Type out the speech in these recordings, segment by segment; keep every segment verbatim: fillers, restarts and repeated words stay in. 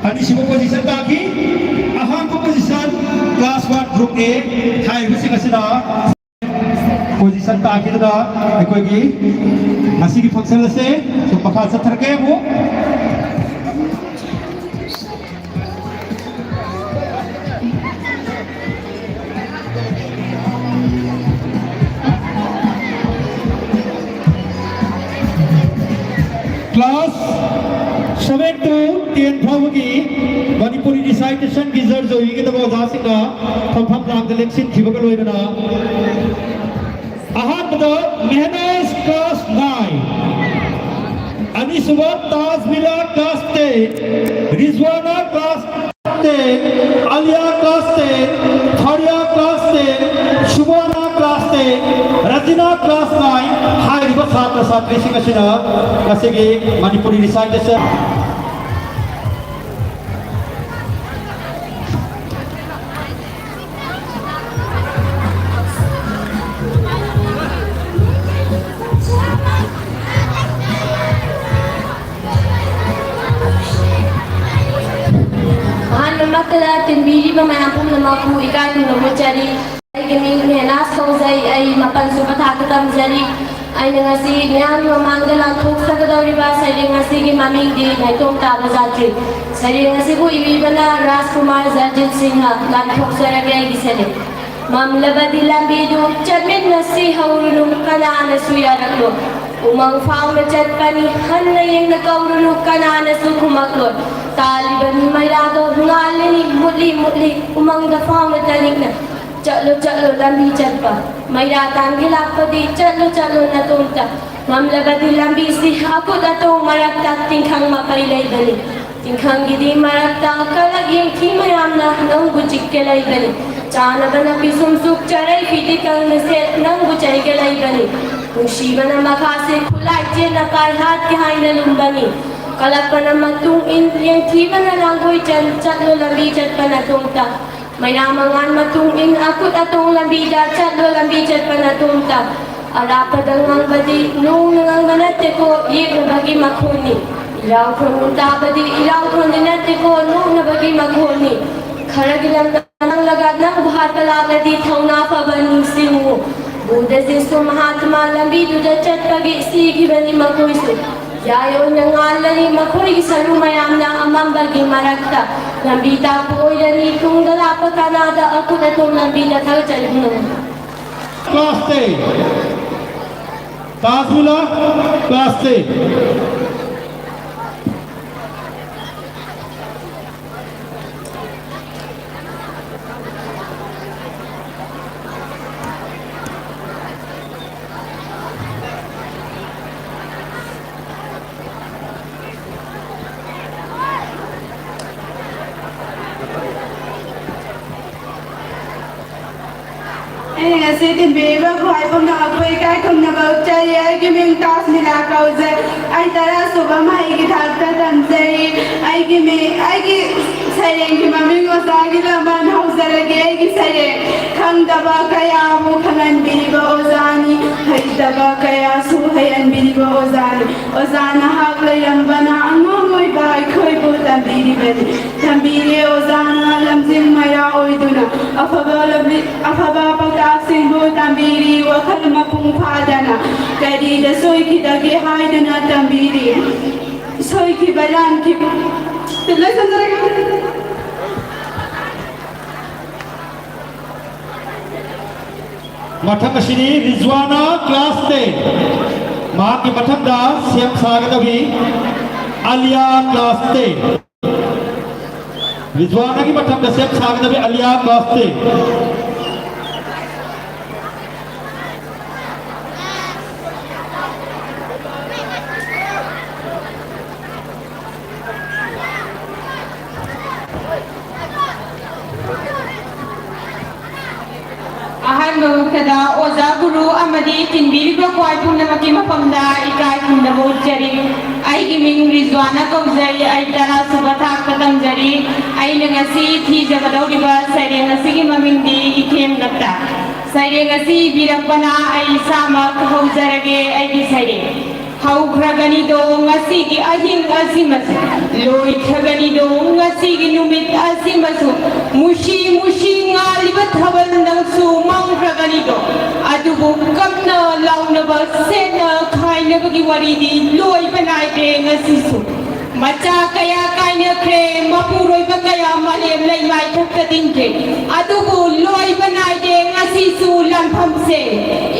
ꯑꯅꯤꯁꯨꯕ position ꯇꯥꯈꯤ꯫ ꯑꯍꯥꯟꯕ position class one group A ꯍꯥꯏꯔꯤꯕꯁꯤꯡ ꯑꯁꯤꯅ position ꯇꯥꯈꯤꯗꯨꯅ ꯑꯩꯈꯣꯏꯒꯤ ꯉꯁꯤꯒꯤ function ꯑꯁꯦ ꯁꯨꯝ ꯃꯈꯥ ꯆꯠꯊꯔꯛꯀꯦ ꯑꯃꯨꯛ꯫ Class seven to ten ꯐꯥꯎꯕꯒꯤ ꯃꯅꯤꯄꯨꯔꯤ recitation ꯒꯤ ꯖꯔꯖ ꯑꯣꯏꯕꯤꯒꯗꯕ ꯑꯣꯖꯥꯁꯤꯡꯅ ꯐꯝꯐꯝ ꯂꯥꯡꯗ ꯂꯦꯡꯁꯤꯟꯈꯤꯕꯒ ꯂꯣꯏꯅꯅ ꯑꯍꯥꯟꯕꯗ ꯃꯦꯍꯅꯥꯖ class nine, ꯑꯅꯤꯁꯨꯕ Taj ꯃꯤꯂꯥ class ten, ꯔꯤꯖꯋꯥꯅꯥ class ten, ꯑꯂꯤꯌꯥ class ten, ꯐꯥꯔꯤꯌꯥ class ten, ꯁꯨꯕꯥꯅꯥ class ten, ꯔꯖꯤꯅꯥ class nine ꯍꯥꯏꯔꯤꯕ ꯁꯥꯇ꯭ꯔ ꯁꯥꯇ꯭ꯔꯤꯁꯤꯡ ꯑꯁꯤꯅ ꯉꯁꯤꯒꯤ ꯃꯅꯤꯄꯨꯔꯤ recitation ꯑꯍꯥꯟꯕꯃꯛꯇꯗ ꯇꯤꯟꯕꯤꯔꯤꯕ ꯃꯌꯥꯝ ꯄꯨꯝꯅꯃꯛꯄꯨ ꯏꯀꯥꯏ ꯈꯨꯝꯅꯕ ꯎꯠꯆꯔꯤ꯫ ꯑꯩꯒꯤ ꯃꯤꯡ ꯃꯦꯍꯅꯥꯖ ꯀꯧꯖꯩ꯫ ꯑꯩ ꯃꯥꯄꯟ ꯁꯨꯕ ꯊꯥꯛꯇ ꯇꯝꯖꯔꯤ꯫ ꯑꯩꯅ ꯉꯁꯤ ꯃꯤꯌꯥꯝꯒꯤ ꯃꯃꯥꯡꯗ ꯂꯥꯟꯊꯣꯛꯆꯒꯗꯧꯔꯤꯕ ꯁꯩꯔꯦꯡ ꯑꯁꯤꯒꯤ ꯃꯃꯤꯡꯗꯤ ꯅꯥꯏꯇꯣꯝ ꯇꯥꯕ ꯖꯥꯇ꯭ꯔꯤ꯫ ꯁꯩꯔꯦꯡ ꯑꯁꯤꯕꯨ ꯏꯕꯤꯕꯅ ꯔꯥꯖꯀꯨꯃꯥꯔ ꯖꯔꯖꯤꯠ ꯁꯤꯡꯍ꯫ ꯂꯥꯟꯊꯣꯛꯆꯔꯒꯦ ꯑꯩꯒꯤ ꯁꯩꯔꯦꯡ꯫ ꯃꯝꯂꯕꯗꯤ ꯂꯝꯕꯤꯗꯨ ꯆꯠꯃꯤꯟꯅꯁꯤ ꯍꯧꯔꯨꯅꯨ ꯀꯅꯥꯅꯁꯨ ꯌꯥꯔꯛꯂꯣꯏ꯫ ꯎꯃꯪ ꯐꯥꯎꯅ ꯆꯠꯄꯅꯤ ꯍꯟꯅ ꯌꯦꯡꯅ ꯀꯧꯔꯨꯅꯨ ꯀꯅꯥꯅꯁꯨ ꯈꯨꯝꯃꯛꯂꯣꯏ꯫ ꯇꯥꯜꯂꯤꯕꯅꯤ ꯃꯩꯔꯥꯗꯣ ꯉꯥꯜꯂꯤꯅꯤ ꯃꯨꯠꯂꯤ ꯃꯨꯠꯂꯤ ꯎꯃꯪꯗ ꯐꯥꯎꯅ ꯇꯅꯤꯛꯅ꯫ ꯆꯠꯂꯣ ꯆꯠꯂꯣ ꯂꯝꯕꯤ ꯆꯠꯄ ꯃꯩꯔꯥ ꯇꯥꯟꯒꯦ ꯂꯥꯛꯄꯗꯤ ꯆꯠꯂꯣ ꯆꯠꯂꯣ ꯅꯇꯣꯝꯇ꯫ ꯃꯝꯂꯕꯗꯤ ꯂꯝꯕꯤꯁꯤ ꯑꯀꯨꯠ ꯑꯇꯣꯡ ꯃꯔꯛꯇ ꯇꯤꯡꯈꯪ ꯃꯄꯩ ꯂꯩꯕꯅꯤ꯫ ꯇꯤꯡꯈꯪꯒꯤꯗꯤ ꯃꯔꯛꯇ ꯀꯂꯛ ꯌꯦꯡꯊꯤ ꯃꯌꯥꯝꯅ ꯅꯪꯕꯨ ꯆꯤꯛꯀꯦ ꯂꯩꯕꯅꯤ꯫ ꯆꯥꯅꯕ ꯅꯥꯄꯤ ꯁꯨꯝꯁꯨꯛ ꯆꯔꯩ ꯐꯤꯗꯤ ꯀꯪꯅ ꯁꯦꯠ ꯅꯪꯕꯨ ꯆꯩꯒꯦ ꯂꯩꯕꯅꯤ꯫ ꯅꯨꯡꯁꯤꯕꯅ ꯃꯈꯥꯁꯦ ꯈꯨꯠꯂꯥꯏ ꯆꯦꯠꯅ ꯄꯥꯏ ꯍꯥꯠꯀꯦ ꯍꯥꯏꯅ ꯂꯨꯝꯕꯅꯤ꯫ ꯀꯂꯛꯄꯅ ꯃꯇꯨꯡ ꯏꯟ ꯌꯦꯡꯊꯤꯕꯅ ꯂꯥꯡꯒꯣꯏ ꯆꯟ ꯆꯠꯂꯣ ꯂꯝꯕꯤ ꯆꯠꯄ ꯅꯇꯣꯝꯇ꯫ ꯃꯩꯔꯥ ꯃꯉꯥꯜ ꯃꯇꯨꯡ ꯏꯟ ꯑꯀꯨꯠ ꯑꯇꯣꯡ ꯂꯝꯕꯤꯗ ꯆꯠꯂꯣ ꯂꯝꯕꯤ ꯆꯠꯄ ꯅꯇꯣꯝꯇ꯫ ꯑꯔꯥꯞꯄꯗ ꯉꯥꯡꯕꯗꯤ ꯅꯣꯡꯅ ꯉꯥꯡꯕ ꯅꯠꯇꯦꯀꯣ ꯌꯦꯛꯅꯕꯒꯤ ꯃꯈꯣꯟꯅꯤ꯫ ꯏꯔꯥꯎꯈꯣꯟ ꯇꯥꯕꯗꯤ ꯏꯔꯥꯎꯈꯣꯟꯗꯤ ꯅꯠꯇꯦꯀꯣ, ꯅꯣꯛꯅꯕꯒꯤ ꯃꯈꯣꯟꯅꯤ꯫ ꯈꯔꯒꯤ ꯂꯝꯗ ꯅꯪꯂꯒ ꯅꯪꯕꯨ ꯍꯥꯠꯄ ꯂꯥꯛꯂꯗꯤ ꯊꯧꯅꯥ ꯐꯕ ꯅꯤꯡꯁꯤꯡꯉꯨ꯫ ꯕꯨꯙ ꯖꯤꯁꯨ ꯃꯍꯥꯇꯃꯥ ꯂꯝꯕꯤꯗꯨꯗ ꯆꯠꯄꯒꯤ ꯁꯤꯈꯤꯕꯅꯤ ꯃꯈꯣꯏꯁꯨ꯫ ꯌꯥꯏ ꯑꯣꯏꯅ ꯉꯥꯜꯂꯅꯤ ꯃꯈꯣꯏꯒꯤ ꯁꯔꯨ ꯃꯌꯥꯝꯅ ꯑꯃꯝꯕꯒꯤ ꯃꯔꯛꯇ꯫ ꯂꯝꯕꯤ ꯇꯥꯛꯄ ꯑꯣꯏꯔꯅꯤ ꯇꯨꯡꯗ ꯂꯥꯛꯄ ꯀꯅꯥꯗ ꯑꯀꯨꯠ ꯑꯇꯣꯡ ꯂꯝꯕꯤꯗ ꯊꯥꯒꯠꯆꯔꯤ꯫ Class ten. Class ꯕꯨꯂꯥ, class ten. ꯑꯩꯅ ꯉꯁꯤ ꯊꯤꯟꯕꯤꯔꯤꯕ ꯈ꯭ꯋꯥꯏ ꯄꯨꯝꯅꯃꯛꯄꯨ ꯏꯀꯥꯏ ꯈꯨꯝꯅꯕ ꯎꯠꯆꯔꯤ꯫ ꯑꯩꯒꯤ ꯃꯤꯡ ꯇꯥꯖꯃꯤꯂꯥ ꯀꯧꯖꯩ꯫ ꯑꯩ ꯇꯔꯥ ꯁꯨꯕ ꯃꯍꯩꯒꯤ ꯊꯥꯛꯇ ꯇꯝꯖꯔꯤ꯫ ꯑꯩꯒꯤ ꯃꯤꯡ, ꯑꯩꯒꯤ ꯁꯩꯔꯦꯡꯒꯤ ꯃꯃꯤꯡ ꯑꯣꯖꯥꯒꯤ ꯂꯃꯟ ꯍꯧꯖꯔꯒꯦ꯫ ꯑꯩꯒꯤ ꯁꯩꯔꯦꯡ ꯈꯪꯗꯕ ꯀꯌꯥꯕꯨ ꯈꯪꯍꯟꯕꯤꯔꯤꯕ ꯑꯣꯖꯥꯅꯤ, ꯍꯩꯇꯕ ꯀꯌꯥꯁꯨ ꯍꯩꯍꯟꯕꯤꯔꯤꯕ ꯑꯣꯖꯥꯅꯤ꯫ ꯑꯣꯖꯥ ꯅꯍꯥꯛ ꯂꯩꯔꯝꯕꯅ ꯑꯉꯥꯡ ꯑꯣꯏꯕ ꯑꯩꯈꯣꯏꯕꯨ ꯇꯝꯕꯤꯔꯤꯕꯅꯤ꯫ ꯊꯝꯕꯤꯔꯦ ꯑꯣꯖꯥꯅ ꯂꯝꯖꯤꯡ ꯃꯩꯔꯥ ꯑꯣꯏꯗꯨꯅ꯫ ꯑꯐꯕ ꯂꯝꯕꯤ, ꯑꯐꯕ ꯄꯥꯎꯇꯥꯛꯁꯤꯡꯕꯨ ꯇꯝꯕꯤꯔꯤ ꯋꯥꯈꯜ ꯃꯄꯨꯡ ꯐꯥꯗꯅ꯫ ꯀꯔꯤꯗ ꯁꯣꯏꯈꯤꯗꯒꯦ ꯍꯥꯏꯗꯨꯅ ꯇꯝꯕꯤꯔꯤ꯫ ꯁꯣꯏꯈꯤꯕ ꯂꯥꯟꯈꯤꯕ꯫ ꯂꯣꯏꯁꯤꯟꯖꯔꯒꯦ꯫ ꯃꯊꯪ ꯑꯁꯤꯗꯤ ꯔꯤꯖ꯭ꯋꯥꯅꯥ class ten꯫ ꯃꯍꯥꯛꯀꯤ ꯃꯊꯪꯗ ꯁꯦꯝ ꯁꯥꯒꯗꯕꯤ ꯑꯂꯤꯌꯥ class ten꯫ ꯔꯤꯖ꯭ꯋꯥꯅꯥꯒꯤ ꯃꯊꯪꯗ ꯁꯦꯝ ꯁꯥꯒꯗꯕꯤ ꯑꯂꯤꯌꯥ class ten꯫ ꯑꯍꯥꯟꯕ ꯃꯛꯇꯗ ꯑꯣꯖꯥ ꯒꯨꯔꯨ ꯑꯃꯗꯤ ꯊꯤꯟꯕꯤꯔꯤꯕ ꯈ꯭ꯋꯥꯏ ꯄꯨꯝꯅꯃꯛꯀꯤ ꯃꯐꯝꯗ ꯏꯀꯥꯏ ꯈꯨꯝꯅꯕ ꯎꯠꯆꯔꯤ꯫ ꯑꯩꯒꯤ ꯃꯤꯡ ꯔꯤꯖ꯭ꯋꯥꯅꯥ ꯀꯧꯖꯩ꯫ ꯑꯩ ꯇꯔꯥ ꯁꯨꯕ ꯊꯥꯛꯇ ꯇꯝꯖꯔꯤ꯫ ꯑꯩꯅ ꯉꯁꯤ ꯊꯤꯖꯒꯗꯧꯔꯤꯕ ꯁꯩꯔꯦꯡ ꯑꯁꯤꯒꯤ ꯃꯃꯤꯡꯗꯤ ꯏꯊꯦꯝ ꯂꯛꯇ꯫ ꯁꯩꯔꯦꯡ ꯑꯁꯤ ꯏꯕꯤꯔꯛꯄꯅ ꯑꯩ ꯏꯁꯥꯃꯛ ꯍꯧꯖꯔꯒꯦ ꯑꯩꯒꯤ ꯁꯩꯔꯦꯡ꯫ ꯍꯧꯈ꯭ꯔꯒꯅꯤꯗꯣ ꯉꯁꯤꯒꯤ ꯑꯍꯤꯡ ꯑꯁꯤꯃꯁꯨ, ꯂꯣꯏꯈ꯭ꯔꯒꯅꯤꯗꯣ ꯉꯁꯤꯒꯤ ꯅꯨꯃꯤꯠ ꯑꯁꯤꯃꯁꯨ, ꯃꯨꯁꯤ ꯃꯨꯁꯤ ꯉꯥꯜꯂꯤꯕ ꯊꯥꯕꯜ ꯅꯪꯁꯨ ꯃꯥꯡꯈ꯭ꯔꯒꯅꯤꯗꯣ꯫ ꯑꯗꯨꯕꯨ ꯀꯞꯅ ꯂꯥꯎꯅꯕ, ꯁꯦꯠꯅ ꯈꯥꯏꯅꯕꯒꯤ ꯋꯥꯔꯤꯗꯤ ꯂꯣꯏꯕ ꯅꯥꯏꯗꯦ ꯉꯁꯤꯁꯨ꯫ ꯃꯆꯥ ꯀꯌꯥ ꯀꯥꯏꯅꯈ꯭ꯔꯦ, ꯃꯄꯨꯔꯣꯏꯕ ꯀꯌꯥ ꯃꯥꯂꯦꯝ ꯂꯩꯃꯥꯏ ꯊꯛꯇ ꯇꯤꯟꯈ꯭ꯔꯦ꯫ ꯑꯗꯨꯕꯨ ꯂꯣꯏꯕ ꯅꯥꯏꯗꯦ ꯉꯁꯤꯁꯨ ꯂꯥꯟꯐꯝꯁꯦ꯫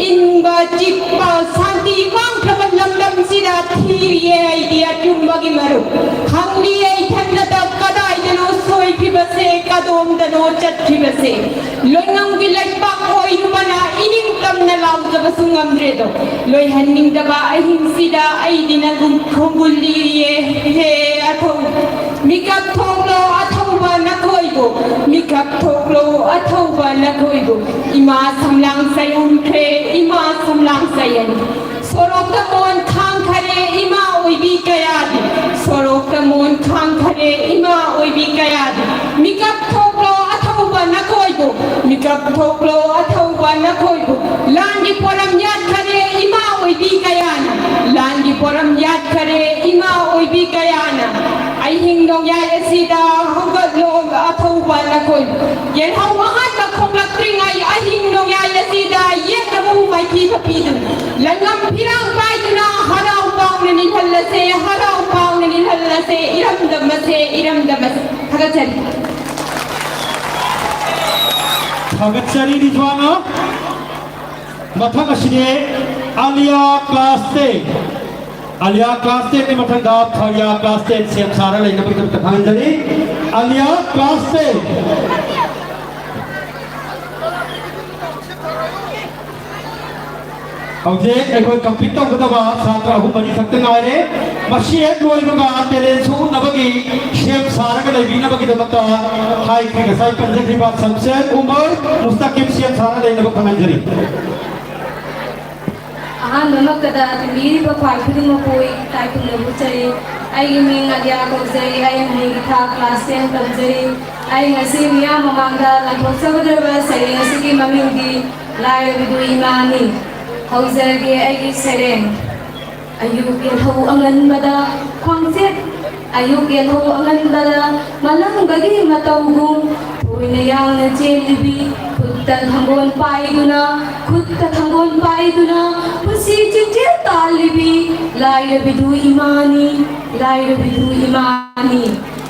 ꯏꯪꯕ ꯆꯤꯛꯄ ꯁꯥꯟꯇꯤ ꯃꯥꯡꯈ꯭ꯔꯕ ꯂꯝꯗꯝꯁꯤꯗ ꯊꯤꯔꯤꯌꯦ ꯑꯩꯗꯤ ꯑꯆꯨꯝꯕꯒꯤ ꯃꯔꯨꯞ꯫ ꯈꯪꯂꯤꯌꯦ ꯏꯊꯟꯗꯇ ꯀꯗꯥꯏꯗꯅꯣ ꯁꯣꯏꯈꯤꯕꯁꯦ, ꯀꯗꯣꯝꯗꯅꯣ ꯆꯠꯈꯤꯕꯁꯦ꯫ ꯂꯣꯏꯉꯝꯒꯤ ꯂꯩꯄꯥꯛ ꯑꯣꯏꯔꯨꯕꯅ ꯏꯅꯤꯡ ꯇꯝꯅ ꯂꯥꯎꯖꯕꯁꯨ ꯉꯝꯗ꯭ꯔꯦꯗꯣ꯫ ꯂꯣꯏꯍꯟꯅꯤꯡꯗꯕ ꯑꯍꯤꯡꯁꯤꯗ ꯑꯩꯗꯤ ꯅꯪꯒꯨꯝ ꯈꯣꯡꯒꯨꯜ ꯂꯤꯔꯤꯌꯦ꯫ ꯍꯦ ꯑꯊꯧ, ꯃꯤꯀꯞ ꯊꯣꯛꯂꯣ ꯑꯊꯧꯕ ꯅꯈꯣꯏꯕꯨ, ꯃꯤꯀꯞ ꯊꯣꯛꯂꯣ ꯑꯊꯧꯕ ꯅꯈꯣꯏꯕꯨ꯫ ꯏꯃꯥ ꯁꯝꯂꯥꯡ ꯆꯌꯟꯈ꯭ꯔꯦ, ꯏꯃꯥ ꯁꯝꯂꯥꯡ ꯆꯌꯟ꯫ ꯁꯣꯔꯣꯛꯇ ꯃꯣꯟ ꯈꯥꯡꯈꯔꯦ ꯏꯃꯥ ꯑꯣꯏꯕꯤ ꯀꯌꯥꯗꯤ, ꯁꯣꯔꯣꯛꯇ ꯃꯣꯟ ꯈꯥꯡꯈꯔꯦ ꯏꯃꯥ ꯑꯣꯏꯕꯤ ꯀꯌꯥꯗꯤ꯫ ꯃꯤꯀꯞ ꯊꯣꯛꯂꯣ ꯑꯊꯧꯕ ꯅꯈꯣꯏꯕꯨ, ꯃꯤꯀꯞ ꯊꯣꯛꯂꯣ ꯑꯊꯧꯕ ꯅꯈꯣꯏꯕꯨ꯫ ꯂꯥꯟꯒꯤ ꯄꯣꯔꯝ ꯌꯥꯠꯈꯔꯦ ꯏꯃꯥ ꯑꯣꯏꯕꯤ ꯀꯌꯥꯅ, ꯂꯥꯟꯒꯤ ꯄꯣꯔꯝ ꯌꯥꯠꯈꯔꯦ ꯏꯃꯥ ꯑꯣꯏꯕꯤ ꯀꯌꯥꯅ꯫ ꯑꯍꯤꯡ ꯅꯣꯡꯌꯥꯏ ꯑꯁꯤꯗ ꯍꯧꯒꯠꯂꯣ ꯑꯊꯧꯕ ꯅꯈꯣꯏꯕꯨ꯫ ꯌꯦꯜꯍꯧ ꯑꯍꯥꯟꯕ ꯈꯣꯡꯂꯛꯇ꯭ꯔꯤꯉꯩ ꯑꯍꯤꯡ ꯅꯣꯡꯌꯥꯏ ꯑꯁꯤꯗ ꯌꯦꯠꯅꯕꯨ ꯃꯥꯏꯊꯤꯕ ꯄꯤꯗꯨꯅ, ꯂꯪꯉꯝ ꯐꯤꯔꯥꯡ ꯄꯥꯏꯗꯨꯅ ꯍꯔꯥꯎ ꯄꯥꯎꯅ ꯅꯤꯜꯍꯜꯂꯁꯦ, ꯍꯔꯥꯎ ꯄꯥꯎꯅ ꯅꯤꯜꯍꯜꯂꯁꯦ, ꯏꯔꯝꯗꯝ ꯑꯁꯦ, ꯏꯔꯝꯗꯝ ꯑꯁꯦ꯫ ꯊꯥꯒꯠꯆꯔꯤ꯫ ꯊꯥꯒꯠꯆꯔꯤ ꯔꯤꯖꯋꯥꯅ꯫ ꯃꯊꯪ ꯑꯁꯤꯗꯤ Alia class ten꯫ Alia class ten ꯒꯤ ꯃꯊꯪꯗ ꯐꯥꯔꯤꯌꯥ class ten ꯁꯦꯝ ꯁꯥꯔ ꯂꯩꯅꯕꯒꯤꯗꯃꯛꯇ ꯈꯪꯍꯟꯖꯔꯤ꯫ Alia class ten꯫ ꯍꯧꯖꯤꯛ ꯑꯩꯈꯣꯏ compete ꯇꯧꯒꯗꯕ ꯁꯥꯇ꯭ꯔ ꯑꯍꯨꯝ ꯃꯔꯤ ꯈꯛꯇ ꯉꯥꯏꯔꯦ꯫ ꯃꯁꯤ ꯍꯦꯛ ꯂꯣꯏꯕꯒ talent ꯁꯨ ꯎꯠꯅꯕꯒꯤ ꯁꯦꯝ ꯁꯥꯔꯒ ꯂꯩꯕꯤꯅꯕꯒꯤꯗꯃꯛꯇ ꯍꯥꯏꯈ꯭ꯔꯦ꯫ ꯉꯁꯥꯏ ꯄꯟꯖꯈ꯭ꯔꯤꯕ ꯁꯝꯁꯦꯟ, ꯎꯃꯔ, ꯃꯨꯁꯇꯥꯀꯤꯝ ꯁꯦꯝ ꯁꯥꯔ ꯂꯩꯅꯕ ꯈꯪꯍꯟꯖꯔꯤ꯫ ꯑꯍꯥꯟꯕꯃꯛꯇꯗ ꯇꯤꯟꯕꯤꯔꯤꯕ ꯈ꯭ꯋꯥꯏ ꯈꯨꯗꯤꯡꯃꯛꯄꯨ ꯏꯀꯥꯏ ꯈꯨꯝꯅꯕ ꯎꯠꯆꯔꯤ꯫ ꯑꯩꯒꯤ ꯃꯤꯡ ꯑꯂꯤꯌꯥ ꯀꯧꯖꯩ꯫ ꯑꯩ ꯃꯍꯩꯒꯤ ꯊꯥꯛ class ten ꯇꯝꯖꯔꯤ꯫ ꯑꯩ ꯉꯁꯤ ꯃꯤꯌꯥꯝ ꯃꯃꯥꯡꯗ ꯂꯪꯊꯣꯛꯆꯒꯗꯧꯔꯤꯕ ꯁꯩꯔꯦꯡ ꯑꯁꯤꯒꯤ ꯃꯃꯤꯡꯗꯤ ꯂꯥꯏꯔꯕꯗꯨ ꯏꯃꯥꯅꯤ꯫ ꯍꯧꯖꯔꯒꯦ ꯑꯩꯒꯤ ꯁꯩꯔꯦꯡ꯫ ꯑꯌꯨꯛ ꯌꯦꯜꯍꯧ ꯑꯉꯟꯕꯗ ꯈ꯭ꯋꯥꯡꯆꯦꯠ, ꯑꯌꯨꯛ ꯌꯦꯜꯍꯧ ꯑꯉꯟꯕꯗ ꯃꯂꯪꯕꯒꯤ ꯃꯇꯧꯒꯨꯝ ꯊꯣꯏꯅ ꯌꯥꯡꯅ ꯆꯦꯜꯂꯤꯕꯤ, ꯈꯨꯠꯇ ꯊꯥꯡꯒꯣꯟ ꯄꯥꯏꯗꯨꯅ, ꯈꯨꯠꯇ ꯊꯥꯡꯒꯣꯟ ꯄꯥꯏꯗꯨꯅ ꯄꯨꯟꯁꯤ ꯆꯤꯡꯖꯦꯜ ꯇꯥꯜꯂꯤꯕꯤ ꯂꯥꯏꯔꯕꯤꯗꯨ ꯏꯃꯥꯅꯤ, ꯂꯥꯏꯔꯕꯤꯗꯨ ꯏꯃꯥꯅꯤ꯫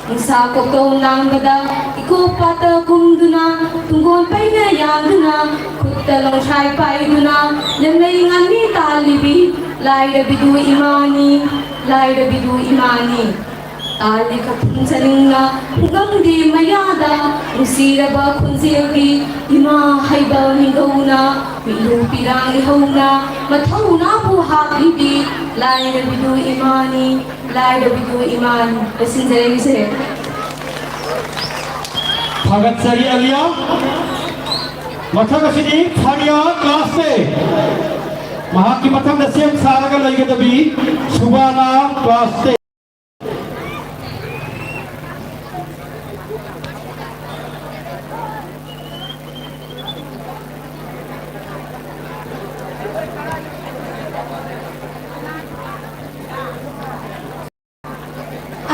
ꯅꯨꯡꯁꯥ ꯀꯣꯛꯇꯧ ꯂꯥꯡꯕꯗ ꯏꯀꯣꯛ ꯄꯥꯠꯇ ꯀꯨꯝꯗꯨꯅ, ꯇꯨꯡꯒꯣꯟ ꯄꯩꯅ ꯌꯥꯟꯗꯨꯅ, ꯈꯨꯠꯇ ꯂꯣꯡꯁꯥꯏ ꯄꯥꯏꯗꯨꯅ ꯂꯦꯝꯂꯩ ꯉꯥꯟꯕꯤ ꯇꯥꯜꯂꯤꯕꯤ ꯂꯥꯏꯔꯕꯤꯗꯨ ꯏꯃꯥꯅꯤ, ꯂꯥꯏꯔꯕꯤꯗꯨ ꯏꯃꯥꯅꯤ꯫ ꯇꯥꯜꯂꯤ ꯀꯛꯊꯨꯝ ꯆꯅꯤꯡꯅ ꯈꯨꯡꯒꯪꯒꯤ ꯃꯌꯥꯗ ꯅꯨꯡꯁꯤꯔꯕ ꯈꯣꯟꯖꯦꯜꯒꯤ ꯏꯃꯥ ꯍꯩꯕ ꯃꯤꯡꯒꯧꯅ ꯃꯤꯠꯂꯨ ꯄꯤꯔꯥꯡ ꯏꯍꯧꯅ ꯃꯊꯧꯅꯥꯕꯨ ꯍꯥꯞꯂꯤꯕꯤ ꯂꯥꯏꯔꯕꯤꯗꯨ ꯏꯃꯥꯅꯤ, ꯂꯥꯏꯔꯕꯤꯗꯨ ꯏꯃꯥꯅꯤ꯫ ꯂꯣꯏꯁꯤꯟꯖꯔꯦ, ꯂꯣꯏꯁꯤꯟꯖꯔꯦ꯫ ꯊꯥꯒꯠꯆꯔꯤ ꯑꯂꯤꯌꯥ꯫ ꯃꯊꯪ ꯑꯁꯤꯗꯤ ꯐꯥꯔꯤꯌꯥ ꯀ꯭ꯂꯥꯁ ꯇꯦꯟ꯫ ꯃꯍꯥꯛꯀꯤ ꯃꯊꯪꯗ ꯁꯦꯝ ꯁꯥꯔꯒ ꯂꯩꯒꯗꯕꯤ ꯁꯨꯕꯥꯅꯥ ꯀ꯭ꯂꯥꯁ ꯇꯦꯟ꯫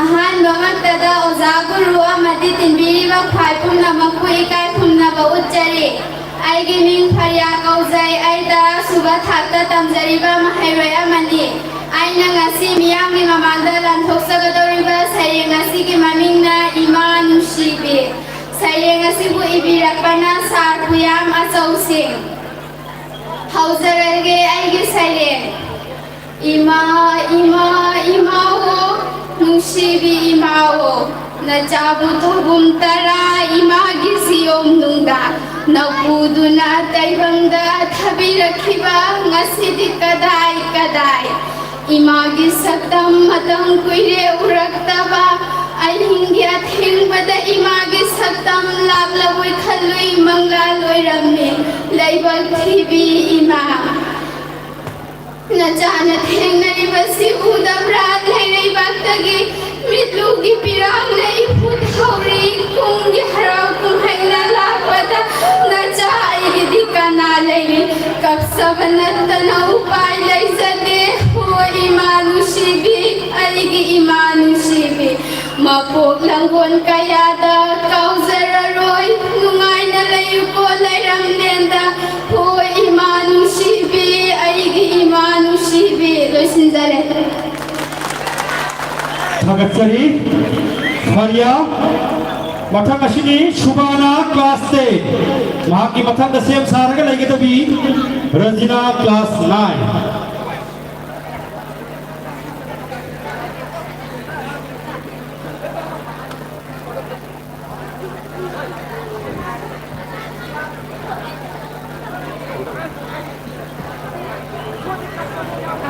ꯑꯍꯥꯟꯕꯃꯛꯇꯗ ꯑꯣꯖꯥ ꯒꯨꯔꯨ ꯑꯃꯗꯤ ꯇꯤꯟꯕꯤꯔꯤꯕ ꯈ꯭ꯋꯥꯏ ꯄꯨꯝꯅꯃꯛꯄꯨ ꯏꯀꯥꯏ ꯈꯨꯝꯅꯕ ꯎꯠꯆꯔꯤ꯫ ꯑꯩꯒꯤ ꯃꯤꯡ ꯐꯔꯤꯌꯥ ꯀꯧꯖꯩ꯫ ꯑꯩ ꯇꯔꯥ ꯁꯨꯕ ꯊꯥꯛꯇ ꯇꯝꯖꯔꯤꯕ ꯃꯍꯩꯔꯣꯏ ꯑꯃꯅꯤ꯫ ꯑꯩꯅ ꯉꯁꯤ ꯃꯤꯌꯥꯝꯒꯤ ꯃꯃꯥꯡꯗ ꯂꯥꯟꯊꯣꯛꯆꯒꯗꯧꯔꯤꯕ ꯁꯩꯔꯦꯡ ꯑꯁꯤꯒꯤ ꯃꯃꯤꯡꯅ ꯏꯃꯥ ꯅꯨꯡꯁꯤꯕꯤ꯫ ꯁꯩꯔꯦꯡ ꯑꯁꯤꯕꯨ ꯏꯕꯤꯔꯛꯄꯅ ꯁꯥꯔ ꯄꯨꯌꯥꯝ ꯑꯆꯧꯁꯤꯡ꯫ ꯍꯧꯖꯔꯒꯦ ꯑꯩꯒꯤ ꯁꯩꯔꯦꯡ꯫ ꯏꯃꯥ, ꯏꯃꯥ, ꯏꯃꯥꯑꯣ, ꯅꯨꯡꯁꯤꯕꯤ ꯏꯃꯥꯑꯣ, ꯅꯆꯥꯕꯨ ꯊꯧꯕꯨꯝ ꯇꯔꯥ ꯏꯃꯥꯒꯤ ꯁꯤꯌꯣꯝꯅꯨꯡꯗ ꯅꯄꯨꯗꯨꯅ ꯇꯩꯕꯪꯗ ꯊꯥꯕꯤꯔꯛꯈꯤꯕ ꯉꯁꯤꯗꯤ ꯀꯗꯥꯏ, ꯀꯗꯥꯏ? ꯏꯃꯥꯒꯤ ꯁꯛꯇꯝ ꯃꯇꯝ ꯀꯨꯏꯔꯦ ꯎꯔꯛꯇꯕ, ꯑꯍꯤꯡꯒꯤ ꯑꯊꯦꯡꯕꯗ ꯏꯃꯥꯒꯤ ꯁꯛꯇꯝ ꯂꯥꯛꯂꯕꯣꯏ ꯈꯜꯂꯨꯏ, ꯃꯪꯂꯥꯜ ꯑꯣꯏꯔꯝꯃꯤ ꯂꯩꯕꯛ ꯊꯤꯕꯤ ꯏꯃꯥ꯫ ꯅꯆꯥꯅ ꯊꯦꯡꯅꯔꯤꯕꯁꯤ ꯎꯗꯕ꯭ꯔꯥ? ꯂꯩꯔꯩꯕꯥꯛꯇꯒꯤ ꯃꯤꯠꯂꯨꯒꯤ ꯄꯤꯔꯥꯡꯅ ꯏꯐꯨꯠ ꯍꯧꯔꯤ꯫ ꯀꯨꯝꯒꯤ ꯍꯔꯥꯎ ꯀꯨꯝꯍꯩꯅ ꯂꯥꯛꯄꯗ ꯅꯆꯥ ꯑꯩꯒꯤꯗꯤ ꯀꯅꯥ ꯂꯩꯔꯤ? ꯀꯞꯆꯕ ꯅꯠꯇꯅ ꯎꯄꯥꯏ ꯂꯩꯖꯗꯦ꯫ ꯍꯣꯏ, ꯏꯃꯥ ꯅꯨꯡꯁꯤꯕꯤ, ꯑꯩꯒꯤ ꯏꯃꯥ ꯅꯨꯡꯁꯤꯕꯤ, ꯃꯄꯣꯛ ꯂꯥꯡꯒꯣꯜ ꯀꯌꯥꯗ ꯀꯥꯎꯖꯔꯔꯣꯏ꯫ ꯅꯨꯡꯉꯥꯏꯅ ꯂꯩꯌꯨꯀꯣ ꯂꯩꯔꯝꯂꯦꯟꯗ꯫ ꯍꯣꯏ ꯏꯃꯥ ꯅꯨꯡꯁꯤꯕꯤ, ꯑꯩꯒꯤ ꯏꯃꯥ ꯅꯨꯡꯁꯤꯕꯤ꯫ ꯂꯣꯏꯁꯤꯟꯖꯔꯦ꯫ ꯊꯥꯒꯠꯆꯔꯤ꯫ ꯐꯔꯤꯌꯥ꯫ ꯃꯊꯪ ꯑꯁꯤꯅꯤ ꯁꯨꯕꯥꯅꯥ, class ten꯫ ꯃꯍꯥꯛꯀꯤ ꯃꯊꯪꯗ ꯁꯦꯝ ꯁꯥꯔꯒ ꯂꯩꯒꯗꯕꯤ ꯔꯖꯤꯅꯥ, class nine꯫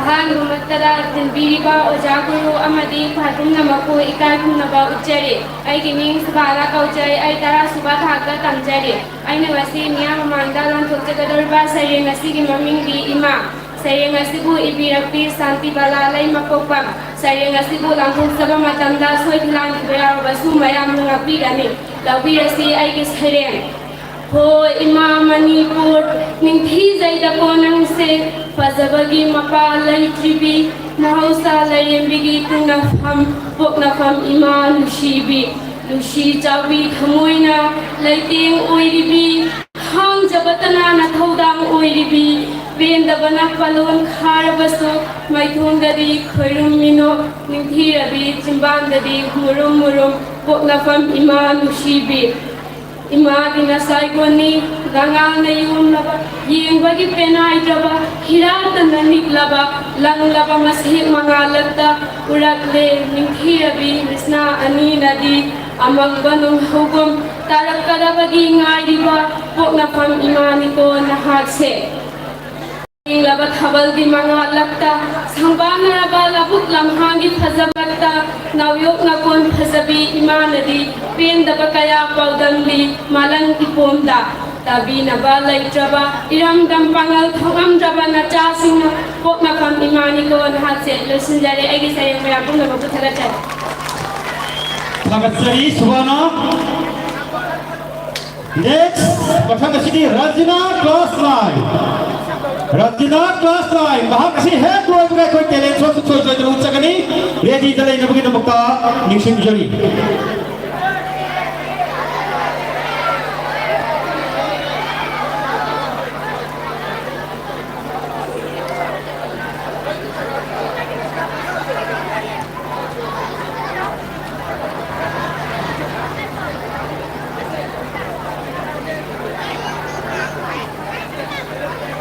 ꯑꯍꯥꯟꯕꯃꯛꯇꯗ ꯇꯤꯟꯕꯤꯔꯤꯕ ꯑꯣꯖꯥ ꯒꯨꯔꯨ ꯑꯃꯗꯤ ꯈ꯭ꯋꯥꯏ ꯄꯨꯝꯅꯃꯛꯄꯨ ꯏꯀꯥꯏ ꯈꯨꯝꯅꯕ ꯎꯠꯆꯔꯤ꯫ ꯑꯩꯒꯤ ꯃꯤꯡ ꯁꯨꯕꯥꯂꯥ ꯀꯧꯖꯩ꯫ ꯑꯩ ꯇꯔꯥꯁꯨꯕ ꯊꯥꯛꯇ ꯇꯝꯖꯔꯤ꯫ ꯑꯩꯅ ꯉꯁꯤ ꯃꯤꯌꯥꯝ ꯃꯃꯥꯡꯗ ꯂꯥꯟꯊꯣꯛꯆꯒꯗꯧꯔꯤꯕ ꯁꯩꯔꯦꯡ ꯑꯁꯤꯒꯤ ꯃꯃꯤꯡꯗꯤ ꯏꯃꯥ꯫ ꯁꯩꯔꯦꯡ ꯑꯁꯤꯕꯨ ꯏꯕꯤꯔꯛꯄꯤ ꯁꯥꯟꯇꯤꯕꯂꯥ ꯂꯩꯃꯀꯣꯛꯄꯝ꯫ ꯁꯩꯔꯦꯡ ꯑꯁꯤꯕꯨ ꯂꯥꯟꯊꯣꯛꯆꯕ ꯃꯇꯝꯗ ꯁꯣꯏ ꯊꯤꯂꯥꯟꯈꯤꯕ ꯌꯥꯎꯔꯕꯁꯨ ꯃꯌꯥꯝꯅ ꯉꯥꯛꯄꯤꯒꯅꯤ꯫ ꯂꯧꯕꯤꯔꯁꯤ ꯑꯩꯒꯤ ꯁꯩꯔꯦꯡ꯫ ꯍꯣ ꯏꯃꯥ ꯃꯅꯤꯄꯨꯔ, ꯅꯤꯡꯊꯤꯖꯩꯗꯀꯣ ꯅꯪꯁꯦ꯫ ꯐꯖꯕꯒꯤ ꯃꯄꯥ ꯂꯩꯇ꯭ꯔꯤꯕꯤ, ꯃꯍꯧꯁꯥ ꯂꯥꯏꯔꯦꯝꯕꯤꯒꯤ ꯇꯨꯡꯅꯐꯝ, ꯄꯣꯛꯅꯐꯝ ꯏꯃꯥ ꯅꯨꯡꯁꯤꯕꯤ꯫ ꯅꯨꯡꯁꯤ ꯆꯥꯎꯕꯤ ꯊꯃꯣꯏꯅ ꯂꯩꯇꯦꯡ ꯑꯣꯏꯔꯤꯕꯤ, ꯈꯥꯡꯖꯕꯇꯅ ꯅꯊꯧꯗꯥꯡ ꯑꯣꯏꯔꯤꯕꯤ꯫ ꯄꯦꯟꯗꯕꯅ ꯄꯥꯂꯣꯟ ꯈꯥꯔꯕꯁꯨ, ꯃꯥꯏꯊꯣꯡꯗꯗꯤ ꯈꯣꯏꯔꯨꯝ ꯃꯤꯅꯣꯛ, ꯅꯤꯡꯊꯤꯔꯕꯤ ꯆꯤꯝꯕꯥꯟꯗꯗꯤ ꯃꯨꯔꯨꯝ ꯃꯨꯔꯨꯝ꯫ ꯄꯣꯛꯅꯐꯝ ꯏꯃꯥ ꯅꯨꯡꯁꯤꯕꯤ꯫ ꯏꯃꯥꯒꯤ ꯅꯁꯥꯏꯒꯣꯟꯅꯤ, ꯅꯉꯥꯜꯅ ꯌꯣꯝꯂꯕ, ꯌꯦꯡꯕꯒꯤ ꯄꯦꯅꯥꯏꯗ꯭ꯔꯕ, ꯍꯤꯔꯥꯇꯅ ꯅꯤꯛꯂꯕ, ꯂꯪꯂꯕ ꯃꯁꯦꯛ ꯃꯉꯥꯜꯂꯛꯇ ꯎꯔꯛꯂꯦ ꯅꯤꯡꯊꯤꯔꯕꯤ ꯃꯤꯠꯁꯅꯥ ꯑꯅꯤꯅꯗꯤ꯫ ꯑꯃꯪꯕ ꯅꯣꯡꯍꯧꯒꯨꯝ ꯇꯥꯔꯛꯀꯗꯕꯒꯤ ꯉꯥꯏꯔꯤꯕ ꯄꯣꯛꯅꯐꯝ ꯏꯃꯥꯅꯤꯀꯣ ꯅꯍꯥꯛꯁꯦ꯫ ꯌꯦꯡꯂꯕ ꯊꯥꯕꯜꯒꯤ ꯃꯉꯥꯜꯂꯛꯇ, ꯁꯪꯕꯥꯅꯔꯕ ꯂꯧꯕꯨꯛ ꯂꯝꯍꯥꯡꯒꯤ ꯐꯖꯕꯛꯇ, ꯅꯥꯎꯌꯣꯛ ꯅꯥꯀꯣꯟ ꯐꯖꯕꯤ ꯏꯃꯥꯅꯗꯤ ꯄꯦꯟꯗꯕ ꯀꯌꯥ ꯄꯥꯎꯗꯝꯂꯤ ꯃꯥꯂꯪ ꯏꯄꯣꯝꯗ꯫ ꯇꯥꯕꯤꯅꯕ ꯂꯩꯇ꯭ꯔꯕ, ꯏꯔꯝꯗꯝ ꯄꯥꯡꯒꯜ ꯊꯣꯛꯉꯝꯗ꯭ꯔꯕ ꯅꯆꯥꯁꯤꯡꯅ ꯄꯣꯛꯅꯐꯝ ꯏꯃꯥꯅꯤꯀꯣ ꯅꯍꯥꯛꯁꯦ꯫ ꯂꯣꯏꯁꯤꯟꯖꯔꯦ꯫ ꯑꯩꯒꯤ ꯁꯩꯔꯦꯡ ꯃꯌꯥꯝ ꯄꯨꯝꯅꯃꯛꯄꯨ ꯊꯥꯒꯠꯆꯔꯤ꯫ ꯊꯥꯒꯠꯆꯔꯤ ꯁꯨꯕꯥꯅꯥ꯫ Next, ꯃꯊꯪ ꯑꯁꯤꯗꯤ ꯔꯥꯖꯤꯅꯥ, class nine꯫ ꯔꯟꯖꯤꯅꯥ class nine, ꯃꯍꯥꯛ ꯑꯁꯤ ꯍꯦꯛ ꯂꯣꯏꯕꯒ ꯑꯩꯈꯣꯏ talent show ꯁꯨꯡꯁꯣꯏ ꯁꯣꯏꯗꯅ ꯎꯠꯆꯒꯅꯤ꯫ Ready ꯗ ꯂꯩꯅꯕꯒꯤꯗꯃꯛꯇ ꯅꯤꯡꯁꯤꯡꯖꯔꯤ꯫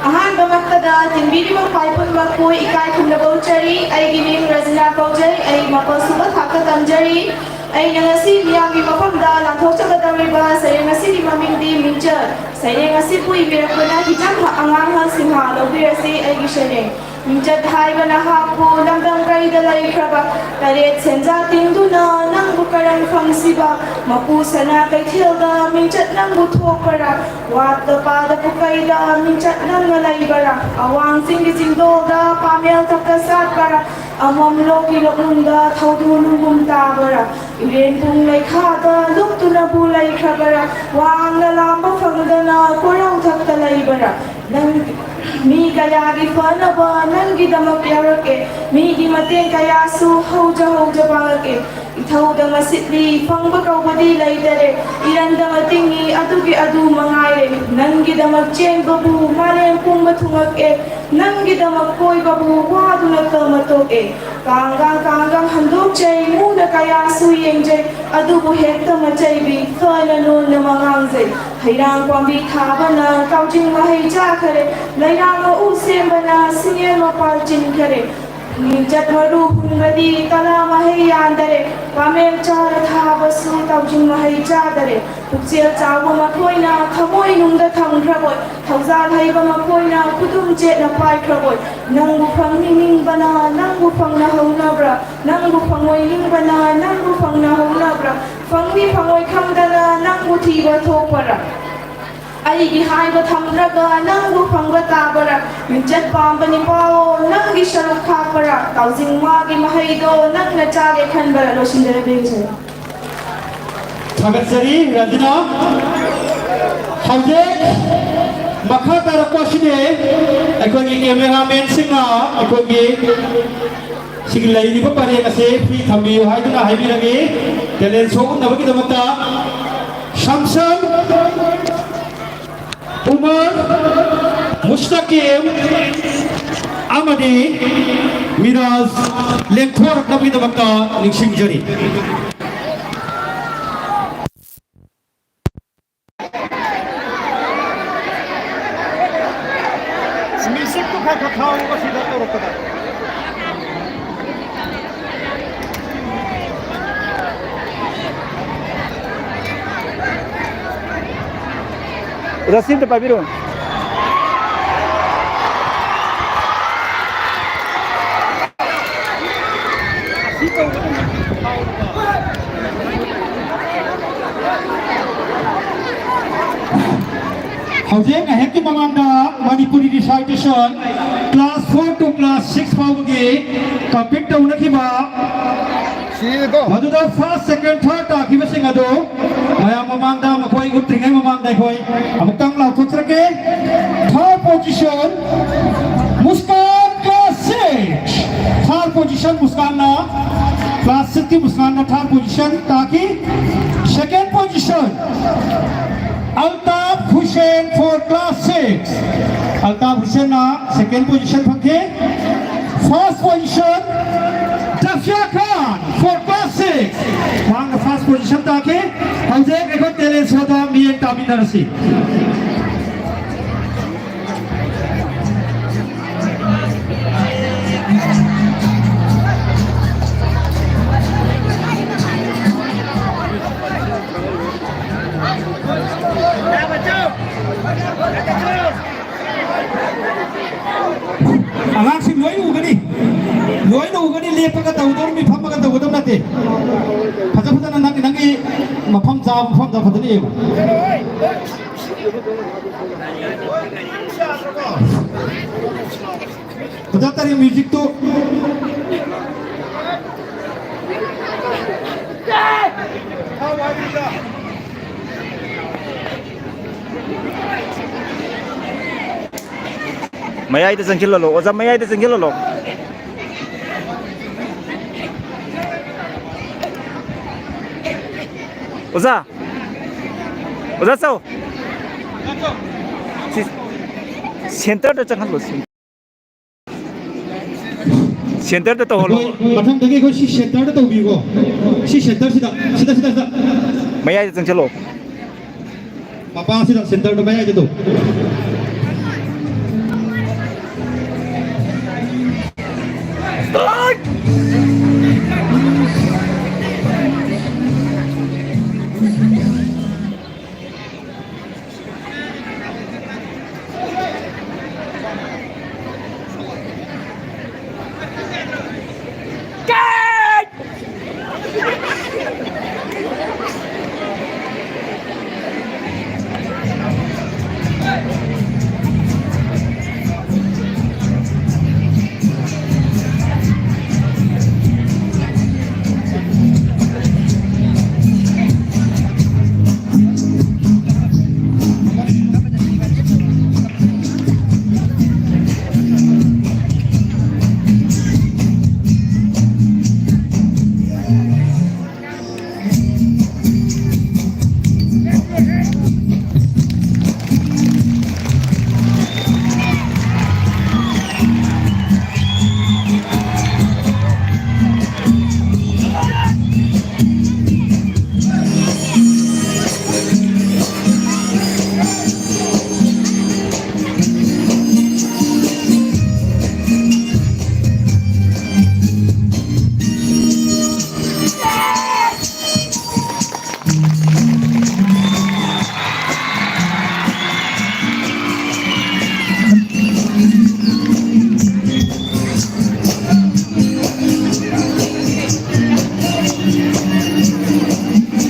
ꯑꯍꯥꯟꯕꯃꯛꯇꯗ ꯇꯤꯟꯕꯤꯔꯤꯕ ꯈ꯭ꯋꯥꯏ ꯄꯨꯝꯅꯃꯛꯄꯨ ꯏꯀꯥꯏ ꯈꯨꯝꯅꯕ ꯎꯠꯆꯔꯤ꯫ ꯑꯩꯒꯤ ꯃꯤꯡ ꯔꯖꯤꯅꯥ ꯀꯧꯖꯩ꯫ ꯑꯩ ꯃꯥꯄꯜ ꯁꯨꯕ ꯊꯥꯛꯇ ꯇꯝꯖꯔꯤ꯫ ꯑꯩꯅ ꯉꯁꯤ ꯃꯤꯌꯥꯝꯒꯤ ꯃꯐꯝꯗ ꯂꯥꯟꯊꯣꯛꯆꯒꯗꯧꯔꯤꯕ ꯁꯩꯔꯦꯡ ꯑꯁꯤꯒꯤ ꯃꯃꯤꯡꯗꯤ ꯃꯤꯡꯆꯠ꯫ ꯁꯩꯔꯦꯡ ꯑꯁꯤꯕꯨ ꯏꯕꯤꯔꯛꯄꯅ ꯍꯤꯖꯝ ꯑꯉꯥꯡꯍꯜ ꯁꯤꯡꯍ꯫ ꯂꯧꯕꯤꯔꯁꯤ ꯑꯩꯒꯤ ꯁꯩꯔꯦꯡ꯫ ꯃꯤꯡꯆꯠ ꯍꯥꯏꯕ ꯅꯍꯥꯛꯄꯨ ꯂꯝꯗꯝ ꯀꯩꯗ ꯂꯩꯈ꯭ꯔꯕ ꯇꯔꯦꯠ ꯁꯦꯟꯖꯥ ꯇꯤꯡꯗꯨꯅ ꯅꯪꯕꯨ ꯀꯔꯝ ꯐꯪꯁꯤꯕ? ꯃꯄꯨ ꯁꯅꯥ ꯀꯩꯊꯦꯜꯗ ꯃꯤꯡꯆꯠ ꯅꯪꯕꯨ ꯊꯣꯛꯄꯔꯥ? ꯋꯥꯠꯇ ꯄꯥꯗ ꯄꯨꯀꯩꯗ ꯃꯤꯡꯆꯠ ꯅꯪꯅ ꯂꯩꯕꯔꯥ? ꯑꯋꯥꯡ ꯆꯤꯡꯒꯤ ꯆꯤꯡꯗꯣꯜꯗ ꯄꯥꯃꯦꯜ ꯊꯛꯇ ꯁꯥꯠꯄꯔꯥ? ꯑꯃꯝ ꯂꯣꯛꯀꯤ ꯂꯣꯛꯅꯨꯡꯗ ꯊꯧꯗꯨ ꯅꯨꯡꯒꯨꯝ ꯇꯥꯕꯔꯥ? ꯏꯔꯦꯟ ꯄꯨꯡ ꯂꯩꯈꯥꯗ ꯂꯨꯞꯇꯨꯅꯕꯨ ꯂꯩꯈ꯭ꯔꯕꯔꯥ? ꯋꯥꯡꯅ ꯂꯥꯝꯕ ꯐꯪꯗꯅ ꯀꯣꯏꯔꯧ ꯊꯛꯇ ꯂꯩꯕꯔꯥ? ꯅꯪ ꯃꯤ ꯀꯌꯥꯒꯤ ꯐꯅꯕ ꯅꯪꯒꯤꯗꯃꯛ ꯌꯥꯎꯔꯛꯑꯦ꯫ ꯃꯤꯒꯤ ꯃꯇꯦꯡ ꯀꯌꯥꯁꯨ ꯍꯧꯖ ꯍꯧꯖ ꯄꯥꯡꯂꯛꯑꯦ꯫ ꯏꯊꯧꯗ ꯃꯁꯤꯠꯂꯤ, ꯐꯪꯕ ꯀꯧꯕꯗꯤ ꯂꯩꯇꯔꯦ꯫ ꯏꯔꯟꯗ ꯃꯇꯤꯡꯉꯤ, ꯑꯗꯨꯒꯤ ꯑꯗꯨ ꯃꯉꯥꯏꯔꯦ꯫ ꯅꯪꯒꯤꯗꯃꯛ ꯆꯦꯟꯕꯕꯨ ꯃꯥꯂꯦꯝ ꯄꯨꯝꯕ ꯊꯨꯡꯉꯛꯑꯦ꯫ ꯅꯪꯒꯤꯗꯃꯛ ꯀꯣꯏꯕꯕꯨ ꯋꯥꯗꯨꯅ ꯀꯃ ꯇꯣꯛꯑꯦ꯫ ꯀꯥꯡꯒ ꯀꯥꯡꯒ ꯍꯟꯗꯣꯛꯆꯩ, ꯃꯨꯅ ꯀꯌꯥꯁꯨ ꯌꯦꯡꯖꯩ, ꯑꯗꯨꯕꯨ ꯍꯦꯛꯇ ꯃꯆꯩꯕꯤ, ꯐꯅ ꯅꯣꯟꯅ ꯃꯉꯥꯡꯖꯩ꯫ ꯍꯩꯔꯥꯡ ꯄꯥꯝꯕꯤ ꯊꯥꯕꯅ ꯀꯥꯎꯖꯤꯡ ꯃꯍꯩ ꯆꯥꯈꯔꯦ, ꯂꯩꯔꯥꯡ ꯃꯎ ꯁꯦꯝꯕꯅ ꯁꯤꯡꯌꯦꯟ ꯃꯄꯥꯜ ꯆꯤꯟꯈꯔꯦ꯫ ꯃꯤꯡꯆꯠ ꯃꯔꯨ ꯍꯨꯟꯕꯗꯤ ꯀꯂꯥ ꯃꯍꯩ ꯌꯥꯟꯗꯔꯦ, ꯄꯥꯃꯦꯜ ꯆꯥꯔ ꯊꯥꯕꯁꯨ ꯀꯥꯎꯖꯤꯡ ꯃꯍꯩ ꯆꯥꯗꯔꯦ꯫ ꯄꯨꯛꯆꯦꯜ ꯆꯥꯎꯕ ꯃꯈꯣꯏꯅ ꯊꯃꯣꯏꯅꯨꯡꯗ ꯊꯝꯈ꯭ꯔꯕꯣꯏ, ꯊꯧꯖꯥꯜ ꯍꯩꯕ ꯃꯈꯣꯏꯅ ꯈꯨꯗꯨꯝ ꯆꯦꯠꯅ ꯄꯥꯏꯈ꯭ꯔꯕꯣꯏ꯫ ꯅꯪꯕꯨ ꯐꯪꯅꯤꯡꯅꯤꯡꯕꯅ ꯅꯪꯕꯨ ꯐꯪꯅ ꯍꯧꯅꯕ꯭ꯔꯥ? ꯅꯪꯕꯨ ꯐꯪꯉꯣꯏꯅꯤꯡꯕꯅ ꯅꯪꯕꯨ ꯐꯪꯅ ꯍꯧꯅꯕ꯭ꯔꯥ? ꯐꯪꯅꯤ ꯐꯪꯉꯣꯏ ꯈꯪꯗꯅ ꯅꯪꯕꯨ ꯊꯤꯕ ꯊꯣꯛꯄꯔꯥ? ꯑꯩꯒꯤ ꯍꯥꯏꯕ ꯊꯝꯗ꯭ꯔꯒ ꯅꯪꯕꯨ ꯐꯪꯕ ꯇꯥꯕꯔꯥ? ꯃꯤꯡꯆꯠ ꯄꯥꯝꯕ ꯅꯤꯄꯥꯑꯣ, ꯅꯪꯒꯤ ꯁꯔꯨꯛ ꯈꯥꯛꯄꯔꯥ? ꯀꯥꯎꯖꯤꯡ ꯃꯥꯒꯤ ꯃꯍꯩꯗꯣ ꯅꯪꯅ ꯆꯥꯒꯦ ꯈꯟꯕꯔꯥ? ꯂꯣꯏꯁꯤꯟꯖꯔꯒꯦ꯫ ꯊꯥꯒꯠꯆꯔꯤ ꯔꯟꯖꯤꯅꯥ꯫ ꯍꯧꯖꯤꯛ ꯃꯈꯥ ꯇꯥꯔꯛꯄ ꯑꯁꯤꯗꯤ ꯑꯩꯈꯣꯏꯒꯤ ꯀꯦꯃꯦꯔꯥꯃꯦꯟꯁꯤꯡꯅ ꯑꯩꯈꯣꯏꯒꯤ ꯁꯤꯒꯤ ꯂꯩꯔꯤꯕ ꯄꯔꯦꯡ ꯑꯁꯤ ꯐ꯭ꯔꯤ ꯊꯝꯕꯤꯌꯨ ꯍꯥꯏꯗꯨꯅ ꯍꯥꯏꯕꯤꯔꯝꯃꯤ꯫ ꯇꯦꯂꯦꯟ ꯁꯣ ꯎꯠꯅꯕꯒꯤꯗꯃꯛꯇ ꯁꯝꯁꯝ, ꯎꯃꯔ, ꯃꯨꯁꯇꯀꯤꯝ ꯑꯃꯗꯤ ꯃꯤꯔꯥꯖ ꯂꯦꯡꯊꯣꯔꯛꯅꯕꯒꯤꯗꯃꯛꯇ ꯅꯤꯡꯁꯤꯡꯖꯔꯤ꯫ ꯃ꯭ꯌꯨꯖꯤꯛꯇꯨ ꯈꯔ ꯈꯔ ꯊꯥꯎꯕ ꯁꯤꯗ ꯇꯧꯔꯛꯄꯗ꯫ ꯔꯁꯤꯗ ꯄꯥꯏꯕꯤꯔꯣ꯫ ꯍꯧꯖꯤꯛ ꯉꯥꯏꯍꯥꯛꯀꯤ ꯃꯃꯥꯡꯗ Manipuri recitation class four to class six ꯐꯥꯎꯕꯒꯤ compete ꯇꯧꯅꯈꯤꯕ, ꯁꯤꯗꯀꯣ꯫ ꯃꯗꯨꯗ first, second, third ꯇꯥꯈꯤꯕꯁꯤꯡ ꯑꯗꯨ ꯃꯌꯥꯝ ꯃꯃꯥꯡꯗ ꯃꯈꯣꯏ ꯎꯠꯇ꯭ꯔꯤꯉꯩ ꯃꯃꯥꯡꯗ ꯑꯩꯈꯣꯏ ꯑꯃꯨꯛꯇꯪ ꯂꯥꯎꯊꯣꯛꯆꯔꯛꯀꯦ꯫ Third position, ꯃꯨꯁꯀꯥꯟ, class six꯫ Third position ꯃꯨꯁꯀꯥꯟꯅ, class six ꯀꯤ ꯃꯨꯁꯀꯥꯟꯅ third position ꯇꯥꯈꯤ꯫ Second position, Altaf Hussain for class six꯫ Altaf ꯍꯨꯁꯦꯟꯅ second position ꯐꯪꯈꯤ꯫ First position, ꯖꯐꯤꯌꯥ Khan for class six꯫ ꯃꯍꯥꯛꯅ first position ꯇꯥꯈꯤ꯫ ꯍꯧꯖꯤꯛ ꯑꯩꯈꯣꯏ talent showꯗ ꯃꯤꯠꯌꯦꯡ ꯇꯥꯃꯤꯟꯅꯔꯁꯤ꯫ ꯑꯉꯥꯡꯁꯤꯡ ꯂꯣꯏꯅ ꯎꯒꯅꯤ, ꯂꯣꯏꯅ ꯎꯒꯅꯤ꯫ ꯂꯦꯞꯄꯒ ꯇꯧꯒꯗꯧꯔꯤꯕꯅꯤ, ꯐꯝꯃꯒ ꯇꯧꯒꯗꯧ ꯅꯠꯇꯦ꯫ ꯐꯖ ꯐꯖꯅ ꯅꯪꯒꯤ, ꯅꯪꯒꯤ ꯃꯐꯝ ꯆꯥꯕ ꯃꯐꯝꯗ ꯐꯖꯅ ꯌꯦꯡꯉꯨ꯫ ꯐꯖ ꯇꯥꯔꯦ ꯃ꯭ꯌꯨꯖꯤꯛꯇꯨ꯫ ꯃꯌꯥꯏꯗ ꯆꯪꯁꯤꯜꯍꯜꯂꯣ ꯑꯣꯖꯥ, ꯃꯌꯥꯏꯗ ꯆꯪꯁꯤꯜꯍꯜꯂꯣ꯫ ꯑꯣꯖꯥ, ꯑꯣꯖꯥ ꯆꯧ꯫ ꯁꯤ ꯁꯦꯟꯇꯔꯗ ꯆꯪꯍꯜꯂꯣ꯫ ꯁꯦꯟꯇꯔꯗ ꯇꯧꯍꯜꯂꯣ꯫ ꯑꯩꯈꯣꯏ ꯃꯊꯪꯗꯒꯤ ꯑꯩꯈꯣꯏ ꯁꯤ ꯁꯦꯟꯇꯔꯗ ꯇꯧꯕꯤꯌꯨꯀꯣ꯫ ꯁꯤ ꯁꯦꯟꯇꯔꯁꯤꯗ, ꯁꯤꯗ, ꯁꯤꯗ, ꯁꯤꯗ꯫ ꯃꯌꯥꯏꯗ ꯆꯪꯁꯤꯜꯂꯣ꯫ ꯃꯄꯥꯁꯤꯗ ꯁꯦꯟꯇꯔꯗ ꯃꯌꯥꯏꯗ ꯇꯧ꯫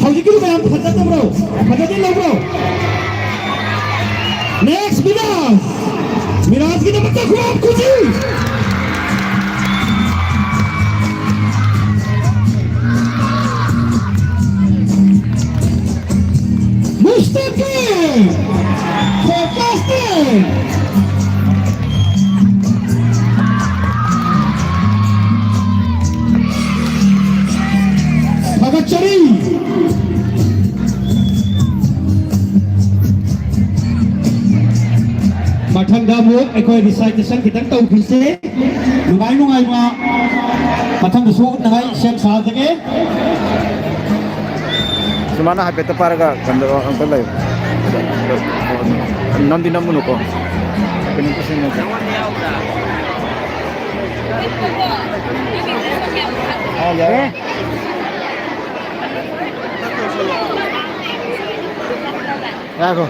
ꯍꯧꯖꯤꯛꯀꯤꯗꯨ ꯃꯌꯥꯝ ꯐꯖꯗꯕ꯭ꯔꯣ? ꯐꯖꯗꯦ ꯂꯧꯕ꯭ꯔꯣ? Next, ꯃꯤꯔꯥꯖ꯫ ꯃꯤꯔꯥꯖꯀꯤꯗꯃꯛꯇ ꯈꯨꯕꯥꯛ ꯈꯨꯁꯤ꯫ ꯃꯨꯁꯇꯥꯛꯀꯤꯝ꯫ Fantastic! ꯆꯔꯤ꯫ ꯃꯊꯪꯗ ꯑꯃꯨꯛ ꯑꯩꯈꯣꯏ recitation ꯈꯤꯇꯪ ꯇꯧꯈꯤꯁꯦ꯫ ꯅꯨꯡꯉꯥꯏ ꯅꯨꯡꯉꯥꯏꯕ ꯃꯊꯪꯗꯁꯨ ꯎꯠꯅꯉꯥꯏ ꯁꯦꯝ ꯁꯥꯖꯒꯦ꯫ ꯁꯨꯃꯥꯏꯅ ꯍꯥꯏꯐꯦꯠꯇ ꯄꯥꯏꯔꯒ ꯀꯩꯅꯣ ꯑꯝꯇ ꯂꯩꯌꯨ꯫ ꯅꯝꯗꯤ ꯅꯝꯃꯨꯅꯨꯀꯣ꯫ ꯀꯩꯅꯣꯝꯇ ꯁꯦꯝꯒꯦ꯫ ꯑꯥ, ꯌꯥꯔꯦ꯫ ꯉꯥꯏꯈꯣ꯫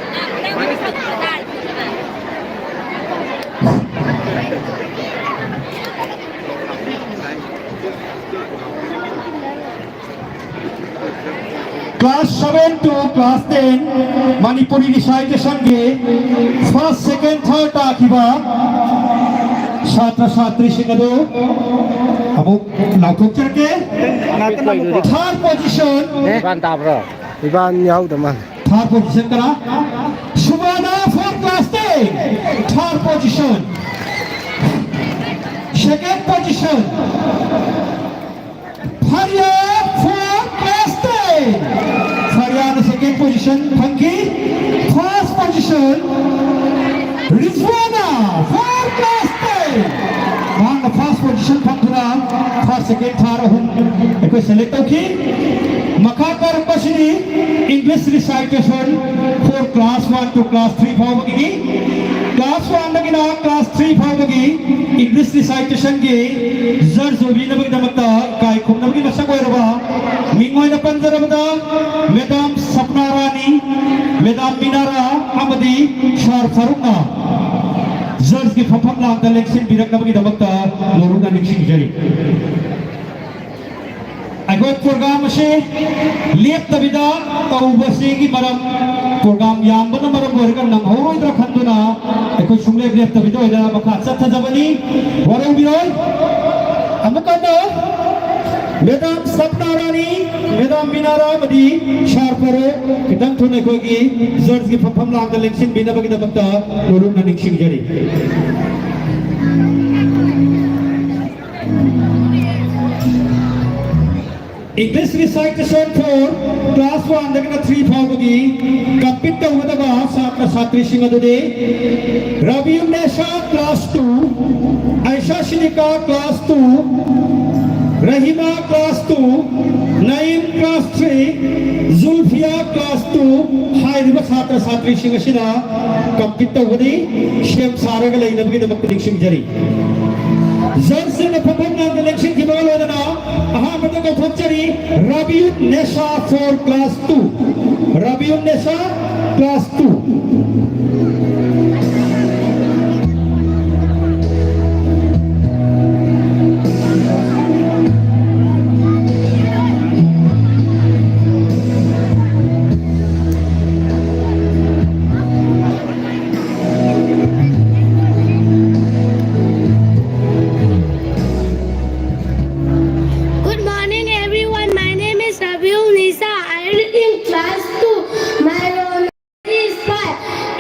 Class seven to class ten Manipuri recitation ꯒꯤ first, second, third ꯇꯥꯈꯤꯕ ꯁꯥꯇ꯭ꯔ ꯁꯥꯇ꯭ꯔꯤꯁꯤꯡ ꯑꯗꯨ ꯑꯃꯨꯛ ꯂꯥꯎꯊꯣꯛꯆꯔꯛꯀꯦ꯫ Third position. ꯏꯕꯥꯟ ꯇꯥꯕ꯭ꯔꯣ? ꯏꯕꯥꯟ ꯌꯥꯎꯗ ꯃꯥꯜꯂꯦ꯫ Third position ꯀꯅꯥ? ꯁꯨꯕꯥꯅꯥ for class ten, third position. Second position, ꯐꯔꯤꯌꯥ for class ten. ꯐꯔꯤꯌꯥꯅ second position ꯐꯪꯈꯤ꯫ First position, ꯔꯤꯖꯋꯥꯅꯥ for class ten. ꯃꯍꯥꯛꯅ first position ꯐꯪꯗꯨꯅ first, second, third ꯑꯍꯨꯝ ꯑꯩꯈꯣꯏ select ꯇꯧꯈꯤ꯫ ꯃꯈꯥ ꯇꯥꯔꯛꯄꯁꯤꯗꯤ English recitation for class one to class three ꯐꯥꯎꯕꯒꯤꯅꯤ꯫ Class one ꯗꯒꯤꯅ class three ꯐꯥꯎꯕꯒꯤ English recitation ꯒꯤ judge ꯑꯣꯏꯕꯤꯅꯕꯒꯤꯗꯃꯛꯇ ꯏꯀꯥꯏ ꯈꯨꯝꯅꯕꯒꯤ ꯃꯁꯛ ꯑꯣꯏꯔꯕ ꯃꯤꯡ ꯑꯣꯏꯅ ꯄꯟꯖꯔꯕꯗ Madam ꯁꯞꯅꯥ ꯔꯥꯅꯤ, Madam ꯃꯤꯅꯥꯔꯥ ꯑꯃꯗꯤ Sir ꯐꯥꯔꯨꯛꯅ judge ꯀꯤ ꯐꯝꯐꯝ ꯂꯥꯡꯗ ꯂꯦꯡꯁꯤꯟꯕꯤꯔꯛꯅꯕꯒꯤꯗꯃꯛꯇ ꯅꯣꯂꯨꯛꯅ ꯅꯤꯡꯁꯤꯡꯖꯔꯤ꯫ ꯑꯩꯈꯣꯏ program ꯑꯁꯤ ꯂꯦꯞꯇꯕꯤꯗ ꯇꯧꯕꯁꯤꯒꯤ ꯃꯔꯝ, program ꯌꯥꯝꯕꯅ ꯃꯔꯝ ꯑꯣꯏꯔꯒ ꯅꯪꯍꯧꯔꯣꯏꯗ꯭ꯔꯥ ꯈꯟꯗꯨꯅ ꯑꯩꯈꯣꯏ ꯁꯨꯡꯂꯦꯞ ꯂꯦꯞꯇꯕꯤꯗ ꯑꯣꯏꯅ ꯃꯈꯥ ꯆꯠꯊꯖꯕꯅꯤ꯫ ꯋꯥꯔꯧꯕꯤꯔꯣꯏ꯫ ꯑꯃꯨꯛ ꯍꯟꯅ Madam ꯁꯞꯅꯥ ꯔꯥꯅꯤ, Madam ꯃꯤꯅꯥꯔꯥ ꯑꯃꯗꯤ Sir ꯐꯥꯔꯨꯛ ꯈꯤꯇꯪ ꯊꯨꯅ ꯑꯩꯈꯣꯏꯒꯤ judge ꯀꯤ ꯐꯝꯐꯝ ꯂꯥꯡꯗ ꯂꯦꯡꯁꯤꯟꯕꯤꯅꯕꯒꯤꯗꯃꯛꯇ ꯅꯣꯂꯨꯛꯅ ꯅꯤꯡꯁꯤꯡꯖꯔꯤ꯫ English recitation for class one ꯗꯒꯤꯅ three ꯐꯥꯎꯕꯒꯤ compete ꯇꯧꯒꯗꯕ ꯁꯥꯇ꯭ꯔ ꯁꯥꯇ꯭ꯔꯤꯁꯤꯡ ꯑꯗꯨꯗꯤ ꯔꯕꯤꯎꯟꯅꯦꯁꯥ class two, Isha ꯁꯤꯅꯤꯀꯥ class two, ꯔꯍꯤꯃꯥ class two, ꯅꯌꯤꯝ class three, ꯖꯨꯜꯐꯤꯌꯥ class two ꯍꯥꯏꯔꯤꯕ ꯁꯥꯇ꯭ꯔ ꯁꯥꯇ꯭ꯔꯤꯁꯤꯡ ꯑꯁꯤꯅ compete ꯇꯧꯒꯅꯤ꯫ ꯁꯦꯝ ꯁꯥꯔꯒ ꯂꯩꯅꯕꯒꯤꯗꯃꯛꯇ ꯅꯤꯡꯁꯤꯡꯖꯔꯤ꯫ Judgeꯁꯤꯡꯅ ꯐꯝꯐꯝ ꯅꯥꯏꯅ ꯂꯦꯡꯁꯤꯟꯈꯤꯕꯒ ꯂꯣꯏꯅꯅ ꯑꯍꯥꯟꯕꯗ ꯀꯧꯊꯣꯛꯆꯔꯤ ꯔꯕꯤꯎꯟꯅꯦꯁꯥ for class two, ꯔꯕꯤꯎꯟꯅꯦꯁꯥ class two. Good morning, everyone. My name is Rabiul Nisa. I read in class two. My roll is five,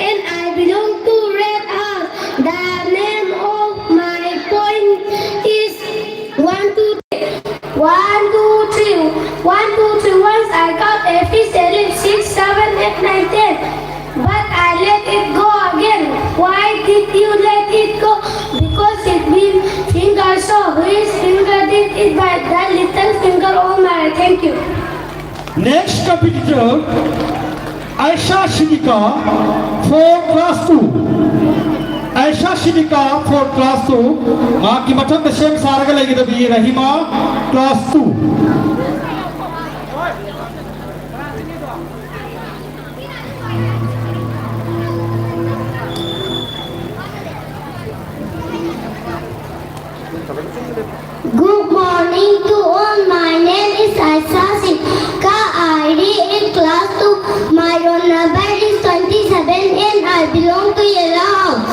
and I belong to Red House. The name of my point is one, two, three. One, two, three. One, two, three. Once I caught a fish, I live six, seven, eight, nine, ten. But I let it go again. Why did you let it go? Because it been finger, so his finger did it by the little finger on my. Thank you. Next competitor, Aisha Shidika for class two. Aisha Shidika for class two. ꯃꯍꯥꯛꯀꯤ ꯃꯊꯪꯗ ꯁꯦꯝ ꯁꯥꯔꯒ ꯂꯩꯒꯗꯕꯤ ꯔꯍꯤꯃꯥ class two. Good morning to all. My name is Aisha Singh. Ka I read in class two. My roll number is twenty-seven and I belong to Yellow House.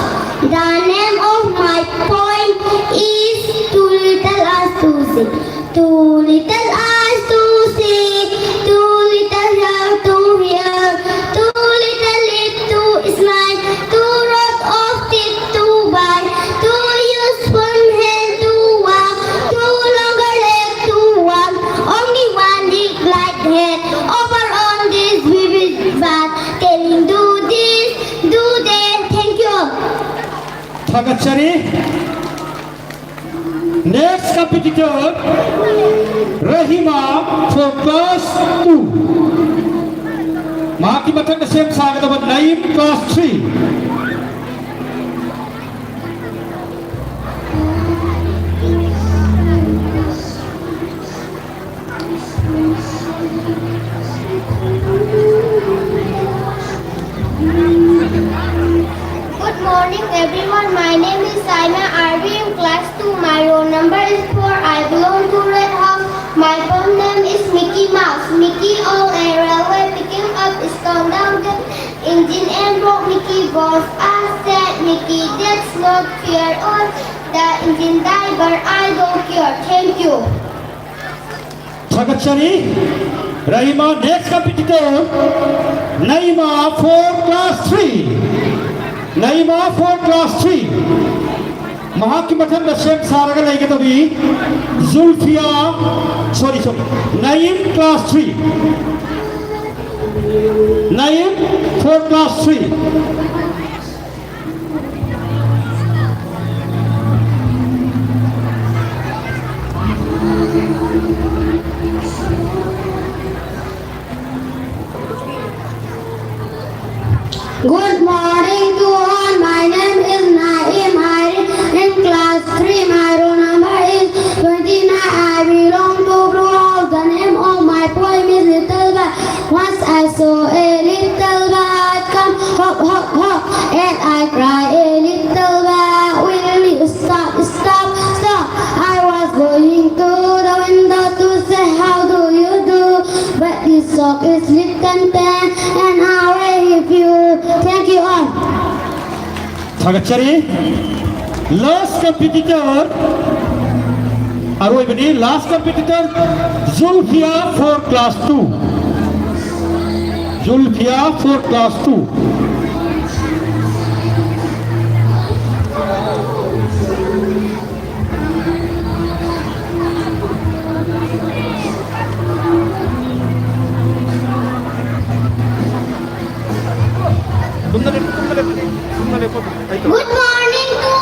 The name of my point is Too Little Eyes to See. Too little eyes to see, too little hair to hear, too little lip to smile, too rough of teeth to bite, too used one hand to walk, too longer leg to walk, only Sorry. Next competitor, Rahima for class two. ꯃꯍꯥꯛꯀꯤ ꯃꯊꯪꯗ ꯁꯦꯝ ꯁꯥꯒꯗꯕ Naeem, class three. Good morning, everyone. My name is Saima Arvi in class two. My roll number is four. I belong to Red House. My poem name is Mickey Mouse. Mickey on a railway picking up stone down the engine and broke Mickey Bones. I said, Mickey, that's not fair. All the engine diver, I don't care. Thank you. ꯊꯥꯒꯠꯆꯔꯤ꯫ Rahima, next competitor, Naima for class three. Naima for class three. ꯃꯍꯥꯛꯀꯤ ꯃꯊꯪꯗ ꯁꯦꯝ ꯁꯥꯔꯒ ꯂꯩꯒꯗꯧꯔꯤ Zulfia, sorry, sorry, Naeem, class three. Naeem for class three. Good morning to all. My name is Naeem Hairi in class three. My roll number is twenty-nine. I belong to Blue House. The name of my poem is Little Bird. Once I saw a little bird come hop, hop, hop, and I cry a little bird. Will you stop, stop, stop? I was going to the window to say how do you do, but this song is written ten and away if you. Thank you all. ꯊꯥꯒꯠꯆꯔꯤ꯫ Last competitor, ꯑꯔꯣꯏꯕꯅꯤ, last competitor, Zulfia for class two. Zulfia for class two. Good morning to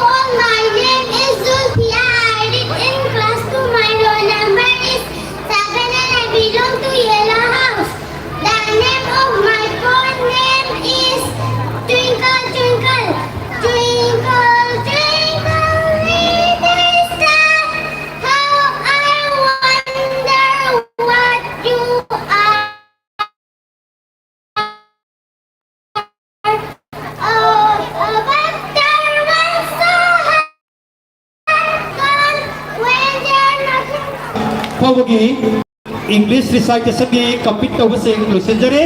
English recitation ꯒꯤ compete ꯇꯧꯕꯁꯤꯡ ꯂꯣꯏꯁꯤꯟꯖꯔꯦ꯫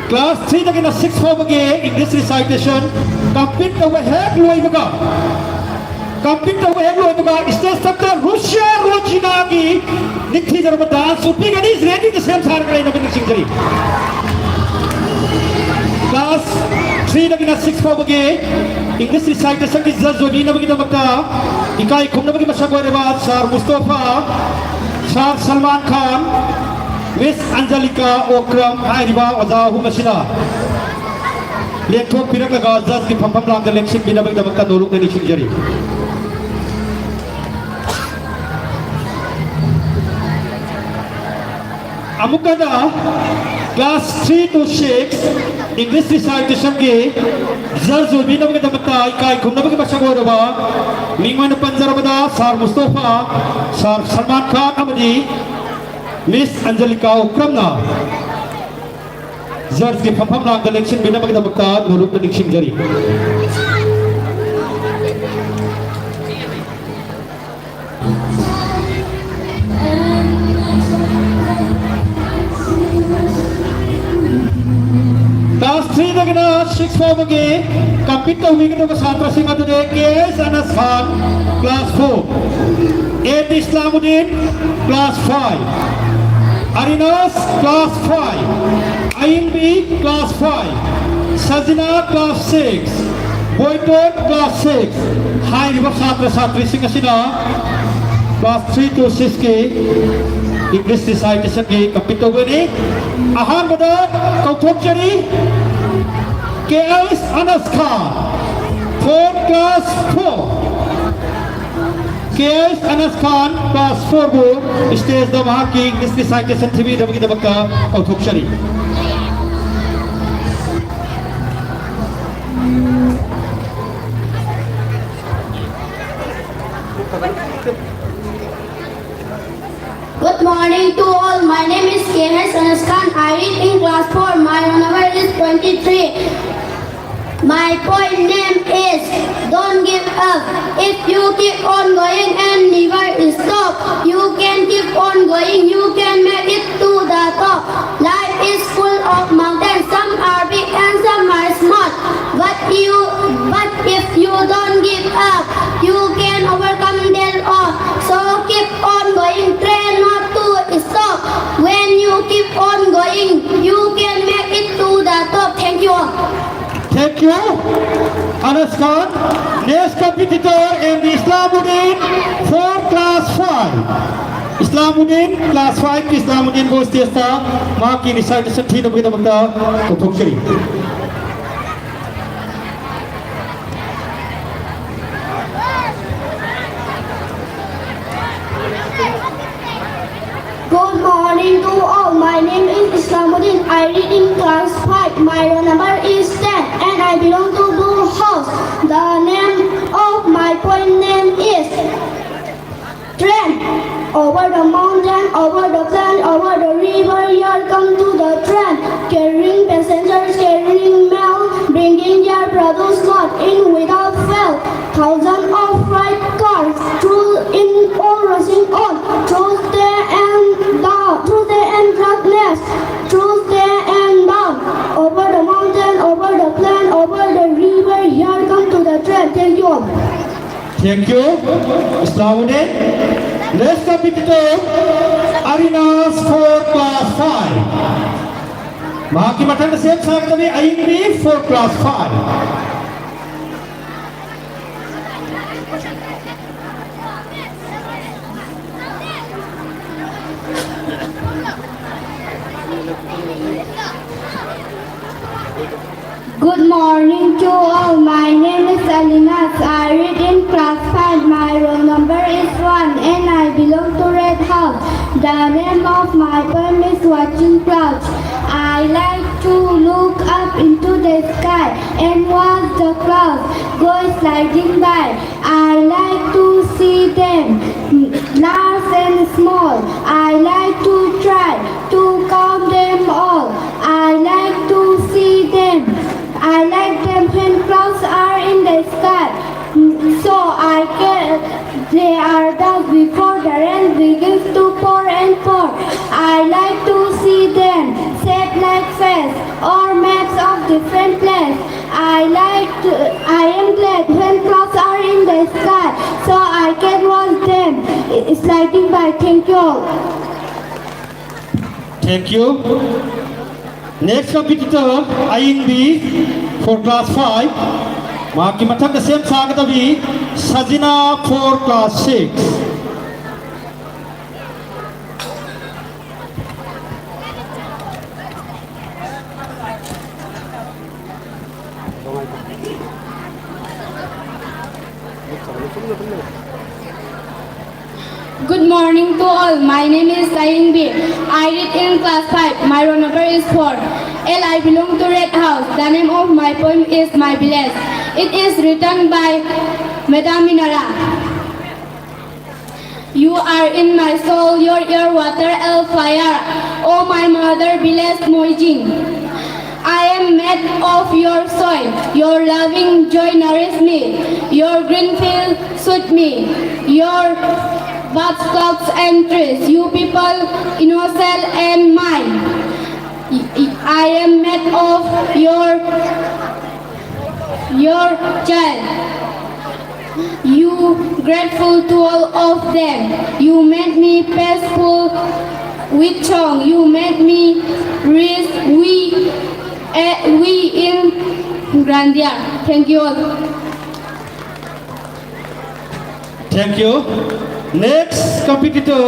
Class three ꯗꯒꯤꯅ six ꯐꯥꯎꯕꯒꯤ English recitation compete ꯇꯧꯕ ꯍꯦꯛ ꯂꯣꯏꯕꯒ, compete ꯇꯧꯕ ꯍꯦꯛ ꯂꯣꯏꯕꯒ stage ꯃꯊꯛꯇ ꯔꯨꯁꯤꯌꯥ ꯔꯣꯖꯤꯅꯥꯒꯤ ꯅꯤꯡꯊꯤꯖꯔꯕ dance ꯎꯠꯄꯤꯒꯅꯤ꯫ Ready ꯗ ꯁꯦꯝ ꯁꯥꯔꯒ ꯂꯩꯅꯕ ꯅꯤꯡꯁꯤꯡꯖꯔꯤ꯫ Class three ꯗꯒꯤꯅ six ꯐꯥꯎꯕꯒꯤ English recitation ꯒꯤ judge ꯑꯣꯏꯕꯤꯅꯕꯒꯤꯗꯃꯛꯇ ꯏꯀꯥꯏ ꯈꯨꯝꯅꯕꯒꯤ ꯃꯁꯛ ꯑꯣꯏꯔꯕ Sir Mustafa, Sir Salman Khan, Miss Anjalika Okram ꯍꯥꯏꯔꯤꯕ ꯑꯣꯖꯥ ꯑꯍꯨꯝ ꯑꯁꯤꯅ ꯂꯦꯡꯊꯣꯛꯄꯤꯔꯛꯂꯒ judge ꯀꯤ ꯐꯝꯐꯝ ꯂꯥꯡꯗ ꯂꯦꯡꯁꯤꯟꯕꯤꯅꯕꯒꯤꯗꯃꯛꯇ ꯅꯣꯂꯨꯛꯅ ꯅꯤꯡꯁꯤꯡꯖꯔꯤ꯫ ꯑꯃꯨꯛ ꯍꯟꯅ class three to six English recitation ꯒꯤ judge ꯑꯣꯏꯕꯤꯅꯕꯒꯤꯗꯃꯛꯇ ꯏꯀꯥꯏ ꯈꯨꯝꯅꯕꯒꯤ ꯃꯁꯛ ꯑꯣꯏꯔꯕ ꯃꯤꯡ ꯑꯣꯏꯅ ꯄꯟꯖꯔꯕꯗ Sir ꯃꯨꯁꯇꯣꯐꯥ, Sir ꯁꯜꯃꯥꯟ ꯈꯥꯟ ꯑꯃꯗꯤ Miss ꯑꯟꯖꯂꯤꯀꯥ ꯑꯣꯀ꯭ꯔꯝꯅ judge ꯀꯤ ꯐꯝꯐꯝ ꯂꯥꯡꯗ ꯂꯦꯡꯁꯤꯟꯕꯤꯅꯕꯒꯤꯗꯃꯛꯇ ꯅꯣꯂꯨꯛꯅ ꯅꯤꯡꯁꯤꯡꯖꯔꯤ꯫ Class three ꯗꯒꯤꯅ six ꯐꯥꯎꯕꯒꯤ compete ꯇꯧꯕꯤꯒꯗꯕ ꯁꯥꯇ꯭ꯔꯁꯤꯡ ꯑꯗꯨꯗꯤ K S ꯑꯅꯁ Khan, class four, A T ꯏꯁꯂꯥꯃꯨꯗꯤꯟ, class five, ꯑꯔꯤꯅꯥꯁ, class five, ꯑꯌꯤꯡꯕꯤ, class five, ꯁꯖꯤꯅꯥ, class six, ꯕꯣꯏꯇꯣꯟ, class six꯫ ꯍꯥꯏꯔꯤꯕ ꯁꯥꯇ꯭ꯔ ꯁꯥꯇ꯭ꯔꯤꯁꯤꯡ ꯑꯁꯤꯅ class three to six ꯀꯤ English recitation ꯒꯤ compete ꯇꯧꯒꯅꯤ꯫ ꯑꯍꯥꯟꯕꯗ ꯀꯧꯊꯣꯛꯆꯔꯤ K S ꯑꯅꯁ ꯈꯥꯟ, four, class four꯫ K S ꯑꯅꯁ ꯈꯥꯟ, class four ꯕꯨ stage ꯇ ꯃꯍꯥꯛꯀꯤ English recitation ꯊꯤꯕꯤꯅꯕꯒꯤꯗꯃꯛꯇ ꯀꯧꯊꯣꯛꯆꯔꯤ꯫ Good morning to all. My name is K S Anas Khan. I read in class four. My roll number is twenty-three. My poem name is Don't Give Up. If you keep on going and never stop, You can keep on going, you can make it to the top. Life is full of mountains, some are big and some are small. But you, but if you don't give up, you can overcome them all. So keep on going, try not to stop. When you keep on going, you can make it to the top. Thank you all. Thank you, Anas Khan. Next competitor in the Islamuddin four class five. Islamuddin class five, Islamuddin ꯕꯨ stage ꯇ ꯃꯍꯥꯛꯀꯤ recitation ꯊꯤꯅꯕꯒꯤꯗꯃꯛꯇ ꯀꯧꯊꯣꯛꯆꯔꯤ꯫ Good morning to all. My name is Islamuddin. I read in class five. My roll number is ten and I belong to Blue House. The name of my poem name is Train. Over the mountain, over the plain, over the river, here come to the train. Carrying passengers, carrying mail, bringing their produce load in without fail. Thousands of freight cars, through in all rushing on, through day and dark, through day and darkness, through day and dawn. Over the mountain, over the plain, over the river, here come to the train. Thank you all. Thank you, Islamuddin. Next competitor, Arinas four class five. ꯃꯍꯥꯛꯀꯤ ꯃꯊꯪꯗ ꯁꯦꯝ ꯁꯥꯒꯗꯕꯅꯤ ꯑꯌꯤꯡꯕꯤ four class five꯫ Good morning to all. My name is Alinas. I read in class five. My roll number is one and I belong to Red House. The name of my poem is Watching Clouds. I like to look up into the sky and watch the clouds go sliding by. I like to see them, large and small. I like to try to count them all. I like to see them. I like them when clouds are in the sky. So I can They are dust before the rain begins to pour and pour. I like to see them shaped like faces or maps of different places. I like to, I am glad when clouds are in the sky so I can watch them sliding by. Thank you all. Thank you. Next competitor, Ayingbi for class five. ꯃꯍꯥꯛꯀꯤ ꯃꯊꯪꯗ ꯁꯦꯝ ꯁꯥꯒꯗꯕꯤ Sajina for class six. Good morning to all. My name is Sayingbi. I read in class five. My roll number is four. L I belong to Red House. The name of my poem is My Village. It is written by Madam Minara. You are in my soul, your air, water, and fire. Oh, my mother, blessed Moijing. I am made of your soil. Your loving joy nourish me. Your green field suit me. Your birds, clouds, and trees. You people, innocent and mine. I am made of your your child. You grateful to all of them. You made me peaceful with song. You made me rich we uh, we in Grandia. Thank you all. Thank you. Next competitor,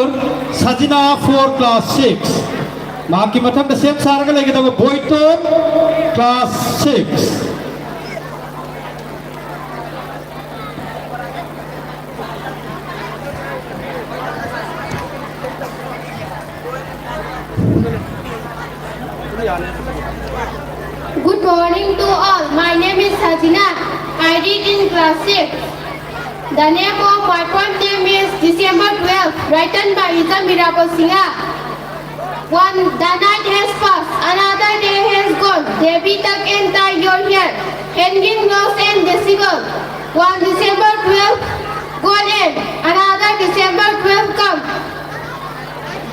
Sajina for class six. ꯃꯍꯥꯛꯀꯤ ꯃꯊꯪꯗ ꯁꯦꯝ ꯁꯥꯔꯒ ꯂꯩꯒꯗꯕ ꯕꯣꯏꯇꯣꯟ, class six. Good morning to all. My name is Sajina. I read in class six. The name of my poem name is December twelve, written by Ita Mirabal Singha. One, the night has passed, another day has gone. Devi tak and tie your hair, hanging nose and decibel. One December twelve, Golden, another December twelve come.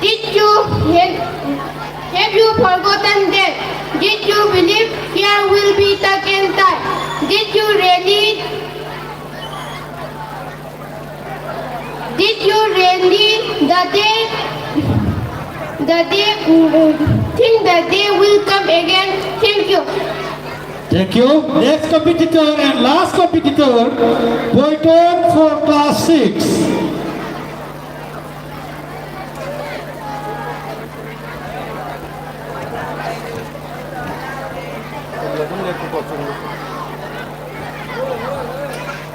Did you have, have you forgotten that? Did you believe here will be the end time? Did you really, did you really the day, the day, think the day will come again? Thank you. Thank you. Next competitor and last competitor, Boyton for class six.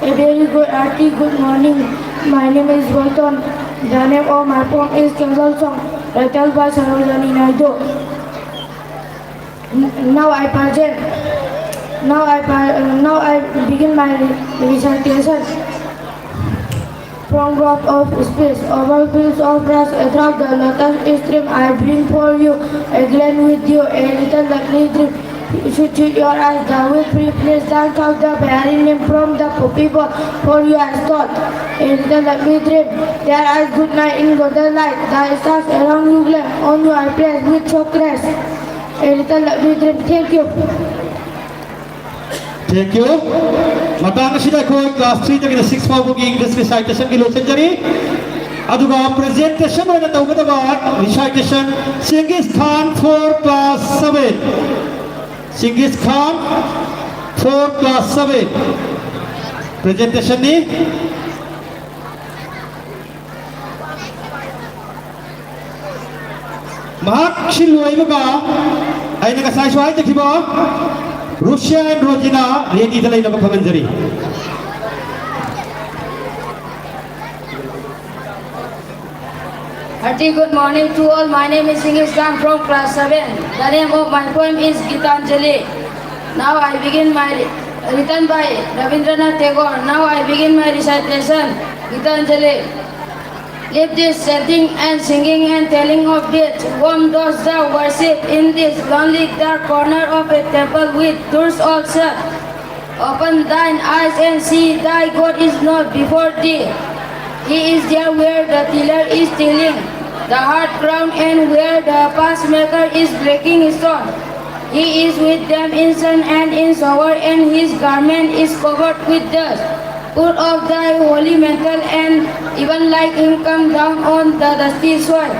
A very good, hearty good morning. My name is Walton. The name of my poem is Candle Song, written by Sarojini Naidu. N- Now I present. Now I pre- now I begin my re- recitation. From rock of space, over fields of grass, across the lotus stream, I bring for you a glen with you, a little lovely dream. Should you your eyes, the will free place, dance out the barren name from the poppy ball for you I stole. A little lovely dream, their eyes good night in golden light, the stars around you glare, on you I place with show grace. A little lovely dream, thank you. Thank you. ꯃꯇꯥꯡ ꯑꯁꯤꯗ ꯑꯩꯈꯣꯏ class three ꯗꯒꯤꯅ six ꯐꯥꯎꯕꯒꯤ English recitation ꯒꯤ ꯂꯣꯏꯁꯤꯟꯖꯔꯤ꯫ ꯑꯗꯨꯒ presentation ꯑꯣꯏꯅ ꯇꯧꯒꯗꯕ recitation, Chinggis Khan for class seven. Chinggis Khan for class seven. Presentation ꯅꯤ꯫ ꯃꯍꯥꯛ ꯁꯤ ꯂꯣꯏꯕꯒ ꯑꯩꯅ ꯉꯁꯥꯏꯁꯨ ꯍꯥꯏꯖꯈꯤꯕ Russia and Rosina ready ꯗ ꯂꯩꯅꯕ ꯈꯪꯍꯟꯖꯔꯤ꯫ Hearty good morning to all. My name is Chinggis Khan from class seven. The name of my poem is Gitanjali. Now I begin my, written by Rabindranath Tagore. Now I begin my recitation, Gitanjali. Leave this chanting and singing and telling of deeds. Whom dost thou worship in this lonely dark corner of a temple with doors all shut? Open thine eyes and see, thy God is not before thee. He is there where the tiller is tilling the hard ground and where the patchmaker is breaking stone. He is with them in sun and in shower, and his garment is covered with dust. Put off thy holy mantle and even like him come down on the dusty soil.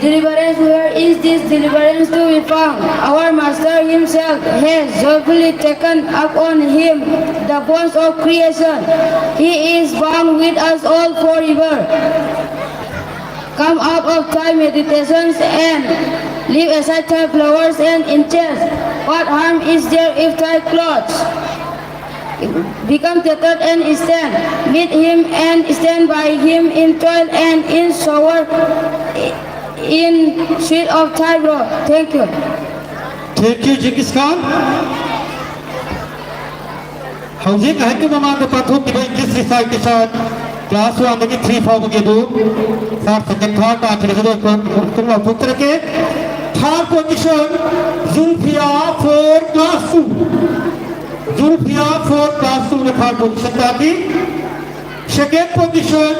Deliverance, where is this deliverance to be found? Our Master himself has joyfully taken up on him the bonds of creation. He is bound with us all forever. Come out of thy meditations and leave aside thy flowers and incense. What harm is there if thy clothes become tattered and stand? Meet him and stand by him in toil and in sorrow, in sweat of thy brow. Thank you. Thank you, Genghis Khan. ꯍꯧꯖꯤꯛ ꯉꯥꯏꯍꯥꯛꯀꯤ ꯃꯃꯥꯡꯗ ꯄꯥꯡꯊꯣꯛꯈꯤꯕ English recitation class one ꯗꯒꯤ three ꯐꯥꯎꯕꯒꯤ ꯑꯗꯨ first, second, third ꯇꯥꯈꯤꯕꯁꯤꯗ ꯑꯩꯈꯣꯏ ꯑꯃꯨꯛꯇꯪ ꯂꯥꯎꯊꯣꯛꯆꯔꯛꯀꯦ꯫ Third position, Zulfia for class two. Zulfia for class two ꯅ third position ꯇꯥꯈꯤ꯫ Second position,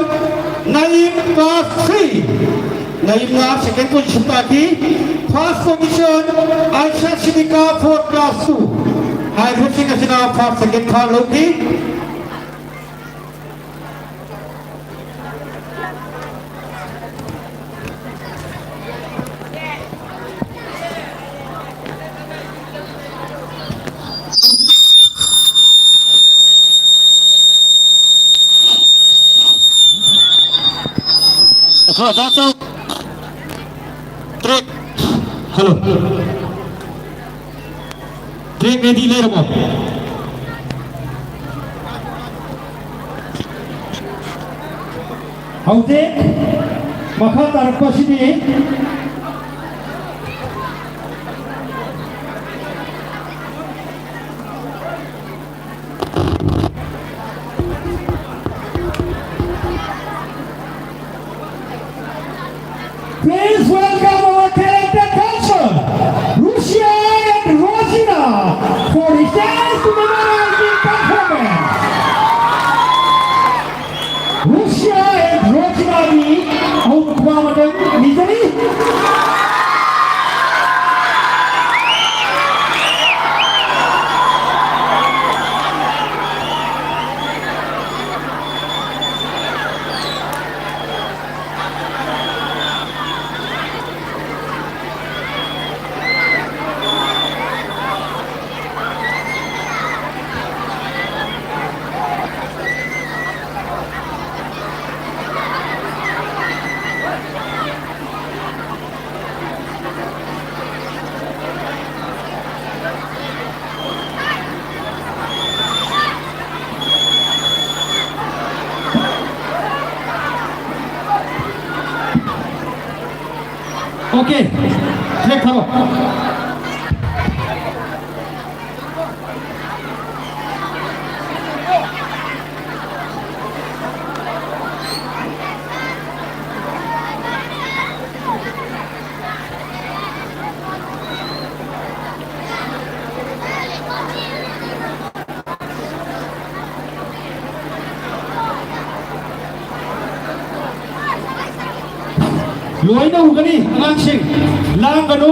Naeem class three. ꯅꯌꯤꯝꯅ second position ꯇꯥꯈꯤ꯫ First position, Aisha Siddiqa for class two. ꯍꯥꯏꯔꯤꯕꯁꯤꯡ ꯑꯁꯤꯅ first, second, third ꯂꯧꯈꯤ꯫ Hello, that's all. Track. Hello. Track ready ꯂꯩꯔꯕꯣ? ꯍꯧꯖꯤꯛ ꯃꯈꯥ ꯇꯥꯔꯛꯄꯁꯤꯗꯤ Please welcome our talented dancer, Lucia and Rosina, for the dance to the okay, track ꯊꯥꯔꯣ꯫ ꯂꯣꯏꯅ ꯎꯒꯅꯤ ꯑꯉꯥꯡꯁꯤꯡ, ꯂꯥꯡꯒꯅꯨ꯫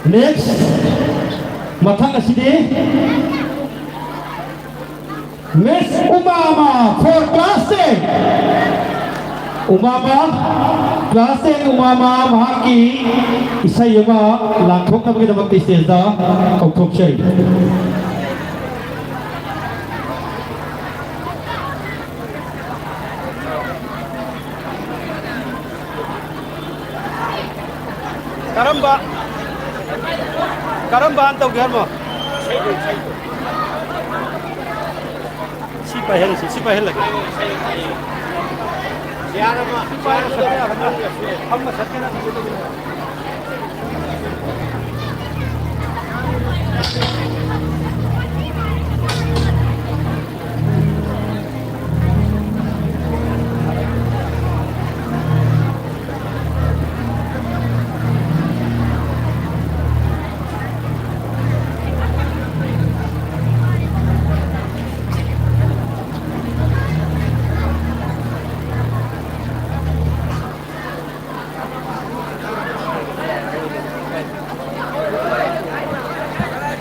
Next, ꯃꯊꯪ ꯑꯁꯤꯗꯤ Miss Umama for class ten. Umama, class ten Umama, ꯃꯍꯥꯛꯀꯤ ꯏꯁꯩ ꯑꯃ ꯂꯥꯡꯊꯣꯛꯅꯕꯒꯤꯗꯃꯛꯇ stageꯗ ꯀꯧꯊꯣꯛꯆꯔꯤ꯫ ꯀꯔꯝꯕ, ꯀꯔꯝꯕ ꯍꯥꯟꯅ ꯇꯧꯒꯦ ꯍꯥꯏꯔꯃꯣ? ꯁꯤ ꯄꯥꯏꯍꯜꯂꯁꯤ, ꯁꯤ ꯄꯥꯏꯍꯜꯂꯒꯦ꯫ ꯁꯤ ꯄꯥꯏꯔꯒ ꯁꯠꯄ ꯌꯥꯒꯗ꯭ꯔꯥ? ꯐꯝꯃ ꯁꯠꯀꯦꯔꯥ?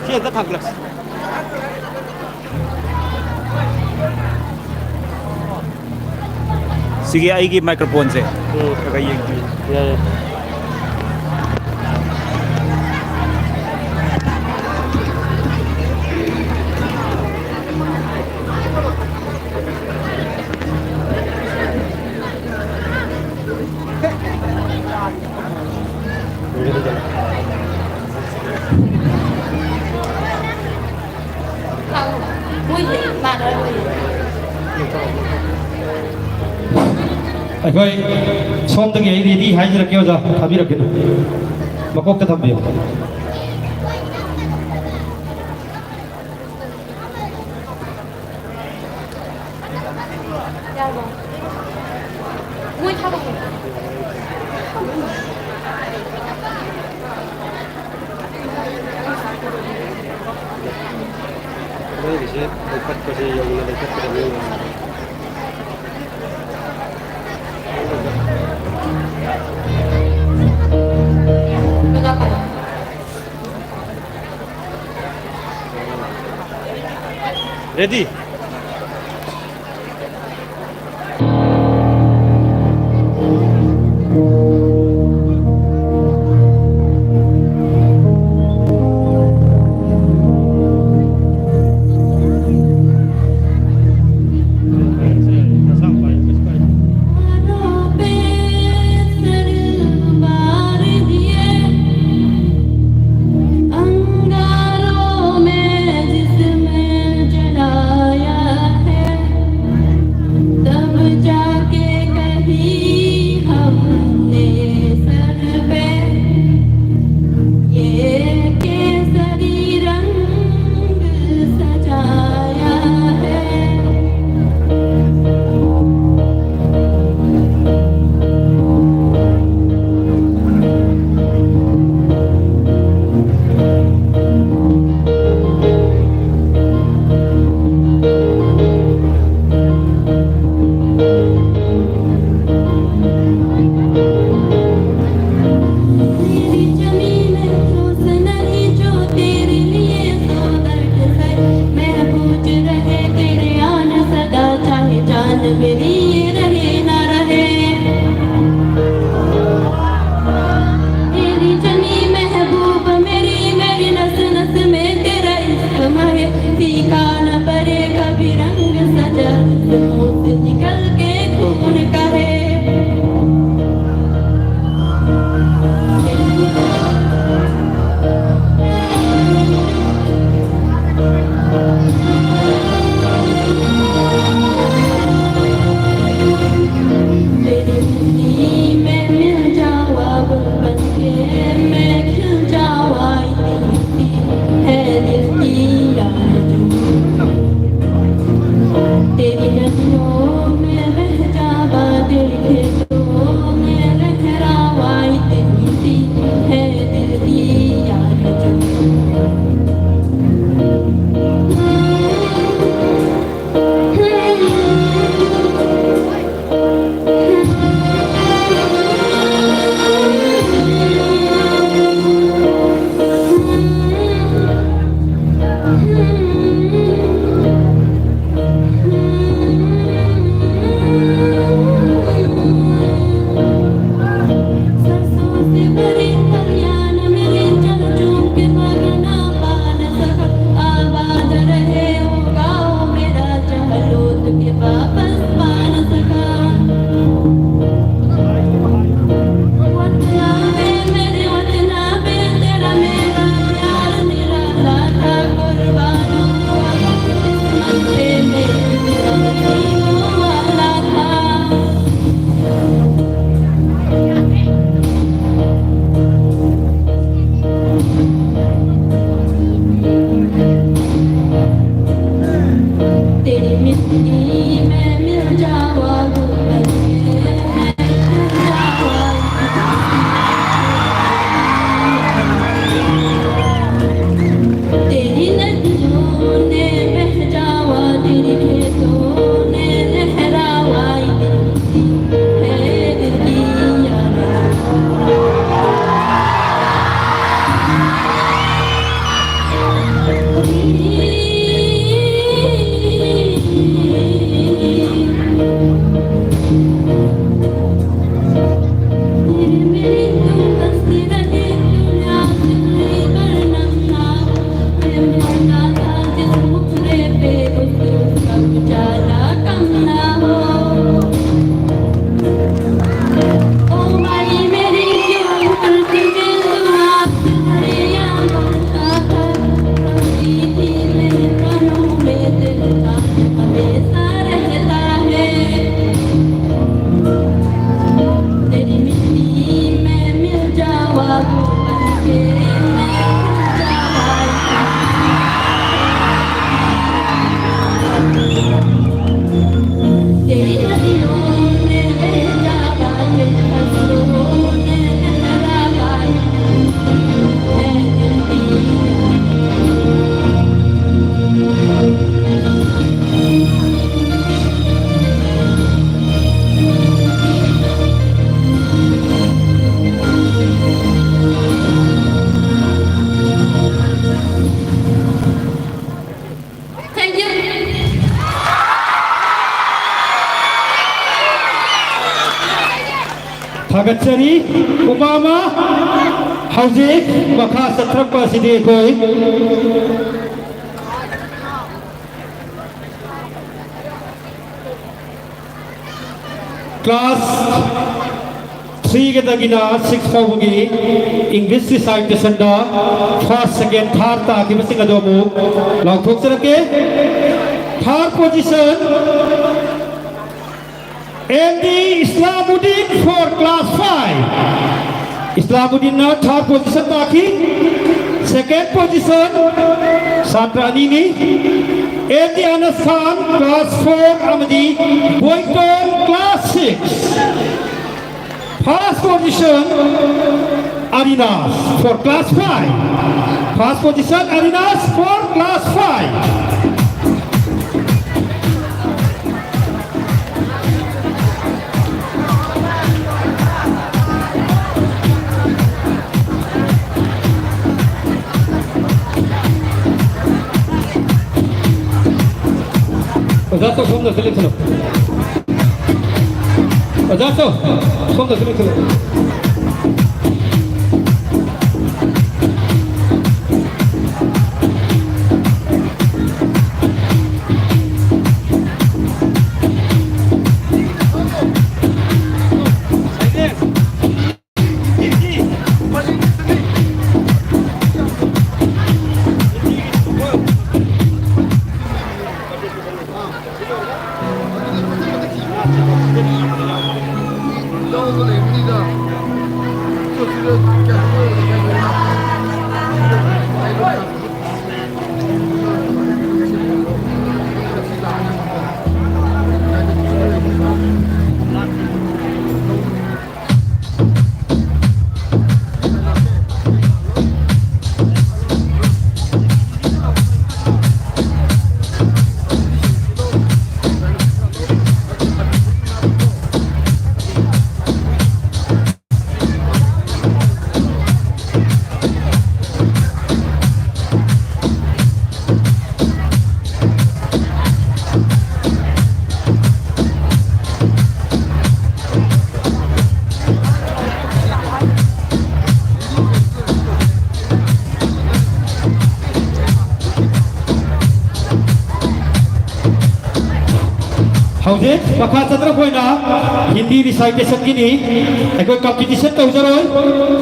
ꯁꯤ ꯑꯝꯇ ꯊꯥꯡꯒꯠꯂꯛꯁꯤ꯫ ꯁꯤꯒꯤ ꯑꯩꯒꯤ ꯃꯥꯏꯀ꯭ꯔꯣꯐꯣꯟꯁꯦ ꯎꯝ꯫ ꯈꯔ ꯈꯔ ꯌꯦꯡꯕꯤꯌꯨ꯫ ꯌꯥꯏ, ꯌꯥꯏ꯫ ꯑꯩꯈꯣꯏ ꯁꯣꯝꯗꯒꯤ ꯑꯩ ꯔꯦꯗꯤ ꯍꯥꯏꯖꯔꯛꯀꯦ, ꯑꯣꯖꯥ, ꯊꯥꯕꯤꯔꯛꯀꯦ꯫ ꯃꯀꯣꯛꯇ ꯊꯝꯕꯤꯌꯨ꯫ ꯅꯣꯏꯒꯤꯁꯦ ꯂꯩꯈꯠꯄꯁꯦ ꯌꯧꯅ ꯂꯩꯈꯠꯀꯗꯕꯅꯤ꯫ Ready? Thank you. ꯊꯥꯒꯠꯆꯔꯤ꯫ ꯎꯃꯥꯃꯥ, ꯍꯧꯖꯤꯛ ꯃꯈꯥ ꯆꯠꯊꯔꯛꯄ ꯑꯁꯤꯗꯤ ꯑꯩꯈꯣꯏ class three ꯒꯗꯒꯤꯅ six ꯐꯥꯎꯕꯒꯤ English recitation ꯗ first, second, third ꯇꯥꯈꯤꯕꯁꯤꯡ ꯑꯗꯨ ꯑꯃꯨꯛ ꯂꯥꯎꯊꯣꯛꯆꯔꯛꯀꯦ꯫ Third position, M D Islamuddin for class five. Islamuddin ꯅ third position ꯇꯥꯈꯤ꯫ Second position ꯁꯥꯇ꯭ꯔ ꯑꯅꯤꯅꯤ, M D Anas Khan class four ꯑꯃꯗꯤ ꯕꯣꯏꯇꯣꯟ class six꯫ First position, Arinas for class five. First position, Arinas for class five. ꯑꯣꯖꯥ ꯆꯧ, ꯁꯣꯝꯗ ꯑꯝꯇ ꯂꯦꯞꯁꯤꯜꯂꯨ꯫ ꯑꯣꯖꯥ ꯆꯧ, ꯁꯣꯝꯗ ꯑꯝꯇ ꯂꯦꯞꯁꯤꯜꯂꯨ꯫ ꯍꯧꯖꯤꯛ ꯃꯈꯥ ꯆꯠꯊꯔꯛꯄ ꯑꯣꯏꯅ ꯍꯤꯟꯗꯤ ꯔꯤꯁꯥꯏꯇꯦꯁꯟꯒꯤꯅꯤ꯫ ꯑꯩꯈꯣꯏ ꯀꯝꯄꯤꯇꯤꯁꯟ ꯇꯧꯖꯔꯣꯏ,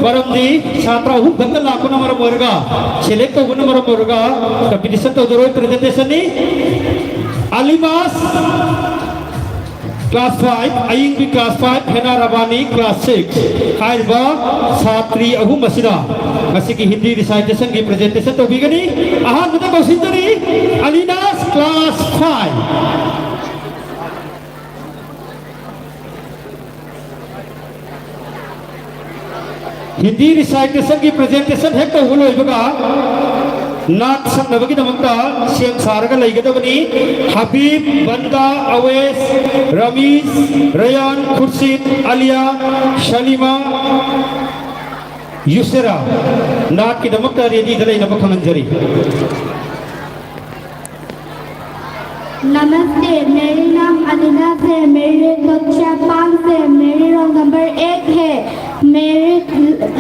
ꯃꯔꯝꯗꯤ ꯁꯥꯇ꯭ꯔ ꯑꯍꯨꯝ ꯈꯛꯇ ꯂꯥꯛꯄꯅ ꯃꯔꯝ ꯑꯣꯏꯔꯒ, ꯁꯦꯂꯦꯛ ꯇꯧꯕꯅ ꯃꯔꯝ ꯑꯣꯏꯔꯒ ꯀꯝꯄꯤꯇꯤꯁꯟ ꯇꯧꯖꯔꯣꯏ꯫ ꯄ꯭ꯔꯖꯦꯟꯇꯦꯁꯟꯅꯤ꯫ ꯑꯂꯤꯃꯥꯁ class five, ꯑꯌꯤꯡꯕꯤ class five, ꯍꯦꯅꯥ ꯔꯕꯥꯅꯤ class six ꯍꯥꯏꯔꯤꯕ ꯁꯥꯇ꯭ꯔꯤ ꯑꯍꯨꯝ ꯑꯁꯤꯅ ꯉꯁꯤꯒꯤ ꯍꯤꯟꯗꯤ ꯔꯤꯁꯥꯏꯇꯦꯁꯟꯒꯤ ꯄ꯭ꯔꯖꯦꯟꯇꯦꯁꯟ ꯇꯧꯕꯤꯒꯅꯤ꯫ ꯑꯍꯥꯟꯕꯗ ꯀꯧꯁꯤꯟꯖꯔꯤ ꯑꯂꯤꯅꯥꯁ class five꯫ ꯍꯤꯟꯗꯤ ꯔꯤꯁꯥꯏꯇꯦꯁꯟꯒꯤ ꯄ꯭ꯔꯖꯦꯟꯇꯦꯁꯟ ꯍꯦꯛ ꯇꯧꯕ ꯂꯣꯏꯕꯒ, ꯅꯥꯠ ꯁꯛꯅꯕꯒꯤꯗꯃꯛꯇ ꯁꯦꯝ ꯁꯥꯔꯒ ꯂꯩꯒꯗꯕꯅꯤ꯫ ꯍꯕꯤꯕ, ꯕꯟꯗꯥ, ꯑꯋꯦꯁ, ꯔꯃꯤꯁ, ꯔꯌꯥꯟ, ꯈꯨꯔꯁꯤꯗ, ꯑꯂꯤꯌꯥ, ꯁꯂꯤꯃꯥ, ꯌꯨꯁꯦꯔꯥ, ꯅꯥꯠꯀꯤꯗꯃꯛꯇ ꯔꯦꯗꯤꯗ ꯂꯩꯅꯕ ꯈꯪꯍꯟꯖꯔꯤ꯫ नमस्ते, मेरी नाम अलीना से, मेरी कक्षा पाँच से, मेरी रोल नंबर एक है, मेरी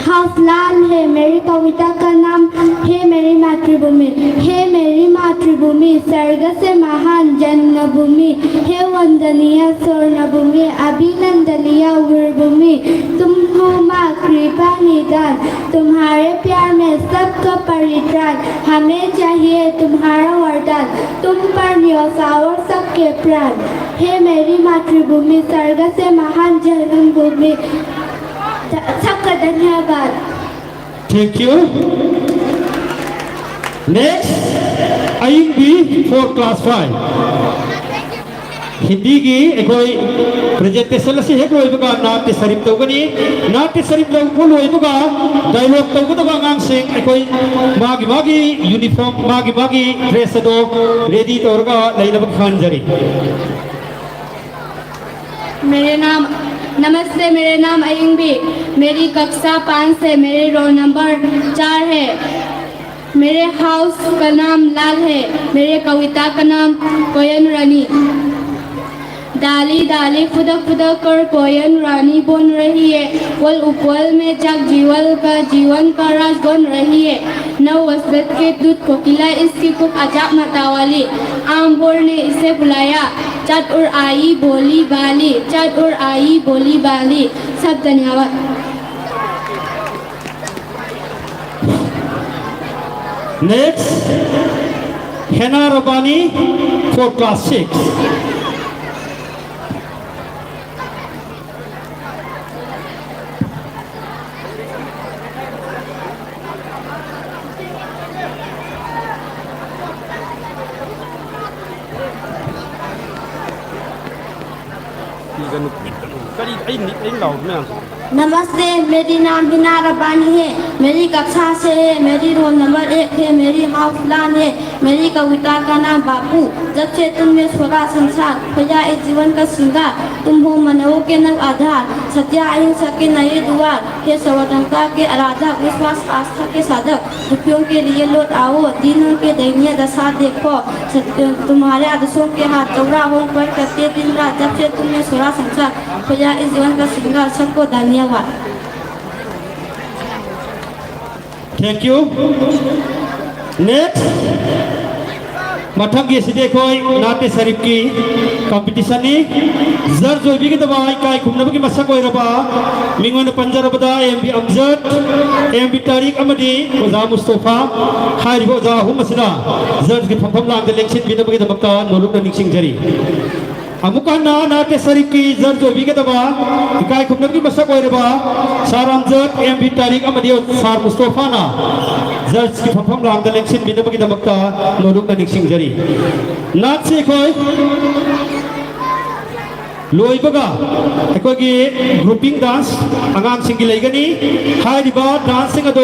हाउस लाल है, मेरी कविता का नाम है मेरी मातृभूमि। हे मेरी मातृभूमि, स्वर्ग से महान जन्मभूमि, हे वंदनीय स्वर्णभूमि, अभिनंदनीय वीरभूमि, तुम हो माँ कृपा निदान, तुम्हारे प्यार में सबका परित्राण, हमें चाहिए तुम्हारा वरदान, तुम पर न्योछावर सबके प्राण। हे मेरी मातृभूमि, स्वर्ग से महान जन्मभूमि। ध-, सबका धन्यवाद। Thank you. Next, ꯑꯌꯤꯡꯕꯤ for class five꯫ ꯍꯤꯟꯗꯤꯒꯤ ꯑꯩꯈꯣꯏ presentation ꯑꯁꯤ ꯍꯦꯛ ꯂꯣꯏꯕꯒ ꯅꯥꯇ꯭ꯌ ꯁꯔꯤꯞ ꯇꯧꯒꯅꯤ꯫ ꯅꯥꯇ꯭ꯌ ꯁꯔꯤꯞ ꯂꯧꯕ ꯂꯣꯏꯕꯒ dialogue ꯇꯧꯒꯗꯕ ꯑꯉꯥꯡꯁꯤꯡ ꯑꯩꯈꯣꯏ ꯃꯥꯒꯤ ꯃꯥꯒꯤ uniform, ꯃꯥꯒꯤ ꯃꯥꯒꯤ dress ꯑꯗꯣ ready ꯇꯧꯔꯒ ꯂꯩꯅꯕ ꯈꯪꯍꯟꯖꯔꯤ꯫ मेरे नाम नमस्ते, मेरे नाम अयंग भी। मेरी कक्षा पाँच से, मेरे रोल नंबर चार है। मेरे हाउस का नाम लाल है। मेरे कविता का नाम कोयन रानी। डाली डाली फुदक फुदक कर कोयन रानी बन रही है। वल उपवल में जग जीवल का जीवन का राज बन रही है। नौ वसंत के दूत कोकिला इसकी कुक अजाब मतावाली। आम्बोर ने इसे बुलाया। चट और आई बोली बाली, चट और आई बोली बाली। सब धन्यवाद। Next, Hena Rabani for class six. ꯀꯔꯤ ꯑꯩ ꯅꯤꯛ ꯑꯩ ꯂꯥꯎꯕ ꯃꯌꯥꯝꯁꯦ? नमस्ते, मेरी नाम हिना रब्बानी है। मेरी कक्षा छह है, मेरी रोल नंबर एक है, मेरी हाउस प्लान है, मेरी कविता का नाम बापू। जब से तुम में छोड़ा संसार, खोया इस जीवन का श्रृंगार। तुम हो मनवों के नव आधार, सत्य अहिंसा के नए द्वार। हे सर्वधर्मता के आराधक, विश्वास आस्था के साधक, दुखियों के लिए लौट आओ, दीनों के दयनीय दशा देखो। सत्य तुम्हारे आदर्शों के हाथ चौड़ा हो पर करते दिन रात। जब से तुम में छोड़ा संसार, खोया इस जीवन का श्रृंगार। सबको धन्यवाद। Thank you. Next. ꯃꯊꯪꯒꯤ ꯑꯁꯤꯗꯤ ꯑꯩꯈꯣꯏ ꯅꯥꯠꯇꯤ ꯁꯔꯤꯐꯀꯤ competition ꯅꯤ꯫ Judge ꯑꯣꯏꯕꯤꯒꯗꯕ ꯏꯀꯥꯏ ꯈꯨꯝꯅꯕꯒꯤ ꯃꯁꯛ ꯑꯣꯏꯔꯕ ꯃꯤꯡ ꯑꯣꯏꯅ ꯄꯟꯖꯔꯕꯗ ꯑꯦꯝ ꯕꯤ ꯑꯝꯖꯗ, ꯑꯦꯝ ꯕꯤ ꯇꯥꯔꯤꯛ ꯑꯃꯗꯤ ꯑꯣꯖꯥ ꯃꯨꯁꯇꯣꯐꯥ ꯍꯥꯏꯔꯤꯕ ꯑꯣꯖꯥ ꯑꯍꯨꯝ ꯑꯁꯤꯅ judge ꯀꯤ ꯐꯝꯐꯝ ꯂꯥꯡꯗ ꯂꯦꯡꯁꯤꯟꯕꯤꯅꯕꯒꯤꯗꯃꯛꯇ ꯅꯣꯂꯨꯛꯅ ꯅꯤꯡꯁꯤꯡꯖꯔꯤ꯫ ꯑꯃꯨꯛ ꯍꯟꯅ ꯅꯥꯠꯇꯤ ꯁꯔꯤꯐꯀꯤ judge ꯑꯣꯏꯕꯤꯒꯗꯕ ꯏꯀꯥꯏ ꯈꯨꯝꯅꯕꯒꯤ ꯃꯁꯛ ꯑꯣꯏꯔꯕ ꯁꯥꯔ ꯑꯝꯖꯗ, ꯑꯦꯝ ꯕꯤ ꯇꯥꯔꯤꯛ ꯑꯃꯗꯤ ꯁꯥꯔ ꯃꯨꯁꯇꯣꯐꯥꯅ judge ꯀꯤ ꯐꯝꯐꯝ ꯂꯥꯡꯗ ꯂꯦꯡꯁꯤꯟꯕꯤꯅꯕꯒꯤꯗꯃꯛꯇ ꯅꯣꯂꯨꯛꯅ ꯅꯤꯡꯁꯤꯡꯖꯔꯤ꯫ ꯅꯥꯠꯁꯤ ꯑꯩꯈꯣꯏ ꯂꯣꯏꯕꯒ ꯑꯩꯈꯣꯏꯒꯤ grouping dance ꯑꯉꯥꯡꯁꯤꯡꯒꯤ ꯂꯩꯒꯅꯤ꯫ ꯍꯥꯏꯔꯤꯕ dance ꯁꯤꯡ ꯑꯗꯨ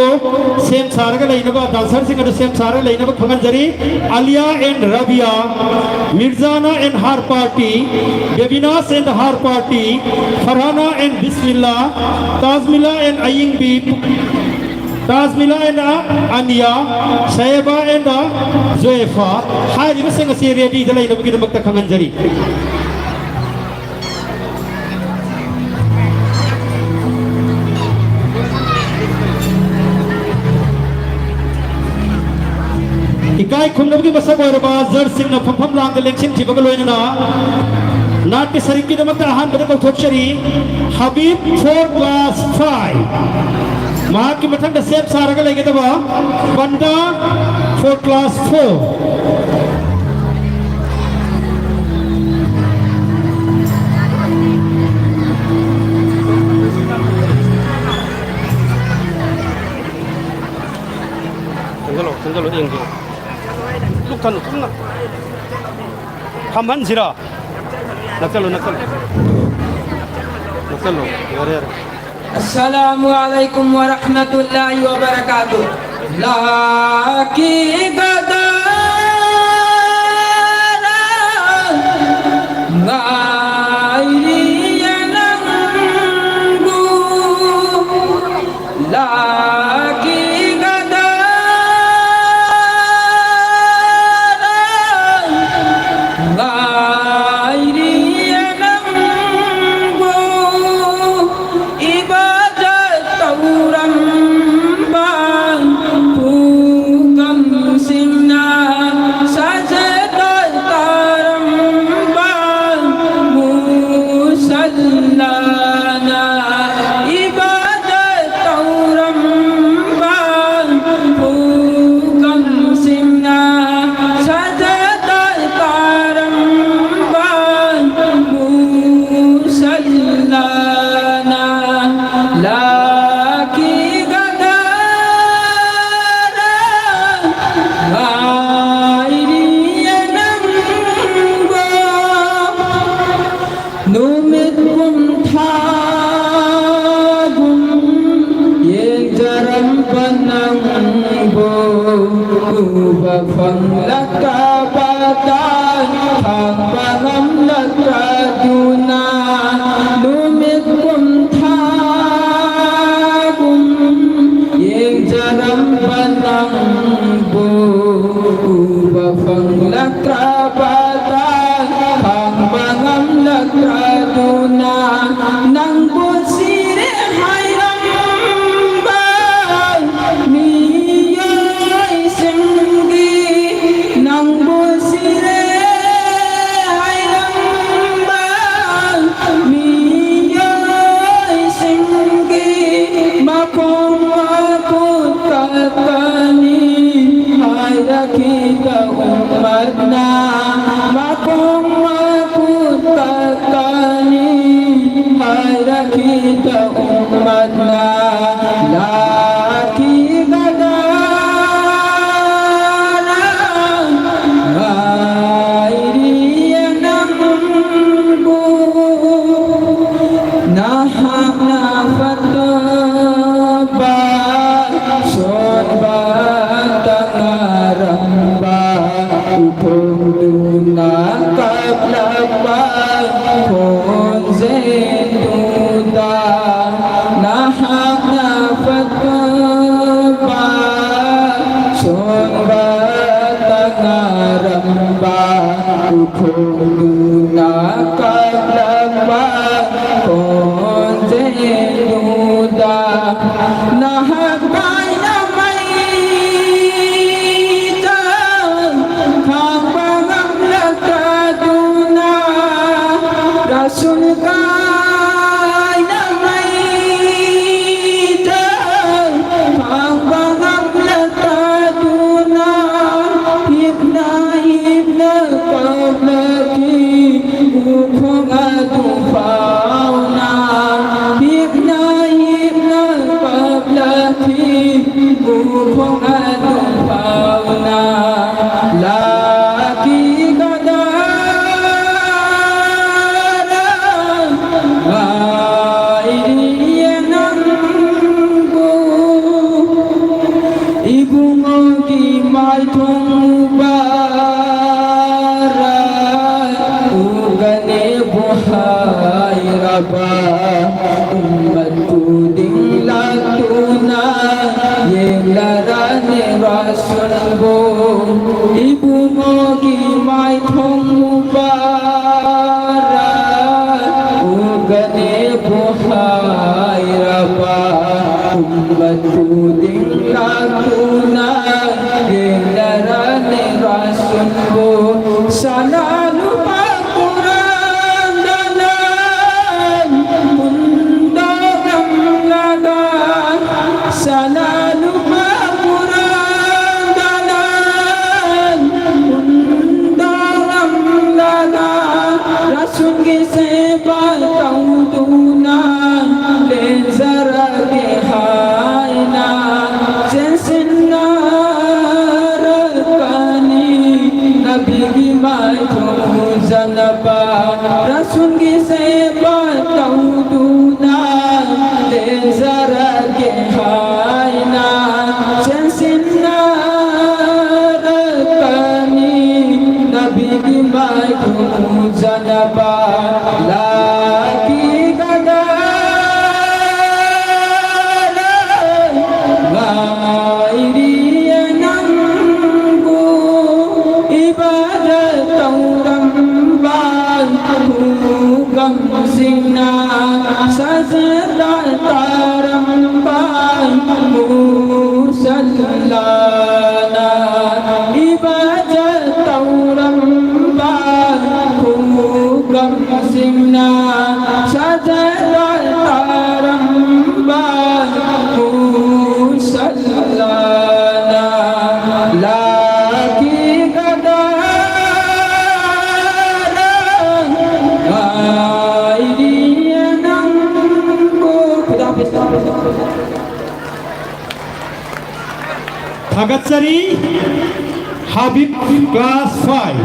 ꯁꯦꯝ ꯁꯥꯔꯒ ꯂꯩꯅꯕ, dancer ꯁꯤꯡ ꯑꯗꯨ ꯁꯦꯝ ꯁꯥꯔꯒ ꯂꯩꯅꯕ ꯈꯪꯍꯟꯖꯔꯤ꯫ Alia and Rabia, Mirzana and her party, Bebinaz and her party, Farhana and Bismillah, Tazmila and Ayingbi, Tazmila and Ania, Shayaba and Zoefa, ꯍꯥꯏꯔꯤꯕꯁꯤꯡ ꯑꯁꯤ ready ꯗ ꯂꯩꯅꯕꯒꯤꯗꯃꯛꯇ ꯈꯪꯍꯟꯖꯔꯤ꯫ ꯏꯀꯥꯏ ꯈꯨꯝꯅꯕꯒꯤ ꯃꯁꯛ ꯑꯣꯏꯔꯕ judge ꯁꯤꯡꯅ ꯐꯝꯐꯝ ꯂꯥꯡꯗ ꯂꯦꯡꯁꯤꯟꯈꯤꯕꯒ ꯂꯣꯏꯅꯅ ꯅꯥꯠꯀꯤ ꯁꯔꯤꯐꯀꯤꯗꯃꯛꯇ ꯑꯍꯥꯟꯕꯗ ꯀꯧꯊꯣꯛꯆꯔꯤ ꯍꯕꯤꯕ, four class five꯫ ꯃꯍꯥꯛꯀꯤ ꯃꯊꯪꯗ ꯁꯦꯝ ꯁꯥꯔꯒ ꯂꯩꯒꯗꯕ ꯄꯟꯗꯥ, four class four꯫ ꯆꯪꯁꯤꯜꯂꯣ, ꯆꯪꯁꯤꯜꯂꯣ, ꯌꯦꯡꯁꯦ꯫ ꯂꯨꯛ ꯊꯜꯂꯨ, ꯆꯨꯝꯅ꯫ ꯐꯝꯍꯟꯁꯤꯔꯣ? ꯅꯛꯁꯜꯂꯨ, ꯅꯛꯁꯜꯂꯨ꯫ ꯅꯛꯁꯜꯂꯨ꯫ ꯌꯥꯔꯦ, ꯌꯥꯔꯦ꯫ Assalamu alaikum warahmatullahi wabarakatuh. Laki gadara ngairi ananggu. Laki gadara ngairi ananggu. Ibadat tauram bang pukam singna sajadat taram bang musallana. Ibadat tauram bang pukam singna sajadat taram bang musallana. Laki gadara ngairi ananggu. Numit kum thagum yeng jaram panangbu. Uba fang laka bata thang pangam laka duna. Numit kum thagum yeng jaram panangbu. Uba fang laka bata thang pangam laka duna. Nangbu sire hairam bang miyoi singgi. Nangbu sire hairam bang miyoi singgi. Makong makut kakani haira kita umatna. Makong makut kakani haira kita umatna. Laki gadara ngairi ananggu. Nahak nafat ꯉꯥꯔꯝꯕ ꯎꯐꯣꯡꯗꯨꯅ ꯀꯞꯂꯛꯄ ꯈꯣꯟꯖꯦꯜꯗꯨꯗ ꯅꯍꯥꯛꯅ ꯐꯠꯇꯕ ꯁꯣꯟꯕꯇ ꯉꯥꯔꯝꯕ ꯎꯐꯣꯡꯗꯨꯅ ꯀꯞꯂꯛꯄ ꯈꯣꯟꯖꯦꯜꯗꯨꯗ ꯅꯍꯥꯛ ꯀꯥꯏꯅ ꯃꯩꯇ ꯈꯥꯡꯕ ꯉꯝꯂꯛꯇꯗꯨꯅ ꯔꯁꯨꯜ ꯀꯥꯏꯅ ꯃꯩꯇ ꯈꯥꯡꯕ ꯉꯝꯂꯛꯇꯗꯨꯅ ꯍꯤꯞꯅ ꯍꯤꯞꯅ ꯀꯞꯂꯛꯈꯤ ꯎꯈꯣꯡ ꯑꯗꯨ ꯐꯥꯎꯅ ꯍꯤꯞꯅ ꯍꯤꯞꯅ ꯀꯞꯂꯛꯈꯤ ꯎꯈꯣꯡ ꯑꯗꯨ ꯐꯥꯎꯅ ꯂꯥꯛꯈꯤꯒꯗ꯭ꯔꯥ ꯉꯥꯏꯔꯤꯌꯦ ꯅꯪꯕꯨ ꯏꯕꯨꯡꯉꯣꯒꯤ ꯃꯥꯏꯊꯣꯡ ꯃꯨꯕꯥꯔꯛ ꯎꯒꯅꯦꯕꯨ ꯍꯥꯏꯔꯕ ꯎꯝꯃꯠ ꯈꯨꯗꯤꯡ ꯂꯥꯛꯇꯨꯅ ꯌꯦꯡꯂꯔꯅꯤ ꯔꯁꯨꯜꯕꯨ ꯏꯕꯨꯡꯉꯣꯒꯤ ꯃꯥꯏꯊꯣꯡ ꯃꯨꯕꯥꯔꯛ ꯎꯒꯅꯦꯕꯨ ꯍꯥꯏꯔꯕ ꯎꯝꯃꯠ ꯈꯨꯗꯤꯡ ꯂꯥꯛꯇꯨꯅ ꯌꯦꯡꯅꯔꯅꯤ ꯔꯁꯨꯜꯕꯨ ꯁꯅꯥ ꯂꯨꯄꯥ ꯀꯨꯔꯥꯟꯗꯅ ꯍꯨꯟꯗꯣꯛꯂꯝꯂꯒ ꯁꯅꯥ ꯂꯨꯄꯥ ꯀꯨꯔꯥꯟꯗꯅ ꯍꯨꯟꯗꯣꯛꯂꯝꯂꯒ ꯔꯁꯨꯜꯒꯤ ꯁꯦꯕꯥ ꯇꯧꯗꯨꯅ ꯂꯦꯟꯖꯔꯒꯦ ꯍꯥꯏꯅ ꯁꯤꯡꯅ ꯁꯖꯗ ꯇꯥꯔꯝꯕ ꯃꯨꯁꯜꯂꯥꯅ ꯏꯕꯥꯗꯠ ꯇꯧꯔꯝꯕ ꯈꯨꯒꯪꯁꯤꯡꯅ ꯁꯖꯗ ꯇꯥꯔꯝꯕ ꯃꯨꯁꯜꯂꯥꯅ ꯂꯥꯛꯈꯤꯒꯗ꯭ꯔꯥ ꯊꯥꯒꯠꯆꯔꯤ꯫ ꯍꯥꯕꯤꯕ, class five꯫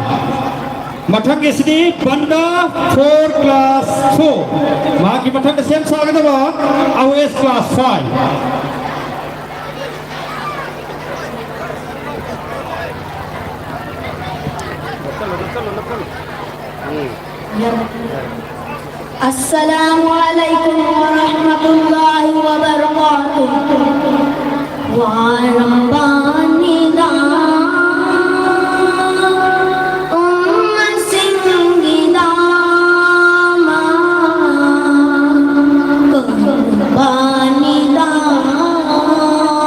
ꯃꯊꯪꯒꯤꯁꯤꯗꯤ Banda, four, class four꯫ ꯃꯍꯥꯛꯀꯤ ꯃꯊꯪꯗ ꯁꯦꯝ ꯁꯥꯒꯗꯕ ꯑꯋꯦꯁ, class five꯫ السلام عليكم ورحمة الله وبركاته. ꯋꯥꯔꯝꯕꯅꯤꯗ ꯎꯝꯃꯁꯤꯡꯒꯤꯗꯃꯛ, ꯀꯔꯝꯕꯅꯤꯗ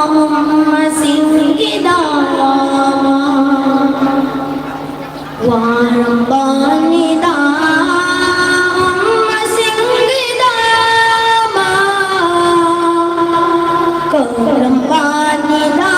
ꯎꯝꯃꯁꯤꯡꯒꯤꯗꯃꯛ꯫ ꯋꯥꯔꯝꯕꯅꯤꯗ ꯎꯝꯃꯁꯤꯡꯒꯤꯗꯃꯛ, ꯀꯔꯝꯕꯅꯤꯗ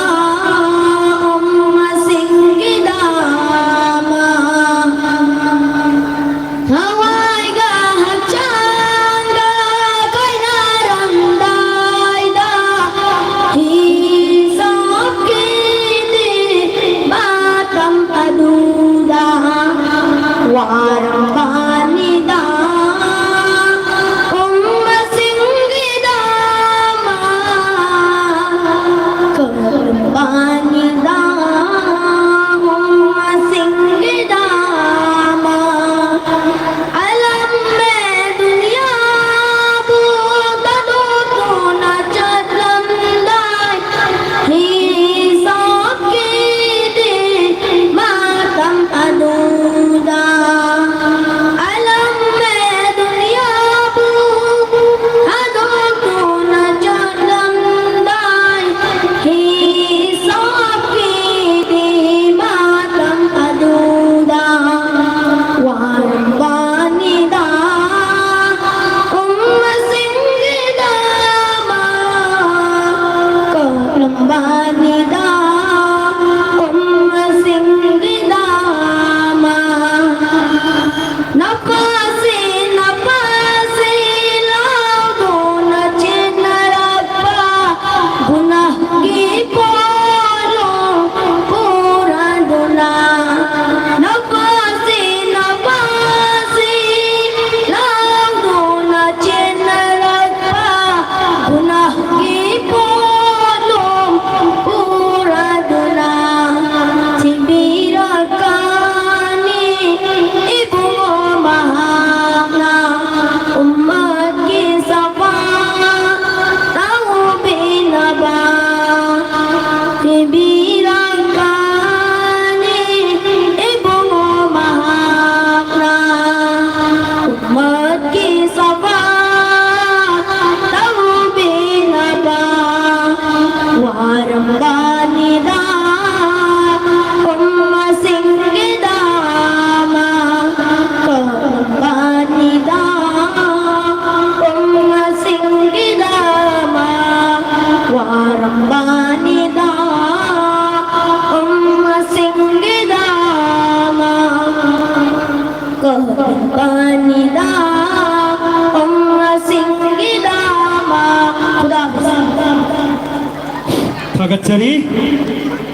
ꯊꯥꯒꯠꯆꯔꯤ꯫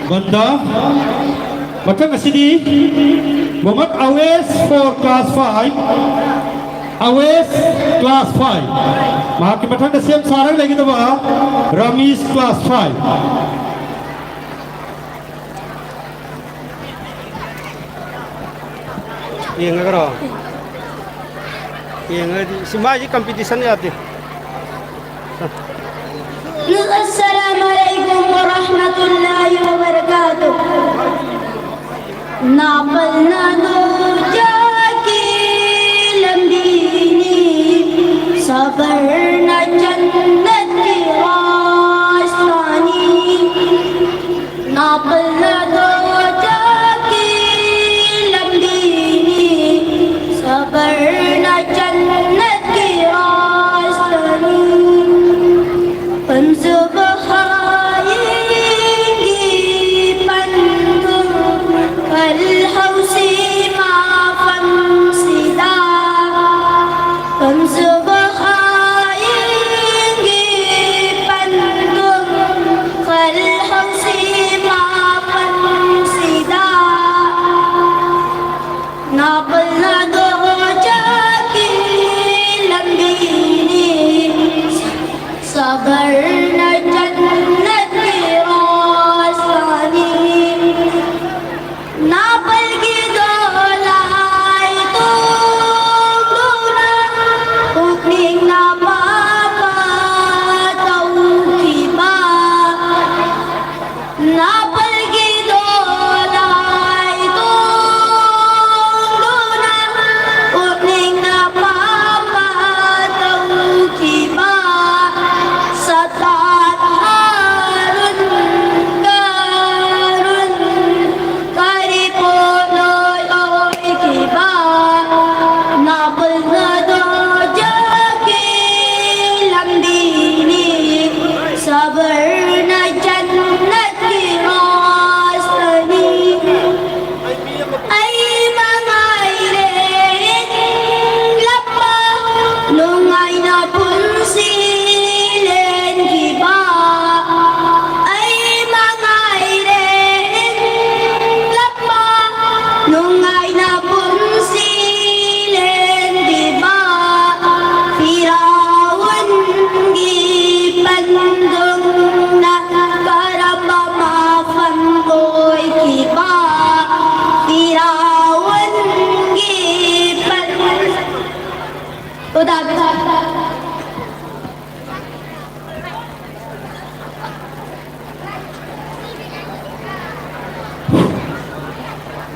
ꯕꯟꯗ꯫ ꯃꯊꯪ ꯑꯁꯤꯗꯤ Mohammad Awes for class five꯫ Awes, class five꯫ ꯃꯍꯥꯛꯀꯤ ꯃꯊꯪꯗ ꯁꯦꯝ ꯁꯥꯔꯒ ꯂꯩꯒꯗꯕ ꯔꯥꯃꯤꯁ, class five꯫ ꯌꯦꯡꯉꯒꯔꯣ? ꯌꯦꯡꯉꯒꯗꯤ ꯁꯤ ꯃꯥꯏꯁꯤ competition ꯌꯥꯗꯦ꯫ السلام عليكم ورحمة الله وبركاته. ꯅꯥꯄꯜꯅ ꯅꯣꯖꯥꯒꯤ ꯂꯝꯕꯤꯅꯤ, ꯁꯕꯔꯅ ꯖꯟꯅꯠꯀꯤ ꯔꯥꯁꯇꯥꯅꯤ꯫ ꯅꯥꯄꯜꯅ ꯅꯣꯖꯥꯒꯤ ꯂꯝꯕꯤꯅꯤ, ꯁꯕꯔꯅ ꯖꯟꯅꯠꯀꯤ ꯔꯥꯁꯇꯥꯅꯤ꯫ ꯄꯥꯝꯖꯕ ꯍꯌꯦꯡꯒꯤ ꯄꯟꯊꯨꯡ ꯀꯜꯍꯧꯁꯤ ꯃꯐꯝꯁꯤꯗ꯫ ꯄꯥꯝꯖꯕ ꯍꯌꯦꯡꯒꯤ ꯄꯟꯊꯨꯡ ꯀꯜꯍꯧꯁꯤ ꯃꯐꯝ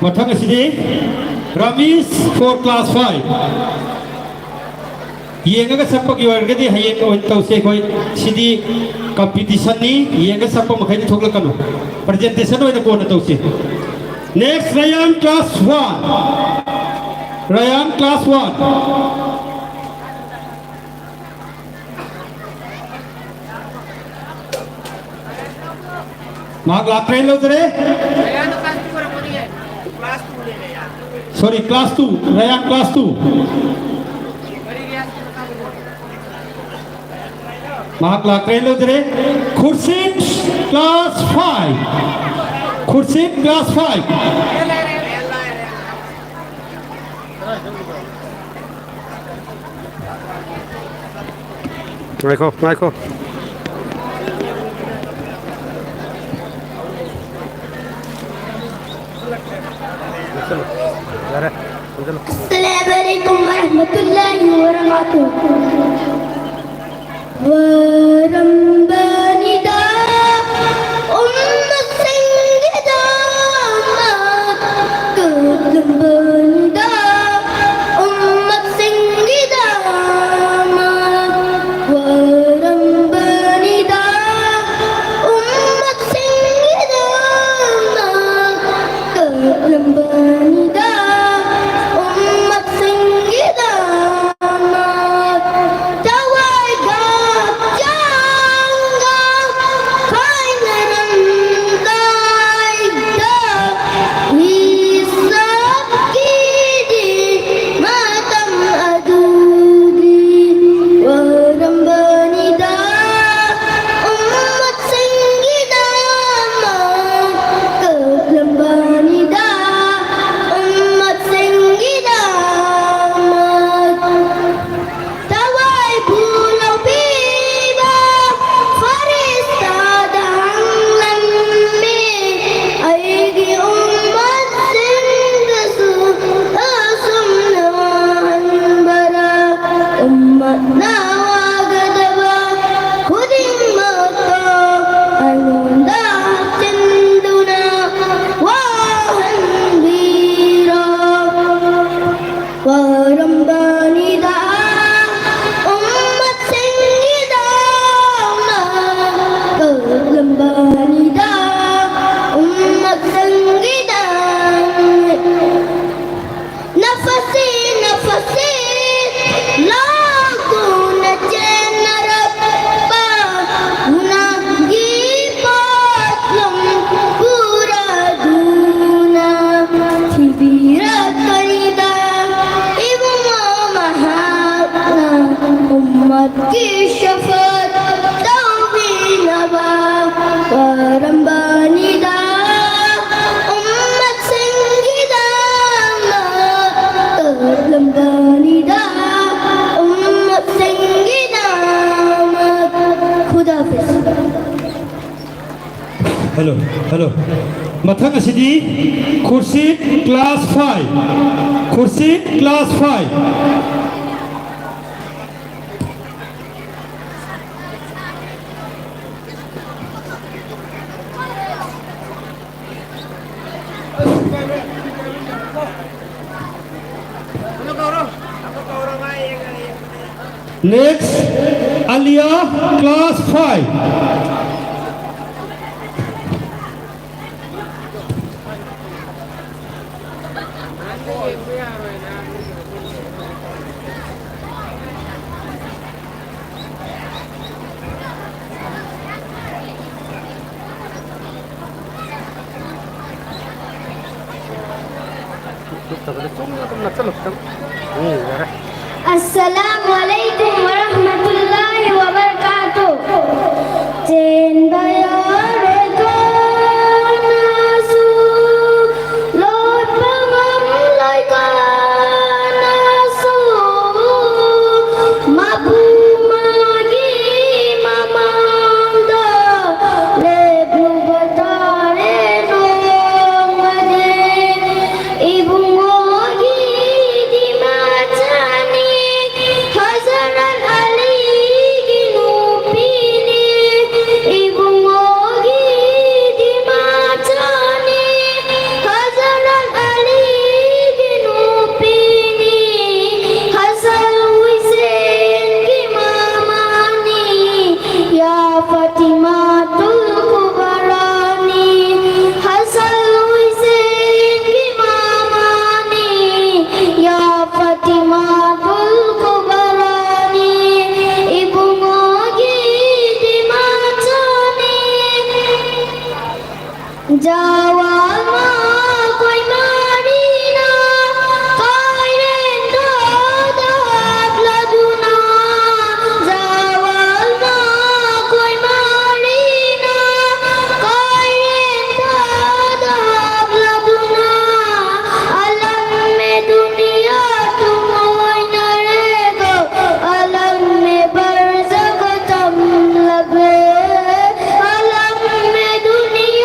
ꯃꯊꯪ ꯑꯁꯤꯗꯤ Ramesh for class five꯫ ꯌꯦꯡꯉꯒ ꯁꯛꯄꯒꯤ ꯑꯣꯏꯔꯒꯗꯤ ꯍꯌꯦꯡ ꯑꯣꯏꯅ ꯇꯧꯁꯦ ꯑꯩꯈꯣꯏ꯫ ꯁꯤꯗꯤ competition ꯅꯤ, ꯌꯦꯡꯉꯒ ꯁꯛꯄ ꯃꯈꯩꯗꯤ ꯊꯣꯛꯂꯛꯀꯅꯨ꯫ Presentation ꯑꯣꯏꯅ ꯀꯣꯟꯅ ꯇꯧꯁꯤ꯫ Next, Rayan class one. Rayan class one. ꯃꯍꯥꯛ ꯂꯥꯛꯇ꯭ꯔꯦ, ꯂꯧꯗ꯭ꯔꯦ꯫ Sorry, class two, Rayan class two. ꯃꯍꯥꯛ ꯂꯥꯛꯇ꯭ꯔꯦ, ꯂꯧꯗ꯭ꯔꯦ꯫ Khurshid class five. Khurshid class five. ꯉꯥꯏꯈꯣ, ꯉꯥꯏꯈꯣ꯫ ꯌꯥꯔꯦ, ꯊꯝꯖꯜꯂꯣ꯫ السلام عليكم ورحمة الله وبركاته. ورمبني دا أمة سنجدا، كلمبني دا أمة سنجدا، ورمبني دا أمة سنجدا، كلمبني دا أمة سنجدا. Tawai gak jang Hello, hello. ꯃꯊꯪ ꯑꯁꯤꯗꯤ Khurshid class five, Khurshid class five꯫ Next, Alia, class five. Assalamu alaikum warahmatullahi wabarakatuh. ꯆꯦꯟꯕ ꯌꯥꯔꯣꯏ ꯀꯅꯥꯁꯨ, ꯂꯣꯠꯄ ꯉꯝꯂꯣꯏ ꯀꯅꯥꯁꯨ, ꯃꯄꯨ ꯃꯥꯒꯤ ꯃꯃꯥꯡꯗ ꯂꯦꯞꯂꯨꯕ ꯇꯥꯔꯦ ꯅꯣꯡꯃꯗꯤ꯫ ꯏꯕꯨꯡꯉꯣꯒꯤ ꯗꯤꯃꯥꯆꯥꯅꯤ, ꯍꯖꯔꯠ ꯑꯂꯤꯒꯤ ꯅꯨꯄꯤꯅꯤ꯫ ꯏꯕꯨꯡꯉꯣꯒꯤ ꯗꯤꯃꯥꯆꯥꯅꯤ, ꯍꯖꯔꯠ ꯑꯂꯤꯒꯤ ꯅꯨꯄꯤꯅꯤ꯫ ꯍꯁꯟ ꯍꯨꯁꯦꯟꯒꯤ ꯃꯃꯥꯅꯤ, ꯌꯥ ꯐꯥꯇꯤꯃꯥꯇꯨꯜ ꯀꯨꯕꯔꯥꯅꯤ꯫ ꯍꯁꯟ ꯍꯨꯁꯦꯟꯒꯤ ꯃꯃꯥꯅꯤ, ꯌꯥ ꯐꯥꯇꯤꯃꯥꯇꯨꯜ ꯀꯨꯕꯔꯥꯅꯤ꯫ ꯏꯕꯨꯡꯉꯣꯒꯤ ꯗꯤꯃꯥꯆꯥꯅꯤ꯫ ꯖꯋꯥꯜ ꯃꯈꯣꯏ ꯃꯔꯤꯅ ꯀꯩꯔꯦꯟꯗ ꯍꯥꯞꯂꯗꯨꯅ, ꯖꯋꯥꯜ ꯃꯈꯣꯏ ꯃꯔꯤꯅ ꯀꯩꯔꯦꯟꯗ ꯍꯥꯞꯂꯗꯨꯅ, ꯑꯂꯝ ꯃꯦ ꯗꯨꯅꯤꯌꯥ ꯇꯨꯝ ꯑꯣꯏꯅꯔꯦꯒꯣ, ꯑꯂꯝ ꯃꯦ ꯕꯔꯖꯈ ꯇꯝꯂꯕꯦ, ꯑꯂꯝ ꯃꯦ ꯗꯨꯅꯤꯌꯥ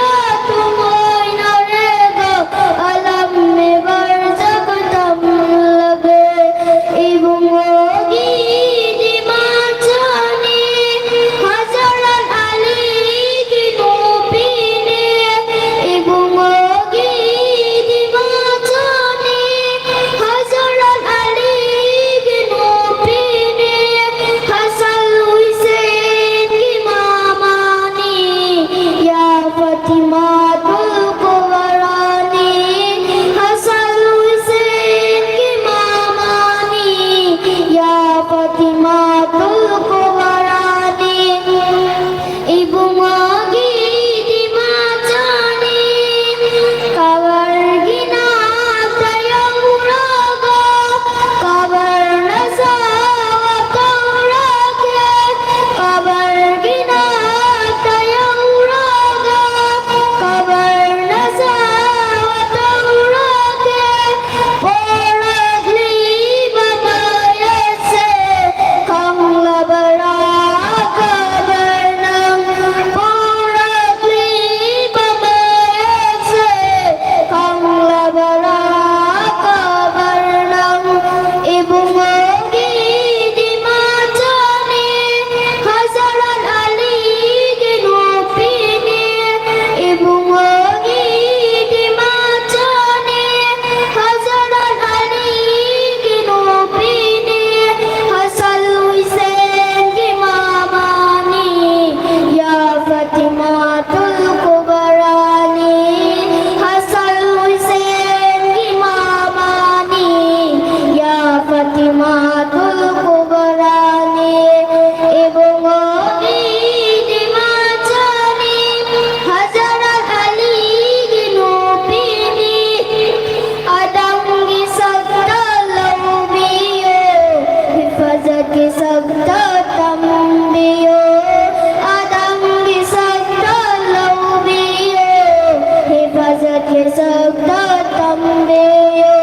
ꯇꯝꯕꯤꯌꯨ꯫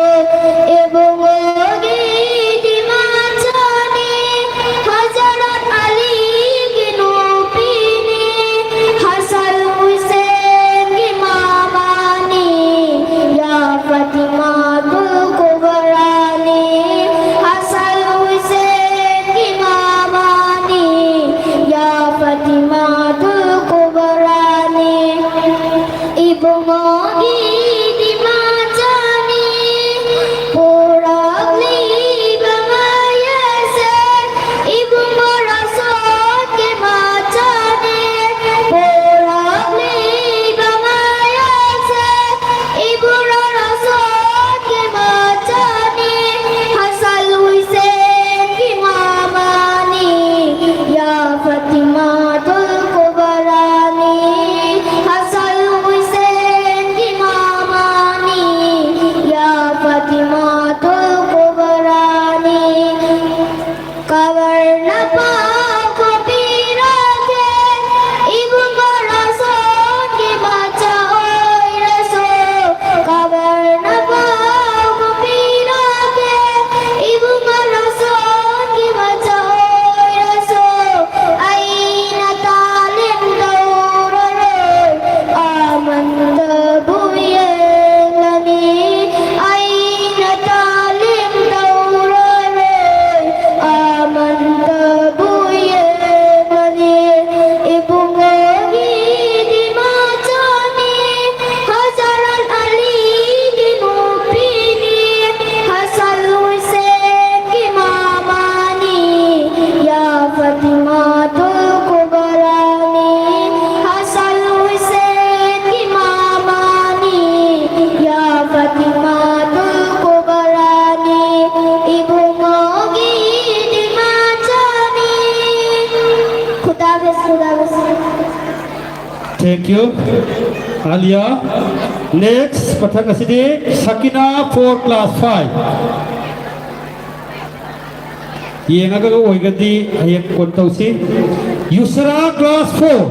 ꯏꯕꯨꯡꯉꯣꯒꯤ ꯗꯤꯃꯥꯟ ꯆꯥꯅꯤ, ꯍꯖꯔꯠ ꯑꯂꯤꯒꯤ ꯅꯨꯄꯤꯅꯤ, ꯍꯁꯟ ꯍꯨꯁꯦꯟꯒꯤ ꯃꯃꯥꯅꯤ, ꯌꯥ ꯐꯥꯇꯤꯃꯥꯇꯨꯜ ꯀꯨꯕꯔꯥꯅꯤ꯫ ꯍꯁꯟ ꯍꯨꯁꯦꯟꯒꯤ ꯃꯃꯥꯅꯤ, ꯌꯥ ꯐꯥꯇꯤꯃꯥꯇꯨꯜ ꯀꯨꯕꯔꯥꯅꯤ꯫ ꯏꯕꯨꯡꯉꯣꯒꯤ ꯗꯤꯃꯥꯟ ꯆꯥꯅꯤ, ꯄꯨꯔꯛꯂꯤꯕ ꯃꯌꯦꯛꯁꯦ, ꯏꯕꯨꯡꯉꯣ ꯔꯁꯨꯜꯒꯤ ꯃꯆꯥꯅꯤ, ꯄꯨꯔꯛꯂꯤꯕ ꯃꯌꯦꯛꯁꯦ, ꯏꯕꯨꯡꯉꯣ ꯔꯁꯨꯜꯒꯤ ꯃꯆꯥꯅꯤ, ꯍꯁꯟ ꯍꯨꯁꯦꯟꯒꯤ ꯃꯃꯥꯅꯤ, ꯌꯥ ꯐꯥꯇꯤꯃꯥꯇꯨꯜ ꯀꯨꯕꯔꯥꯅꯤ꯫ ꯍꯁꯟ ꯍꯨꯁꯦꯟꯒꯤ ꯃꯃꯥꯅꯤ, ꯌꯥ ꯐꯥꯇꯤꯃꯥꯇꯨꯜ ꯀꯨꯕꯔꯥꯅꯤ꯫ ꯀꯕꯔꯅ ꯄꯥꯎꯈꯣꯝ ꯄꯤꯔꯛꯀꯦ, ꯏꯕꯨꯡꯉꯣ ꯔꯁꯨꯜꯒꯤ ꯃꯆꯥ ꯑꯣꯏꯔꯁꯨ꯫ ꯀꯕꯔꯅ ꯄꯥꯎꯈꯣꯝ ꯄꯤꯔꯛꯀꯦ, ꯏꯕꯨꯡꯉꯣ ꯔꯁꯨꯜꯒꯤ ꯃꯆꯥ ꯑꯣꯏꯔꯁꯨ꯫ ꯑꯩꯅ ꯇꯥꯂꯤꯝ ꯇꯧꯔꯔꯣꯏ, ꯑꯃꯟꯇꯕꯨ ꯌꯦꯡꯂꯅꯤ꯫ ꯑꯩꯅ ꯇꯥꯂꯤꯝ ꯇꯧꯔꯔꯣꯏ, ꯑꯃꯟꯇꯕꯨ ꯌꯦꯡꯂꯅꯤ꯫ ꯏꯕꯨꯡꯉꯣꯒꯤ ꯗꯤꯃꯥꯟ ꯆꯥꯅꯤ, ꯍꯖꯔꯠ ꯑꯂꯤꯒꯤ ꯅꯨꯄꯤꯅꯤ, ꯍꯁꯟ ꯍꯨꯁꯦꯟꯒꯤ ꯃꯃꯥꯅꯤ, ꯌꯥ ꯐꯥꯇꯤꯃꯥꯇꯨꯜ ꯀꯨꯕꯔꯥꯅꯤ꯫ ꯍꯁꯟ ꯍꯨꯁꯦꯟꯒꯤ ꯃꯃꯥꯅꯤ, ꯌꯥ ꯐꯥꯇꯤꯃꯥꯇꯨꯜ ꯀꯨꯕꯔꯥꯅꯤ꯫ ꯏꯕꯨꯡꯉꯣꯒꯤ ꯗꯤꯃꯥꯟ ꯆꯥꯅꯤ꯫ ꯈꯨꯗꯥ ꯍꯥꯐꯤꯖ, ꯈꯨꯗꯥ ꯍꯥꯐꯤꯖ꯫ Thank you, Alia. Next, ꯃꯊꯪ ꯑꯁꯤꯗꯤ ꯁꯀꯤꯅꯥ, four class five꯫ ꯌꯦꯡꯉꯒ ꯑꯣꯏꯒꯗꯤ ꯍꯌꯦꯡ ꯀꯣꯟ ꯇꯧꯁꯤ꯫ ꯌꯨꯁꯔꯥ, class four꯫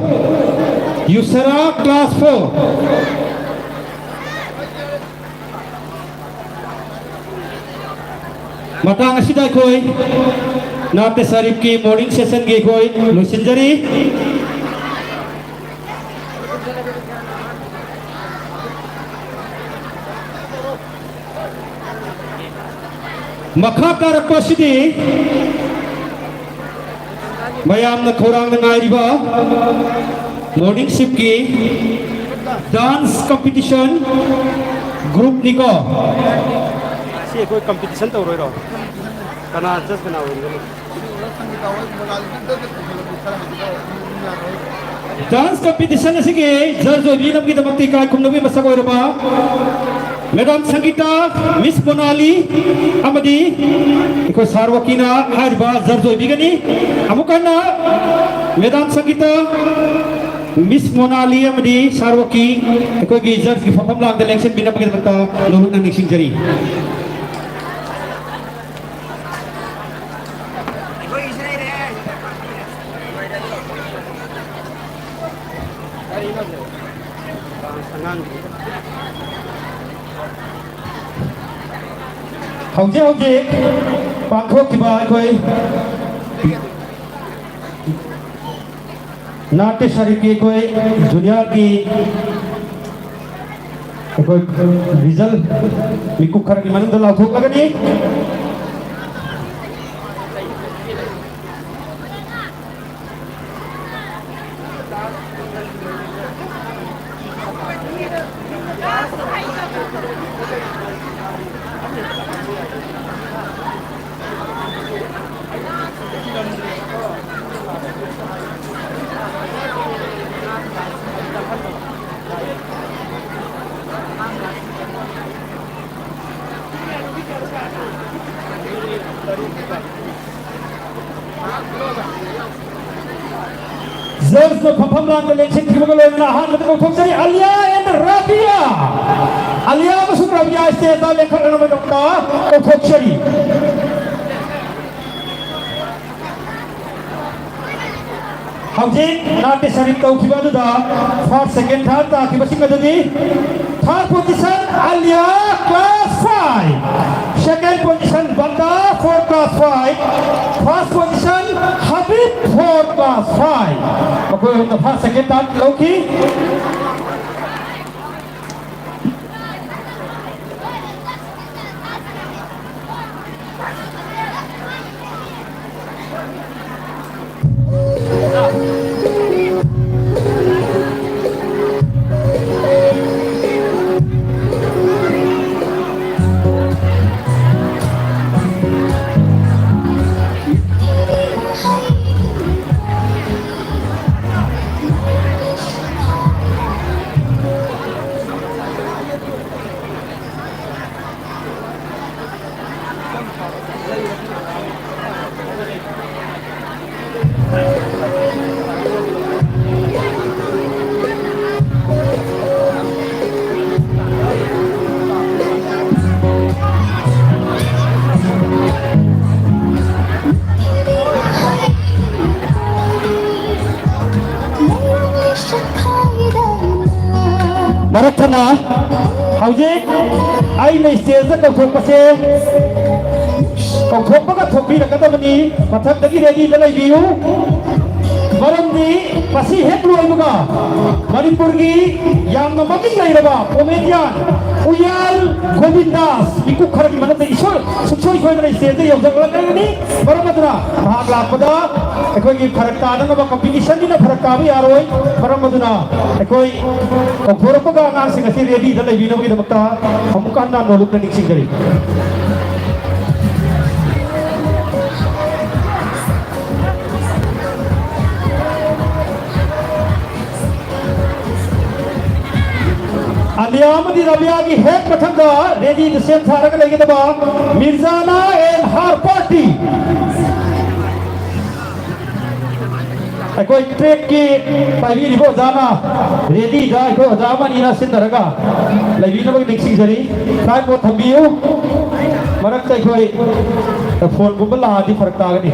ꯌꯨꯁꯔꯥ, class four꯫ ꯃꯇꯥꯡ ꯑꯁꯤꯗ ꯑꯩꯈꯣꯏ ꯅꯥꯇ꯭ꯌ ꯁꯔꯤꯐꯀꯤ morning sessionꯒꯤ ꯑꯩꯈꯣꯏ ꯂꯣꯏꯁꯤꯟꯖꯔꯤ꯫ ꯃꯈꯥ ꯇꯥꯔꯛꯄ ꯑꯁꯤꯗꯤ ꯃꯌꯥꯝꯅ ꯈꯧꯔꯥꯡꯅ ꯉꯥꯏꯔꯤꯕ morning shiftꯀꯤ dance competition groupꯅꯤꯀꯣ꯫ ꯁꯤ ꯑꯩꯈꯣꯏ competition ꯇꯧꯔꯣꯏꯔꯣ? ꯀꯅꯥ judge ꯀꯅꯥ ꯑꯣꯏꯔꯤꯅꯣ? Dance competition ꯑꯁꯤꯒꯤ judge ꯑꯣꯏꯕꯤꯅꯕꯒꯤꯗꯃꯛꯇ ꯏꯀꯥꯏ ꯈꯨꯝꯅꯕꯒꯤ ꯃꯁꯛ ꯑꯣꯏꯔꯕ Madam ꯁꯪꯒꯤꯇꯥ, Miss ꯃꯣꯅꯥꯂꯤ ꯑꯃꯗꯤ ꯑꯩꯈꯣꯏ ꯁꯥꯔ ꯋꯥꯀꯤꯅ ꯍꯥꯏꯔꯤꯕ judge ꯑꯣꯏꯕꯤꯒꯅꯤ꯫ ꯑꯃꯨꯛ ꯍꯟꯅ Madam ꯁꯪꯒꯤꯇꯥ, Miss ꯃꯣꯅꯥꯂꯤ ꯑꯃꯗꯤ ꯁꯥꯔ ꯋꯥꯀꯤ ꯑꯩꯈꯣꯏꯒꯤ judgeꯀꯤ ꯐꯝꯐꯝ ꯂꯥꯡꯗ ꯂꯦꯡꯁꯤꯟꯕꯤꯅꯕꯒꯤꯗꯃꯛꯇ ꯅꯧꯍꯧꯅ ꯅꯤꯡꯁꯤꯡꯖꯔꯤ꯫ ꯍꯧꯖꯤꯛ ꯍꯧꯖꯤꯛ ꯄꯥꯡꯊꯣꯛꯈꯤꯕ ꯑꯩꯈꯣꯏ ꯅꯥꯇ꯭ꯌ ꯁꯔꯤꯐꯀꯤ ꯑꯩꯈꯣꯏ juniorꯒꯤ ꯑꯩꯈꯣꯏ result ꯃꯤꯀꯨꯞ ꯈꯔꯒꯤ ꯃꯅꯨꯡꯗ ꯂꯥꯎꯊꯣꯛꯂꯒꯅꯤ꯫ Judgeꯅ ꯐꯝꯐꯝ ꯂꯥꯡꯗ ꯂꯦꯡꯁꯤꯟꯈꯤꯕꯒ ꯂꯣꯏꯅꯅ ꯑꯍꯥꯟꯕꯗ ꯀꯧꯊꯣꯛꯆꯔꯤ ꯑꯂꯤꯌꯥ and ꯔꯥꯕꯤꯌꯥ꯫ ꯑꯂꯤꯌꯥ ꯑꯃꯁꯨꯡ ꯔꯥꯕꯤꯌꯥ stageꯇ ꯂꯦꯡꯈꯠꯅꯅꯕꯒꯤꯗꯃꯛꯇ ꯀꯧꯊꯣꯛꯆꯔꯤ꯫ ꯍꯧꯖꯤꯛ ꯅꯥꯇ꯭ꯌ ꯁꯔꯤꯐ ꯇꯧꯈꯤꯕ ꯑꯗꯨꯗ first, second, third ꯇꯥꯈꯤꯕꯁꯤꯡ ꯑꯗꯨꯗꯤ, third position ꯑꯂꯤꯌꯥ, class five, second Position, Banda for class five. First position, Habib for class five. ꯃꯈꯣꯏ ꯑꯍꯨꯝꯅ first, second, third ꯂꯧꯈꯤ꯫ ꯃꯔꯛ ꯊꯠꯅ ꯍꯧꯖꯤꯛ ꯑꯩꯅ stageꯇ ꯀꯧꯊꯣꯛꯄꯁꯦ, ꯀꯧꯊꯣꯛꯄꯒ ꯊꯣꯛꯄꯤꯔꯛꯀꯗꯕꯅꯤ꯫ ꯃꯊꯛꯇꯒꯤ readyꯗ ꯂꯩꯕꯤꯌꯨ꯫ ꯃꯔꯝꯗꯤ ꯃꯁꯤ ꯍꯦꯛ ꯂꯣꯏꯕꯒ ꯃꯅꯤꯄꯨꯔꯒꯤ ꯌꯥꯝꯅ ꯃꯃꯤꯡ ꯂꯩꯔꯕ comedian ꯎꯌꯥꯜ ꯒꯣꯕꯤꯟꯗꯥꯁ ꯃꯤꯀꯨꯞ ꯈꯔꯒꯤ ꯃꯅꯨꯡꯗ ꯏꯁꯣꯏ-, ꯁꯨꯡꯁꯣꯏ ꯁꯣꯏꯗꯅ stageꯇ ꯌꯧꯖꯔꯛꯂꯒꯅꯤ꯫ ꯃꯔꯝ ꯑꯗꯨꯅ ꯃꯍꯥꯛ ꯂꯥꯛꯄꯗ ꯑꯩꯈꯣꯏꯒꯤ ꯐꯔꯛ ꯇꯥꯅꯅꯕ competitionꯅꯤꯅ ꯐꯔꯛ ꯇꯥꯕ ꯌꯥꯔꯣꯏ꯫ ꯃꯔꯝ ꯑꯗꯨꯅ ꯑꯩꯈꯣꯏ ꯀꯧꯊꯣꯔꯛꯄꯒ ꯑꯉꯥꯡꯁꯤꯡ ꯑꯁꯤ readyꯗ ꯂꯩꯕꯤꯅꯕꯒꯤꯗꯃꯛꯇ ꯑꯃꯨꯛꯀ ꯍꯟꯅ ꯅꯣꯂꯨꯛꯅ ꯅꯤꯡꯁꯤꯡꯖꯔꯤ꯫ ꯑꯂꯤꯌꯥ ꯑꯃꯗꯤ ꯔꯥꯕꯤꯌꯥꯒꯤ ꯍꯦꯛ ꯃꯊꯪꯗ readyꯗ ꯁꯦꯝ ꯁꯥꯔꯒ ꯂꯩꯒꯗꯕ ꯃꯤꯔꯖꯥꯅꯥ and her party꯫ ꯑꯩꯈꯣꯏ trackꯀꯤ ꯄꯥꯏꯕꯤꯔꯤꯕ ꯑꯣꯖꯥꯅ readyꯗ ꯑꯩꯈꯣꯏ ꯑꯣꯖꯥ ꯑꯃꯅꯤꯅ ꯁꯤꯟꯅꯔꯒ ꯂꯩꯕꯤꯅꯕꯒꯤ ꯅꯤꯡꯁꯤꯡꯖꯔꯤ꯫ Tripod ꯊꯝꯕꯤꯌꯨ꯫ ꯃꯔꯛꯇ ꯑꯩꯈꯣꯏ phoneꯒꯨꯝꯕ ꯂꯥꯛꯑꯗꯤ ꯐꯔꯛ ꯇꯥꯒꯅꯤ꯫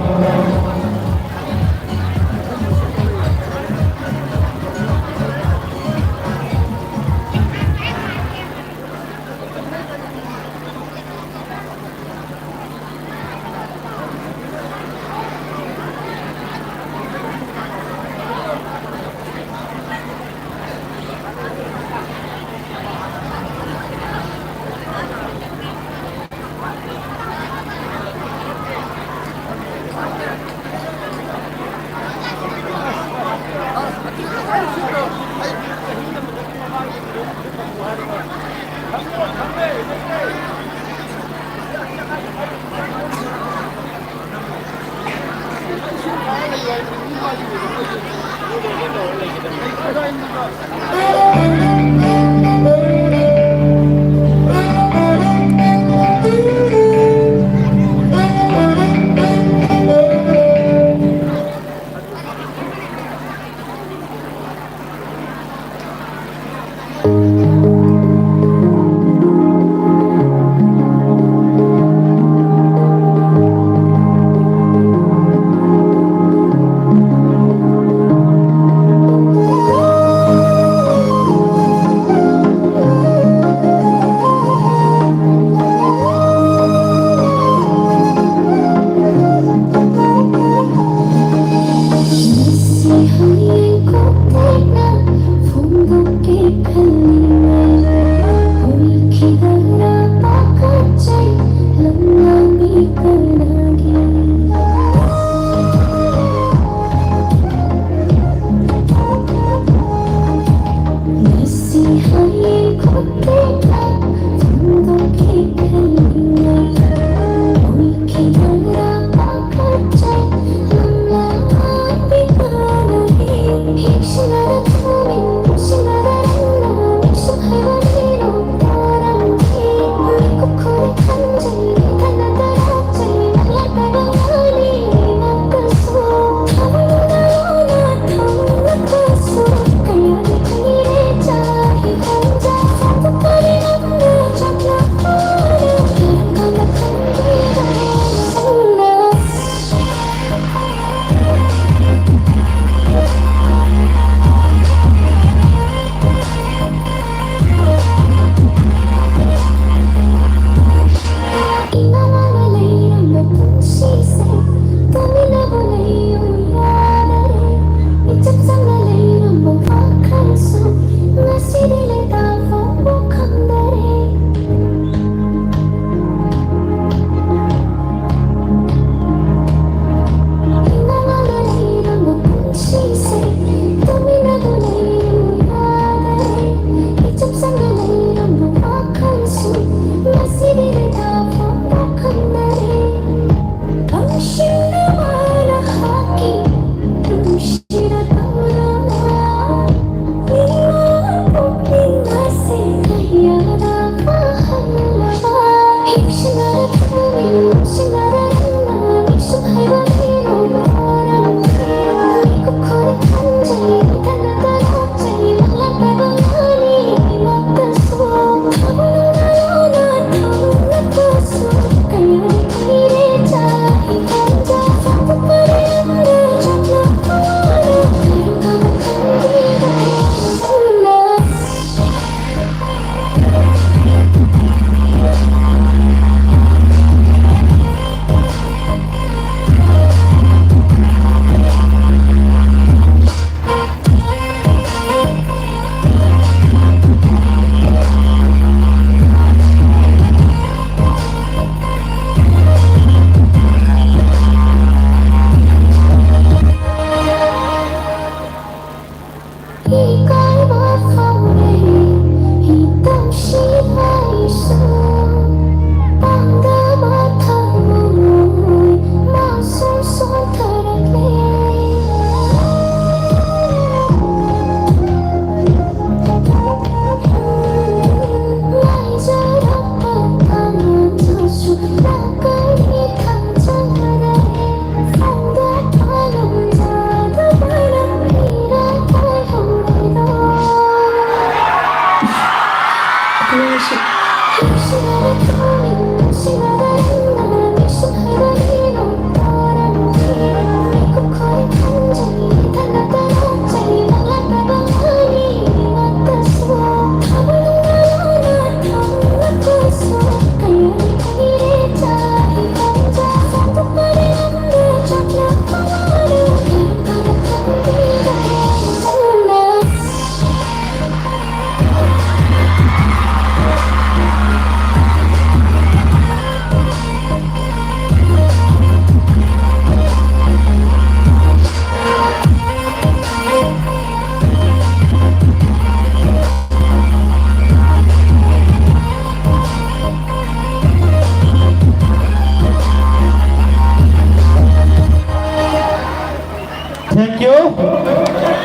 Thank you.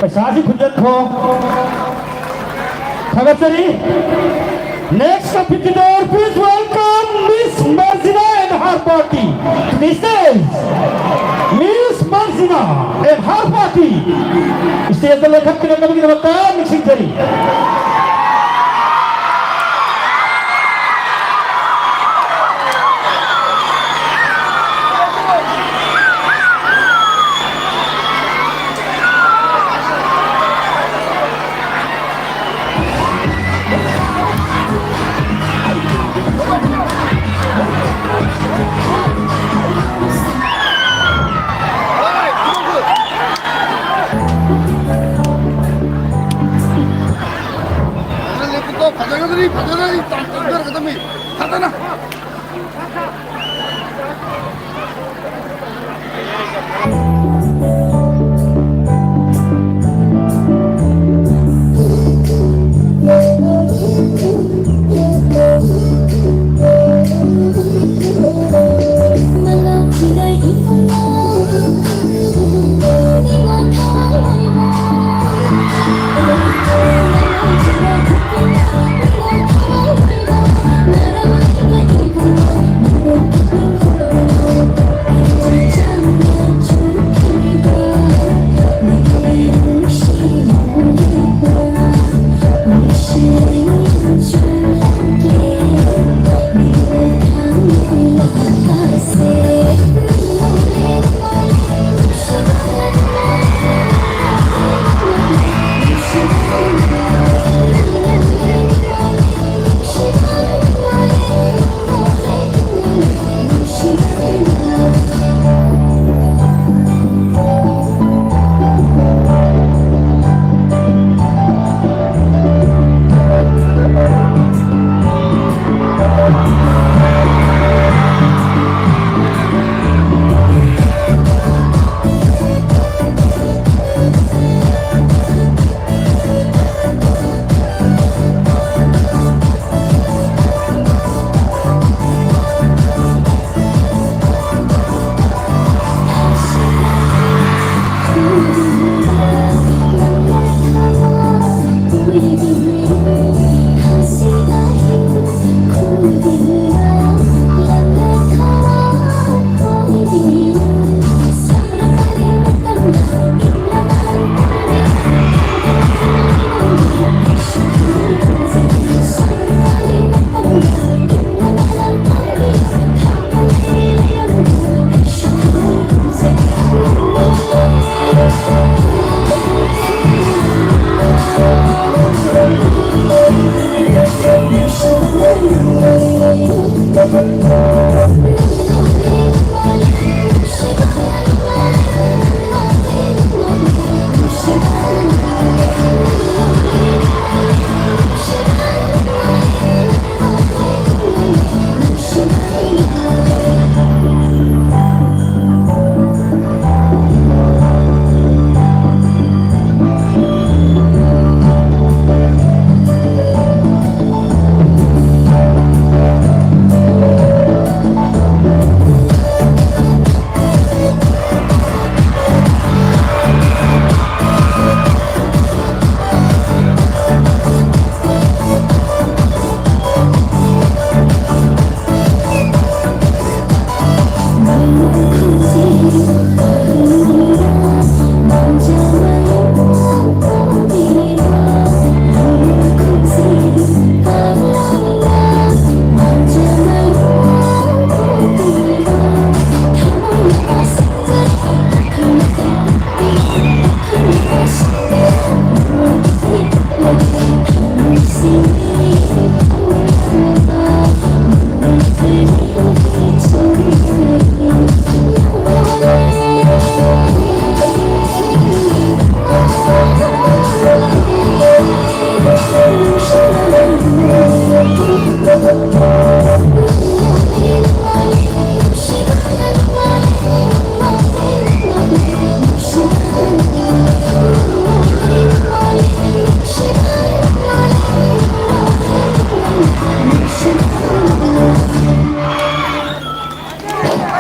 ꯄꯩꯁꯥꯁꯤ ꯈꯨꯟꯖꯟꯈꯣ꯫ ꯊꯥꯒꯠꯆꯔꯤ꯫ Next competitor, please welcome Miss Marjina and her party. Miss Marjina and her party. Stage ꯗ ꯂꯦꯡꯈꯠꯄꯤꯔꯛꯅꯕꯒꯤꯗꯃꯛꯇ ꯅꯤꯡꯁꯤꯡꯖꯔꯤ꯫ ꯐꯖꯅ ꯂꯦꯞꯄꯨꯀꯣ, ꯐꯖꯒꯗꯕꯅꯤ, ꯐꯖꯅ ꯇꯥꯟ ꯆꯪꯖꯔꯒꯗꯕꯅꯤ, ꯐꯖꯅ꯫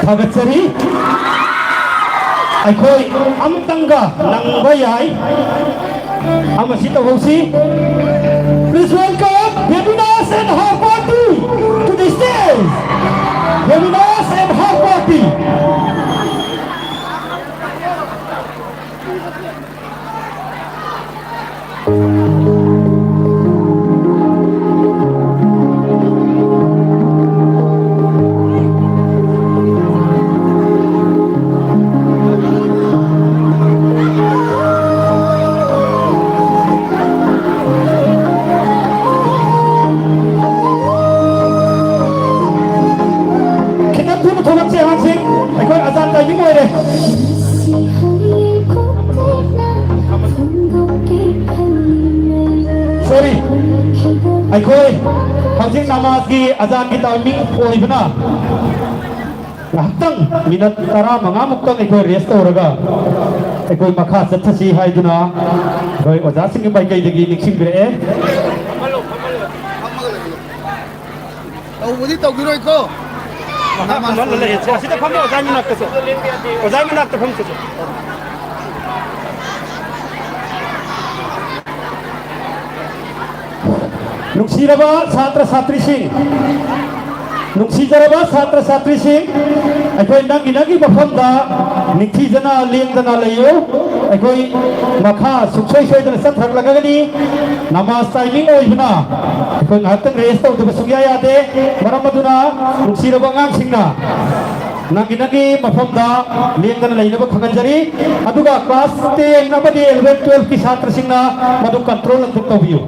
ꯊꯥꯒꯠꯆꯔꯤ꯫ ꯑꯩꯈꯣꯏ ꯑꯃꯇꯪꯒ ꯅꯪꯕ ꯌꯥꯏ꯫ ꯑꯃꯁꯤ ꯇꯧꯍꯧꯁꯤ꯫ Please welcome Bebina's and her party to the stage. Bebina's and her party. ꯈꯤꯇꯪ ꯊꯨꯅ ꯊꯣꯛꯂꯛꯁꯦ ꯑꯉꯥꯡꯁꯤꯡ, ꯑꯩꯈꯣꯏ ꯑꯖꯥꯟ timing ꯑꯣꯏꯔꯦ꯫ Sorry, ꯑꯩꯈꯣꯏ ꯍꯧꯖꯤꯛ ꯅꯃꯥꯖꯒꯤ ꯑꯖꯥꯟꯒꯤ timing ꯑꯣꯏꯕꯅ ꯉꯥꯏꯍꯥꯛꯇꯪ minute ꯇꯔꯥꯃꯉꯥ ꯃꯨꯛꯇꯪ ꯑꯩꯈꯣꯏ rest ꯇꯧꯔꯒ ꯑꯩꯈꯣꯏ ꯃꯈꯥ ꯆꯠꯊꯁꯤ ꯍꯥꯏꯗꯨꯅ ꯑꯩꯈꯣꯏ ꯑꯣꯖꯥꯁꯤꯡꯒꯤ ꯃꯥꯏꯀꯩꯗꯒꯤ ꯅꯤꯡꯁꯤꯡꯕꯤꯔꯛꯑꯦ꯫ ꯇꯧꯕꯗꯤ ꯇꯧꯈꯤꯔꯣꯏꯀꯣ꯫ ꯃꯈꯥ ꯐꯝꯍꯜꯂ ꯂꯩꯔꯁꯦ꯫ ꯑꯁꯤꯗ ꯐꯝꯃꯣ, ꯑꯣꯖꯥꯒꯤ ꯃꯅꯥꯛꯇꯁꯨ꯫ ꯑꯣꯖꯥꯒꯤ ꯃꯅꯥꯛꯇ ꯐꯝꯁꯤꯁꯨ꯫ ꯅꯨꯡꯁꯤꯔꯕ ꯁꯥꯇ꯭ꯔ ꯁꯥꯇ꯭ꯔꯤꯁꯤꯡ, ꯅꯨꯡꯁꯤꯖꯔꯕ ꯁꯥꯇ꯭ꯔ ꯁꯥꯇ꯭ꯔꯤꯁꯤꯡ, ꯑꯩꯈꯣꯏ ꯅꯪꯒꯤ ꯅꯪꯒꯤ ꯃꯐꯝꯗ ꯅꯤꯡꯊꯤꯖꯅ ꯂꯦꯡꯗꯅ ꯂꯩꯌꯨ꯫ ꯑꯩꯈꯣꯏ ꯃꯈꯥ ꯁꯨꯡꯁꯣꯏ ꯁꯣꯏꯗꯅ ꯆꯠꯊꯔꯛꯂꯒꯅꯤ꯫ ꯅꯃꯥꯖ timing ꯑꯣꯏꯕꯅ ꯑꯩꯈꯣꯏ ꯉꯥꯏꯍꯥꯛꯇꯪ rest ꯇꯧꯗꯕ ꯁꯨꯡꯌꯥ ꯌꯥꯗꯦ꯫ ꯃꯔꯝ ꯑꯗꯨꯅ ꯅꯨꯡꯁꯤꯔꯕ ꯑꯉꯥꯡꯁꯤꯡꯅ ꯅꯪꯒꯤ ꯅꯪꯒꯤ ꯃꯐꯝꯗ ꯂꯦꯡꯗꯅ ꯂꯩꯅꯕ ꯈꯪꯍꯟꯖꯔꯤ꯫ ꯑꯗꯨꯒ class ten ꯑꯃꯗꯤ eleven twelve ꯀꯤ ꯁꯥꯇ꯭ꯔꯁꯤꯡꯅ ꯃꯗꯨ control ꯑꯗꯨꯝ ꯇꯧꯕꯤꯌꯨ꯫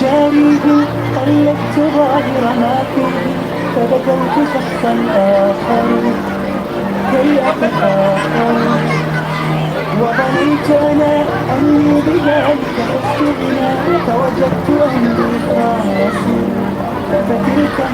أريد، قلدت ظاهر ما فيه، فبدلت شخصا آخر كي أتفاخر. وظننت أنا أني بذلك فزت بنا، فوجدت أني خاسر، فتلك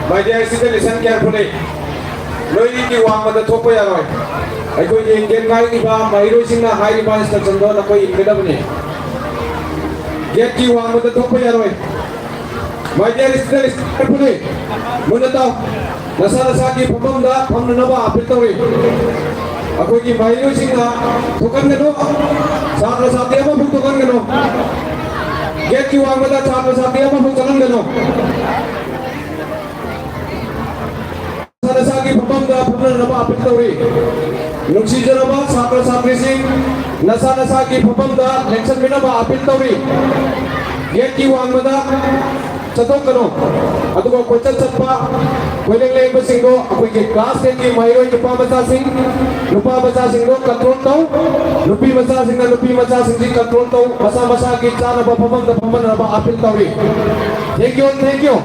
My dear student, listen carefully. ꯅꯣꯏꯒꯤ ꯋꯥꯡꯃꯗ ꯊꯣꯛꯄ ꯌꯥꯔꯣꯏ꯫ ꯑꯩꯈꯣꯏꯒꯤ ꯒꯦꯠ ꯉꯥꯛꯏꯕ ꯃꯍꯩꯔꯣꯏꯁꯤꯡꯅ ꯍꯥꯏꯔꯤꯕ instructionꯗꯣ ꯅꯈꯣꯏ ꯏꯟꯒꯗꯕꯅꯤ꯫ ꯒꯦꯠꯀꯤ ꯋꯥꯡꯃꯗ ꯊꯣꯛꯄ ꯌꯥꯔꯣꯏ꯫ My dear student, listen carefully. ꯃꯨꯟꯅ ꯇꯥꯎ꯫ ꯅꯁꯥ ꯅꯁꯥꯒꯤ ꯐꯝꯐꯝꯗ ꯐꯝꯅꯅꯕ appeal ꯇꯧꯔꯤ꯫ ꯑꯩꯈꯣꯏꯒꯤ ꯃꯍꯩꯔꯣꯏꯁꯤꯡꯅ ꯊꯣꯛꯍꯟꯒꯅꯨ꯫ ꯁꯥꯇ꯭ꯔ ꯁꯥꯇ꯭ꯔꯤ ꯑꯃꯐꯥꯎ ꯊꯣꯛꯍꯟꯒꯅꯨ꯫ ꯒꯦꯠꯀꯤ ꯋꯥꯡꯃꯗ ꯁꯥꯇ꯭ꯔ ꯁꯥꯇ꯭ꯔꯤ ꯑꯃꯐꯥꯎ ꯆꯪꯍꯟꯒꯅꯨ꯫ ꯅꯁꯥ ꯅꯁꯥꯒꯤ ꯐꯝꯐꯝꯗ ꯐꯝꯅꯅꯕ appeal ꯇꯧꯔꯤ꯫ ꯅꯨꯡꯁꯤꯖꯔꯕ ꯁꯥꯇ꯭ꯔ ꯁꯥꯇ꯭ꯔꯤꯁꯤꯡ, ꯅꯁꯥ ꯅꯁꯥꯒꯤ ꯐꯝꯐꯝꯗ ꯂꯦꯡꯁꯟꯕꯤꯅꯕ appeal ꯇꯧꯔꯤ꯫ ꯒꯦꯠꯀꯤ ꯋꯥꯡꯃꯗ ꯆꯠꯊꯣꯛꯀꯅꯨ꯫ ꯑꯗꯨꯒ ꯀꯣꯏꯆꯠ ꯆꯠꯄ, ꯀꯣꯏꯂꯦꯡ ꯂꯦꯡꯕꯁꯤꯡꯗꯣ ꯑꯩꯈꯣꯏꯒꯤ class ten ꯀꯤ ꯃꯍꯩꯔꯣꯏ ꯅꯨꯄꯥ ꯃꯆꯥꯁꯤꯡ, ꯅꯨꯄꯥ ꯃꯆꯥꯁꯤꯡꯗꯣ control ꯇꯧ, ꯅꯨꯄꯤ ꯃꯆꯥꯁꯤꯡꯅ ꯅꯨꯄꯤ ꯃꯆꯥꯁꯤꯡꯁꯤ control ꯇꯧ, ꯃꯁꯥ ꯃꯁꯥꯒꯤ ꯆꯥꯅꯕ ꯐꯝꯐꯝꯗ ꯐꯝꯍꯟꯅꯕ appeal ꯇꯧꯔꯤ꯫ Thank you, thank you.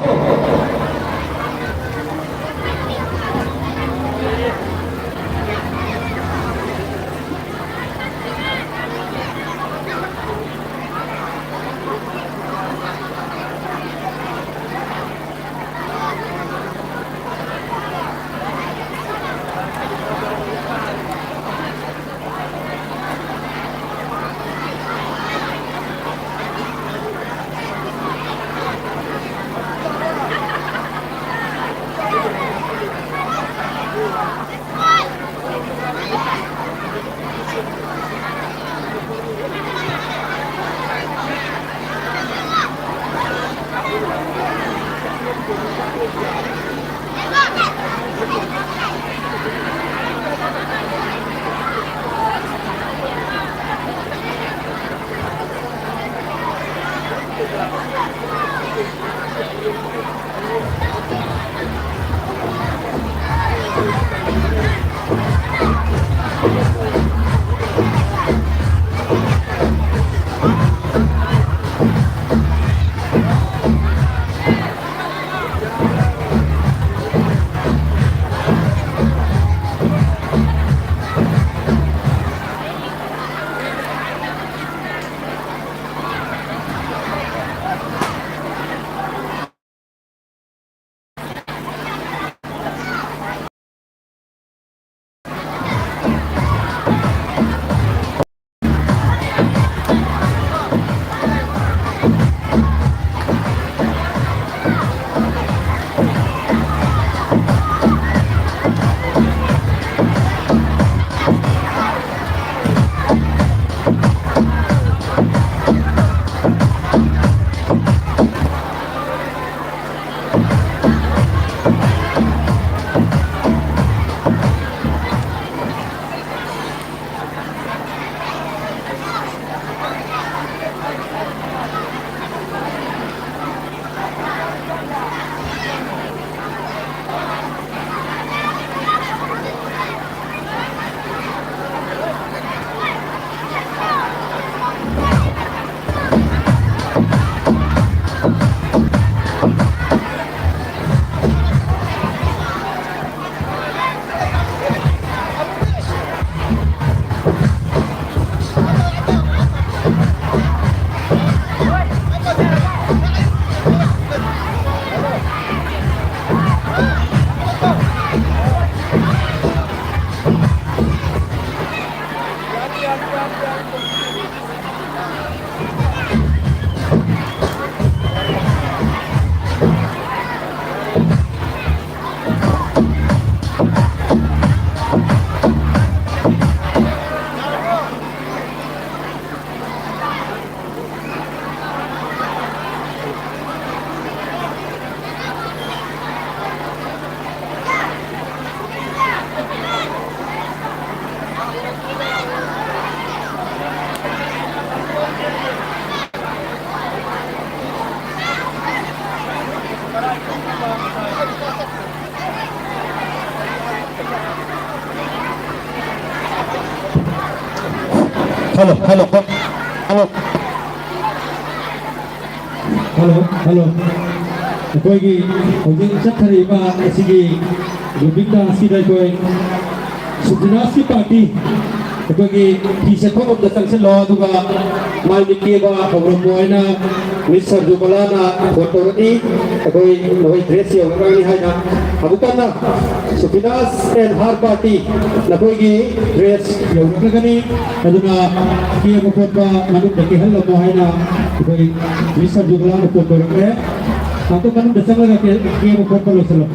Hello, hello, hello. Hello, hello. ꯑꯩꯈꯣꯏꯒꯤ ꯍꯧꯖꯤꯛ ꯆꯠꯊꯔꯤꯕ ꯑꯁꯤꯒꯤ ꯒ꯭ꯔꯨꯄꯤꯡ ꯗꯥꯟꯁꯀꯤꯗ ꯑꯩꯈꯣꯏ ꯁꯨꯕꯤꯅꯥꯁꯀꯤ ꯄꯥꯔꯇꯤ, ꯑꯩꯈꯣꯏꯒꯤ ꯐꯤ ꯁꯦꯠꯐꯝ ꯂꯣꯝꯗ ꯆꯪꯁꯤꯜꯂꯣ, ꯑꯗꯨꯒ ꯃꯥꯏ ꯃꯤꯠ ꯀꯦꯕ ꯍꯧꯔꯝꯃꯣ ꯍꯥꯏꯅ ꯃꯤꯁ ꯁꯔꯖꯨꯕꯂꯥꯅ ꯐꯣꯟ ꯇꯧꯔꯛꯏ꯫ ꯑꯩꯈꯣꯏ ꯅꯈꯣꯏ ꯗ꯭ꯔꯦꯁ ꯌꯧꯔꯛꯂꯅꯤ ꯍꯥꯏꯅ꯫ ꯑꯃꯨꯛ ꯀꯟꯅ ꯁꯨꯕꯤꯅꯥꯁ and her party, ꯅꯈꯣꯏꯒꯤ ꯗ꯭ꯔꯦꯁ ꯌꯧꯔꯛꯂꯒꯅꯤ꯫ ꯑꯗꯨꯅ ꯀꯦꯕ ꯈꯣꯠꯄ ꯃꯅꯨꯡꯗ ꯀꯦꯍꯜꯂꯝꯃꯣ ꯍꯥꯏꯅ ꯑꯩꯈꯣꯏ ꯃꯤꯁ ꯁꯔꯖꯨꯕꯂꯥꯅ ꯐꯣꯟ ꯇꯧꯔꯛꯂꯦ꯫ ꯑꯝꯇ ꯃꯅꯨꯡꯗ ꯆꯪꯂꯒ ꯀꯦ-, ꯀꯦꯕ ꯈꯣꯠꯄ ꯂꯣꯏꯁꯤꯜꯂꯝꯃꯣ꯫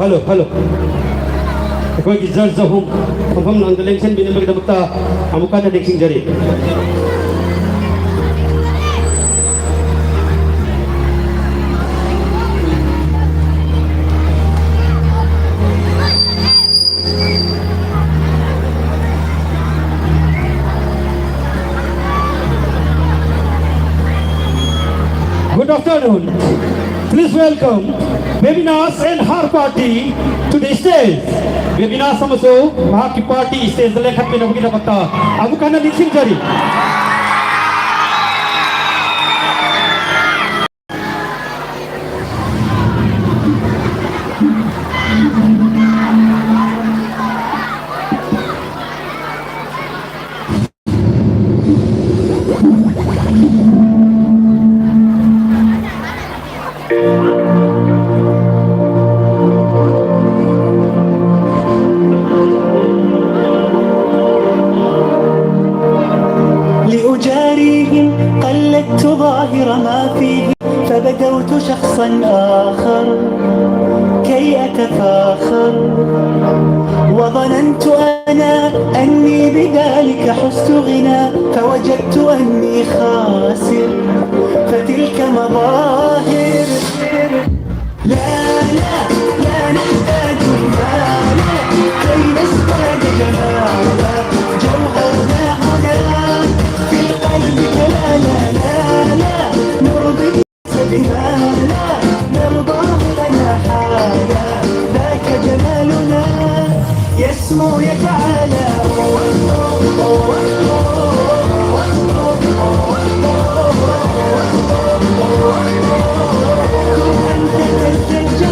Hello, hello. ꯑꯩꯈꯣꯏꯒꯤ ꯖꯖ ꯑꯍꯨꯝ ꯐꯝꯐꯝ ꯂꯥꯡꯗ ꯂꯦꯡꯁꯤꯟꯕꯤꯅꯕꯒꯤꯗꯃꯛꯇ ꯑꯃꯨꯛ ꯍꯟꯅ ꯅꯤꯡꯁꯤꯡꯖꯔꯤ꯫ Good afternoon. Please welcome Bebina's and her party to the stage. Bebina's ꯑꯃꯁꯨꯡ ꯃꯍꯥꯛꯀꯤ party stageꯗ ꯂꯦꯡꯈꯠꯄꯤꯅꯕꯒꯤꯗꯃꯛꯇ ꯑꯃꯨꯛ ꯍꯟꯅ ꯅꯤꯡꯁꯤꯡꯖꯔꯤ꯫ لأجاريهم قلدت ظاهر ما فيه، فبدوت شخصا آخر كي أتفاخر، وظننت أنا أني بذلك حزت غنى، فوجدت أني خاسر، فتلك مظاهر. لا، لا، لا نحتاج المال كي نزداد جمالا، جوهرنا هنا في القلب كلا. لا، لا، لا، نرضي بما لا نرضاه لنا حالا، ذاك جمالنا يسمو يتعالى. كن أنت تزداد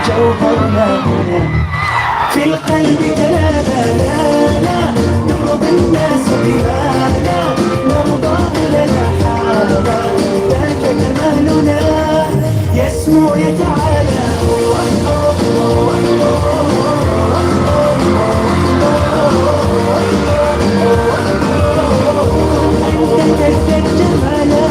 جوهرنا هنا. في القلب جلاله، لا، لا، نرضي الناس بهذا، نرضى لنا هذا، ذاك كمالنا يسمو يتعالى. أنت تزداد جمالا.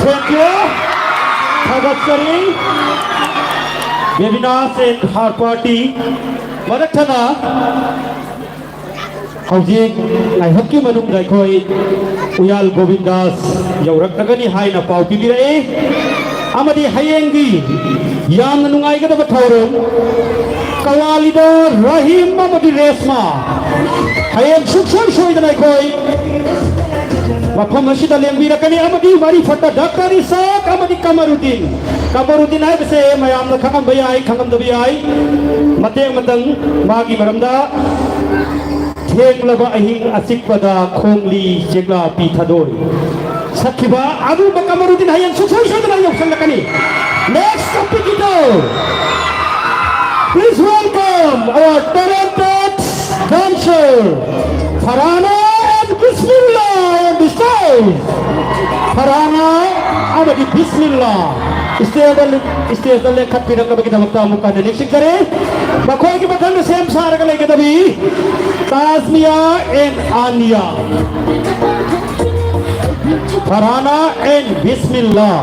Thank you. ꯊꯥꯒꯠꯆꯔꯤ꯫ Bebina's and her party꯫ ꯃꯔꯛ ꯊꯠꯅ ꯍꯧꯖꯤꯛ ꯉꯥꯏꯍꯥꯛꯀꯤ ꯃꯅꯨꯡꯗ ꯑꯩꯈꯣꯏ ꯎꯌꯥꯜ ꯒꯣꯕꯤꯟꯗꯥꯁ ꯌꯧꯔꯛꯂꯒꯅꯤ ꯍꯥꯏꯅ ꯄꯥꯎ ꯄꯤꯕꯤꯔꯛꯏ꯫ ꯑꯃꯗꯤ ꯍꯌꯦꯡꯒꯤ ꯌꯥꯝꯅ ꯅꯨꯡꯉꯥꯏꯒꯗꯕ ꯊꯧꯔꯝ ꯀꯋꯥꯂꯤꯗ ꯔꯍꯤꯝ ꯑꯃꯗꯤ ꯔꯦꯁꯃꯥ ꯍꯌꯦꯡ ꯁꯨꯡꯁꯣꯏ ꯁꯣꯏꯗꯅ ꯑꯩꯈꯣꯏ ꯃꯐꯝ ꯑꯁꯤꯗ ꯂꯦꯡꯕꯤꯔꯛꯀꯅꯤ꯫ ꯑꯃꯗꯤ ꯃꯔꯤ ꯐꯠꯇ ꯗꯥꯛꯇꯔ ꯏꯁꯥꯛ ꯑꯃꯗꯤ ꯀꯃꯔꯨꯗꯤꯟ, ꯀꯃꯔꯨꯗꯤꯟ ꯍꯥꯏꯕꯁꯦ ꯃꯌꯥꯝꯅ ꯈꯪꯉꯝꯕ ꯌꯥꯏ, ꯈꯪꯉꯝꯗꯕ ꯌꯥꯏ꯫ ꯃꯇꯦꯛ ꯑꯃꯇꯪ ꯃꯥꯒꯤ ꯃꯔꯝꯗ꯫ ꯊꯦꯡꯂꯕ ꯑꯍꯤꯡ ꯑꯆꯤꯛꯄꯗ ꯈꯣꯡꯂꯤ ꯆꯦꯛꯂꯥ ꯄꯤ ꯊꯥꯗꯣꯏ ꯁꯛꯈꯤꯕ ꯑꯗꯨꯒꯨꯝꯕ ꯀꯃꯔꯨꯗꯤꯟ ꯍꯌꯦꯡ ꯁꯨꯡꯁꯣꯏ ꯁꯣꯏꯗꯅ ꯌꯧꯁꯜꯂꯛꯀꯅꯤ꯫ Next competitor, please welcome our talented dancer, Farhana and Bismillah on the stage. Farhana ꯑꯃꯗꯤ ꯕꯤꯁꯃꯤꯜꯂꯥ ꯁ꯭ꯇꯦꯖꯗ, ꯁ꯭ꯇꯦꯖꯗ ꯂꯦꯡꯈꯠꯄꯤꯔꯛꯅꯕꯒꯤꯗꯃꯛꯇ ꯑꯃꯨꯛ ꯍꯟꯅ ꯅꯤꯡꯁꯤꯡꯖꯔꯤ꯫ ꯃꯈꯣꯏꯒꯤ ꯃꯊꯪꯗ ꯁꯦꯝ ꯁꯥꯔꯒ ꯂꯩꯒꯗꯕꯤ ꯇꯥꯖꯃꯤꯌꯥ and ꯑꯅꯤꯌꯥ꯫ Farhana and Bismillah.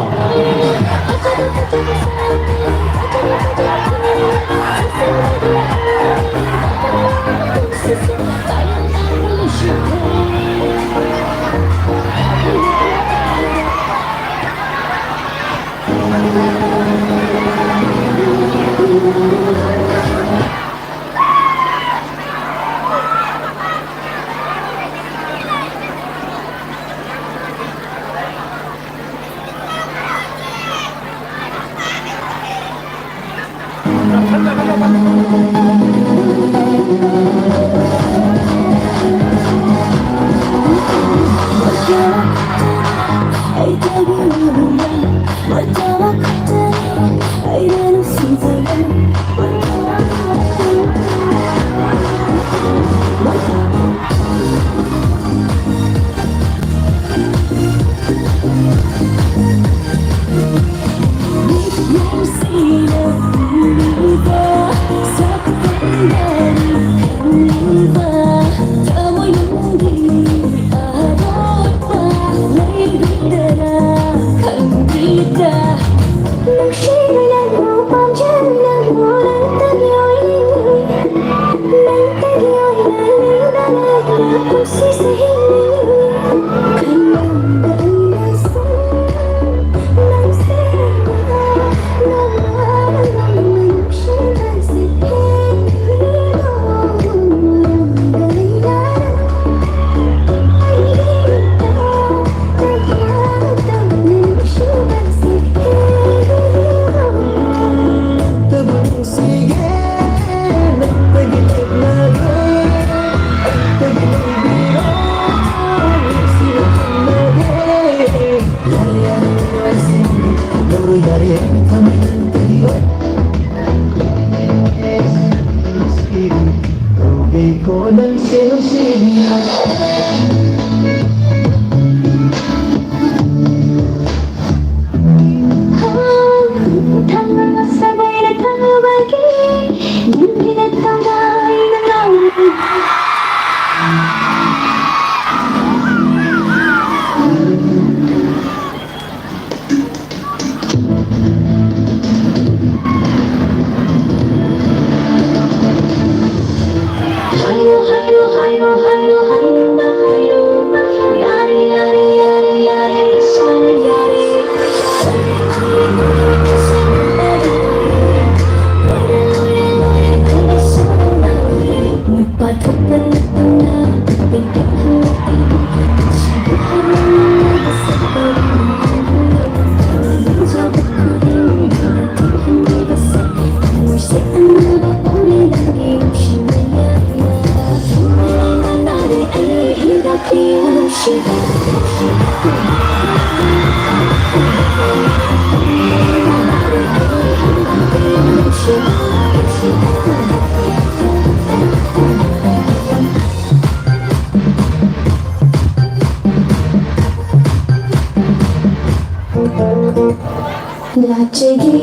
Thank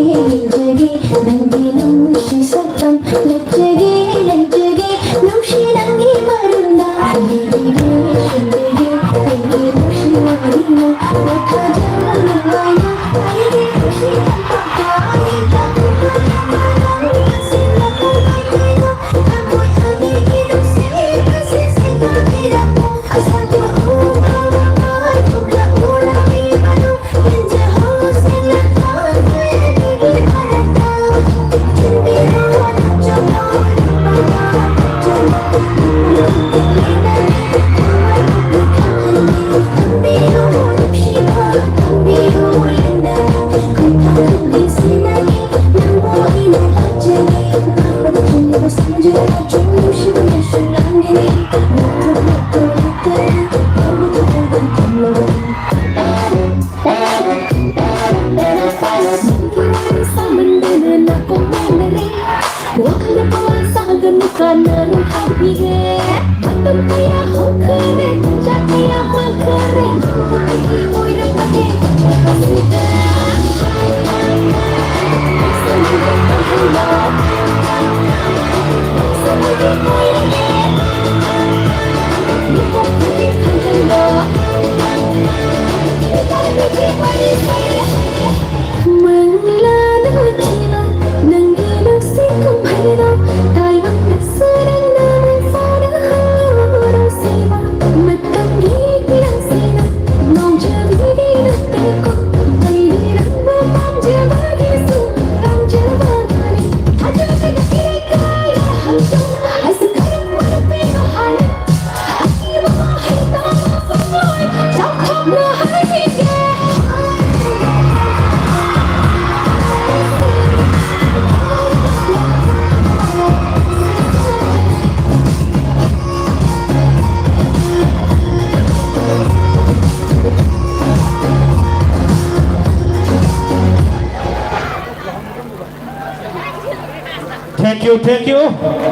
you, thank you.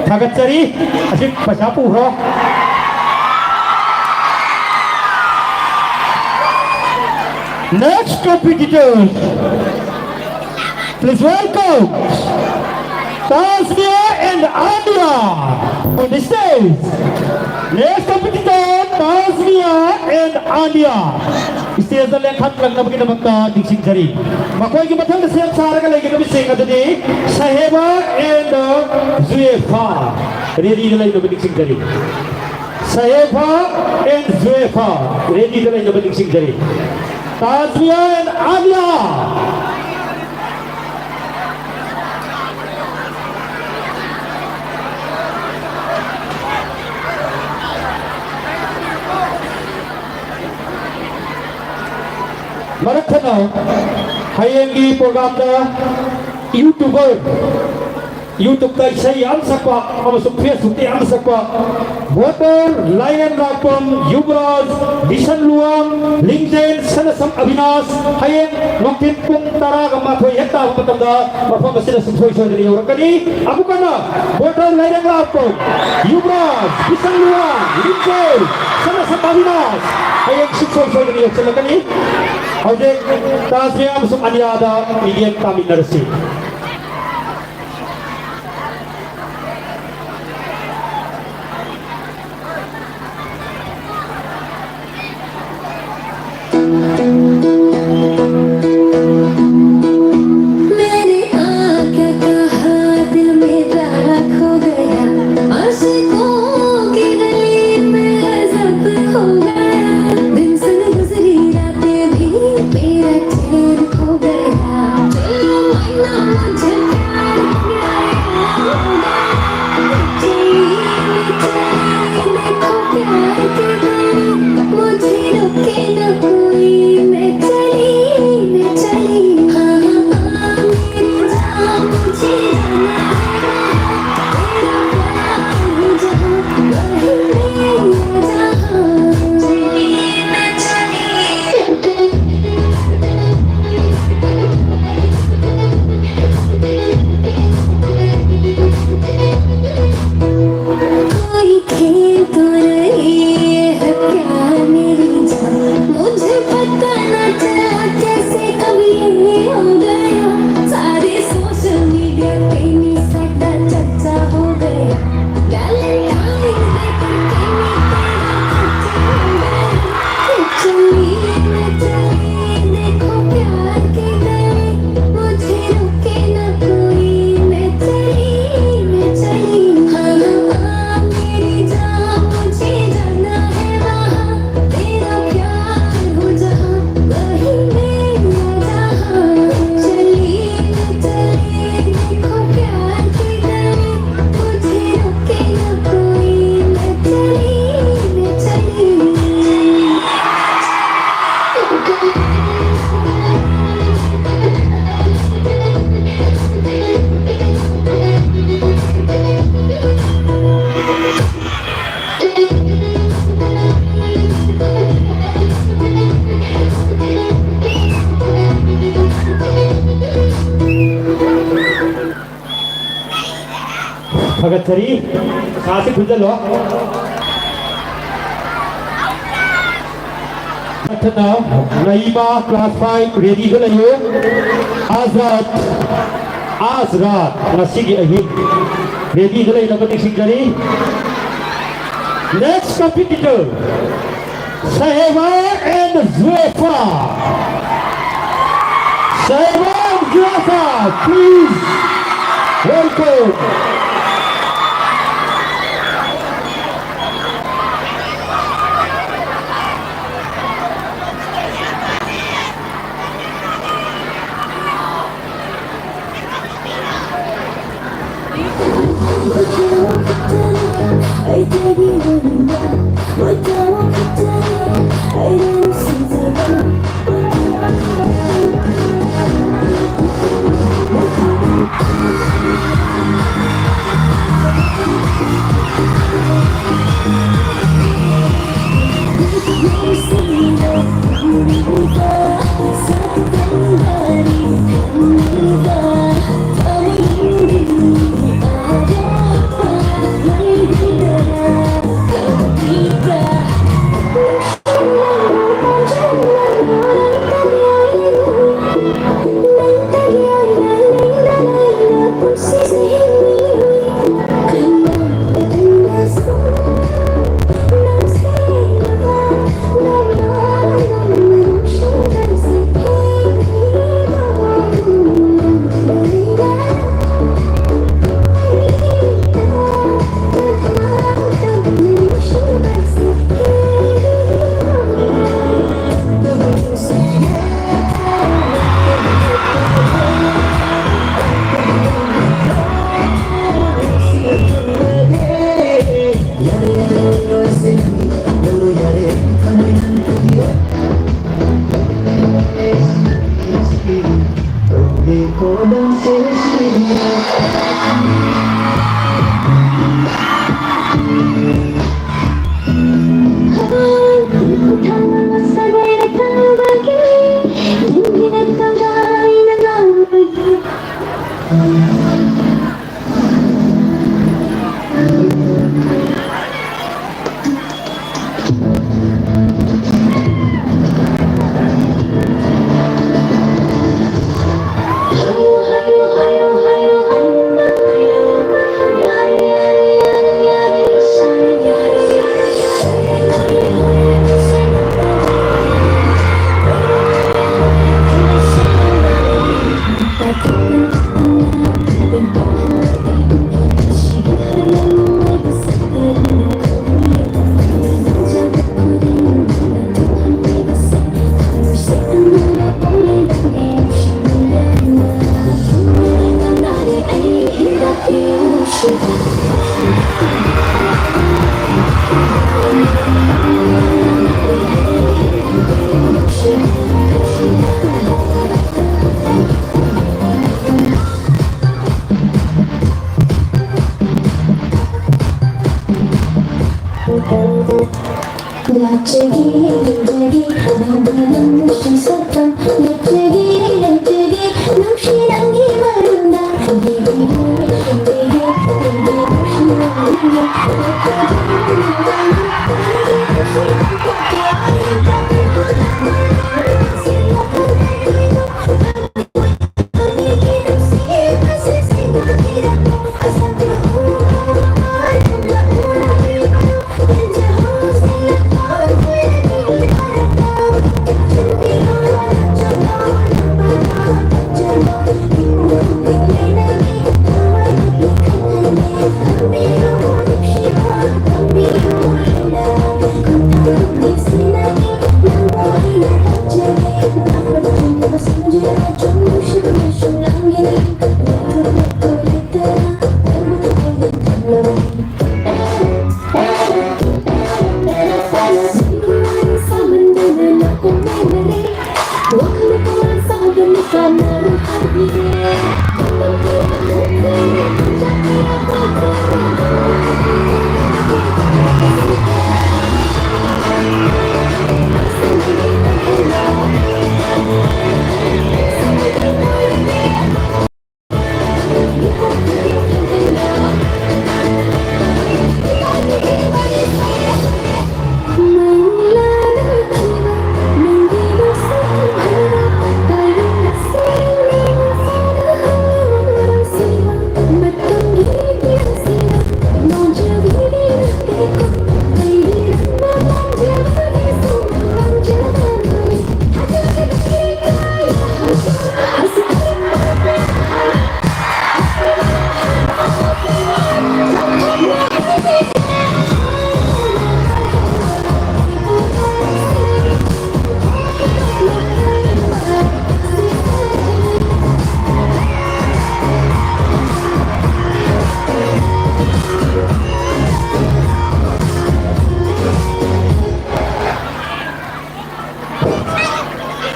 ꯊꯥꯒꯠꯆꯔꯤ꯫ ꯑꯁꯤ ꯄꯩꯁꯥ ꯄꯨꯈ꯭ꯔꯣ꯫ Next competitor. Please welcome Tasmia and Ania on the stage. Next competitor, Tasmia and Ania. Stage ꯗ ꯂꯦꯡꯈꯠꯂꯛꯅꯕꯒꯤꯗꯃꯛꯇ ꯅꯤꯡꯁꯤꯡꯖꯔꯤ꯫ ꯃꯈꯣꯏꯒꯤ ꯃꯊꯪꯗ ꯁꯦꯝ ꯁꯥꯔꯒ ꯂꯩꯒꯗꯕꯁꯤꯡ ꯑꯗꯨꯗꯤ ꯁꯍꯦꯕꯥ and ꯖꯨꯌꯦꯐꯥ꯫ Ready ꯗ ꯂꯩꯅꯕ ꯅꯤꯡꯁꯤꯡꯖꯔꯤ꯫ ꯁꯍꯦꯕꯥ and ꯖꯨꯌꯦꯐꯥ꯫ Ready ꯗ ꯂꯩꯅꯕ ꯅꯤꯡꯁꯤꯡꯖꯔꯤ꯫ Tasmia and Ania. ꯃꯔꯛ ꯊꯠꯅ ꯍꯌꯦꯡꯒꯤ program ꯗ YouTuber, YouTube ꯇ ꯏꯁꯩ ꯌꯥꯝ ꯁꯛꯄ ꯑꯃꯁꯨꯡ Facebook ꯇ ꯌꯥꯝ ꯁꯛꯄ voter ꯂꯥꯏꯔꯦꯝ ꯂꯥꯛꯄꯝ, ꯌꯨꯕꯔꯥꯖ, ꯕꯤꯁꯟ ꯂꯨꯋꯥꯡ, ꯂꯤꯡꯖꯦꯟ, ꯁꯅꯁꯝ ꯑꯕꯤꯅꯥꯁ ꯍꯌꯦꯡ ꯅꯨꯡꯊꯤꯜ ꯄꯨꯡ ꯇꯔꯥꯒ ꯃꯥꯊꯣꯏ ꯍꯦꯛ ꯇꯥꯕ ꯃꯇꯝꯗ ꯃꯐꯝ ꯑꯁꯤꯗ ꯁꯨꯡꯁꯣꯏ ꯁꯣꯏꯗꯅ ꯌꯧꯔꯛꯀꯅꯤ꯫ ꯑꯃꯨꯛ ꯍꯟꯅ voter ꯂꯥꯏꯔꯦꯝ ꯂꯥꯛꯄꯝ, ꯌꯨꯕꯔꯥꯖ, ꯕꯤꯁꯟ ꯂꯨꯋꯥꯡ, ꯂꯤꯡꯖꯦꯟ, ꯁꯅꯁꯝ ꯑꯕꯤꯅꯥꯁ ꯍꯌꯦꯡ ꯁꯨꯡꯁꯣꯏ ꯁꯣꯏꯗꯅ ꯌꯧꯁꯤꯜꯂꯛꯀꯅꯤ꯫ ꯍꯧꯖꯤꯛ ꯇꯥꯖꯃꯤꯌꯥ ꯑꯃꯁꯨꯡ ꯑꯅꯤꯌꯥꯗ ꯃꯤꯠꯌꯦꯡ ꯇꯥꯃꯤꯟꯅꯔꯁꯤ꯫ मैंने आके कहा, दिल मेरा खो गया, आशिकों की गली में जब खो गया, दिन सन गुजरी रातें भी मेरा चैन खो गया। चलो मन्ना मुझे प्यार हो गया, चैन, चैन खो गया। मुझे रोके न कोई, मैं चली, मैं चली। हाँ, हाँ, हाँ, मेरी जान, मुझे जाना है वहाँ, तेरा प्यार हो जहाँ, वहीं मेरा जहाँ। चली, मैं चली। कोई खेल तो नहीं है क्या मेरी जान? मुझे पता न चला कैसे कब ये हो गया। सारा ꯊꯥꯒꯠꯆꯔꯤ꯫ ꯁꯥꯁꯤ ꯈꯨꯝꯖꯤꯜꯂꯣ꯫ ꯃꯊꯪꯅ ꯅꯍꯤꯃꯥ, class five, ready ꯗ ꯂꯩꯌꯨ꯫ ꯑꯥꯖꯥꯗ, ꯑꯥꯖꯔꯥꯠ, ꯉꯁꯤꯒꯤ ꯑꯍꯤꯡ ready ꯗ ꯂꯩꯅꯕ ꯅꯤꯡꯁꯤꯡꯖꯔꯤ꯫ Next competitor, Saheba and Zulfa. Saheba and Zulfa, please welcome.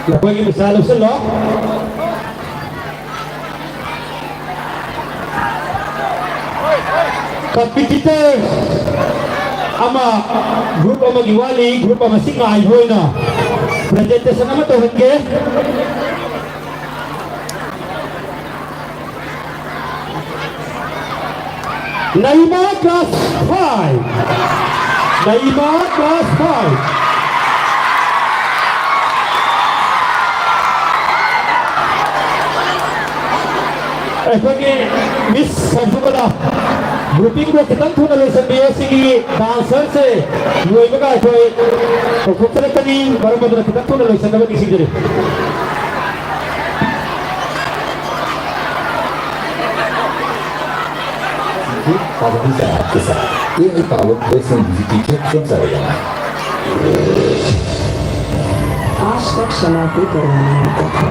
ꯑꯩꯈꯣꯏꯒꯤ ꯄꯩꯁꯥ ꯂꯧꯁꯤꯜꯂꯣ꯫ ꯀꯝꯄꯤꯇꯤꯇꯔ ꯑꯃ, ꯒ꯭ꯔꯨꯞ ꯑꯃꯒꯤ ꯋꯥꯠꯂꯤ, ꯒ꯭ꯔꯨꯞ ꯑꯃꯁꯤ ꯉꯥꯏꯕ ꯑꯣꯏꯅ ꯄ꯭ꯔꯖꯦꯟꯇꯦꯁꯟ ꯑꯃ ꯇꯧꯍꯟꯒꯦ꯫ ꯅꯩꯃ class five. ꯅꯩꯃ class five. ꯑꯩꯈꯣꯏꯒꯤ ꯃꯤꯁ ꯁꯔꯖꯨꯀꯂꯥ ꯒ꯭ꯔꯨꯄꯤꯡꯗꯣ ꯈꯤꯇꯪ ꯊꯨꯅ ꯂꯣꯏꯁꯤꯟꯕꯤꯌꯣ꯫ ꯁꯤꯒꯤ ꯗꯥꯟꯁꯔꯁꯦ ꯂꯣꯏꯕꯒ ꯑꯩꯈꯣꯏ ꯀꯧꯊꯣꯛꯆꯔꯛꯀꯅꯤ꯫ ꯃꯔꯝ ꯑꯗꯨꯅ ꯈꯤꯇꯪ ꯊꯨꯅ ꯂꯣꯏꯁꯤꯟꯅꯕ ꯅꯤꯡꯁꯤꯡꯖꯔꯤ꯫ पाबंदी का आपके साथ ये पावन वैष्णव जी की चुप सुन सारे आज तक शराब भी करवाना होता था,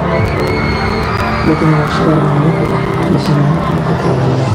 लेकिन आज करवाने को शराब भी करवाना।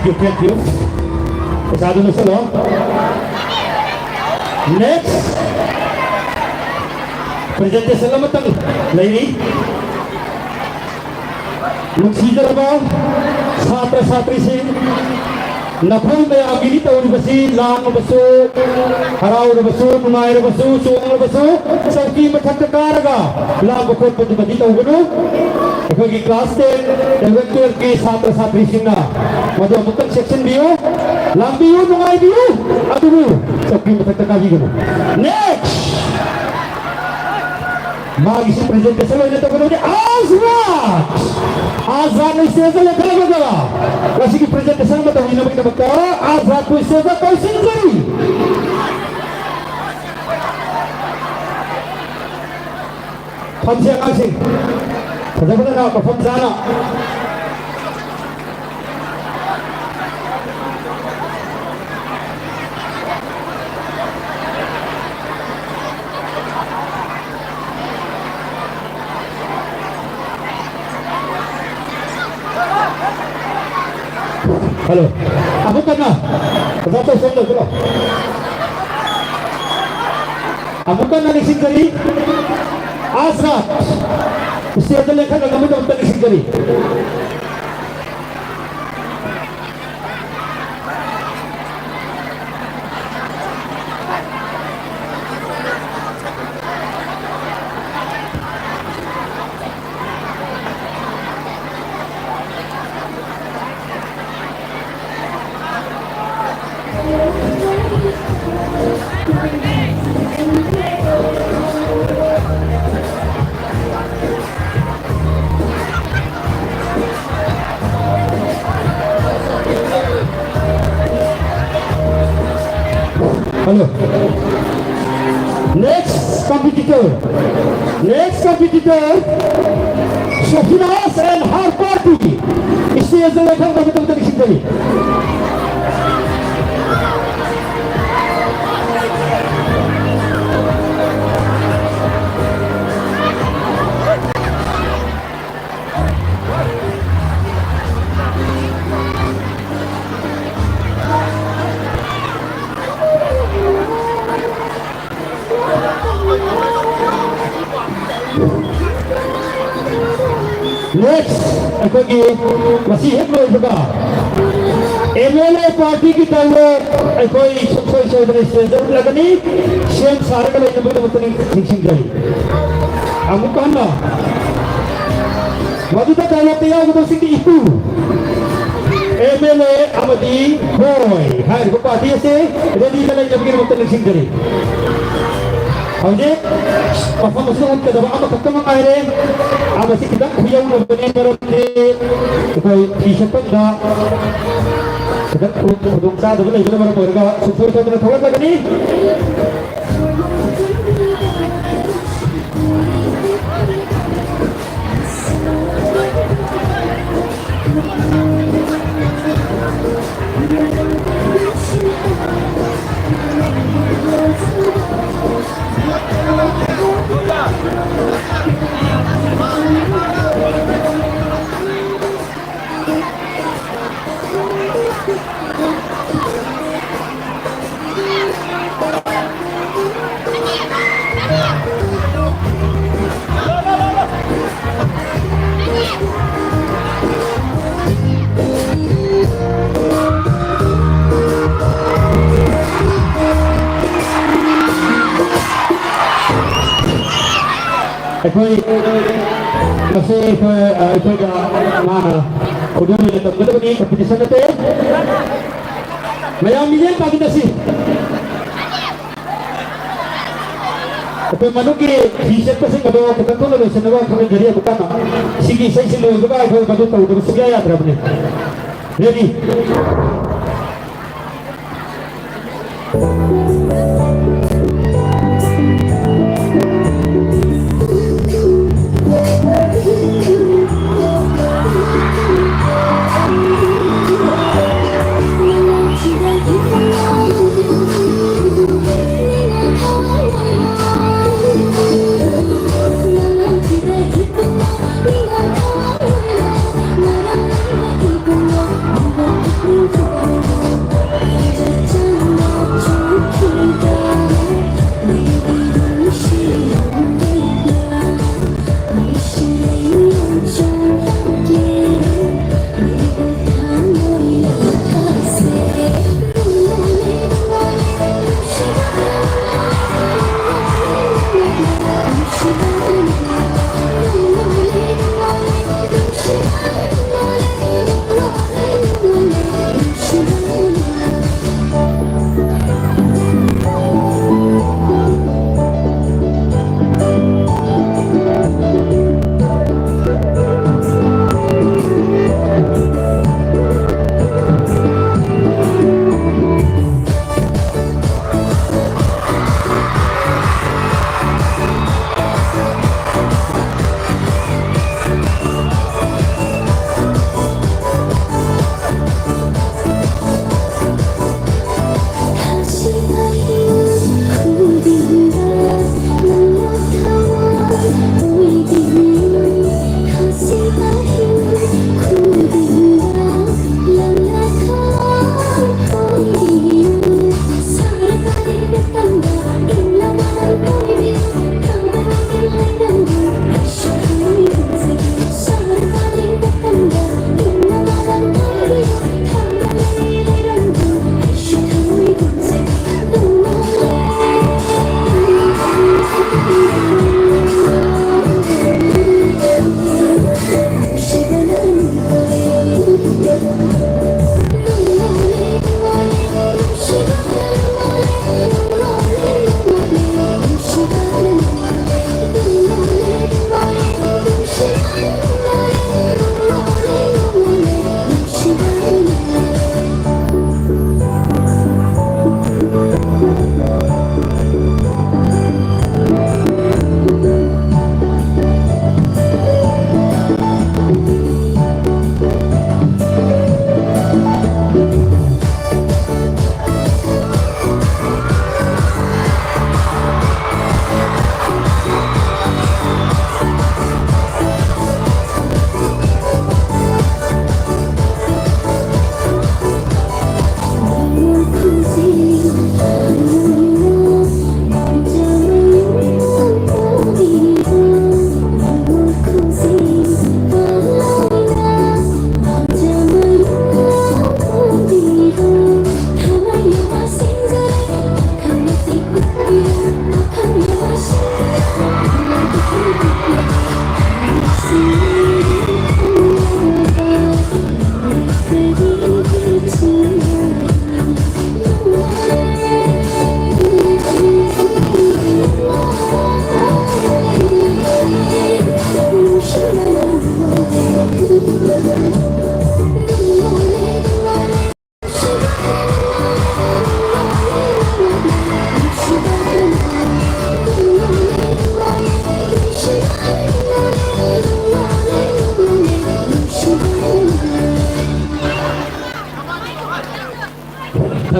Thank you. ꯄꯩꯁꯥꯗꯨ ꯂꯧꯁꯜꯂꯣ꯫ Next presentation ꯑꯃꯇꯪ ꯂꯩꯔꯤ꯫ ꯅꯨꯡꯁꯤꯖꯔꯕ ꯁꯥꯇ꯭ꯔ ꯁꯥꯇ꯭ꯔꯤꯁꯤꯡ, ꯅꯈꯣꯏ ꯃꯌꯥꯝꯒꯤꯗꯤ ꯇꯧꯔꯤꯕꯁꯤ ꯂꯥꯡꯂꯕꯁꯨ, ꯍꯔꯥꯎꯔꯕꯁꯨ, ꯅꯨꯡꯉꯥꯏꯔꯕꯁꯨ, ꯆꯣꯡꯂꯕꯁꯨ ꯆꯧꯀꯤ ꯃꯊꯛꯇ ꯀꯥꯔꯒ ꯂꯥꯡꯕ ꯈꯣꯠꯄꯗꯨꯃꯗꯤ ꯇꯧꯒꯅꯨ꯫ ꯑꯩꯈꯣꯏꯒꯤ class ten, eleven, twelve ꯀꯤ ꯁꯥꯇ꯭ꯔ ꯁꯥꯇ꯭ꯔꯤꯁꯤꯡꯅ ꯃꯗꯨ ꯑꯃꯨꯛꯇꯪ ꯆꯦꯛꯁꯤꯟꯕꯤꯌꯨ, ꯂꯥꯡꯕꯤꯌꯨ, ꯅꯨꯡꯉꯥꯏꯕꯤꯌꯨ, ꯑꯗꯨꯕꯨ ꯆꯧꯀꯤ ꯃꯊꯛꯇ ꯀꯥꯕꯤꯒꯅꯨ꯫ Next! ꯃꯥꯒꯤꯁꯨ presentation ꯑꯣꯏꯅ ꯇꯧꯒꯗꯕꯅꯤ꯫ ꯑꯥꯖꯥꯗ! ꯑꯥꯖꯥꯗ stage ꯗ ꯂꯦꯞꯈꯠꯂꯒ ꯉꯁꯤꯒꯤ presentation ꯑꯃ ꯇꯧꯕꯤꯅꯕꯒꯤꯗꯃꯛꯇ ꯑꯥꯖꯥꯗꯄꯨ stage ꯗ ꯀꯧꯁꯤꯟꯖꯔꯤ꯫ ꯐꯝꯁꯦ ꯑꯉꯥꯡꯁꯤꯡ, ꯐꯖ ꯐꯖꯅ ꯃꯐꯝ ꯆꯥꯅ꯫ Hello. ꯑꯃꯨꯛ ꯀꯟꯅ꯫ ꯑꯣꯖꯥ ꯇꯧ, ꯁꯣꯝꯗ ꯆꯠꯂꯣ꯫ ꯑꯃꯨꯛ ꯀꯟꯅ ꯅꯤꯡꯁꯤꯡꯖꯔꯤ꯫ ꯑꯥꯖꯥꯗ꯫ Stage ꯗ ꯂꯦꯡꯈꯠꯅꯅꯕꯒꯤꯗꯃꯛꯇ ꯅꯤꯡꯁꯤꯡꯖꯔꯤ꯫ Hello. Next competitor. Next competitor. Sofinas and her party. Stage ꯗ ꯂꯦꯡꯈꯠꯅꯕꯒꯤꯗꯃꯛꯇ ꯅꯤꯡꯁꯤꯡꯖꯔꯤ꯫ Next, ꯑꯩꯈꯣꯏꯒꯤ ꯃꯁꯤ ꯍꯦꯛ ꯂꯣꯏꯕꯒ M L A party ꯒꯤ ꯇꯧꯔꯦ꯫ ꯑꯩꯈꯣꯏ ꯁꯨꯡꯁꯣꯏ ꯁꯣꯏꯗꯅ stage ꯗ ꯎꯠꯂꯒꯅꯤ꯫ ꯁꯦꯝ ꯁꯥꯔꯒ ꯂꯩꯅꯕꯒꯤꯗꯃꯛꯇ ꯅꯤꯡꯁꯤꯡꯖꯔꯤ꯫ ꯑꯃꯨꯛ ꯍꯟꯅ ꯃꯗꯨꯗ dialogue ꯇ ꯌꯥꯎꯒꯗꯕꯁꯤꯡꯗꯤ ꯏꯄꯨ, M L A ꯑꯃꯗꯤ ꯍꯣꯏ ꯍꯥꯏꯔꯤꯕ party ꯑꯁꯤ ready ꯗ ꯂꯩꯅꯕꯒꯤꯗꯃꯛꯇ ꯅꯤꯡꯁꯤꯡꯖꯔꯤ꯫ ꯍꯧꯖꯤꯛ ꯃꯐꯝ ꯑꯁꯤꯗ ꯎꯠꯀꯗꯕ ꯑꯃꯈꯛꯇ ꯃꯉꯥꯏꯔꯦ꯫ ꯃꯁꯤ ꯈꯤꯇꯪ ꯈꯨꯌꯧꯅꯕꯅꯤ, ꯃꯔꯝꯗꯤ ꯑꯩꯈꯣꯏ ꯐꯤ ꯁꯦꯠꯐꯝꯗ ꯈꯤꯇꯪ ꯈꯨꯗꯣꯡ ꯆꯥꯗꯕ ꯂꯩꯕꯅ ꯃꯔꯝ ꯑꯣꯏꯔꯒ ꯁꯨꯡꯁꯣꯏ ꯁꯣꯏꯗꯅ ꯊꯧꯒꯠꯂꯒꯅꯤ꯫ ꯑꯩꯈꯣꯏ ꯉꯁꯤ ꯑꯩꯈꯣꯏ, ꯑ, ꯑꯩꯈꯣꯏꯗ ꯃꯥꯅ ꯈꯨꯗꯣꯜ ꯑꯣꯏꯅ ꯇꯝꯒꯗꯕꯅꯤ, competition ꯅꯠꯇꯦ꯫ ꯃꯌꯥꯝ ꯃꯤꯠꯌꯦꯡ ꯇꯥꯃꯤꯟꯅꯁꯤ꯫ ꯑꯩꯈꯣꯏ ꯃꯅꯨꯡꯒꯤ ꯐꯤ ꯁꯦꯠꯄꯁꯤꯡ ꯑꯗꯣ ꯈꯤꯇꯪ ꯊꯨꯅ ꯂꯣꯏꯁꯤꯟꯅꯕ ꯈꯪꯍꯟꯖꯔꯤ꯫ ꯑꯃꯨꯛ ꯍꯟꯅ ꯁꯤꯒꯤ ꯏꯁꯩꯁꯤ ꯂꯣꯏꯕꯒ ꯑꯩꯈꯣꯏ ꯃꯗꯨ ꯇꯧꯗꯕ ꯁꯨꯡꯌꯥ ꯌꯥꯗ꯭ꯔꯕꯅꯤ꯫ Ready?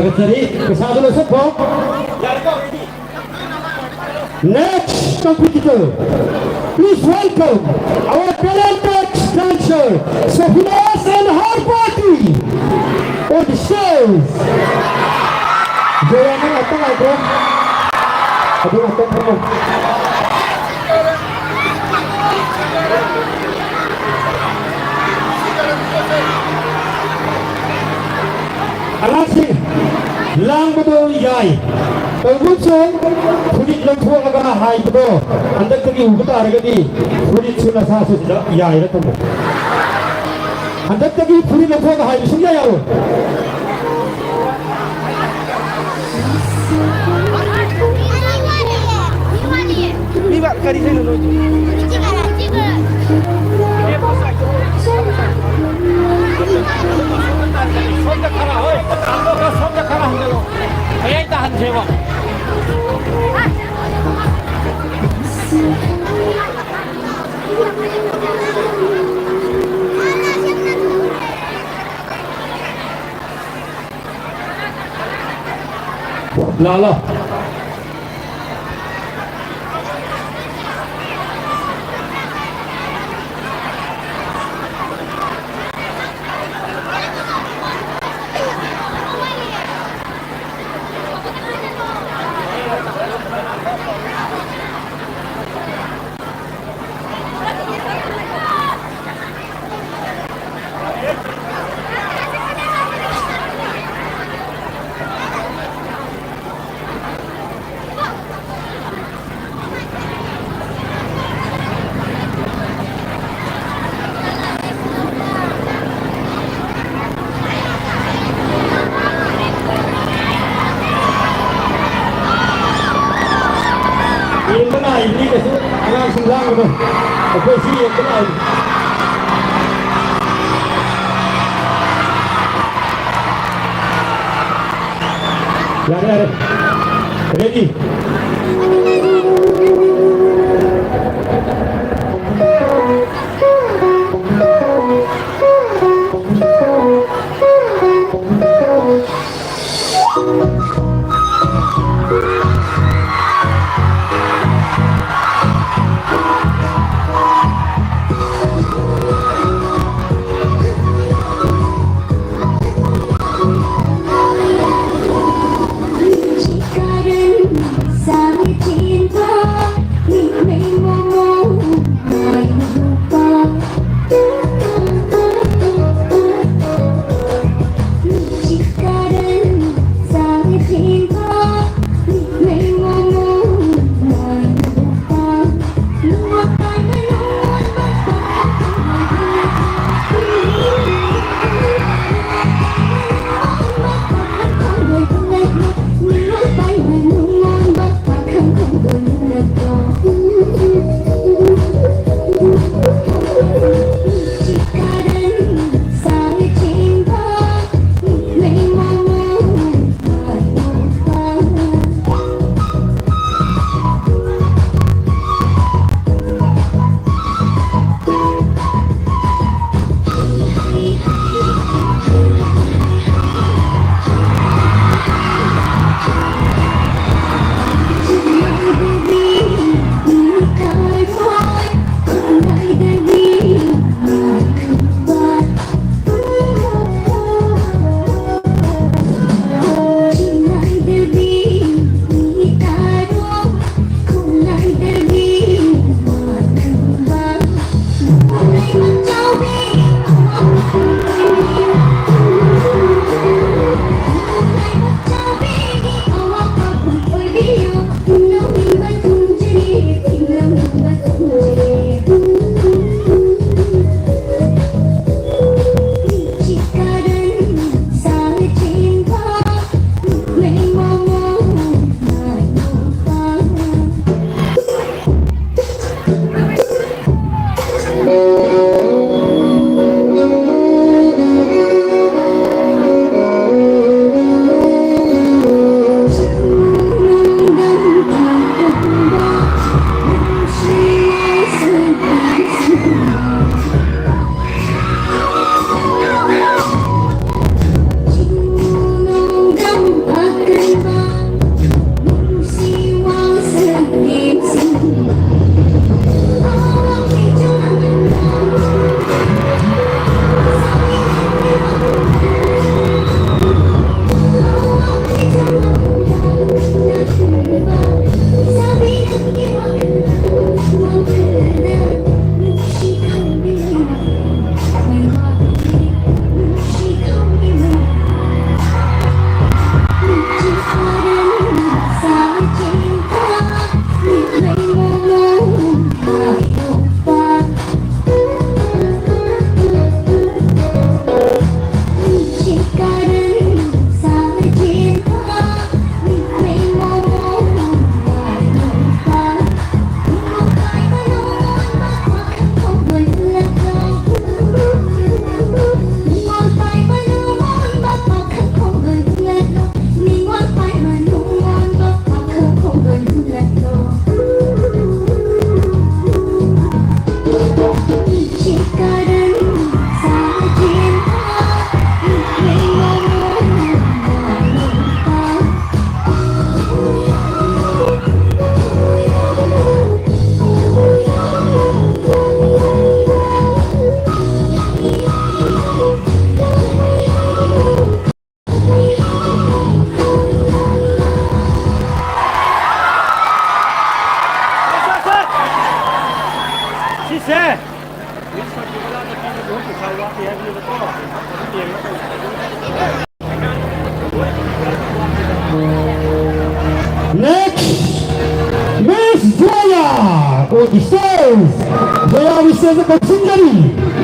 ꯊꯥꯒꯠꯆꯔꯤ꯫ ꯄꯩꯁꯥꯗꯨ ꯂꯧꯁꯤꯟꯈꯣ꯫ Next competitor, please welcome our talented dancer, Sofinas and her party on the stage. ꯖꯣꯌꯥ, ꯅꯪ ꯉꯥꯛꯇꯪ ꯉꯥꯏꯈꯣ꯫ ꯑꯗꯨ ꯉꯥꯛꯇꯪ ꯐꯝꯃꯣ꯫ ꯑꯉꯥꯡꯁꯤꯡ, ꯂꯥꯡꯕꯗꯣ ꯌꯥꯏ, ꯇꯧꯕꯁꯨ ꯐꯨꯔꯤꯠ ꯂꯧꯊꯣꯛꯂꯒ ꯍꯥꯏꯕꯗꯣ ꯍꯟꯗꯛꯇꯒꯤ ꯎꯕ ꯇꯥꯔꯒꯗꯤ ꯐꯨꯔꯤꯠꯁꯨ ꯅꯁꯥꯁꯨ ꯁꯤꯗ ꯌꯥꯏꯔ ꯊꯝꯃꯨ꯫ ꯍꯟꯗꯛꯇꯒꯤ ꯐꯨꯔꯤꯠ ꯂꯧꯊꯣꯛꯂꯒ ꯍꯥꯏꯕ ꯁꯨꯡꯌꯥ ꯌꯥꯔꯣꯏ꯫ ꯃꯤ ꯀꯔꯤ ꯂꯩꯅꯣ ꯅꯣꯏꯗꯤ? ꯁꯣꯝꯗ ꯈꯔ, ꯍꯣꯏ, ꯁꯣꯝꯗ ꯈꯔ ꯍꯟꯖꯤꯜꯂꯣ꯫ ꯃꯌꯥꯏ ꯇꯥꯍꯟꯁꯦꯕ꯫ ꯂꯥꯛꯑꯣ, ꯂꯥꯛꯑꯣ꯫ ꯌꯦꯡꯕ ꯅꯥꯏꯕꯅꯤ ꯀꯩꯁꯨ, ꯑꯉꯥꯡꯁꯤꯡ ꯂꯥꯡꯒꯅꯨ꯫ ꯑꯩꯈꯣꯏ ꯁꯤ ꯌꯦꯡꯕ ꯅꯥꯏꯕꯅꯤ꯫ ꯌꯥꯔꯦ, ꯌꯥꯔꯦ꯫ Ready? Next, Miss Joya on the stage. Joya wishes a Kachingari.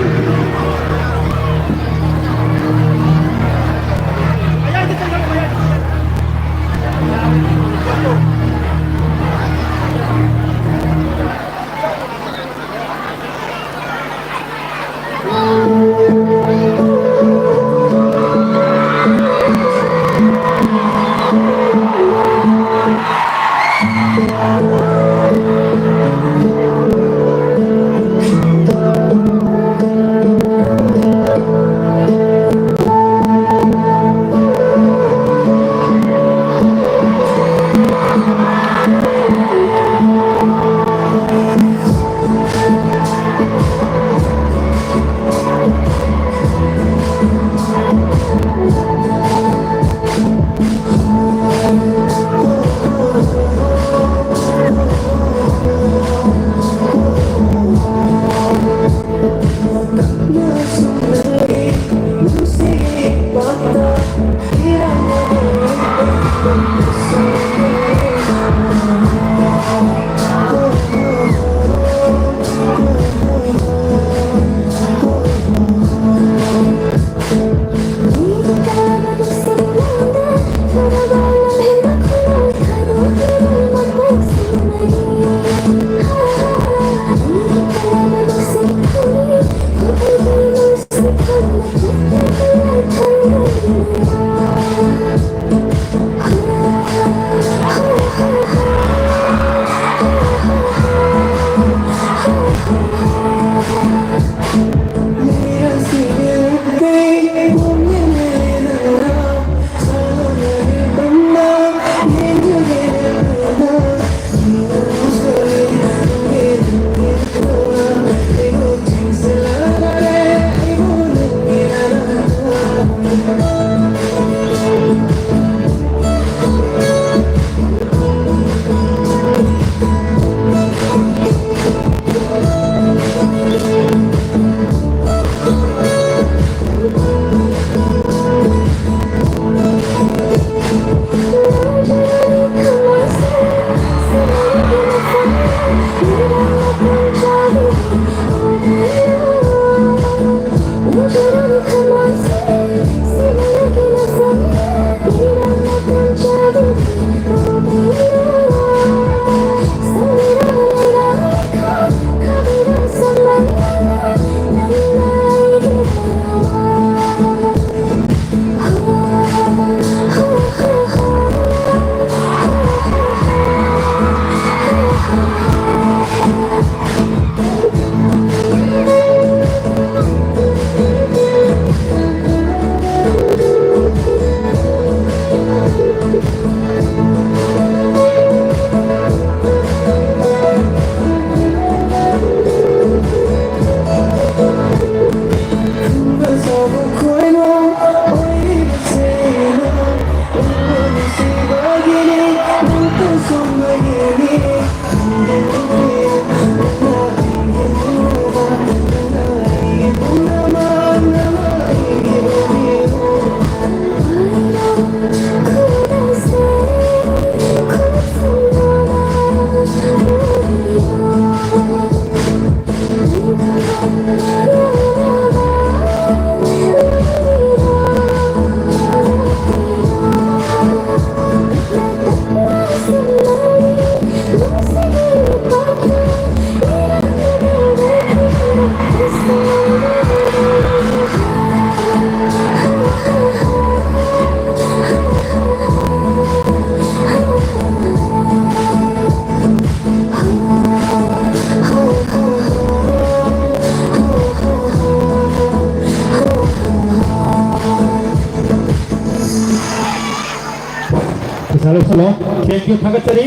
Hello, thank you, ꯊꯥꯒꯠꯆꯔꯤ꯫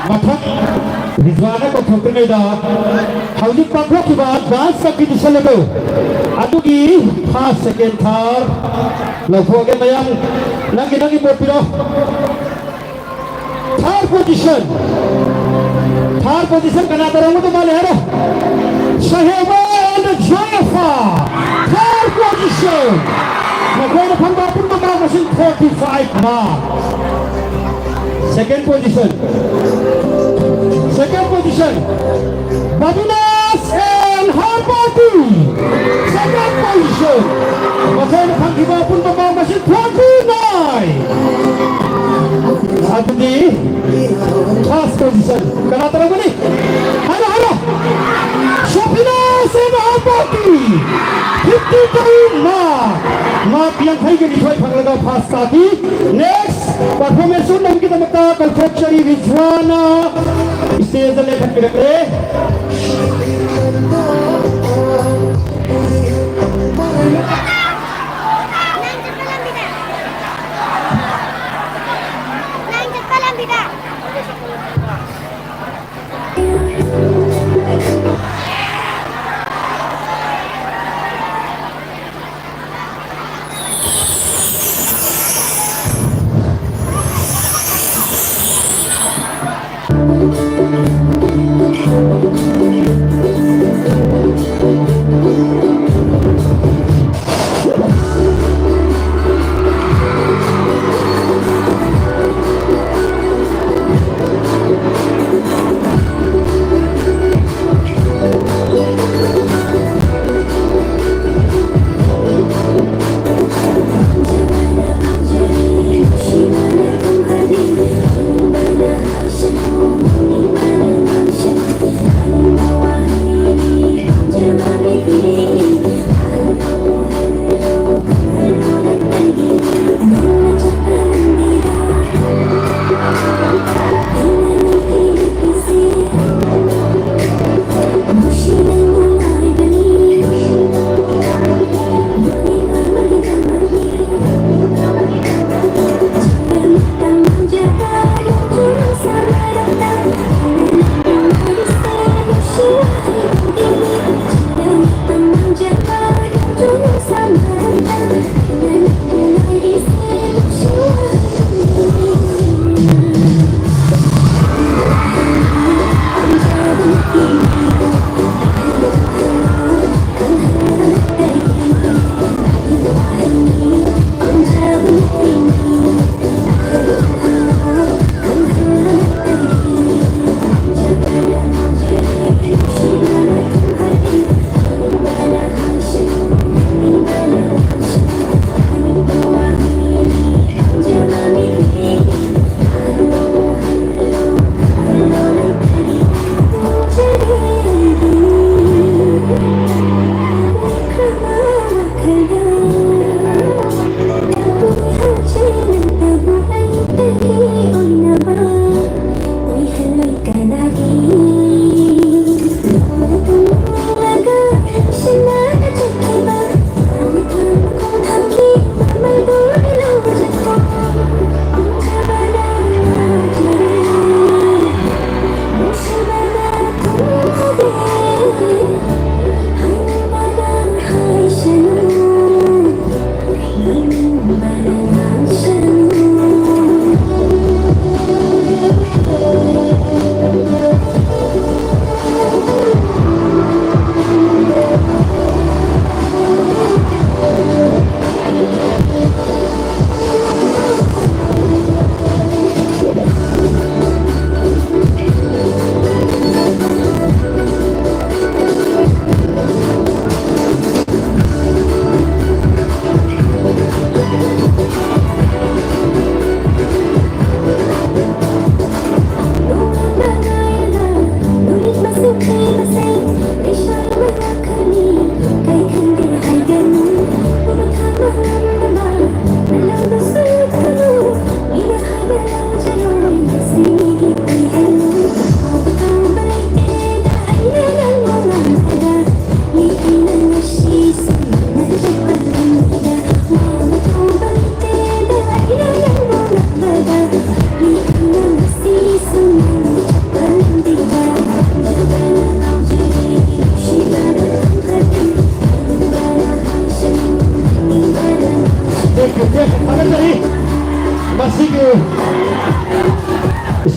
ꯃꯊꯪ ꯔꯤꯖꯋꯥꯅ ꯀꯧꯊꯣꯛꯇ꯭ꯔꯤꯉꯩꯗ ꯍꯧꯖꯤꯛ ꯄꯥꯡꯊꯣꯛꯈꯤꯕ dance competition ꯑꯗꯨ, ꯑꯗꯨꯒꯤ first, second, third ꯂꯧꯊꯣꯛꯑꯒꯦ꯫ ꯃꯌꯥꯝ ꯅꯪꯒꯤ ꯅꯪꯒꯤ ꯃꯣꯠ ꯄꯤꯔꯣ꯫ Third position. Third position ꯀꯅꯥ ꯇꯧꯔꯝꯒꯗꯧ ꯃꯥꯜꯂꯦ ꯍꯥꯏꯔꯣ? ꯁꯍꯦꯕ and ꯖꯣꯌꯐꯥ. Third position. ꯃꯈꯣꯏꯅ ꯐꯪꯕ ꯑꯄꯨꯟꯕ mark ꯃꯁꯤꯡ forty five mark. Second position. Second position. Babinas and her party. Second position. ꯃꯈꯣꯏꯅ ꯐꯪꯈꯤꯕ ꯑꯄꯨꯟꯕ mark ꯃꯁꯤꯡ twenty nine. ꯑꯗꯨꯗꯤ first position ꯀꯅꯥ ꯇꯧꯔꯝꯒꯅꯤ? ꯍꯥꯏꯔꯣ, ꯍꯥꯏꯔꯣ꯫ Sophina and her party. Fifty two mark. Mark ꯌꯥꯡꯈꯩꯒ ꯅꯤꯊꯣꯏ ꯐꯪꯂꯒ first ꯇꯥꯈꯤ꯫ Next performance ꯎꯠꯅꯕꯒꯤꯗꯃꯛꯇ ꯀꯧꯊꯣꯛꯆꯔꯤ ꯔꯤꯖ꯭ꯋꯥꯅ stage ꯗ ꯂꯦꯞꯍꯟꯕꯤꯔꯛꯂꯦ꯫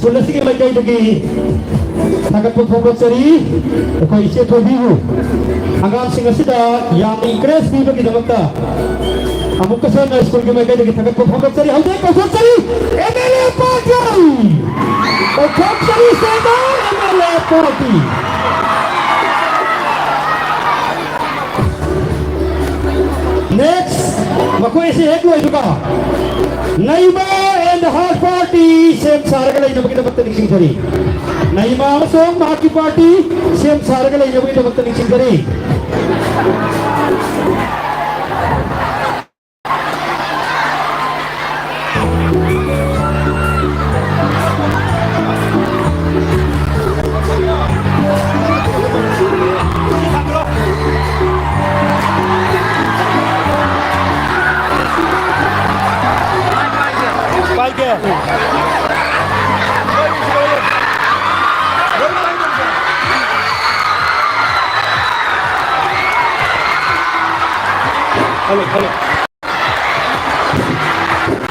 ꯁ꯭ꯀꯨꯜ ꯑꯁꯤꯒꯤ ꯃꯥꯏꯀꯩꯗꯒꯤ ꯊꯥꯒꯠꯄ ꯐꯣꯡꯗꯣꯛꯆꯔꯤ꯫ ꯑꯩꯈꯣꯏ ꯏꯆꯦ ꯊꯣꯏꯕꯤꯕꯨ ꯑꯉꯥꯡꯁꯤꯡ ꯑꯁꯤꯗ ꯌꯥꯝꯅ encourage ꯄꯤꯕꯒꯤꯗꯃꯛꯇ ꯑꯃꯨꯛꯀꯁꯨ ꯍꯟꯅ ꯁ꯭ꯀꯨꯜꯒꯤ ꯃꯥꯏꯀꯩꯗꯒꯤ ꯊꯥꯒꯠꯄ ꯐꯣꯡꯗꯣꯛꯆꯔꯤ꯫ ꯍꯧꯖꯤꯛ ꯀꯧꯊꯣꯛꯆꯔꯤ ꯑꯦꯝ ꯑꯦꯜ ꯑꯦ ꯄꯥꯔꯇꯤ, ꯀꯧꯊꯣꯛꯆꯔꯤ ꯁꯦꯟꯗ꯭ꯔꯥꯡ M L A party. Next, ꯃꯈꯣꯏ ꯑꯁꯤ ꯍꯦꯛ ꯂꯣꯏꯕꯒ ꯅꯩꯃꯥ and her party ꯁꯦꯝ ꯁꯥꯔꯒ ꯂꯩꯅꯕꯒꯤꯗꯃꯛꯇ ꯅꯤꯡꯁꯤꯡꯖꯔꯤ꯫ ꯅꯩꯃꯥ ꯑꯃꯁꯨꯡ ꯃꯍꯥꯛꯀꯤ party ꯁꯦꯝ ꯁꯥꯔꯒ ꯂꯩꯅꯕꯒꯤꯗꯃꯛꯇ ꯅꯤꯡꯁꯤꯡꯖꯔꯤ꯫ ꯄꯥꯏꯒꯦ꯫ Hello, hello.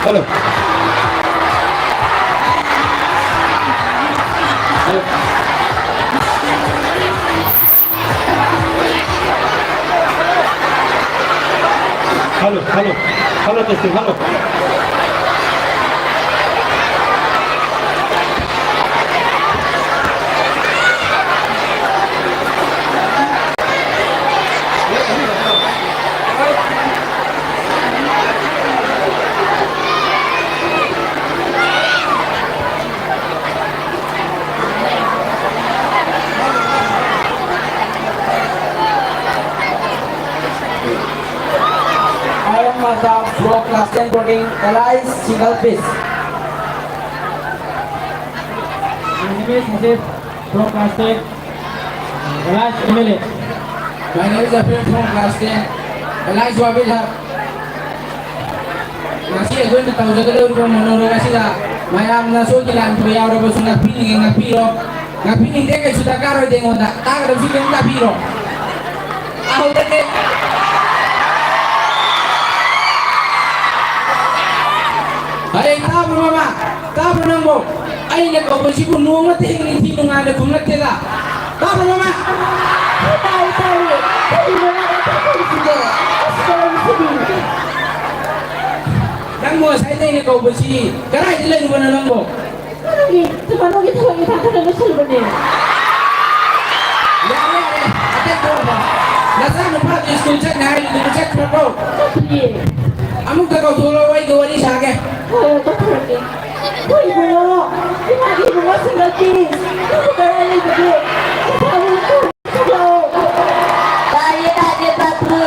Hello. Hello. Hello, hello. Hello, testing, hello. I am Mazhar from class ten boarding, allies single piece. My name is Hasib from class ten, allies M L A. My name is Apil from class ten, allies Wabil Haq. ꯉꯁꯤ ꯑꯩꯈꯣꯏꯅ ꯇꯧꯖꯒꯗꯧꯔꯤꯕ monologue ꯑꯁꯤꯗ ꯃꯌꯥꯝꯅ ꯁꯣꯏꯈꯤ ꯂꯥꯟꯈꯤꯕ ꯌꯥꯎꯔꯕꯁꯨ ꯉꯥꯛꯄꯤꯅꯤꯡꯉꯤ, ꯉꯥꯛꯄꯤꯔꯣ꯫ ꯉꯥꯛꯄꯤꯅꯤꯡꯗꯦ ꯀꯩꯁꯨ ꯗꯔꯀꯥꯔ ꯑꯣꯏꯗꯦ ꯑꯩꯉꯣꯟꯗ꯫ ꯇꯥꯒꯗꯕꯁꯤ ꯀꯔꯤꯝ ꯇꯥꯕꯤꯔꯣ꯫ ꯍꯧꯖꯤꯛꯇꯤ ꯍꯌꯦꯡ ꯇꯥꯕ꯭ꯔꯣ ꯃꯃꯥ? ꯇꯥꯕ꯭ꯔꯣ ꯅꯪꯕꯣ? ꯑꯩꯅ ꯀꯧꯕꯁꯤꯕꯨ ꯅꯣꯡꯃꯇ ꯍꯦꯛ ꯅꯤꯡꯊꯤ ꯅꯨꯡꯉꯥꯏꯅ ꯈꯨꯝꯂꯛꯇꯦꯗ꯫ ꯇꯥꯕ꯭ꯔꯣ, ꯃꯃꯥ? ꯇꯥꯏ, ꯇꯥꯏ꯫ ꯀꯔꯤꯅꯣ ꯅꯪ ꯑꯗꯨꯛ ꯀꯧꯔꯤꯁꯤꯕꯣ? ꯑꯁ, ꯀꯧꯔꯤꯁꯤꯗꯤ꯫ ꯅꯪꯕꯨ ꯉꯁꯥꯏꯗ ꯑꯩꯅ ꯀꯧꯕꯁꯤ ꯀꯗꯥꯏꯗ ꯂꯩꯔꯨꯕꯅꯣ ꯅꯪꯕꯨ? ꯃꯥꯒꯤ ꯇꯨꯃꯥꯔꯣꯒꯤ ꯊꯕꯛ ꯏꯪꯈꯥꯡ ꯈꯔ ꯂꯣꯏꯁꯜꯂꯨꯕꯅꯦ꯫ ꯌꯥꯔꯦ, ꯌꯥꯔꯦ꯫ ꯑꯇꯩ ꯇꯣꯛꯑꯣ꯫ ꯅꯆꯥ ꯅꯨꯄꯥꯗꯨ ꯁ꯭ꯀꯨꯜ ꯆꯠꯅꯤ ꯍꯥꯏꯔꯤꯗꯨꯕꯨ ꯆꯠꯈ꯭ꯔꯕꯣ? ꯆꯠꯇ꯭ꯔꯤꯌꯦ꯫ ꯑꯃꯨꯛꯇ ꯀꯧꯊꯣꯛꯂꯛꯑꯣ, ꯑꯩꯒ ꯋꯥꯔꯤ ꯁꯥꯒꯦ꯫ ꯍꯣꯏ, ꯍꯣꯏ, ꯀꯧꯊꯣꯔꯛꯀꯦ꯫ ꯑꯩꯈꯣꯏ ꯏꯕꯨꯡꯉꯣ, ꯏꯃꯥꯒꯤ ꯏꯕꯨꯡꯉꯣ ꯁꯤꯡꯒꯜ ꯄꯤꯁ, ꯅꯪꯕꯨ ꯀꯗꯥꯏ ꯂꯩꯕꯒꯦ? ꯏꯁꯥꯕꯨ ꯊꯣꯛꯂꯛꯑꯣ꯫ ꯇꯥꯏꯌꯦ, ꯇꯥꯏꯌꯦ, ꯇꯥꯕ꯭ꯔꯣ?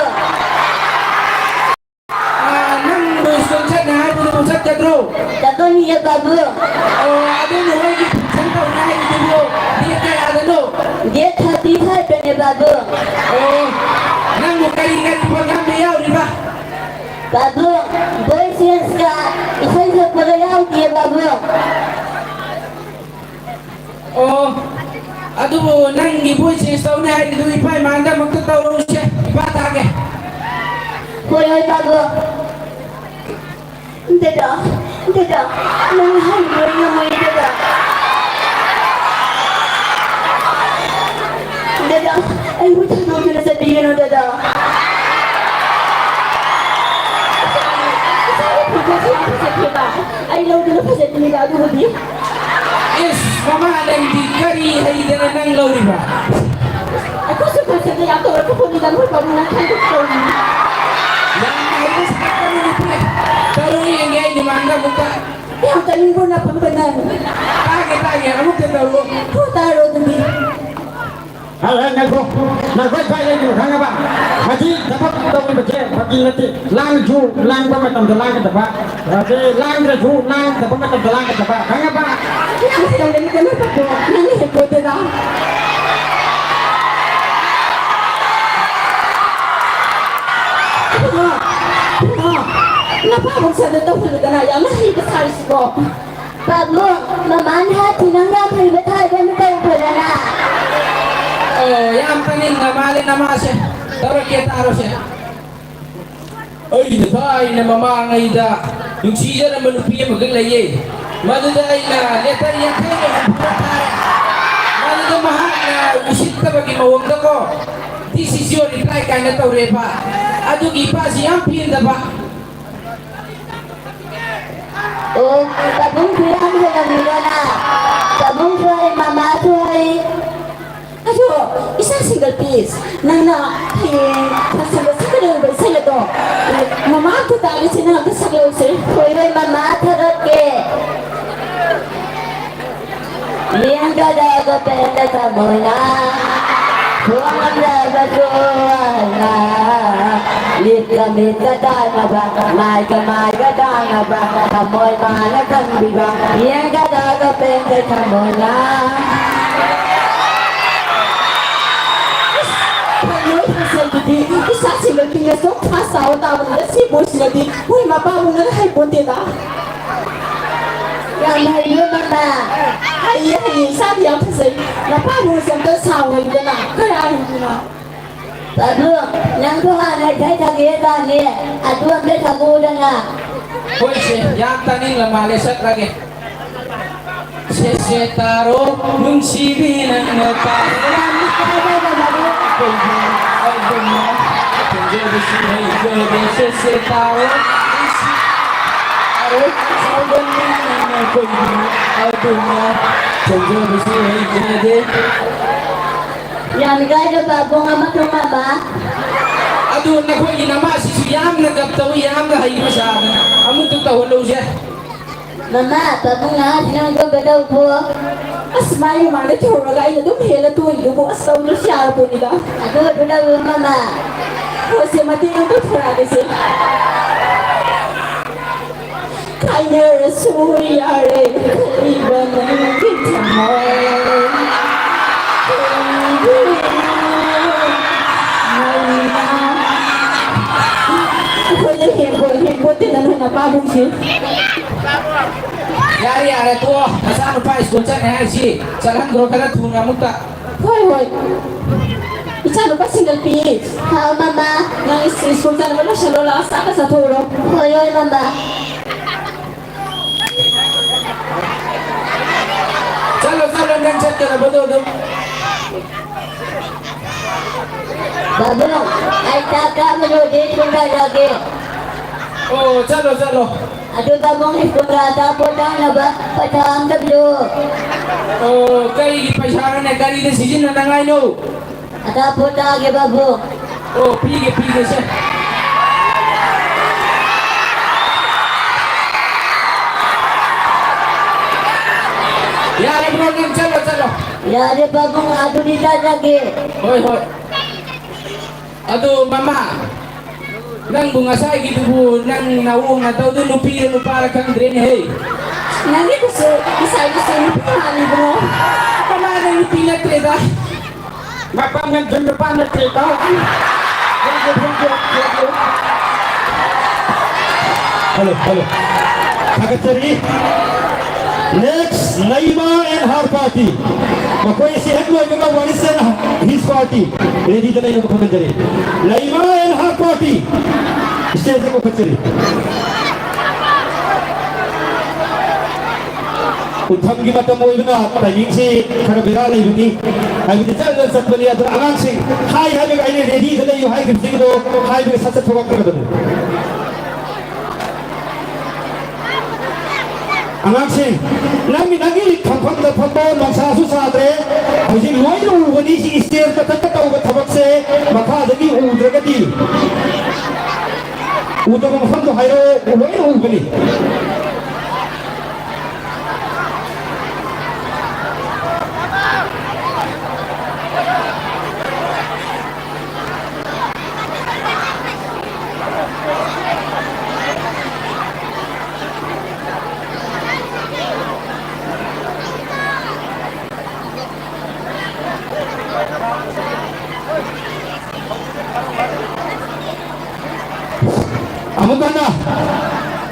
ꯑꯥ, ꯅꯪꯕꯨ ꯁ꯭ꯀꯨꯜ ꯆꯠꯅꯤ ꯍꯥꯏꯕꯗꯨꯕꯨ ꯆꯠꯀꯗ꯭ꯔꯣ? ꯆꯠꯀꯅꯤꯌꯦ, ꯕꯥꯕꯨ꯫ ꯑꯣ, ꯑꯗꯨ ꯅꯈꯣꯏꯒꯤ function ꯇꯧꯅꯤ ꯍꯥꯏꯕꯗꯨꯕꯨ date ꯀꯌꯥꯗꯅꯣ? Date thirty five ꯇꯅꯦ, ꯕꯥꯕꯨ꯫ ꯑꯣ, ꯅꯪꯕꯨ ꯀꯔꯤ ꯀꯔꯤ program ꯗ ꯌꯥꯎꯔꯤꯕ? ꯕꯥꯕꯨ, voice change ꯀ ꯏꯁꯩ ꯁꯛꯄꯒ ꯌꯥꯎꯗꯤꯌꯦ, ꯕꯥꯕꯨ꯫ ꯑꯣ, ꯑꯗꯨꯕꯨ ꯅꯪꯒꯤ voice change ꯇꯧꯅꯤ ꯍꯥꯏꯔꯤꯗꯨ ꯏꯄꯥ ꯏꯃꯥꯟꯗ ꯑꯃꯨꯛꯇ ꯇꯧꯔꯨꯁꯦ, ꯏꯄꯥ ꯇꯥꯒꯦ꯫ ꯍꯣꯏ, ꯍꯣꯏ, ꯇꯥꯒꯣ꯫ ꯗꯗꯥ, ꯗꯗꯥ, ꯅꯪ ꯍꯥꯏꯔꯤꯕ ꯉꯝꯃꯣꯏ, ꯗꯗꯥ꯫ ꯗꯗꯥ, ꯑꯩꯕꯨ ꯊꯥꯗꯣꯛꯇꯨꯅ ꯆꯠꯄꯤꯒꯅꯨ, ꯗꯗꯥ꯫ ꯏꯆꯥꯒꯤ ꯐꯤꯖꯦꯠꯁꯨ ꯌꯥꯝ ꯐꯖꯈ꯭ꯔꯦꯕ꯫ ꯑꯩ ꯂꯧꯗꯨꯅ ꯐꯖꯅꯤꯡꯉꯤꯕ ꯑꯗꯨꯕꯨꯗꯤ꯫ ꯏꯁ, ꯃꯃꯥ ꯅꯪꯗꯤ ꯀꯔꯤ ꯍꯩꯗꯅ ꯅꯪ ꯂꯧꯔꯤꯕ? ꯑꯩꯈꯣꯏꯁꯨ ꯐꯖꯅ ꯌꯥꯝ ꯇꯧꯔꯛꯄ ꯄꯣꯠꯅꯤꯗ, ꯃꯣꯏ ꯄꯥꯕꯨꯡꯅ ꯈꯪꯗꯣꯛ ꯇꯧꯔꯤꯅꯤ꯫ ꯌꯥꯝ ꯍꯩꯕ ꯁꯥꯔꯛꯀꯅꯨ ꯅꯨꯄꯤ꯫ ꯇꯧꯔꯨ ꯌꯦꯡꯒꯦ ꯑꯩ ꯗꯤꯃꯥꯟꯗ ꯑꯃꯨꯛꯇ꯫ ꯌꯥꯝ ꯇꯥꯅꯤꯡꯕ꯭ꯔꯣ ꯅꯄꯪꯕ ꯅꯪ? ꯇꯥꯒꯦ, ꯇꯥꯒꯦ, ꯑꯃꯨꯛꯇ ꯇꯧꯔꯨ꯫ ꯍꯣ, ꯇꯥꯔꯣ ꯑꯗꯨꯗꯤ꯫ ꯍꯥꯏ, ꯍꯥꯏ, ꯉꯥꯏꯈꯣ꯫ ꯉꯥꯏꯈꯣ, ꯀꯥꯏ ꯂꯩꯔꯤꯅꯣ ꯈꯪꯉꯕ? ꯃꯁꯤ ꯊꯕꯛ ꯇꯧꯔꯤꯕꯁꯦ ꯐꯥꯒꯤ ꯅꯠꯇꯦ꯫ ꯂꯥꯡꯁꯨ ꯂꯥꯡꯕ ꯃꯇꯝꯗ ꯂꯥꯡꯒꯗꯕ, ꯑꯗꯩ ꯂꯥꯡꯗ꯭ꯔꯁꯨ ꯂꯥꯡꯗꯕ ꯃꯇꯝꯗ ꯂꯥꯡꯒꯗꯕ, ꯈꯪꯉꯕ? ꯌꯥꯝ ꯍꯩꯔꯝꯒꯅꯤꯗ ꯅꯪ ꯄꯥꯕꯨꯡ, ꯅꯪꯅ ꯍꯦꯟꯄꯣꯠꯇꯦꯗ꯫ ꯏꯕꯨꯡꯉꯣ, ꯏꯕꯨꯡꯉꯣ, ꯅꯄꯥꯕꯨꯡ ꯁꯥꯗ ꯇꯧꯍꯜꯂꯨꯗꯅ, ꯌꯥꯝꯅ ꯍꯩꯕ ꯁꯥꯔꯤꯁꯤꯕꯣ꯫ ꯄꯥꯕꯨꯡ, ꯃꯃꯥꯅ ꯍꯥꯏꯈꯤ ꯅꯪ ꯌꯥꯝ ꯍꯩꯕ ꯁꯥꯏꯗꯅ ꯇꯧꯕꯗꯅ꯫ ꯑꯣ, ꯌꯥꯝ ꯇꯥꯅꯤꯡꯕ ꯃꯥꯜꯂꯦ ꯅꯃꯥꯁꯦ꯫ ꯇꯧꯔꯛꯀꯦ, ꯇꯥꯔꯣꯁꯦ꯫ ꯑꯩꯅ ꯊꯥꯏꯅ ꯃꯃꯥꯡꯉꯩꯗ ꯅꯨꯡꯁꯤꯖꯔꯝꯕ ꯅꯨꯄꯤ ꯑꯃꯈꯛ ꯂꯩꯌꯦ꯫ ꯃꯗꯨꯗ ꯑꯩꯅ letter ꯌꯥꯡꯈꯩꯒ ꯍꯨꯝꯐꯨꯗ ꯊꯥꯔꯦ꯫ ꯃꯗꯨꯗ ꯃꯍꯥꯛꯅ ꯎꯁꯤꯠꯇꯕꯒꯤ ꯃꯑꯣꯡꯗꯀꯣ, "This is your reply" ꯀꯥꯏꯅ ꯇꯧꯔꯦꯕ꯫ ꯑꯗꯨꯒꯤ ꯏꯄꯥꯁꯤ ꯌꯥꯝ ꯄꯦꯟꯗꯕ꯫ ꯑꯣ, ꯄꯥꯕꯨꯡꯁꯨ ꯌꯥꯝ ꯍꯩꯔꯝꯃꯤꯗꯅ꯫ ꯄꯥꯕꯨꯡꯁꯨ ꯍꯩ, ꯃꯃꯥꯁꯨ ꯍꯩ꯫ ꯑꯗꯣ, ꯏꯆꯥ single piece, ꯅꯪꯅ ꯍꯌꯦꯡ ꯐꯪꯁꯟꯗ ꯁꯛꯀꯗꯧꯔꯤꯕ ꯏꯁꯩ ꯑꯗꯣ, ꯃꯃꯥ ꯑꯝꯇ ꯇꯥꯒꯦꯁꯦ, ꯅꯪ ꯑꯝꯇ ꯁꯛꯂꯛꯎꯁꯦ꯫ ꯍꯣꯏ, ꯍꯣꯏ, ꯃꯃꯥ, ꯊꯥꯒꯠꯀꯦ꯫ ꯂꯦꯡꯒꯗꯕ ꯄꯦꯟꯗ ꯊꯃꯣꯏꯅ, ꯊꯣꯡꯂꯝꯂꯕꯁꯨ ꯑꯍꯜꯅ, ꯂꯤꯠꯀ ꯃꯤꯠꯀ ꯇꯥꯟꯅꯕ, ꯃꯥꯏꯒ ꯃꯥꯏꯒ ꯇꯥꯟꯅꯕ, ꯊꯃꯣꯏ ꯃꯥꯅ ꯈꯪꯕꯤꯕ, ꯌꯦꯡꯒꯗꯕ ꯄꯦꯟꯗ ꯊꯃꯣꯏꯅ꯫ ꯐꯖꯩ, ꯐꯖꯩꯗꯨꯗꯤ꯫ ꯏꯆꯥꯁꯤꯡꯗ ꯄꯤꯔꯁꯨ ꯈꯥ ꯆꯥꯎ ꯇꯥꯕꯅꯤꯗ, ꯁꯤ ꯕꯣꯏꯁꯤꯅꯗꯤ ꯃꯣꯏ ꯃꯄꯥꯕꯨꯡꯅ ꯍꯩꯄꯣꯟꯇꯦꯗ꯫ ꯌꯥꯝ ꯍꯩꯌꯦ, ꯃꯃꯥ꯫ ꯍꯩꯌꯦ, ꯍꯩꯌꯦ, ꯏꯆꯥꯗꯤ ꯌꯥꯝ ꯐꯖꯩ꯫ ꯃꯄꯥꯕꯨꯡꯁꯦ ꯑꯝꯇ ꯁꯥꯎ ꯍꯩꯗꯅ, ꯀꯌꯥ ꯍꯩꯗꯅ꯫ ꯄꯥꯕꯨꯡ, ꯅꯪꯁꯨ ꯍꯥꯟꯅ ꯏꯁꯩ ꯁꯛꯀꯦ ꯇꯥꯅꯦ, ꯑꯗꯨ ꯑꯝꯇ ꯁꯛꯎꯗꯅ꯫ ꯍꯣꯏꯁꯦ, ꯌꯥꯝ ꯇꯥꯅꯤꯡꯂ ꯃꯥꯜꯂꯦ, ꯁꯛꯂꯒꯦ꯫ ꯁꯦ ꯁꯦ ꯇꯥꯔꯣ, ꯅꯨꯡꯁꯤꯕꯤ ꯅꯪꯅ ꯇꯥꯔꯣ꯫ ꯌꯥꯝ ꯅꯨꯡꯉꯥꯏꯕ ꯋꯥꯔꯤ꯫ ꯑꯩꯈꯣꯏꯒꯤ ꯑꯗꯨꯅ ꯈꯣꯟꯖꯦꯜꯗꯁꯨ ꯍꯩꯖꯗꯦ꯫ ꯁꯦ ꯁꯦ ꯇꯥꯔꯣ, ꯅꯨꯡꯁꯤꯕꯤ ꯇꯥꯔꯣ, ꯁꯥꯎꯒꯟꯕꯤ ꯅꯪꯅ ꯑꯩꯈꯣꯏꯒꯤ ꯑꯗꯨꯅ ꯈꯣꯟꯖꯦꯜꯗꯁꯨ ꯍꯩꯖꯗꯦ꯫ ꯌꯥꯝ ꯏꯀꯥꯏꯗ ꯄꯥꯕꯨꯡ ꯑꯃꯈꯛ ꯃꯃꯥ꯫ ꯑꯗꯨ ꯅꯈꯣꯏꯒꯤ ꯅꯃꯥꯁꯤꯁꯨ ꯌꯥꯝꯅ ꯒꯞ ꯇꯧꯏ, ꯌꯥꯝꯅ ꯍꯩꯕ ꯁꯥꯗꯅ꯫ ꯑꯃꯨꯛꯇ ꯇꯧꯍꯜꯂꯧꯁꯦ꯫ ꯃꯃꯥ, ꯄꯥꯕꯨꯡ ꯅꯍꯥꯁꯤꯅ ꯑꯣꯟꯊꯣꯛꯀꯗꯧꯕꯣ꯫ ꯑꯁ, ꯃꯥꯏ ꯃꯃꯥꯡꯗ ꯊꯤꯍꯧꯔꯒ ꯑꯩꯅ ꯑꯗꯨꯝ ꯍꯦꯜꯂ ꯇꯣꯛꯏꯗꯨꯕꯨ꯫ ꯑꯁ, ꯇꯧꯗ꯭ꯔꯁꯨ ꯌꯥꯔ ꯄꯣꯠꯅꯤꯗ꯫ ꯑꯗꯨ ꯑꯗꯨ ꯂꯧꯔꯣ, ꯃꯃꯥ꯫ ꯍꯣꯏꯁꯦ, ꯃꯇꯦꯡ ꯑꯝꯇ ꯊꯣꯔꯛꯑꯒꯦꯁꯦ꯫ ꯀꯥꯏꯅꯔꯁꯨ ꯌꯥꯔꯦ ꯈꯜꯂꯤꯕ ꯅꯪꯒꯤ ꯊꯃꯣꯏ꯫ ꯑꯩꯈꯣꯏꯗ ꯍꯦꯟꯕꯣ-, ꯍꯦꯟꯕꯣꯠꯇꯦꯗ ꯅꯣꯏ ꯅꯄꯥꯕꯨꯡꯁꯦ꯫ ꯌꯥꯔꯦ, ꯌꯥꯔꯦ, ꯇꯣꯛꯑꯣ꯫ ꯅꯆꯥꯅꯨꯄꯥ ꯁ꯭ꯀꯨꯜ ꯆꯠꯅꯤ ꯍꯥꯏꯁꯤ ꯆꯠꯍꯟꯈ꯭ꯔꯣ ꯈꯔ ꯊꯨꯅ ꯑꯃꯨꯛꯇ꯫ ꯍꯣꯏ, ꯍꯣꯏ꯫ ꯏꯆꯥꯅꯨꯄꯥ single piece꯫ ꯍꯥꯎ, ꯃꯃꯥ꯫ ꯅꯪ ꯁ꯭ꯀꯨꯜ ꯆꯠꯅꯕ ꯂꯣꯏꯁꯜꯂꯣ, ꯂꯥꯛꯑꯣ, ꯆꯥꯛꯀ ꯆꯥꯊꯣꯛꯎꯔꯣ꯫ ꯍꯣꯏ, ꯍꯣꯏ, ꯃꯃꯥ꯫ ꯆꯠꯀꯗꯕꯗꯣ ꯑꯗꯨꯝ꯫ ꯕꯥꯕꯨ, ꯑꯩ ꯆꯥꯛ ꯆꯥꯕ ꯂꯣꯏꯗ꯭ꯔꯤ, ꯁ꯭ꯀꯨꯜ ꯀꯥꯏꯔꯛꯑꯒꯦ꯫ ꯑꯣ, ꯆꯠꯂꯣ, ꯆꯠꯂꯣ꯫ ꯑꯗꯨ ꯄꯥꯕꯨꯡ, ꯁ꯭ꯀꯨꯜꯗ ꯑꯆꯥꯄꯣꯠ ꯆꯥꯅꯕ ꯄꯩꯁꯥ ꯑꯝꯇ ꯄꯤꯔꯛꯑꯣ꯫ ꯑꯣ, ꯀꯔꯤꯒꯤ ꯄꯩꯁꯥꯅꯣꯅꯦ? ꯀꯔꯤꯗ ꯁꯤꯖꯤꯟꯅꯅꯉꯥꯏꯅꯣ? ꯑꯆꯥꯄꯣꯠ ꯆꯥꯒꯦ, ꯄꯥꯕꯨꯡ꯫ ꯑꯣ, ꯄꯤꯒꯦ, ꯄꯤꯒꯦ, ꯁꯦ꯫ ꯌꯥꯔꯕ꯭ꯔꯣ? ꯅꯪ ꯆꯠꯂꯣ, ꯆꯠꯂꯣ꯫ ꯌꯥꯔꯦ, ꯄꯥꯕꯨꯡ, ꯑꯗꯨꯗꯤ ꯆꯠꯂꯒꯦ꯫ ꯍꯣꯏ, ꯍꯣꯏ꯫ ꯑꯗꯣ ꯃꯃꯥ, ꯅꯪꯕꯨ ꯉꯁꯥꯏꯒꯤꯗꯨꯕꯨ ꯅꯪ ꯅꯑꯣꯡ ꯅꯇꯧꯗꯨ ꯅꯨꯄꯤꯔ ꯅꯨꯄꯥꯔ ꯈꯪꯗ꯭ꯔꯦꯅꯦꯍꯦ꯫ ꯅꯪꯒꯤꯗꯨꯁꯨ ꯉꯁꯥꯏꯒꯤꯁꯨ ꯅꯨꯄꯤ ꯃꯥꯜꯂꯤꯕ꯭ꯔꯣ? ꯃꯃꯥ, ꯅꯪ ꯅꯨꯄꯤ ꯅꯠꯇ꯭ꯔꯦꯗ꯫ ꯃꯄꯥꯡꯒꯜꯁꯨ ꯅꯨꯄꯥ ꯅꯠꯇ꯭ꯔꯦꯗ꯫ Hello, hello. ꯊꯥꯒꯠꯆꯔꯤ꯫ Next, Naima and her party. ꯃꯈꯣꯏ ꯑꯁꯤ ꯍꯦꯛ ꯂꯣꯏꯕꯒ Waris and his party ready ꯗ ꯂꯩꯅꯕ ꯈꯪꯍꯟꯖꯔꯤ꯫ Naima and her party stage ꯗ ꯀꯧꯈꯠꯆꯔꯤ꯫ ꯎꯟꯊꯝꯒꯤ ꯃꯇꯝ ꯑꯣꯏꯕꯅ timing ꯁꯤ ꯈꯔ ꯕꯦꯔꯥ ꯂꯩꯕꯅꯤ, ꯍꯥꯏꯕꯗꯤ ꯖꯔ ꯖꯔ ꯆꯠꯄꯅꯤ꯫ ꯑꯗꯨꯅ ꯑꯉꯥꯡꯁꯤꯡ ꯍꯥꯏ ꯍꯥꯏꯕꯒ ꯑꯩꯅ ready ꯗ ꯂꯩꯌꯨ ꯍꯥꯏꯈꯤꯕꯁꯤꯡꯗꯣ ꯍꯥꯏꯕꯒ ꯁꯠ ꯁꯠ ꯊꯣꯛꯂꯛꯀꯗꯕꯅꯤ꯫ ꯑꯉꯥꯡꯁꯤꯡ, ꯅꯪꯒꯤ ꯅꯪꯒꯤ ꯐꯝꯐꯝꯗ ꯐꯝꯕ, ꯅꯨꯡꯁꯥꯁꯨ ꯁꯥꯗ꯭ꯔꯦ꯫ ꯍꯧꯖꯤꯛ ꯂꯣꯏꯅ ꯎꯕꯅꯤ, ꯁꯤ stage ꯃꯊꯛꯇ ꯇꯧꯕ ꯊꯕꯛꯁꯦ ꯃꯈꯥꯗꯒꯤ ꯎꯗ꯭ꯔꯒꯗꯤ꯫ ꯎꯗꯕ ꯃꯐꯝꯗꯣ ꯍꯥꯏꯔꯛꯑꯣ, ꯂꯣꯏꯅ ꯎꯕꯅꯤ꯫ ꯑꯃꯨꯛ ꯍꯟꯅ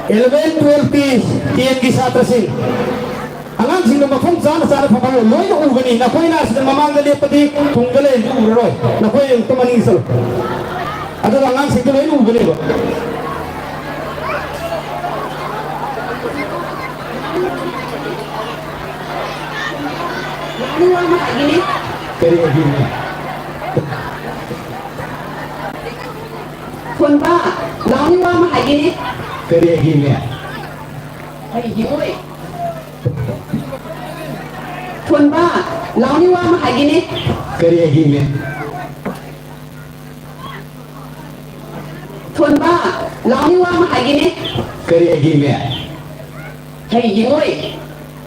eleven, twelve ꯀꯤ, ten ꯒꯤ ꯁꯥꯇ꯭ꯔꯁꯤꯡ, ꯑꯉꯥꯡꯁꯤꯡꯗꯣ ꯃꯐꯝ ꯆꯥꯅ ꯆꯥꯅ ꯐꯝꯍꯜꯂꯣ꯫ ꯂꯣꯏꯅ ꯎꯒꯅꯤ꯫ ꯅꯈꯣꯏꯅ ꯑꯁꯤꯗ ꯃꯃꯥꯡꯗ ꯂꯦꯞꯄꯗꯤ ꯇꯨꯡꯗ ꯂꯩꯔꯗꯤ ꯎꯔꯔꯣꯏ꯫ ꯅꯈꯣꯏ ꯑꯃꯨꯛꯇ ꯃꯅꯤꯡ ꯆꯠꯂꯨ꯫ ꯑꯗꯨꯒ ꯑꯉꯥꯡꯁꯤꯡꯗꯣ ꯂꯣꯏꯅ ꯎꯒꯅꯦꯕ꯫ ꯂꯥꯎꯅꯤ ꯋꯥ ꯑꯃ ꯍꯥꯏꯒꯦꯅꯦ꯫ ꯀꯔꯤ ꯍꯥꯏꯒꯦꯅꯦ? ꯊꯣꯟꯕ, ꯂꯥꯎꯅꯤ ꯋꯥ ꯑꯃ ꯍꯥꯏꯒꯦꯅꯦ꯫ ꯀꯔꯤ ꯍꯥꯏꯒꯦꯅꯦ? ꯀꯔꯤ ꯍꯥꯏꯒꯦꯅꯣ? ꯊꯣꯟꯕ, ꯂꯥꯎꯅꯤ ꯋꯥ ꯑꯃ ꯍꯥꯏꯒꯦꯅꯦ꯫ ꯀꯔꯤ ꯍꯥꯏꯒꯦꯅꯦ? ꯊꯣꯟꯕ, ꯂꯥꯎꯅꯤ ꯋꯥ ꯑꯃ ꯍꯥꯏꯒꯦꯅꯦ꯫ ꯀꯔꯤ ꯍꯥꯏꯒꯦꯅꯦ? ꯀꯔꯤ ꯍꯥꯏꯒꯦꯅꯣ?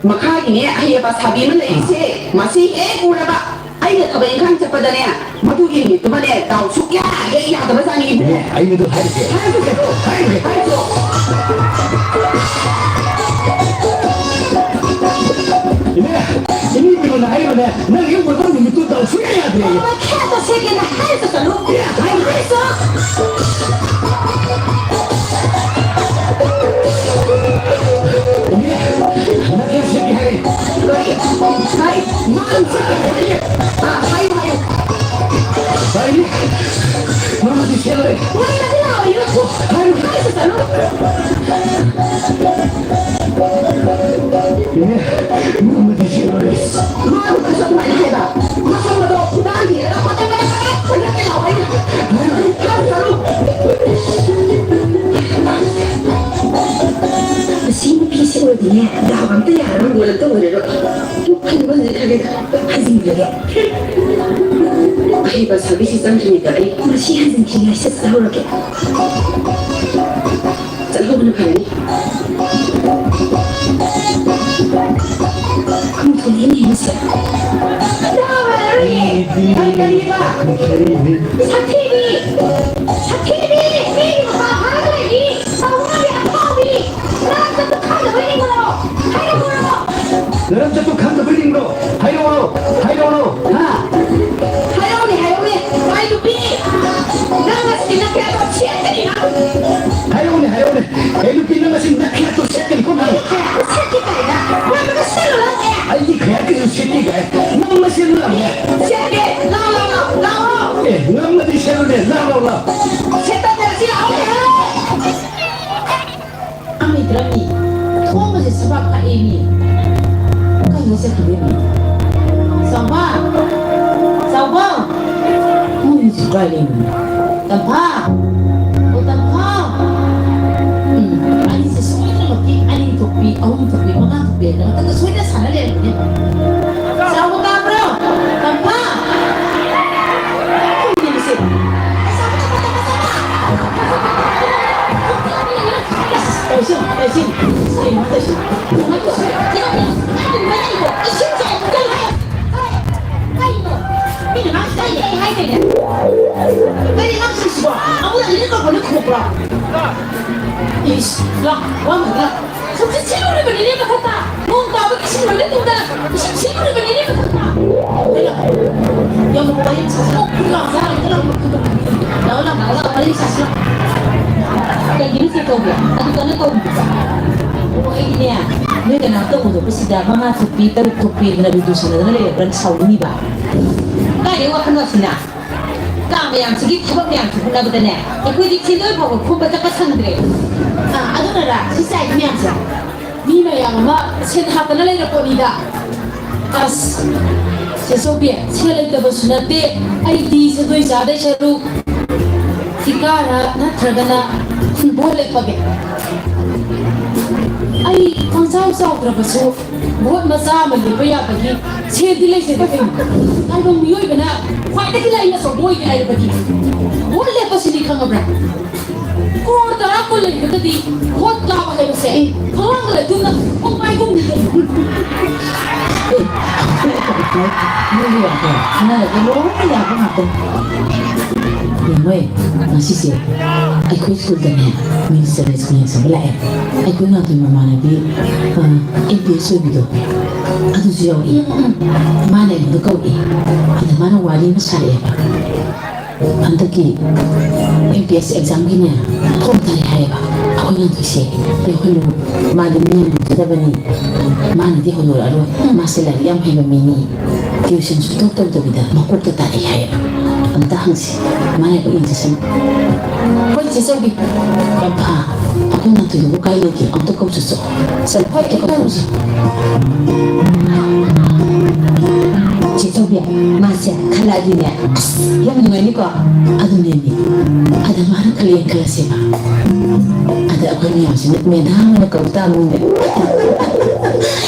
ꯃꯈꯥꯒꯤꯅꯦ, ꯑꯍꯩ ꯑꯄꯥ ꯁꯥꯕꯤ ꯑꯃ ꯂꯩꯔꯤꯁꯦ, ꯃꯁꯤ ꯍꯦꯛ ꯎꯔꯕ ꯑꯩꯅ ꯊꯕꯛ ꯏꯪꯈꯥꯡ ꯆꯠꯄꯗꯅꯦ, ꯃꯗꯨꯒꯤ ꯅꯨꯃꯤꯠꯇꯨꯃꯅꯦ ꯗꯥꯎ ꯁꯨꯛꯌꯥ ꯍꯦꯛ ꯌꯥꯗꯕꯖꯥꯠꯅꯤ꯫ ꯏꯕꯨꯡꯉꯣ, ꯑꯩ ꯃꯗꯨ ꯍꯥꯏꯔꯨꯒꯦ꯫ ꯍꯥꯏꯔꯨꯒꯦ꯫ ꯍꯥꯏꯔꯨꯒꯦ꯫ ꯍꯥꯏꯔꯨꯒꯦ꯫ ꯏꯅꯦ, ꯏꯅꯦ ꯀꯩꯅꯣꯅ ꯍꯥꯏꯔꯤꯕꯅꯦ, ꯅꯪ ꯍꯦꯛ ꯎꯔꯕ ꯅꯨꯃꯤꯠꯇꯨ ꯗꯥꯎ ꯁꯨꯛꯌꯥ ꯌꯥꯗ꯭ꯔꯦꯌꯦ꯫ ꯃꯈꯥꯗ ꯁꯦꯒꯦꯅ ꯍꯥꯏꯔꯁꯨ ꯆꯠꯂꯨ꯫ ꯏꯅꯦ, ꯍꯥꯏꯔꯨꯒꯦ꯫ ꯍꯥꯏꯔꯁꯨ꯫ ꯏꯅꯦ, ꯅꯪ ꯍꯦꯛ ꯁꯦꯒꯦ ꯍꯥꯏꯔꯦ꯫ ꯀꯔꯤ? ꯀꯔꯤ? ꯃꯥꯅ ꯆꯠꯀꯦ ꯍꯥꯏꯌꯦ꯫ ꯑꯥ, ꯍꯥꯏꯌꯨ, ꯍꯥꯏꯌꯨ꯫ ꯀꯔꯤ? ꯃꯥꯃꯗꯤ ꯁꯦꯠꯂꯣꯏ꯫ ꯃꯥꯃꯗꯤ ꯂꯥꯛꯑꯣꯏꯌꯦ꯫ ꯍꯥꯏꯌꯨ꯫ ꯍꯥꯏꯁꯨ ꯆꯠꯂꯨ꯫ ꯏꯅꯦ, ꯃꯥꯃꯗꯤ ꯁꯦꯠꯂꯣꯏ꯫ ꯃꯥꯕꯨ ꯀꯩꯁꯨ ꯑꯗꯨꯃꯥꯏꯅ ꯍꯥꯏꯕ꯫ ꯃꯁꯝ ꯑꯗꯣ ꯈꯨꯗꯥꯡ ꯊꯤꯔꯒ ꯄꯇꯛ ꯄꯇꯛ ꯄꯇꯛ ꯄꯇꯛ ꯂꯥꯎ ꯍꯥꯏꯅ꯫ ꯍꯥꯏꯌꯨ, ꯍꯥꯏꯌꯨ꯫ ꯃꯁꯤ ꯅꯨꯄꯤꯁꯤ ꯑꯣꯏꯔꯗꯤꯅꯦ, ꯗꯥꯎ ꯑꯝꯇ ꯌꯥꯔꯔꯣꯏ, ꯃꯣꯜ ꯑꯝꯇ ꯑꯣꯏꯔꯔꯣꯏ꯫ ꯍꯟꯕ ꯍꯟꯖꯤꯟꯈ꯭ꯔꯒꯦꯗ, ꯍꯟꯖꯤꯟꯈ꯭ꯔꯒꯦ꯫ ꯑꯍꯩꯕ ꯁꯥꯕꯤꯁꯤ ꯆꯪꯗ꯭ꯔꯤꯉꯩꯗ ꯑꯩ ꯃꯁꯤ ꯍꯟꯖꯤꯟꯈꯤꯉꯥꯏ ꯁꯠ ꯆꯠꯍꯧꯔꯒꯦ꯫ ꯆꯠꯍꯧꯕꯅ ꯐꯔꯅꯤ꯫ ꯈꯣꯡꯊꯨꯅꯤꯅꯦ ꯃꯁꯤ꯫ ꯗꯥꯎ ꯌꯥꯔꯔꯣꯏꯌꯦ꯫ ꯀꯔꯤ, ꯀꯔꯤꯕ? ꯁꯥꯊꯤꯕꯤ! ꯁꯥꯊꯤꯕꯤ! ꯃꯤꯒꯤ ꯃꯄꯥ ꯐꯥꯔꯒ ꯂꯩꯕꯤ! ꯇꯧꯅꯕꯤ ꯑꯐꯥꯎꯕꯤ! ꯅꯪ ꯆꯠꯄ ꯈꯪꯗꯕꯩ ꯅꯤꯡꯕ꯭ꯔꯣ? ꯍꯥꯏꯔꯛꯎꯔꯣ? ꯅꯔꯝ ꯆꯠꯄ ꯈꯪꯗꯕꯩ ꯅꯤꯡꯕ꯭ꯔꯣ? ꯍꯥꯏꯔꯛꯎꯔꯣ? ꯍꯥꯏꯔꯛꯎꯔꯣ? ꯍꯥ? ꯍꯥꯏꯔꯛꯎꯅꯦ, ꯍꯥꯏꯔꯛꯎꯅꯦ꯫ ꯚꯥꯏ ꯅꯨꯄꯤ! ꯅꯪ ꯉꯁꯤꯗꯤ ꯅꯪ ꯀꯌꯥ ꯇꯧ ꯁꯦꯠꯀꯅꯤ ꯅꯪ? ꯍꯥꯏꯔꯛꯎꯅꯦ, ꯍꯥꯏꯔꯛꯎꯅꯦ꯫ ꯚꯥꯏ ꯅꯨꯄꯤ, ꯅꯪ ꯉꯁꯤ ꯅꯪ ꯀꯌꯥ ꯇꯧ ꯁꯦꯠꯀꯅꯤꯀꯣ ꯅꯪ? ꯑꯩ ꯀꯌꯥ ꯇꯧ ꯁꯦꯠꯀꯦ ꯀꯥꯏꯅ? ꯅꯪ ꯁꯦꯠꯂꯨ ꯅꯪ ꯀꯌꯥ? ꯑꯩꯒꯤ ꯀꯌꯥ ꯀꯩꯁꯨ ꯁꯦꯠꯀꯦ ꯀꯥꯏ? ꯅꯪ ꯃꯁꯦꯟ ꯂꯥꯛꯑꯣ꯫ ꯁꯦꯠꯀꯦ꯫ ꯂꯥꯛꯑꯣ, ꯂꯥꯛꯑꯣ, ꯂꯥꯛꯑꯣ꯫ ꯑꯦ, ꯉꯝꯃꯗꯤ ꯁꯦꯠꯂꯨꯅꯦ꯫ ꯂꯥꯛꯑꯣ, ꯂꯥꯛꯑꯣ, ꯂꯥꯛꯑꯣ꯫ ꯁꯦꯠꯇꯠꯅꯔꯁꯤ ꯂꯥꯛꯑꯣꯅꯦ꯫ ꯑꯃ ꯂꯩꯇ꯭ꯔꯅꯤ꯫ ꯊꯣꯡꯕꯁꯦ ꯁꯕꯥꯛ ꯀꯛꯑꯦꯃꯤ꯫ ꯀꯩꯅꯣ ꯆꯠꯈꯤꯗꯣꯏꯅꯤ? ꯀꯥꯏ ꯂꯩꯅꯣ? ꯇꯝꯐꯥ! ꯑꯣ, ꯇꯝꯐꯥ! ꯎꯝ, ꯑꯅꯤꯁꯦ ꯁꯣꯏꯗꯅꯃꯛꯀꯤ ꯑꯅꯤ ꯊꯣꯛꯄꯤ, ꯑꯍꯨꯝ ꯊꯣꯛꯄꯤ, ꯃꯉꯥ ꯊꯣꯛꯄꯤ ꯍꯥꯏꯅ ꯃꯊꯛꯇ ꯁꯣꯏꯗꯅ ꯁꯥꯟꯅ ꯂꯩꯔꯝꯒꯅꯤ꯫ ꯆꯥꯎꯕ ꯇꯥꯕ꯭ꯔꯣ? ꯇꯝꯐꯥ! ꯀꯔꯤꯅꯣ ꯁꯤ? ꯇꯧꯁꯤ, ꯇꯧꯁꯤ, ꯇꯧꯁꯤ, ꯇꯧꯁꯤ꯫ ꯀꯩꯅꯣ? ꯃꯤꯅ ꯉꯥꯡ ꯇꯥꯏ ꯇꯥꯏ ꯍꯥꯏꯗꯣꯏꯅꯦ꯫ ꯀꯔꯤ ꯉꯥꯡꯁꯤꯡꯁꯤꯕꯣ? ꯑꯃꯨꯛ ꯂꯥꯛꯏꯅꯦ ꯇꯧꯕꯅꯦ ꯈꯣꯡꯕ꯭ꯔꯣ? ꯏꯁ, ꯂꯥꯛ, ꯋꯥ ꯉꯥꯡ ꯂꯥꯛ꯫ ꯍꯧꯖꯤꯛ ꯁꯤꯜꯂꯨꯔꯤꯕꯅꯤꯅꯦ ꯃꯊꯛꯇ꯫ ꯅꯣꯡ ꯇꯥꯕꯒꯤ ꯏꯁꯤꯡ ꯂꯣꯏꯅ ꯇꯨꯡꯗ ꯏꯁꯤꯡ ꯁꯤꯜꯂꯨꯔꯤꯕꯅꯤꯅꯦ ꯃꯊꯛꯇ꯫ ꯌꯥꯝꯅ ꯋꯥꯔꯤ ꯁꯥꯁꯤ꯫ ꯂꯥꯛꯑꯣ, ꯂꯥꯛꯑꯣ, ꯂꯥꯛꯑꯣ, ꯂꯥꯛꯑꯣ, ꯋꯥꯔꯤ ꯁꯥꯁꯤ꯫ ꯀꯩꯒꯤꯅꯣ ꯆꯦ ꯆꯧꯕꯤ? ꯑꯗꯨ ꯀꯟꯅ ꯇꯧꯔꯤꯕ? ꯑꯣ, ꯑꯩꯗꯤꯅꯦ, ꯅꯣꯏ ꯀꯅꯥꯝꯇ ꯎꯗꯕꯁꯤꯗ ꯃꯉꯥ ꯊꯣꯛꯄꯤ, ꯇꯔꯨꯛ ꯊꯣꯛꯄꯤ, ꯂꯨꯗꯨ ꯁꯥꯟꯅꯗꯅ ꯂꯩꯔꯕ꯭ꯔꯅ ꯁꯥꯎꯅꯤꯡꯉꯤꯕ꯫ ꯀꯥꯏꯗꯩ ꯋꯥꯈꯜꯅꯣ ꯑꯁꯤꯅ? ꯀꯥ ꯃꯌꯥꯝꯁꯤꯒꯤ ꯊꯕꯛ ꯃꯌꯥꯝꯁꯤ ꯍꯣꯠꯅꯕꯗꯅꯦ, ꯑꯩꯈꯣꯏꯗꯤ ꯊꯤꯟꯗꯣꯏ ꯐꯥꯎꯕ ꯈꯣꯝꯕ ꯆꯠꯄ ꯁꯪꯗ꯭ꯔꯦ꯫ ꯑꯥ, ꯑꯗꯨꯅꯔ ꯁꯤ ꯆꯥꯏ ꯃꯌꯥꯝꯁꯦ? ꯃꯤ ꯃꯌꯥꯝ ꯑꯃ ꯁꯦꯟ ꯍꯥꯞꯇꯅ ꯂꯩꯔ ꯄꯣꯠꯅꯤꯗ꯫ ꯑꯁ, ꯆꯦ ꯆꯧꯕꯤ, ꯁꯦꯜ ꯂꯩꯇꯕꯁꯨ ꯅꯠꯇꯦ꯫ ꯑꯩꯗꯤ ꯁꯦꯟꯗꯣꯏ ꯆꯥꯗꯣꯏ ꯁꯔꯨꯛ ꯊꯤꯀꯥꯔ ꯅꯠꯇ꯭ꯔꯒꯅ ꯚꯣꯠ ꯂꯦꯞꯄꯒꯦ꯫ ꯑꯩ ꯄꯪꯆꯥꯎ ꯆꯥꯎꯗ꯭ꯔꯕꯁꯨ ꯚꯣꯠ ꯃꯆꯥ ꯑꯃ ꯂꯦꯞꯄ ꯌꯥꯕꯒꯤ ꯁꯦꯜꯗꯤ ꯂꯩꯖꯗꯦ ꯀꯩꯅꯣ꯫ ꯇꯥꯏꯕꯪ ꯃꯤꯑꯣꯏꯕꯅ ꯈ꯭ꯋꯥꯏꯗꯒꯤ ꯂꯥꯏꯔꯤꯛ ꯑꯆꯧꯕ ꯑꯣꯏꯒꯦ ꯍꯥꯏꯔꯕꯗꯤ ꯚꯣꯠ ꯂꯦꯞꯄꯁꯤꯅꯤ ꯈꯪꯉꯕ꯭ꯔꯥ? ꯀ꯭ꯔꯣꯔ ꯇꯔꯥ ꯀꯨꯟ ꯂꯩꯔꯒꯗꯤ ꯚꯣꯠ ꯀꯥꯕ ꯍꯥꯏꯕꯁꯦ ꯐꯛꯂꯥꯡꯗ ꯂꯩꯇꯨꯝꯅ ꯄꯪꯄꯥꯏ ꯀꯨꯝꯅꯤꯡꯉꯦ꯫ ꯅꯣꯏꯒꯤ ꯋꯥꯗꯣ ꯈꯟꯅꯔꯒ ꯂꯣꯏꯅ ꯌꯥꯕ ꯉꯥꯛꯇꯅꯤ꯫ ꯌꯦꯡꯉꯣꯏ, ꯉꯁꯤꯁꯦ ꯑꯩꯈꯣꯏ ꯁ꯭ꯀꯨꯜꯗꯅꯦ ꯃꯤꯅꯤꯁꯇꯔ ꯔꯦꯁꯃꯤꯅ ꯁꯤꯡꯕ ꯂꯥꯛꯑꯦ꯫ ꯑꯩꯈꯣꯏ ꯉꯥꯛꯀꯤ ꯃꯃꯥꯟꯅꯕꯤ, ꯑ, ꯑꯦꯝ ꯄꯤ ꯑꯦꯁ ꯑꯣꯏꯕꯤꯗꯣ, ꯑꯗꯨꯁꯨ ꯌꯥꯎꯔꯛꯏ꯫ ꯃꯥꯅ ꯑꯩꯉꯣꯟꯗ ꯀꯧꯔꯛꯏ꯫ ꯑꯗ ꯃꯥꯅ ꯋꯥꯔꯤ ꯑꯃ ꯁꯥꯔꯛꯑꯦꯕ꯫ ꯍꯟꯗꯛꯀꯤ ꯑꯦꯝ ꯄꯤ ꯑꯦꯁ ꯑꯦꯛꯖꯥꯝꯒꯤꯅꯦ ꯐꯣꯝ ꯊꯥꯔꯦ ꯍꯥꯏꯌꯦꯕ꯫ ꯑꯩꯈꯣꯏ ꯉꯥꯛꯀꯤꯁꯦ ꯌꯥꯎꯍꯜꯂꯨ꯫ ꯃꯥꯗꯤ ꯃꯤ ꯌꯥꯝ ꯂꯨꯒꯗꯕꯅꯤ꯫ ꯃꯥꯅꯗꯤ ꯍꯧꯗꯣꯔꯛꯑꯔꯣꯏ꯫ ꯃꯥꯁꯦ ꯂꯥꯏꯔꯤꯛ ꯌꯥꯝ ꯍꯩꯕ ꯃꯤꯅꯤ꯫ ꯇ꯭ꯌꯨꯁꯟ ꯁꯨꯡꯇꯧ ꯇꯧꯗꯕꯤꯗ ꯃꯀꯣꯛꯇ ꯇꯥꯔꯛꯑꯦ ꯍꯥꯏꯌꯦꯕ꯫ ꯑꯝꯇ ꯍꯪꯁꯤ꯫ ꯃꯥꯅ ꯄꯨꯛꯅꯤꯡ ꯆꯪꯁꯟ-, ꯍꯣꯏ, ꯆꯦ ꯆꯧꯕꯤ꯫ ꯌꯥꯝ ꯐ-, ꯑꯩꯈꯣꯏ ꯉꯥꯛꯇꯨꯗꯕꯨ ꯀꯥꯏ ꯂꯩꯒꯦ? ꯑꯝꯇ ꯀꯧ ꯆꯠꯁꯣ꯫ ꯆꯠꯂꯣ, ꯑꯝꯇ ꯀꯧ ꯆꯠꯁꯣ꯫ ꯆꯦ ꯆꯧꯕꯤ, ꯃꯥꯁꯦ ꯈꯜꯂꯛꯑꯗꯤꯅꯦ, ꯑꯁ, ꯌꯥꯝ ꯅꯨꯡꯉꯥꯏꯅꯤꯀꯣ? ꯑꯗꯨꯅꯦꯃꯤ꯫ ꯑꯗ ꯃꯥꯅ ꯈꯜꯂꯛꯑꯦ ꯈꯜꯂꯁꯦꯕ꯫ ꯑꯗ ꯑꯩꯈꯣꯏ ꯃꯌꯥꯝꯁꯤꯅ ꯃꯦꯗꯥꯝ ꯑꯣꯏꯅ ꯀꯧ ꯇꯥꯕꯅꯤꯅꯦ꯫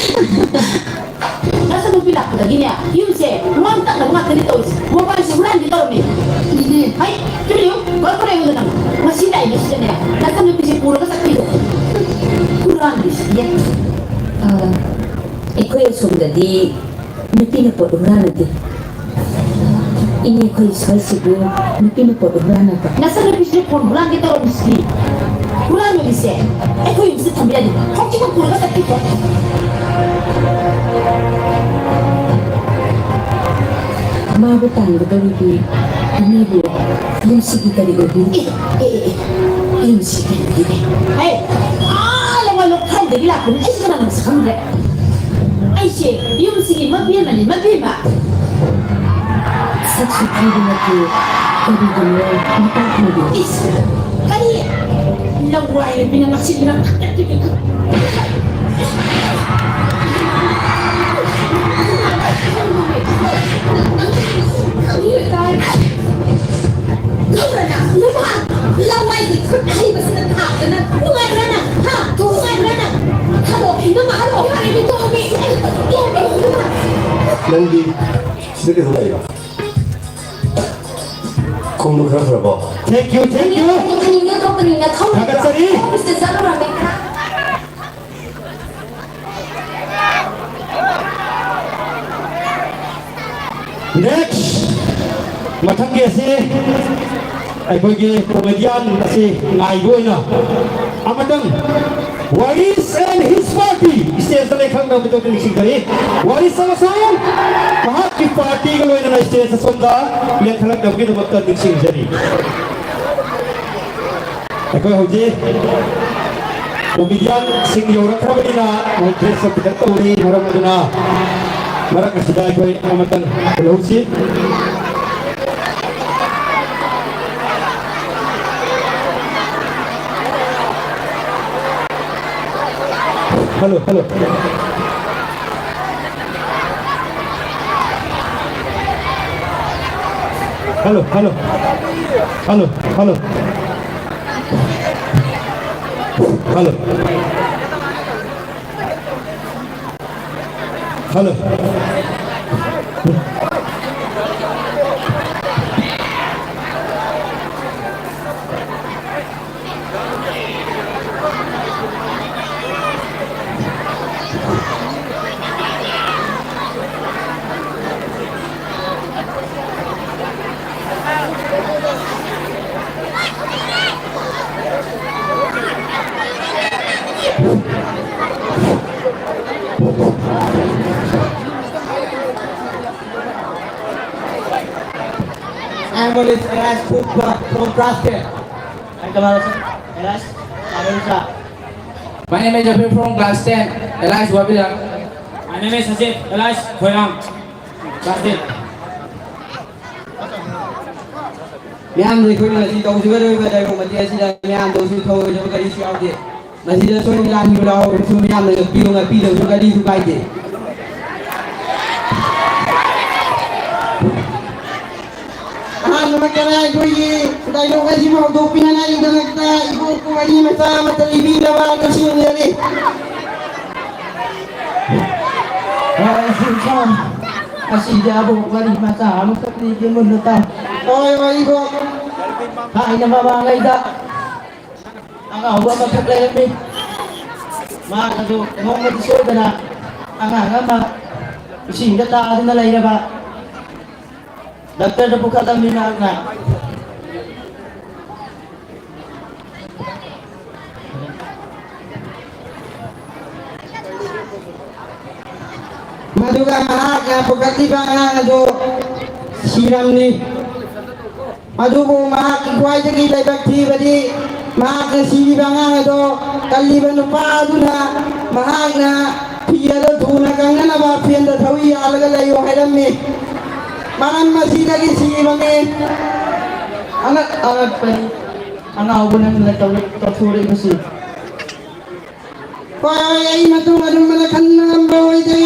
ꯅꯆꯟꯅꯨꯄꯤ ꯂꯥꯛꯄꯗꯒꯤꯅꯦ, ꯌꯨꯝꯁꯦ ꯃꯥꯡ ꯇꯥꯛꯅꯕ ꯉꯥꯛꯇꯅꯦ ꯇꯧꯔꯤꯁꯦ꯫ ꯃꯣꯕꯥꯏꯜꯁꯦ ꯍꯨꯔꯥꯟꯒꯦ ꯇꯧꯔꯝꯃꯦ꯫ ꯍꯩ, ꯇꯨꯃꯤꯟ ꯂꯩꯌꯨ꯫ ꯀꯔꯝ ꯀꯔꯝ ꯂꯩꯌꯨꯗ ꯅꯪ? ꯉꯁꯤ ꯂꯥꯛꯏꯉꯩꯁꯤꯗꯅꯦ, ꯅꯆꯟꯅꯨꯄꯤꯁꯦ ꯄꯨꯔꯒ ꯆꯠꯈꯤꯗꯣ꯫ ꯍꯨꯔꯥꯟꯕꯤꯁꯤꯗꯤ꯫ ꯑ, ꯑꯩꯈꯣꯏ ꯑꯁꯣꯝꯗꯗꯤ ꯅꯨꯄꯤꯅ ꯄꯣꯠ ꯍꯨꯔꯥꯟꯅꯗꯦ꯫ ꯏꯅꯦ, ꯑꯩꯈꯣꯏ ꯁ꯭ꯋꯥꯏꯁꯤꯕꯨ ꯅꯨꯄꯤꯅ ꯄꯣꯠ ꯍꯨꯔꯥꯟꯅꯕ꯭ꯔꯥ? ꯅꯆꯟꯅꯨꯄꯤꯁꯤꯅ ꯐꯣꯟ ꯍꯨꯔꯥꯟꯒꯦ ꯇꯧꯔꯝꯃꯤꯁꯤꯗꯤ꯫ ꯍꯨꯔꯥꯟꯕꯒꯤꯁꯦ ꯑꯩꯈꯣꯏ ꯌꯨꯝꯁꯤꯗ ꯊꯝꯕ ꯌꯥꯗꯦ꯫ ꯍꯧꯖꯤꯛꯃꯛ ꯄꯨꯔꯒ ꯆꯠꯈꯤꯀꯣ꯫ ꯃꯥꯕꯨ ꯇꯥꯟꯒꯗꯧꯔꯤꯕꯤ ꯏꯅꯦꯕꯨ ꯌꯨꯝꯁꯤꯒꯤ ꯀꯔꯤ ꯑꯣꯏꯕꯤꯔꯤ? ꯑꯦ, ꯑꯦ, ꯑꯦ, ꯑꯦ, ꯌꯨꯝꯁꯤꯒꯤ ꯀꯔꯤ ꯑꯣꯏꯕꯤꯔꯤ? ꯍꯦ, ꯑꯥ, ꯂꯋꯥꯏ ꯂꯣꯛꯐꯝꯗꯒꯤ ꯂꯥꯛꯄꯅꯤ꯫ ꯑꯩꯁꯦ ꯀꯅꯥꯅꯣ ꯃꯁꯛ ꯈꯪꯗ꯭ꯔꯦ꯫ ꯑꯩꯁꯦ ꯌꯨꯝꯁꯤꯒꯤ ꯃꯕꯦꯝꯃꯅꯤ, ꯃꯕꯦꯝꯃ꯫ ꯁꯛꯁꯨ ꯊꯤꯕ ꯅꯠꯇꯦ, ꯀꯔꯤꯒꯤꯅꯣ ꯅꯨꯄꯥ ꯐꯪꯗꯦ? ꯏꯁ, ꯀꯔꯤ? ꯂꯋꯥꯏ ꯅꯨꯄꯤꯅ ꯃꯁꯤꯡꯅ ꯈꯪꯕ꯭ꯔꯥ ꯅꯪ? ꯂꯋꯥꯏꯒꯤ ꯈꯨꯠ ꯑꯍꯩꯕꯁꯤꯅ ꯊꯥꯗꯅ ꯅꯨꯡꯉꯥꯏꯕ꯭ꯔꯥ ꯅꯪ? ꯍꯥ? ꯅꯨꯡꯉꯥꯏꯕ꯭ꯔꯥ ꯅꯪ? ꯍꯜꯂꯣ, ꯏꯃꯥ, ꯍꯜꯂꯣ, ꯏꯃꯥ, ꯏꯃꯥ, ꯏꯃꯥ, ꯏꯃꯥ꯫ ꯅꯪꯗꯤ ꯁꯤꯗ ꯀꯩꯗꯧ ꯂꯥꯛꯏꯕ? ꯈꯣꯡꯗꯣ ꯈꯔ ꯐꯔꯕꯣ? Thank you, thank you. ꯀꯝꯄꯅꯤꯅ, ꯀꯝꯄꯅꯤꯅ ꯊꯧꯔꯤꯕ꯭ꯔꯥ? ꯊꯥꯒꯠꯆꯔꯤ꯫ ꯑꯣꯐꯤꯁꯇ ꯆꯠꯂꯨꯔꯝꯃꯦ꯫ Next, ꯃꯊꯪꯒꯤ ꯑꯁꯤ ꯑꯩꯈꯣꯏꯒꯤ comedian ꯑꯁꯤ ꯉꯥꯏꯕ ꯑꯣꯏꯅ ꯑꯃꯇꯪ Waris and his party stage ꯂꯩꯈꯠꯂꯛꯅꯕꯗ ꯅꯤꯡꯁꯤꯡꯖꯔꯤ꯫ Waris ꯑꯃꯁꯨꯡ ꯃꯍꯥꯛꯀꯤ party ꯒ ꯂꯣꯏꯅꯅ stage ꯑꯁꯣꯝꯗ ꯂꯦꯡꯈꯠꯂꯛꯅꯕꯒꯤꯗꯃꯛꯇ ꯅꯤꯡꯁꯤꯡꯖꯔꯤ꯫ ꯑꯩꯈꯣꯏ ꯍꯧꯖꯤꯛ comedian ꯁꯤꯡ ꯌꯧꯔꯛꯈ꯭ꯔꯕꯅꯤꯅ ꯃꯣꯏ dress up ꯈꯤꯇꯪ ꯇꯧꯔꯤ, ꯃꯔꯝ ꯑꯗꯨꯅ ꯃꯔꯛ ꯑꯁꯤꯗ ꯑꯩꯈꯣꯏ ꯑꯃꯇꯪ ꯍꯨꯜꯍꯧꯁꯤ꯫ Hello, hello. Hello, hello. Hello, hello. Hello. Hello. Analyst Elias Pogba from Grassland. Hi, Kamala, sir. Elias, Kamala, sir. My name is Abir from class ten, Elias Wabila. My name is Sajid, Elias Khoiram, class ten. ꯃꯌꯥꯝꯗ ꯑꯩꯈꯣꯏꯅ ꯉꯁꯤ ꯇꯧꯖꯒꯗꯧꯔꯤꯕ dialogue ꯃꯇꯦꯛ ꯑꯁꯤꯗ ꯃꯌꯥꯝꯗꯁꯨ ꯊꯧꯑꯣꯏꯗꯕ ꯀꯔꯤꯁꯨ ꯌꯥꯎꯗꯦ꯫ ꯃꯁꯤꯗ ꯁꯣꯏꯕ ꯂꯥꯟꯈꯤꯕ ꯌꯥꯎꯔꯕꯁꯨ ꯃꯌꯥꯝꯅ ꯉꯥꯛꯄꯤꯌꯨ, ꯉꯥꯛꯄꯤꯗꯕꯁꯨ ꯀꯔꯤꯁꯨ ꯀꯥꯏꯗꯦ꯫ ꯑꯍꯥꯟꯕꯃꯛꯇꯗ ꯑꯩꯈꯣꯏꯒꯤ ꯗꯥꯏꯂꯣꯛ ꯑꯁꯤꯕꯨ ꯍꯧꯗꯣꯛꯄꯤꯅꯅꯕꯒꯤꯗꯃꯛꯇ ꯏꯕꯣꯛꯄꯨ ꯋꯥꯔꯤ ꯃꯆꯥ ꯑꯃꯠꯇ ꯂꯤꯕꯤꯅꯕ ꯅꯤꯡꯁꯤꯡꯖꯔꯤ꯫ ꯑꯁꯤꯗ ꯑꯕꯣꯛ ꯋꯥꯔꯤ ꯃꯆꯥ ꯑꯃꯈꯛ ꯂꯤꯒꯦ, ꯃꯨꯟꯅ ꯇꯥꯎ꯫ ꯍꯣꯏ, ꯍꯣꯏ, ꯏꯕꯣꯛ꯫ ꯊꯥꯏꯅ ꯃꯃꯥꯡꯉꯩꯗ ꯑꯉꯥꯎꯕ ꯑꯃꯈꯛ ꯂꯩꯔꯝꯃꯤ꯫ ꯃꯍꯥꯛ ꯑꯗꯨ ꯅꯣꯡꯃꯗꯤ ꯁꯣꯏꯗꯅ ꯑꯉꯥꯡ ꯑꯃ ꯏꯁꯤꯡꯗ ꯇꯥꯗꯨꯅ ꯂꯩꯔꯕ ꯗꯥꯛꯇꯔꯗ ꯄꯨꯈꯠꯂꯝꯃꯤ ꯃꯍꯥꯛꯅ꯫ ꯃꯗꯨꯒ ꯃꯍꯥꯛꯅ ꯄꯨꯈꯠꯂꯤꯕ ꯑꯉꯥꯡ ꯑꯗꯨ ꯁꯤꯔꯝꯃꯤ꯫ ꯑꯗꯨꯕꯨ ꯃꯍꯥꯛꯀꯤ ꯈ꯭ꯋꯥꯏꯗꯒꯤ ꯂꯥꯏꯕꯛ ꯊꯤꯕꯗꯤ ꯃꯍꯥꯛꯅ ꯁꯤꯔꯤꯕ ꯑꯉꯥꯡ ꯑꯗꯣ ꯀꯜꯂꯤꯕ ꯅꯨꯄꯥ ꯑꯗꯨꯅ ꯃꯍꯥꯛꯅ ꯐꯤ ꯑꯗꯨ ꯊꯨꯅ ꯀꯪꯅꯅꯕ ꯐꯦꯟꯗ ꯊꯧꯔꯤ ꯌꯥꯜꯂꯒ ꯂꯩꯌꯨ ꯍꯥꯏꯔꯝꯃꯤ꯫ ꯃꯔꯝ ꯑꯁꯤꯗꯒꯤ ꯁꯤꯕꯅꯤ꯫ ꯑꯉꯛ ꯑꯉꯛꯄꯅꯤ꯫ ꯑꯉꯥꯎꯕ ꯅꯪꯅ ꯇꯧꯔ-, ꯇꯧꯊꯣꯔꯛꯏꯕꯁꯤ꯫ ꯍꯣꯏ, ꯍꯣꯏ, ꯑꯩ ꯃꯇꯨꯡ ꯑꯗꯨꯝꯕꯗ ꯈꯟꯕ ꯉꯝꯕ ꯑꯣꯏꯗꯦ꯫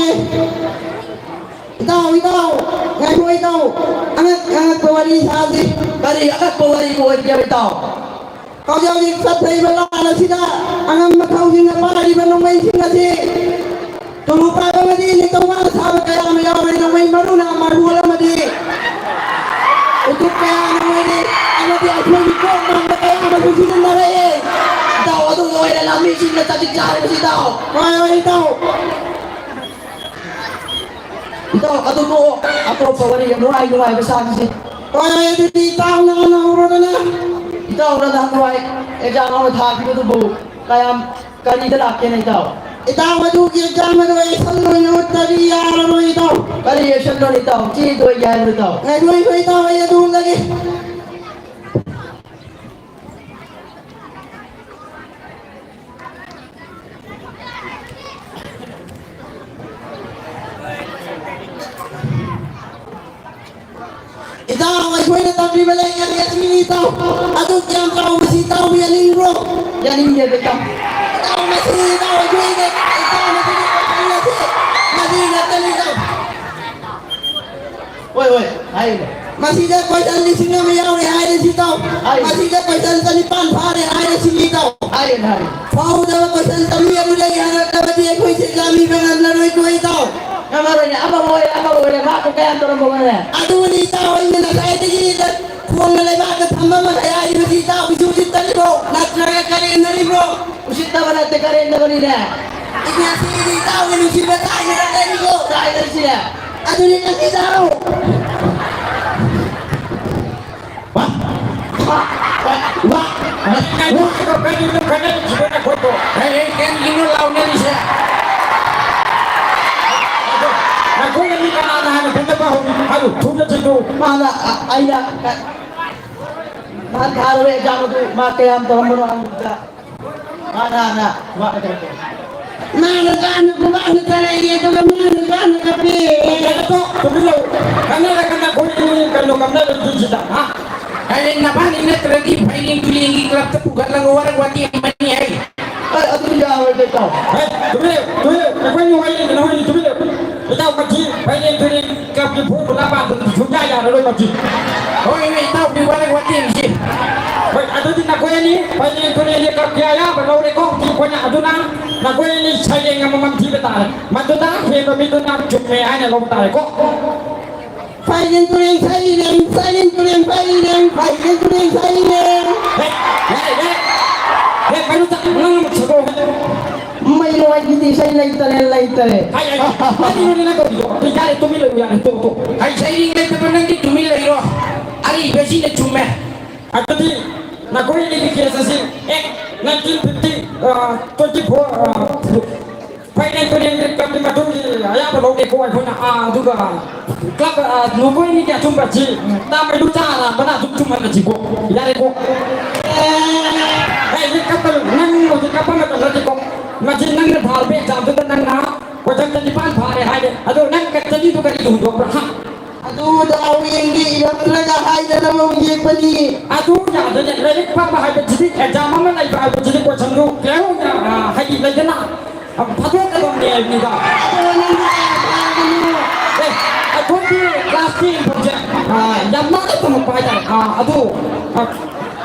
ꯏꯇꯥꯎ, ꯏꯇꯥꯎ, ꯉꯥꯏꯈꯣ ꯏꯇꯥꯎ, ꯑꯉꯛ-, ꯑꯉꯛꯄ ꯋꯥꯔꯤ ꯁꯥꯁꯤ꯫ ꯀꯔꯤ ꯑꯉꯛꯄ ꯋꯥꯔꯤꯕꯨ ꯑꯣꯏꯒꯦ ꯏꯇꯥꯎ? ꯍꯧꯖꯤꯛ ꯍꯧꯖꯤꯛ ꯆꯠꯊꯔꯤꯕ ꯂꯥꯟ ꯑꯁꯤꯗ ꯑꯉꯝꯕ ꯊꯧꯁꯤꯡꯅ ꯄꯥꯏꯔꯤꯕ ꯅꯣꯡꯃꯩꯁꯤꯡ ꯑꯁꯤ ꯇꯨꯂꯨ ꯄꯥꯏꯕ ꯑꯃꯗꯤ ꯅꯤꯡꯊꯧ ꯃꯥꯅ ꯁꯥꯕ ꯀꯌꯥ ꯑꯃ ꯌꯥꯎꯔꯦ꯫ ꯅꯣꯡꯃꯩ ꯃꯔꯨꯅ ꯃꯔꯨ ꯑꯃꯗꯤ ꯎꯇꯨꯞ ꯀꯌꯥ ꯅꯣꯡꯃꯩꯗꯤ ꯑꯃꯗꯤ ꯑꯩꯈꯣꯏꯒꯤ ꯀꯣꯛ ꯃꯥꯡꯕ ꯀꯌꯥ ꯑꯃꯁꯨ ꯁꯤꯖꯤꯟꯅꯔꯛꯑꯦ꯫ ꯏꯇꯥꯎ, ꯑꯗꯨ ꯑꯣꯏꯔꯦ ꯂꯥꯟꯃꯤꯁꯤꯡꯅ ꯆꯖꯤꯛ ꯆꯥꯔꯤꯕꯁꯤ ꯏꯇꯥꯎ꯫ ꯍꯣꯏ, ꯍꯣꯏ, ꯏꯇꯥꯎ꯫ ꯏꯇꯥꯎ, ꯑꯗꯨ ꯇꯣꯛꯑꯣ꯫ ꯑꯇꯣꯞꯄ ꯋꯥꯔꯤ ꯌꯥꯝ ꯅꯨꯡꯉꯥꯏ ꯅꯨꯡꯉꯥꯏꯕ ꯁꯥꯈꯤꯁꯦ꯫ ꯍꯣꯏ, ꯍꯣꯏ, ꯑꯗꯨꯗꯤ ꯏꯇꯥꯎꯅ ꯍꯥꯟꯅ ꯍꯧꯔꯣꯗꯅ꯫ ꯏꯇꯥꯎꯅ ꯅꯍꯥꯟꯋꯥꯏ exam ꯑꯃ ꯊꯥꯈꯤꯕꯗꯨꯕꯨ ꯀꯌꯥꯝ, ꯀꯔꯤꯗ ꯂꯥꯛꯀꯦꯅ ꯏꯇꯥꯎ? ꯏꯇꯥꯎ, ꯑꯗꯨꯒꯤ exam ꯑꯗꯨ action ꯑꯣꯏꯅ ꯎꯠꯇ꯭ꯔꯗꯤ ꯌꯥꯔꯔꯣꯏ ꯏꯇꯥꯎ꯫ ꯀꯔꯤ actionꯅꯣ ꯏꯇꯥꯎ? ꯆꯦꯗ ꯑꯣꯏꯒꯦ ꯍꯥꯏꯕ꯭ꯔꯣ ꯏꯇꯥꯎ? ꯉꯥꯏꯈꯣ, ꯉꯥꯏꯈꯣ ꯏꯇꯥꯎ, ꯑꯩ ꯑꯗꯨ ꯎꯠꯂꯒꯦ꯫ ꯏꯇꯥꯎ, ꯑꯩꯈꯣꯏꯅ ꯇꯝꯂꯤꯕ ꯂꯥꯏꯔꯤꯛ ꯑꯁꯤ ꯏꯇꯥꯎ, ꯑꯗꯨ ꯀꯌꯥꯝ ꯆꯥꯎꯕꯁꯤ ꯏꯇꯥꯎ ꯌꯥꯅꯤꯡꯕ꯭ꯔꯣ? ꯌꯥꯅꯤꯡꯗꯦ ꯏꯇꯥꯎ꯫ ꯏꯇꯥꯎ, ꯃꯁꯤ ꯏꯇꯥꯎ ꯑꯩꯈꯣꯏꯅ ꯏꯇꯥꯎ ꯃꯁꯤꯒꯤ ꯄꯥꯡꯒꯜ ꯑꯁꯤ ꯃꯁꯤ ꯅꯠꯇꯅ ꯏꯇꯥꯎ꯫ ꯍꯣꯏ, ꯍꯣꯏ, ꯍꯥꯏꯌꯨꯅꯦ꯫ ꯃꯁꯤꯗ question ꯂꯤꯁꯤꯡ ꯑꯃ ꯌꯥꯎꯔꯦ ꯍꯥꯏꯔꯁꯤ ꯏꯇꯥꯎ꯫ ꯍꯥꯏꯌꯨ꯫ ꯃꯁꯤꯗ question ꯆꯅꯤꯄꯥꯟ ꯐꯥꯔꯦ ꯍꯥꯏꯔꯁꯤ ꯏꯇꯥꯎ꯫ ꯍꯥꯏꯌꯨꯅꯦ, ꯍꯥꯏꯌꯨ꯫ ꯐꯥꯎꯗꯕ question ꯆꯥꯃꯔꯤ ꯑꯃ ꯂꯩ ꯍꯥꯏꯔꯛꯂꯕꯗꯤ ꯑꯩꯈꯣꯏ exam ꯄꯤꯕ ꯉꯝꯂꯔꯣꯏꯀꯣ ꯏꯇꯥꯎ꯫ ꯉꯝꯃꯔꯣꯏꯅꯦ, ꯑꯃꯕꯨ ꯑꯣꯏꯔꯦ, ꯑꯃꯕꯨ ꯑꯣꯏꯔꯦ, ꯃꯥꯕꯨ ꯀꯌꯥꯝ ꯇꯧꯔꯝꯕ ꯉꯝꯃꯦ? ꯑꯗꯨꯅꯤ ꯏꯇꯥꯎ, ꯑꯩꯅ ꯉꯁꯥꯏꯗꯒꯤ ꯈꯣꯡꯅ ꯂꯩꯕꯥꯛꯇ ꯊꯝꯃꯒ ꯍꯥꯏꯔꯤꯕꯁꯤ ꯏꯇꯥꯎ, ꯎꯁꯤꯠ ꯎꯁꯤꯠꯇꯔꯤꯕꯣ? ꯅꯠꯇ꯭ꯔꯒ ꯀꯔꯦꯝꯅꯔꯤꯕ꯭ꯔꯣ? ꯎꯁꯤꯠꯇꯕ ꯅꯠꯇꯦ, ꯀꯔꯦꯝꯅꯕꯅꯤꯅꯦ꯫ ꯏꯒ꯭ꯂꯤꯁꯀꯤꯗꯤ ꯏꯇꯥꯎꯒꯤ ꯅꯨꯡꯁꯤꯕ ꯇꯥꯏꯅꯔꯛꯀꯅꯤꯀꯣ꯫ ꯇꯥꯏꯅꯔꯁꯤꯅꯦ꯫ ꯑꯗꯨꯅꯤ ꯅꯪ ꯏꯇꯥꯎ꯫ ꯋꯥ! ꯋꯥ! ꯋꯥ! ꯀꯔꯤꯅꯣ, ꯀꯔꯤꯅꯣ, ꯀꯔꯤꯅꯣ, ꯀꯔꯤꯅꯣ, ꯀꯔꯤꯅꯣ, ꯀꯔꯤꯅꯣ ꯂꯥꯎꯅꯔꯤꯁꯦ? ꯅꯈꯣꯏ ꯑꯅꯤ ꯀꯅꯥꯅ ꯍꯥꯟꯅ ꯈꯠꯅꯕ ꯍꯧꯏ? ꯍꯥꯏꯌꯨ, ꯊꯨꯅ ꯆꯠꯂꯨ꯫ ꯃꯥꯅ, ꯑ-, ꯑꯩꯅ, ꯑ-, ꯃꯥꯅ ꯊꯥꯔꯨꯔꯦ exam ꯑꯗꯨ ꯃꯥ ꯀꯌꯥꯝ ꯇꯧꯔꯝꯕꯅꯣ ꯍꯪꯕꯗ, ꯃꯥꯅ ꯍꯥꯟꯅ ꯃꯥꯅ ꯀꯩꯅꯣ ꯇꯧꯔꯦ꯫ ꯃꯥꯅ ꯀꯥꯟꯅ ꯈꯨꯕꯥꯛꯅ ꯊꯥꯔꯛꯏ, ꯑꯗꯨꯒ ꯃꯥꯅ ꯀꯥꯟꯅ ꯀꯞꯄꯤ꯫ ꯀꯩꯅꯣ ꯇꯧ-, ꯇꯨꯃꯤꯟ ꯂꯩꯌꯨ꯫ ꯈꯠꯅꯔꯒꯅ ꯑꯩꯈꯣꯏ ꯑꯅꯤ ꯀꯩꯅꯣ ꯀꯞꯅꯔꯣꯏꯗ꯭ꯔꯤꯁꯤꯗ, ꯍꯥ? ꯍꯌꯦꯡ ꯅꯕꯥꯅꯤ ꯅꯠꯇ꯭ꯔꯗꯤ ꯐꯩꯔꯦꯡ ꯇꯨꯔꯦꯡꯒꯤ clubꯇ ꯄꯨꯈꯠꯂꯒ ꯋꯥꯔꯛ ꯋꯥꯇꯦꯝ ꯑꯃꯅꯤ ꯍꯥꯏ꯫ ꯑꯦ, ꯑꯗꯨꯗꯤ ꯌꯥꯔꯣꯏꯗ, ꯏꯇꯥꯎ꯫ ꯍꯦ, ꯇꯨꯃꯤꯟ ꯂꯩꯌꯨ, ꯇꯨꯃꯤꯟ ꯂꯩꯌꯨ꯫ ꯑꯩꯈꯣꯏ ꯑꯅꯤ ꯋꯥꯔꯤ ꯂꯩꯇꯅ ꯍꯣꯏ, ꯇꯨꯃꯤꯟ ꯂꯩꯌꯨ꯫ ꯏꯇꯥꯎ, ꯃꯁꯤ ꯐꯥꯏꯅꯦꯜ ꯇꯨꯔꯦꯜ ꯀꯞꯀꯤ ꯐꯣꯔꯃꯨꯂꯥ ꯄꯥꯟꯗꯕꯗꯤ ꯁꯨꯡꯌꯥ ꯌꯥꯔꯔꯣꯏ ꯃꯁꯤ꯫ ꯍꯣꯏ, ꯏꯃꯦ, ꯏꯇꯥꯎꯒꯤ ꯋꯥꯔꯦꯡ ꯋꯥꯇꯦꯡꯁꯤ꯫ ꯍꯣꯏ, ꯑꯗꯨꯗꯤ ꯅꯈꯣꯏ ꯑꯅꯤ ꯐꯥꯏꯅꯦꯜ ꯇꯨꯔꯦꯜꯒꯤ ꯀꯞꯀꯤ ꯑꯌꯥꯕ ꯂꯧꯔꯦꯀꯣ꯫ ꯍꯧꯖꯤꯛ ꯑꯩꯈꯣꯏꯅ ꯑꯗꯨꯅ ꯅꯈꯣꯏ ꯑꯅꯤ ꯁꯩꯔꯦꯡ ꯑꯃꯃꯝ ꯊꯤꯕ ꯇꯥꯔꯦ꯫ ꯃꯗꯨꯗ ꯍꯦꯟꯕ ꯃꯤꯗꯨꯅ ꯆꯨꯝꯃꯦ ꯍꯥꯏꯅ ꯂꯧꯕ ꯇꯥꯔꯦꯀꯣ꯫ ꯐꯥꯏꯔꯦꯟ ꯇꯨꯔꯦꯟ ꯐꯥꯏꯔꯦꯟ, ꯐꯥꯏꯔꯦꯟ ꯇꯨꯔꯦꯟ ꯐꯥꯏꯔꯦꯟ, ꯐꯥꯏꯔꯦꯟ ꯇꯨꯔꯦꯟ ꯐꯥꯏꯔꯦꯟ꯫ ꯍꯦ, ꯌꯥꯔꯦ, ꯌꯥꯔꯦ꯫ ꯍꯦ, ꯀꯩꯅꯣ ꯆꯠ-, ꯅꯪ ꯑꯃꯨꯛ ꯁꯛꯂꯛꯑꯣ꯫ ꯃꯩ ꯂꯣꯏꯒꯤꯗꯤ ꯏꯁꯩ ꯂꯩꯇꯔꯦ, ꯂꯩꯇꯔꯦ꯫ ꯍꯥꯏ, ꯍꯥꯏ, ꯍꯥꯏ, ꯀꯔꯤꯅꯣꯅꯦ ꯅꯪ ꯇꯧꯔꯤꯗꯣ? ꯑꯗꯨ ꯌꯥꯔꯦ, ꯇꯨꯃꯤꯟ ꯂꯩꯌꯨ, ꯌꯥꯔꯦ, ꯇꯣꯛ, ꯇꯣꯛ꯫ ꯍꯩ ꯁꯩꯔꯦꯡ ꯂꯩꯇꯕ ꯅꯪꯗꯤ ꯇꯨꯃꯤꯟ ꯂꯩꯔꯣ꯫ ꯑꯔꯤꯕꯁꯤꯅ ꯆꯨꯝꯃꯦ꯫ ꯑꯗꯨꯗꯤ ꯅꯈꯣꯏ ꯑꯅꯤꯒꯤ ꯀꯦꯁ ꯑꯁꯤ ꯑꯦꯛ ꯅꯥꯏꯟꯇꯤꯟ ꯐꯤꯐꯇꯤ, ꯑ, ꯇ꯭ꯋꯦꯟꯇꯤ ꯐꯣꯔ, ꯑ, ꯐꯥꯏꯅꯦꯜ ꯇꯨꯔꯦꯜꯒꯤ ꯀꯞꯀꯤ ꯃꯇꯨꯡꯒꯤ ꯑꯌꯥꯕ ꯂꯧꯒꯦꯀꯣ ꯑꯩꯈꯣꯏꯅ꯫ ꯑꯥ, ꯑꯗꯨꯒ ꯀ꯭ꯂꯕ, ꯑꯥ, ꯅꯈꯣꯏ ꯑꯅꯤꯒꯤ ꯑꯆꯨꯝꯕ ꯑꯁꯤ ꯇꯥꯃꯩꯗꯨ ꯆꯥ ꯑꯔꯥꯟꯕꯅ ꯑꯗꯨꯝ ꯆꯨꯝꯍꯜꯂꯁꯤꯀꯣ꯫ ꯌꯥꯔꯦꯀꯣ? ꯑꯦ, ꯍꯧꯖꯤꯛ ꯀꯞꯄ, ꯅꯪ ꯍꯧꯖꯤꯛ ꯀꯞꯄ ꯃꯇꯝ ꯅꯠꯇꯦꯀꯣ꯫ ꯃꯁꯤ ꯅꯪꯅ ꯊꯥꯔꯕ ꯑꯦꯛꯖꯥꯝꯗꯨꯗ ꯅꯪꯅ ꯀꯣꯏꯁꯟ ꯆꯅꯤꯄꯥꯟ ꯐꯥꯔꯦ ꯍꯥꯏꯔꯦ꯫ ꯑꯗꯣ ꯅꯪ ꯆꯅꯤꯗꯨ ꯀꯔꯤꯒꯤ ꯍꯨꯟꯗꯣꯛꯄ꯭ꯔꯥ? ꯍꯥ? ꯑꯗꯨ ꯗꯥꯎ ꯌꯦꯡꯒꯦ ꯏꯔꯛꯇ꯭ꯔꯒ ꯍꯥꯏꯗꯅ ꯑꯃꯨꯛ ꯌꯦꯛꯄꯅꯤ꯫ ꯑꯗꯨ ꯌꯥꯗꯣꯏꯅꯦ꯫ ꯂꯥꯏꯔꯤꯛ ꯐꯕ ꯍꯥꯏꯕꯁꯤꯗꯤ, ꯑꯦꯛꯖꯥꯝ ꯑꯃ ꯂꯩꯕ ꯍꯥꯏꯕꯁꯤꯗꯤ ꯀꯣꯏꯁꯟꯗꯨ ꯀ꯭ꯂꯤꯌꯥꯔ ꯑꯣꯏꯅ, ꯑ, ꯍꯥꯏꯗꯤ ꯂꯩꯗꯅ, ꯑ, ꯊꯥꯗꯣꯛꯀꯗꯕꯅꯦ ꯍꯥꯏꯕꯅꯤꯗ꯫ ꯑꯗꯣ ꯅꯪꯗꯤ ꯀꯌꯥ ꯐꯥꯔꯕꯅꯣ? ꯑꯦ, ꯑꯩꯈꯣꯏꯒꯤ ꯀ꯭ꯂꯥꯁ ꯇꯦꯟ ꯐꯥꯎꯁꯦ, ꯑ, ꯌꯥꯝ ꯂꯥꯏꯅ ꯇꯝꯃꯛꯄ ꯍꯥꯏꯇꯥꯔꯦ꯫ ꯑ, ꯑꯗꯨ, ꯑ,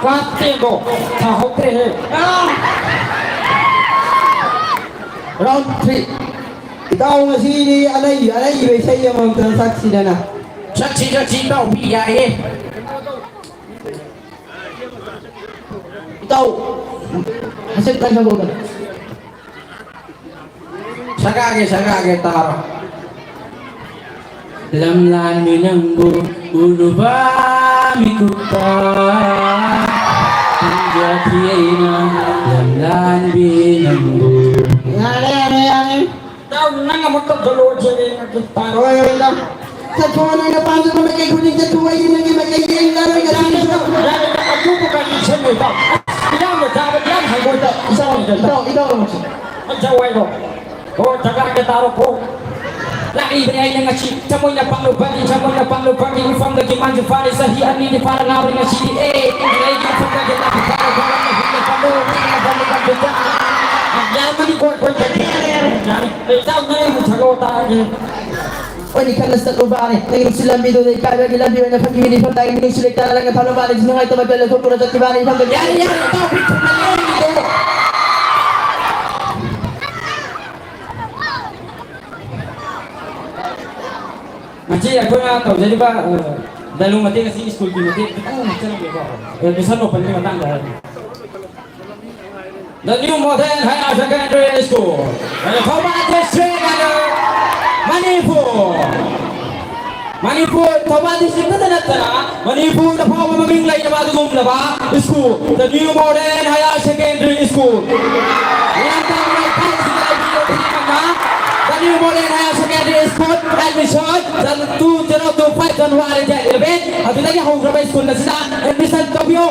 ꯀ꯭ꯂꯥꯁ ꯇꯦꯟꯗꯣ ꯊꯥꯍꯧꯗ꯭ꯔꯦꯍꯦ꯫ Round three. ꯏꯇꯥꯎ, ꯉꯁꯤꯗꯤ ꯑꯅꯩ-, ꯑꯅꯩꯕ ꯏꯁꯩ ꯑꯃꯃꯝꯇꯪ ꯁꯛꯁꯤꯗꯅ꯫ ꯁꯛꯁꯤ, ꯁꯛꯁꯤ, ꯏꯇꯥꯎꯕꯤ, ꯌꯥꯏꯌꯦ꯫ ꯏꯇꯥꯎ, ꯍꯥꯏꯐꯦꯠ ꯀꯟꯅ ꯁꯛꯂꯛꯎꯗꯅ꯫ ꯁꯛꯂꯛꯑꯒꯦ, ꯁꯛꯂꯛꯑꯒꯦ, ꯇꯥꯔꯣ꯫ ꯂꯝꯂꯥꯟꯕꯤ ꯅꯪꯕꯨ ꯎꯔꯨꯕ ꯃꯤꯀꯨꯞꯇ ꯈꯪꯖꯈꯤ ꯑꯩꯅ ꯂꯝꯂꯥꯟꯕꯤ ꯅꯪꯕꯨ꯫ ꯌꯥꯔꯦ, ꯌꯥꯔꯦ, ꯌꯥꯔꯦ꯫ ꯏꯇꯥꯎ, ꯅꯪ ꯑꯃꯨꯛ ꯇꯧꯁꯜꯂꯣ, ꯁꯦꯡꯉꯦ, ꯅꯪꯒꯤ ꯇꯥꯏ꯫ ꯍꯣꯏ, ꯍꯣꯏ, ꯏꯇꯥꯎ꯫ ꯆꯠꯊꯣꯛꯑꯣ, ꯅꯪꯅ ꯄꯥꯝꯖꯕ ꯃꯥꯏꯀꯩ ꯈꯨꯗꯤꯡ ꯆꯠꯊꯣꯛꯑꯣ, ꯑꯩꯗꯤ ꯅꯪꯒꯤ ꯃꯥꯏꯀꯩ ꯌꯦꯡꯂꯔꯣꯏ ꯉꯁꯤꯒꯤꯁꯨ꯫ ꯌꯥꯔꯦ, ꯏꯇꯥꯎ, ꯑꯗꯨꯕꯨ ꯀꯔꯤ ꯁꯦꯝꯃꯣ, ꯏꯇꯥꯎ? ꯑꯁ, ꯏꯌꯥꯝꯕ ꯇꯥꯕ ꯌꯥꯝ ꯍꯪꯒꯣꯏꯗ, ꯏꯆꯥꯎ ꯍꯪꯒꯣꯏꯗ꯫ ꯏꯇꯥꯎ, ꯏꯇꯥꯎ, ꯏꯇꯥꯎ꯫ ꯑꯩ ꯊꯋꯥꯏꯗꯣ꯫ ꯑꯣ, ꯖꯒꯥꯒ ꯇꯥꯔꯣ, ꯀꯣ꯫ ꯂꯥꯛꯂꯤꯕꯅꯦ ꯑꯩꯅ ꯉꯁꯤ, ꯊꯃꯣꯏꯅ ꯄꯥꯡꯂꯨꯕꯒꯤ, ꯊꯃꯣꯏꯅ ꯄꯥꯡꯂꯨꯕꯒꯤ ꯃꯐꯝꯗꯒꯤ ꯃꯥꯡꯖꯨ ꯐꯥꯔꯦ, ꯆꯍꯤ ꯑꯅꯤꯗꯤ ꯐꯥꯔ ꯂꯥꯎꯔꯦ ꯉꯁꯤꯗꯤ, ꯑꯦ, ꯑꯩꯒꯤ ꯃꯐꯝꯗꯒꯤ ꯂꯥꯛꯄ ꯐꯥꯔꯦ, ꯐꯥꯔꯦ, ꯐꯥꯔꯦ, ꯐꯥꯔꯦ, ꯐꯥꯔꯦ, ꯐꯥꯔꯦ꯫ ꯌꯥꯔꯝꯃꯅꯤ, ꯀꯣꯏ, ꯀꯣꯏ, ꯀꯣꯏ꯫ ꯌꯥꯔꯦ꯫ ꯑꯩ ꯆꯥꯛ ꯉꯥꯏ ꯑꯃꯨꯛ ꯊꯛꯂꯛꯑꯣ ꯇꯥꯔꯒꯦ꯫ ꯑꯣꯏꯅ ꯈꯜꯂ ꯆꯠꯂꯨꯕꯅꯤ꯫ ꯅꯪꯒꯤ ꯅꯨꯡꯁꯤ ꯂꯝꯕꯤꯗꯨꯗ ꯏꯀꯥꯏꯕꯒꯤ ꯂꯝꯕꯤ ꯑꯣꯏꯅ ꯐꯪꯈꯤꯕꯅꯤ꯫ ꯐꯝꯗꯥꯏꯒꯤ ꯃꯤꯅꯨꯡꯁꯤ ꯂꯩꯇꯅ ꯅꯪꯅ ꯐꯝꯂꯝꯕꯅꯤ꯫ ꯅꯨꯡꯉꯥꯏꯇꯕ ꯀꯌꯥ ꯂꯧꯊꯣꯛꯇꯨꯅ ꯆꯠꯈꯤꯕꯅꯤ꯫ ꯐꯝꯗ ꯌꯥꯔꯦ, ꯌꯥꯔꯦ, ꯇꯥꯎ, ꯄꯤꯛ ꯊꯟꯅ ꯂꯩꯔꯤꯗꯣ꯫ ꯉꯁꯤ ꯑꯩꯈꯣꯏꯅ ꯇꯧꯖꯔꯤꯕ, ꯑ, ꯗꯥꯏꯂꯣꯒ ꯃꯇꯦꯛ ꯑꯁꯤ ꯁ꯭ꯀꯨꯜꯒꯤ ꯃꯇꯦꯛ ꯈꯤꯇꯪ ꯍꯥꯞꯆꯔꯝꯒꯦꯀꯣ꯫ ꯑꯦꯗꯃꯤꯁꯟ ꯑꯣꯄꯟꯒꯤ ꯃꯇꯥꯡꯗ ꯍꯥꯏꯔꯒꯦ꯫ The new modern higher secondary school, Thoubal district and Manipur. Manipur, Thoubal district ꯈꯛꯇ ꯅꯠꯇꯅ ꯃꯅꯤꯄꯨꯔꯗ ꯐꯥꯎꯕ ꯃꯃꯤꯡ ꯂꯩꯔꯕ ꯑꯗꯨꯒꯨꯝꯂꯕ school, the new modern higher secondary school꯫ ꯃꯤꯌꯥꯝ ꯇꯥꯕ ꯃꯐꯝꯁꯤꯗ ꯂꯩꯕꯤꯔꯤꯕ ꯈꯨꯗꯤꯡꯃꯛꯅ the new modern higher secondary school admission two zero two five January date eleven ꯑꯗꯨꯗꯒꯤ ꯍꯧꯈ꯭ꯔꯕ school ꯑꯁꯤꯗ admission ꯇꯧꯕꯤꯌꯨ꯫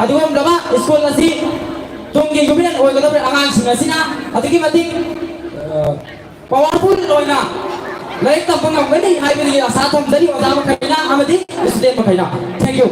ꯑꯗꯨꯒꯨꯝꯂꯕ school ꯑꯁꯤ ꯇꯨꯡꯒꯤ ꯌꯨꯝꯕꯤꯔꯦꯟ ꯑꯣꯏꯒꯗꯧꯔꯤꯕ ꯑꯉꯥꯡꯁꯤꯡ ꯑꯁꯤꯅ ꯑꯗꯨꯛꯀꯤ ꯃꯇꯤꯛ, ꯑ, powerful ꯑꯣꯏꯅ ꯂꯥꯏꯔꯤꯛ ꯇꯝꯕ ꯉꯝꯒꯅꯤ ꯍꯥꯏꯕꯒꯤ ꯑꯁꯥ ꯊꯝꯖꯔꯤ ꯑꯣꯖꯥ ꯃꯈꯩꯅ ꯑꯃꯗꯤ student ꯃꯈꯩꯅ꯫ Thank you꯫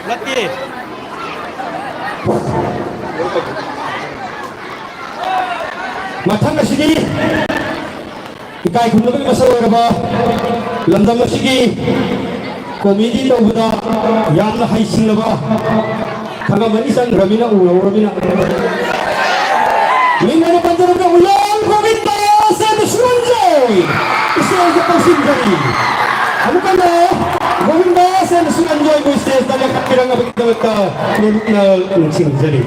ꯅꯠꯇꯦ꯫ ꯃꯊꯪ ꯑꯁꯤꯗꯤ ꯏꯀꯥꯏ ꯈꯨꯝꯅꯕꯒꯤ ꯃꯁꯛ ꯑꯣꯏꯔꯕ ꯂꯝꯗꯝ ꯑꯁꯤꯒꯤ comedy ꯇꯧꯕꯗ ꯌꯥꯝꯅ ꯍꯩꯁꯤꯡꯂꯕ ꯈꯪꯉꯝꯃꯅꯤ, ꯆꯪꯈ꯭ꯔꯃꯤꯅ, ꯎꯔꯧꯔꯃꯤꯅ꯫ ꯃꯤꯡ ꯑꯣꯏꯅ ꯄꯟꯖꯔꯕꯗ ꯎꯌꯥꯝ ꯒꯣꯕꯤꯟ ꯗꯥꯁ and ꯁꯨꯔꯟꯖꯣꯏ stageꯇ ꯀꯧꯁꯤꯟꯖꯔꯤ꯫ ꯑꯃꯨꯛ ꯍꯟꯅ ꯒꯣꯕꯤꯟ ꯗꯥꯁ and ꯁꯨꯔꯟꯖꯣꯏꯕꯨ stageꯇ ꯂꯦꯞꯈꯠꯄꯤꯔꯛꯅꯕꯒꯤꯗꯃꯛꯇ ꯅꯣꯂꯨꯛꯅ ꯅꯤꯡꯁꯤꯡꯖꯔꯤ꯫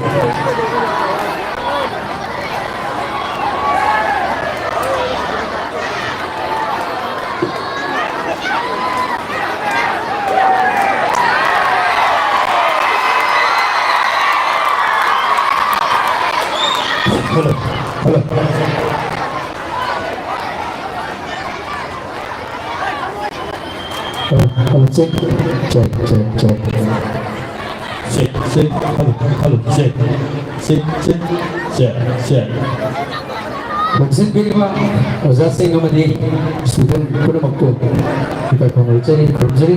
Hello. Hello, hello, check. Check, check, check. Check, check. Hello, hello, check. Check, check, check, check. ꯂꯧꯁꯤꯟꯕꯤꯔꯤꯕ ꯑꯣꯖꯥꯁꯤꯡ ꯑꯃꯗꯤ student ꯄꯨꯝꯅꯃꯛꯄꯨ ꯏꯀꯥꯏ ꯈꯨꯝꯅꯖꯔꯤ, ꯈꯨꯔꯨꯝꯖꯔꯤ꯫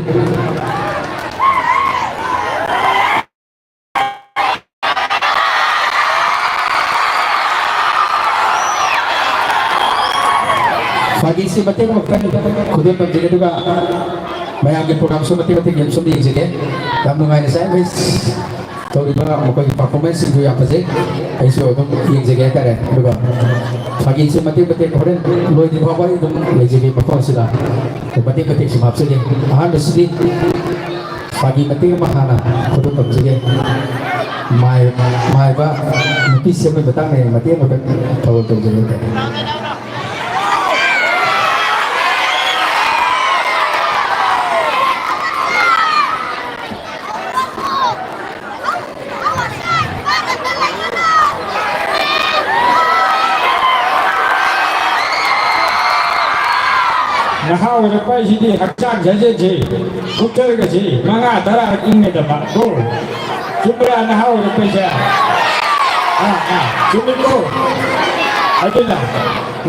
ꯐꯥꯒꯤꯁꯤ ꯃꯇꯦꯛ ꯑꯃꯈꯛꯇꯪ ꯈꯨꯗꯣꯜ ꯇꯝꯖꯒꯦ, ꯑꯗꯨꯒ ꯃꯌꯥꯝꯒꯤ programꯁꯨ ꯃꯇꯦꯛ ꯃꯇꯦꯛ ꯌꯦꯡ-, ꯁꯨꯝ ꯌꯦꯡꯖꯒꯦ꯫ ꯌꯥꯝ ꯅꯨꯡꯉꯥꯏꯅ ꯆꯥꯏ, ꯃꯣꯏ ꯇꯧꯔꯤꯕ ꯃꯈꯣꯏꯒꯤ performanceꯁꯤꯡꯁꯨ ꯌꯥꯝ ꯐꯖꯩ꯫ ꯑꯩꯁꯨ ꯑꯗꯨꯝ ꯌꯦꯡꯖꯒꯦ ꯍꯥꯏꯇꯥꯔꯦ꯫ ꯑꯗꯨꯒ ꯐꯥꯒꯤꯁꯤ ꯃꯇꯦꯛ ꯃꯇꯦꯛ ꯍꯣꯔꯦꯟ ꯂꯣꯏꯗ꯭ꯔꯤ ꯐꯥꯎꯕ ꯑꯩ ꯑꯗꯨꯝ ꯂꯩꯖꯒꯦ ꯃꯐꯝ ꯑꯁꯤꯗ꯫ ꯃꯇꯦꯛ ꯃꯇꯦꯛ ꯁꯨꯝ ꯍꯥꯞꯆꯒꯦ꯫ ꯑꯍꯥꯟꯕꯁꯤꯗꯤ ꯐꯥꯒꯤ ꯃꯇꯦꯛ ꯑꯃ ꯍꯥꯟꯅ ꯈꯨꯗꯣꯜ ꯇꯝꯖꯒꯦ꯫ ꯃꯥꯏ-, ꯃꯥꯏꯕ ꯅꯨꯄꯤ ꯁꯦꯝꯕꯒꯤ ꯃꯇꯥꯡꯗ ꯑꯩꯅ ꯃꯇꯦꯛ ꯑꯃꯈꯛ ꯊꯧꯒꯜ ꯇꯧꯖꯒꯦ꯫ ꯅꯍꯥ ꯑꯣꯏꯔꯛꯄ ꯍꯥꯏꯁꯤꯗꯤ ꯍꯛꯆꯥꯡ ꯁꯥꯖꯦꯜꯁꯦ, ꯄꯨꯛꯆꯔꯒꯁꯤ ꯃꯉꯥ ꯇꯔꯥꯔꯛ ꯏꯪꯒꯗꯕ ꯀꯣ꯫ ꯆꯨꯝꯕ꯭ꯔꯥ, ꯅꯍꯥ ꯑꯣꯏꯔꯛꯄꯩꯁꯦ? ꯑꯥ, ꯑꯥ, ꯆꯨꯝꯃꯤꯀꯣ? ꯑꯗꯨꯅ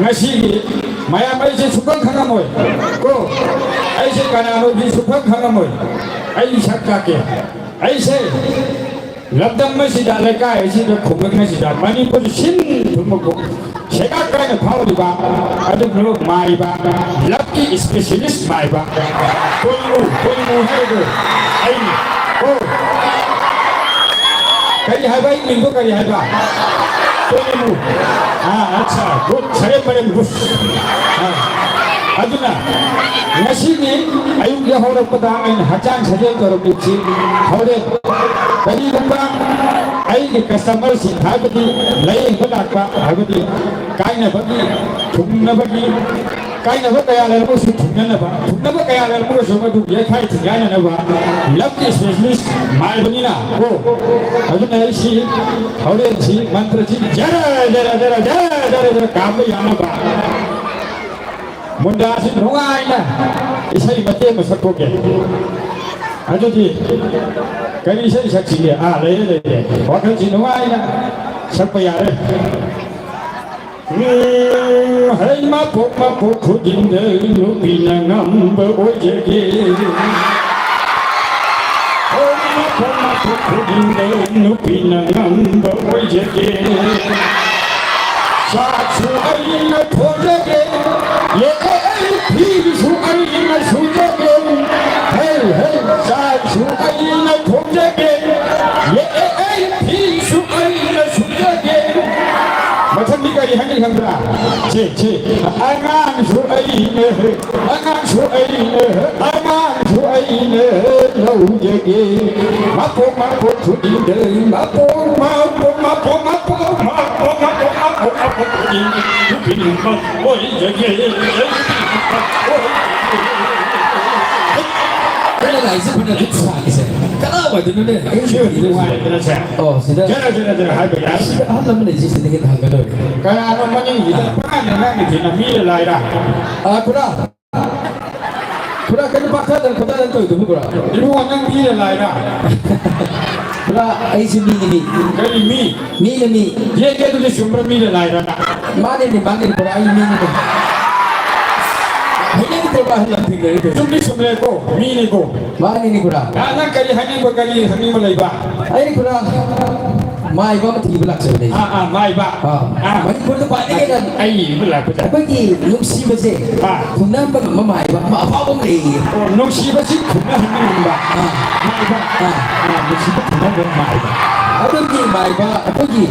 ꯉꯁꯤꯒꯤ ꯃꯌꯥꯝ ꯑꯩꯁꯦ ꯁꯨꯈꯪ ꯈꯪꯉꯝꯃꯣꯏ ꯀꯣ꯫ ꯑꯩꯁꯦ ꯀꯅꯥꯅꯣꯗꯤ ꯁꯨꯈꯪ ꯈꯪꯉꯝꯃꯣꯏ꯫ ꯑꯩ ꯁꯛ ꯇꯥꯛꯀꯦ꯫ ꯑꯩꯁꯦ ꯂꯝꯗꯝ ꯑꯁꯤꯗ, ꯂꯩꯀꯥꯏ ꯑꯁꯤꯗ, ꯈꯨꯡꯒꯪ ꯑꯁꯤꯗ ꯃꯅꯤꯄꯨꯔ ꯁꯤꯟ ꯊꯨꯡꯕ ꯈꯨ-, ꯁꯦꯒꯥꯛ ꯀꯥꯏꯅ ꯐꯥꯎꯔꯤꯕ, ꯑꯗꯨꯒꯨꯝꯂꯕ ꯃꯥꯏꯕ, loveꯀꯤ specialist ꯃꯥꯏꯕ, ꯄꯣꯏꯃꯨ, ꯄꯣꯏꯃꯨ ꯍꯥꯏꯕꯗꯨ ꯑꯩꯅꯤ꯫ ꯑꯣ꯫ ꯀꯔꯤ ꯍꯥꯏꯕ? ꯑꯩ ꯃꯤꯡꯗꯣ ꯀꯔꯤ ꯍꯥꯏꯕ? ꯄꯣꯏꯃꯨ꯫ ꯑꯥ, ꯑꯠꯆꯥ, good, ꯁꯔꯦꯝ ꯃꯔꯦꯝ, good꯫ ꯑꯥ, ꯑꯗꯨꯅ ꯉꯁꯤꯗꯤ ꯑꯌꯨꯛ ꯌꯥꯍꯧꯔꯛꯄꯗ ꯑꯩꯅ ꯍꯛꯆꯥꯡ ꯁꯥꯖꯦꯜ ꯇꯧꯔꯝꯃꯤꯁꯤ ꯍꯧꯔꯦ꯫ ꯀꯔꯤꯒꯨꯝꯕ ꯑꯩꯒꯤ customerꯁꯤꯡ, ꯍꯥꯏꯕꯗꯤ ꯂꯥꯌꯦꯡꯕ ꯂꯥꯛꯄ, ꯍꯥꯏꯕꯗꯤ ꯀꯥꯏꯅꯕꯒꯤ, ꯊꯨꯡꯅꯕꯒꯤ, ꯀꯥꯏꯅꯕ ꯀꯌꯥ ꯂꯩꯔꯝꯃꯁꯨ ꯊꯨꯡꯅꯅꯕ, ꯊꯨꯡꯅꯕ ꯀꯌꯥ ꯂꯩꯔꯝꯃꯁꯨ ꯃꯗꯨ ꯌꯩꯈꯥꯏ ꯊꯤꯡꯒꯥꯏꯅꯅꯕ ꯂꯝꯒꯤ ꯏꯁꯄꯦꯁꯤꯌꯦꯂꯤꯁ ꯃꯥꯏꯕꯅꯤꯅ ꯀꯣ꯫ ꯑꯗꯨꯅ ꯑꯩꯁꯤ ꯍꯣꯔꯦꯟꯁꯤ ꯃꯟꯇ꯭ꯔꯁꯤ ꯖꯔ ꯖꯔ ꯖꯔ ꯖꯔ ꯖꯔ ꯖꯔ ꯀꯥꯝꯕ ꯌꯥꯅꯕ ꯃꯨꯟꯗꯥꯁꯤ ꯅꯨꯡꯉꯥꯏꯅ ꯏꯁꯩ ꯃꯇꯦꯛ ꯑꯃ ꯁꯛꯇꯣꯛꯀꯦ꯫ ꯑꯗꯨꯗꯤ ꯀꯔꯤ ꯏꯁꯩ ꯁꯛꯁꯤꯒꯦ? ꯑꯥ, ꯂꯩꯔꯦ, ꯂꯩꯔꯦ꯫ ꯋꯥꯈꯜꯁꯤ ꯅꯨꯡꯉꯥꯏꯅ ꯁꯛꯄ ꯌꯥꯔꯦ꯫ ꯎꯝ, ꯍꯩ ꯃꯄꯣꯛ ꯃꯄꯣꯛ ꯈꯨꯗꯤꯡꯗ ꯅꯨꯄꯤꯅ ꯉꯝꯕ ꯑꯣꯏꯖꯒꯦ꯫ ꯍꯩ ꯃꯄꯣꯛ ꯃꯄꯣꯛ ꯈꯨꯗꯤꯡꯗ ꯅꯨꯄꯤꯅ ꯉꯝꯕ ꯑꯣꯏꯖꯒꯦ꯫ ꯆꯥꯛꯁꯨ ꯑꯩꯅ ꯊꯣꯡꯖꯒꯦ꯫ ꯌꯦ, ꯑꯦ, ꯑꯦ, ꯐꯤꯁꯨ ꯑꯩꯅ ꯁꯨꯖꯒꯦ꯫ ꯍꯩ, ꯍꯩ, ꯆꯥꯛꯁꯨ ꯑꯩꯅ ꯊꯣꯡꯖꯒꯦ꯫ ꯌꯦ, ꯑꯦ, ꯑꯦ, ꯐꯤꯁꯨ ꯑꯩꯅ ꯁꯨꯖꯒꯦ꯫ ꯃꯊꯪꯗꯤ ꯀꯔꯤ ꯍꯥꯏꯅꯤ ꯈꯪꯕ꯭ꯔꯥ? ꯁꯤ, ꯁꯤ꯫ ꯑꯉꯥꯡꯁꯨ ꯑꯩꯅ, ꯑꯉꯥꯡꯁꯨ ꯑꯩꯅ, ꯑꯉꯥꯡꯁꯨ ꯑꯩꯅ ꯂꯧꯖꯒꯦ꯫ ꯃꯄꯣꯛ, ꯃꯄꯣꯛ ꯈꯨꯗꯤꯡꯗ, ꯃꯄꯣꯛ, ꯃꯄꯣꯛ, ꯃꯄꯣꯛ, ꯃꯄꯣꯛ, ꯃꯄꯣꯛ, ꯃꯄꯣꯛ, ꯃꯄꯣꯛ, ꯃꯄꯣꯛ ꯈꯨꯗꯤꯡꯗ ꯅꯨꯄꯤ ꯉꯥꯛꯇ ꯑꯣꯏꯖꯒꯦ꯫ ꯀꯟꯅ ꯂꯥꯏꯁꯦ ꯐꯅ ꯑꯗꯨꯝ ꯁꯥꯡꯉꯤꯁꯦ꯫ ꯀꯅꯥ ꯑꯣꯏꯗꯣꯏꯅꯣꯅꯦ? ꯑꯩ ꯁꯤ ꯅꯨꯄꯤꯗꯨ ꯅꯨꯡꯉꯥꯏꯇꯅꯁꯦ꯫ ꯑꯣ, ꯁꯤꯗ ꯖꯔ, ꯖꯔ, ꯖꯔ ꯍꯥꯏꯕ ꯌꯥꯏ꯫ ꯁꯤꯗ ꯑꯍꯜ ꯑꯃ ꯂꯩꯁꯦ, ꯁꯤꯗꯒꯤ ꯍꯪꯒꯗꯧꯔꯦ꯫ ꯀꯅꯥꯅꯣ ꯃꯅꯤꯡꯁꯤꯗ ꯑꯥ꯫ ꯄꯥꯟꯅ ꯉꯥꯡꯉꯤꯁꯤꯅ? ꯃꯤꯔ ꯂꯥꯏꯔ? ꯑꯥ, ꯈꯨꯔꯥ꯫ ꯈꯨꯔꯥ, ꯀꯩꯅꯣ ꯄꯥꯛꯊꯗꯅ ꯈꯣꯠꯊꯗꯅ ꯇꯧꯔꯤꯗꯨꯕꯨ, ꯈꯨꯔꯥ? ꯏꯕꯨꯡꯉꯣ, ꯅꯪ ꯃꯤꯔ ꯂꯥꯏꯔ? ꯈꯨꯔꯥ, ꯑꯩꯁꯦ ꯃꯤꯅꯤ, ꯃꯤ꯫ ꯀꯔꯤ ꯃꯤ? ꯃꯤꯅ ꯃꯤ꯫ ꯌꯦꯡꯒꯦ ꯑꯗꯨꯗꯤ ꯆꯨꯝꯕ꯭ꯔꯥ, ꯃꯤꯔ ꯂꯥꯏꯔ? ꯃꯥꯅꯤꯅꯦ, ꯃꯥꯅꯤꯅꯦ, ꯈꯨꯔꯥ, ꯑꯩ ꯃꯤꯅꯤꯅꯦ꯫ ꯍꯌꯦꯡ ꯈꯨꯔꯥ ꯑꯍꯜ ꯑꯃ ꯊꯦꯡꯅꯔꯦ ꯀꯩꯅꯣ꯫ ꯆꯨꯝꯗꯤ ꯆꯨꯝꯃꯦꯀꯣ, ꯃꯤꯅꯤꯀꯣ꯫ ꯃꯥꯅꯤꯅꯦ, ꯈꯨꯔꯥ꯫ ꯑ, ꯅꯪ ꯀꯔꯤ ꯍꯥꯏꯅꯤꯡꯕ, ꯀꯔꯤ ꯍꯪꯅꯤꯡꯕ ꯂꯩꯕ? ꯑꯩ, ꯈꯨꯔꯥ, ꯃꯥꯏꯕ ꯑꯃ ꯊꯤꯕ ꯂꯥꯛꯆꯕꯅꯦ꯫ ꯑꯥ, ꯑꯥ, ꯃꯥꯏꯕ꯫ ꯑꯥ, ꯑꯥ꯫ ꯃꯅꯤꯄꯨꯔꯗ ꯈ꯭ꯋꯥꯏꯗꯒꯤ ꯍꯦꯟꯅ ꯑꯩ ꯏꯕ ꯂꯥꯛꯄꯗ꯫ ꯑꯩꯈꯣꯏꯒꯤ ꯅꯨꯡꯁꯤꯕꯁꯦ ꯑꯥ꯫ ꯈꯨꯝꯅꯍꯟꯕ ꯉꯝꯕ ꯃꯥꯏꯕ ꯑꯃ ꯑꯐꯥꯎꯕ ꯑꯃ ꯂꯩꯌꯦ꯫ ꯑꯣ, ꯅꯨꯡꯁꯤꯕꯁꯤ ꯈꯨꯝꯅꯍꯟꯕ ꯉꯝꯕ ꯑꯥ꯫ ꯃꯥꯏꯕ꯫ ꯑꯥ꯫ ꯑꯥ, ꯅꯨꯡꯁꯤꯕ ꯈꯨꯝꯅꯍꯟꯕ ꯃꯥꯏꯕ꯫ ꯑꯗꯨꯒꯤ ꯃꯥꯏꯕ ꯑꯩꯈꯣꯏꯒꯤ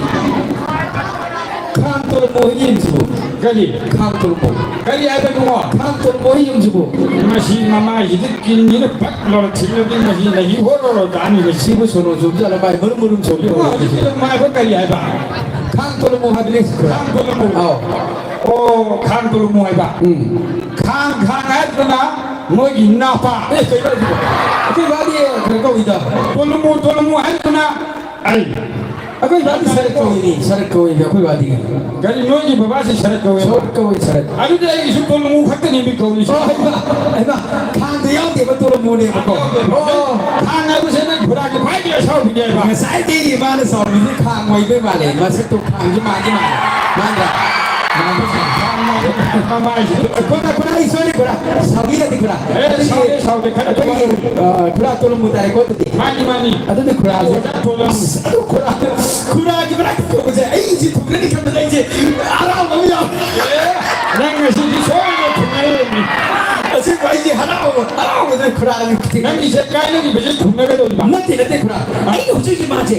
ꯈꯥꯡ ꯇꯣꯂꯝꯕ ꯍꯣꯏꯒꯤ ꯌꯨꯝꯁꯤꯕꯨ꯫ ꯀꯔꯤ? ꯈꯥꯡ ꯇꯣꯂꯝꯕ꯫ ꯀꯔꯤ ꯍꯥꯏꯕꯅꯣ? ꯈꯥꯡ ꯇꯣꯂꯝꯕ ꯍꯣꯏꯒꯤ ꯌꯨꯝꯁꯤꯕꯨ꯫ ꯃꯁꯤ ꯃꯃꯥꯏꯁꯤꯗ ꯀꯤꯟꯁꯤꯅ ꯄꯛ ꯂꯥꯎꯅ ꯊꯤꯜꯂꯗꯤ ꯃꯁꯤ ꯅꯍꯤ ꯍꯣꯔꯣꯔꯣ ꯇꯥꯅꯤ ꯃꯁꯤ꯫ ꯁꯤꯕꯨ ꯁꯣꯅꯣ ꯆꯨꯕꯖꯥꯠꯂ? ꯃꯥꯏ ꯃꯔꯨꯝ ꯃꯔꯨꯝ ꯁꯣꯜꯂꯤ ꯏꯕꯨꯡꯉꯣ, ꯍꯧꯖꯤꯛꯀꯤꯗꯣ ꯃꯥꯏꯕ ꯀꯔꯤ ꯍꯥꯏꯕ? ꯈꯥꯡ ꯇꯣꯂꯝꯃꯨ ꯍꯥꯏꯕꯅꯤ꯫ ꯈꯥꯡ ꯇꯣꯂꯝꯃꯨ꯫ ꯑꯧ꯫ ꯑꯣ, ꯈꯥꯡ ꯇꯣꯂꯨꯃꯨ ꯍꯥꯏꯕ꯫ ꯎꯝ꯫ ꯈꯥꯡ, ꯈꯥꯡ ꯍꯥꯏꯗꯨꯅ ꯃꯣꯏꯒꯤ ꯏꯅꯥꯎꯄꯥ꯫ ꯑꯦ, ꯀꯩꯅꯣ ꯍꯥꯏꯁꯤꯕꯣ? ꯑꯩꯈꯣꯏ ꯕꯥꯗꯤ ꯀꯩꯅꯣ ꯀꯧꯏꯗ꯫ ꯇꯣꯂꯨꯃꯨ, ꯇꯣꯂꯨꯃꯨ ꯍꯥꯏꯗꯨꯅ ꯑꯩ꯫ ꯑꯩꯈꯣꯏ ꯕꯥꯗꯤ ꯁꯔꯠ ꯀꯧꯏꯅꯤ, ꯁꯔꯠ ꯀꯧꯏꯅꯤ ꯑꯩꯈꯣꯏ ꯕꯥꯗꯤ꯫ ꯀꯔꯤ, ꯅꯣꯏꯒꯤ ꯕꯕꯥꯁꯤ ꯁꯔꯠ ꯀꯧꯏ? ꯁꯔꯠ ꯀꯧꯏ, ꯁꯔꯠ꯫ ꯑꯗꯨꯗꯤ ꯑꯩꯒꯤꯁꯨ ꯇꯣꯂꯨꯃꯨ ꯈꯛꯇꯅꯤ ꯃꯤ ꯀꯧꯔꯤꯁꯦ꯫ ꯑꯣ, ꯍꯩꯃꯥ, ꯍꯩꯃꯥ, ꯈꯥꯡꯗ ꯌꯥꯎꯗꯦꯕ, ꯇꯣꯂꯨꯃꯨꯅꯦꯕꯀꯣ꯫ ꯌꯥꯎꯗꯦꯕ꯫ ꯑꯣ꯫ ꯈꯥꯡ ꯍꯥꯏꯕꯁꯦ ꯅꯣꯏ ꯈꯨꯔꯥꯒꯤ ꯈ꯭ꯋꯥꯏꯗꯒꯤ ꯑꯁꯥꯎꯕꯤꯅꯦꯕ꯫ ꯉꯁꯥꯏꯗꯒꯤ ꯃꯥꯅ ꯁꯥꯎꯔꯤꯁꯦ ꯈꯥꯡ ꯑꯣꯏꯕꯩ ꯃꯥꯜꯂꯦ, ꯃꯁꯛꯇꯣ ꯈꯥꯡꯁꯦ ꯃꯥꯟꯗꯤ ꯃꯥꯟꯂꯦ꯫ ꯃꯥꯟꯗ꯭ꯔꯥ? ꯃꯥꯟꯕ ꯁꯥꯏ꯫ ꯈꯥꯡ ꯃꯥꯟꯕ ꯃꯃꯥꯏꯁꯦ꯫ ꯈꯨꯔꯥ, ꯈꯨꯔꯥ, ꯑꯩ sorry ꯈꯨꯔꯥ꯫ ꯁꯥꯎꯕꯤꯔꯗꯤ ꯈꯨꯔꯥ꯫ ꯑꯦ, ꯑꯗꯨꯗꯤ, ꯁꯥꯎꯗꯦ, ꯁꯥꯎꯗꯦ, ꯈꯔ ꯑꯩꯈꯣꯏꯒꯤ, ꯑ, ꯈꯨꯔꯥ ꯇꯣꯂꯨꯃꯨ ꯇꯥꯔꯦꯀꯣ ꯑꯗꯨꯗꯤ꯫ ꯃꯥꯅꯤ, ꯃꯥꯅꯤ꯫ ꯑꯗꯨꯗꯤ ꯈꯨꯔꯥꯁꯦ꯫ ꯑꯣꯖꯥ ꯇꯣꯂꯨꯃꯨ꯫ ꯑꯁ, ꯑꯗꯨ ꯈꯨꯔꯥ, ꯈꯨꯔꯥꯒꯤ ꯃꯅꯥꯛꯇ ꯇꯣꯡꯕꯁꯦ ꯑꯩꯁꯦ ꯊꯨꯡꯒꯅꯤ ꯈꯟꯕꯗ ꯑꯩꯁꯦ ꯍꯔꯥꯎꯕ ꯑꯃ ꯌꯥꯎꯔꯦ꯫ ꯑꯦ, ꯅꯪ ꯉꯁꯤꯗꯤ ꯁꯣꯏꯗꯅ ꯊꯨꯡꯅꯔꯅꯤ꯫ ꯑꯁꯦꯡꯕ ꯑꯩꯁꯦ ꯍꯔꯥꯎꯕ, ꯍꯔꯥꯎꯕꯗ ꯈꯨꯔꯥꯒꯤ ꯅꯪꯒꯤꯁꯦ ꯀꯥꯏꯅꯈꯤꯕꯁꯦ ꯊꯨꯡꯅꯒꯗꯧꯔꯤꯕ꯫ ꯅꯠꯇꯦ, ꯅꯠꯇꯦ ꯈꯨꯔꯥ꯫ ꯑꯩꯅ ꯍꯧꯖꯤꯛ ꯍꯧꯖꯤꯛ ꯃꯥꯁꯦ,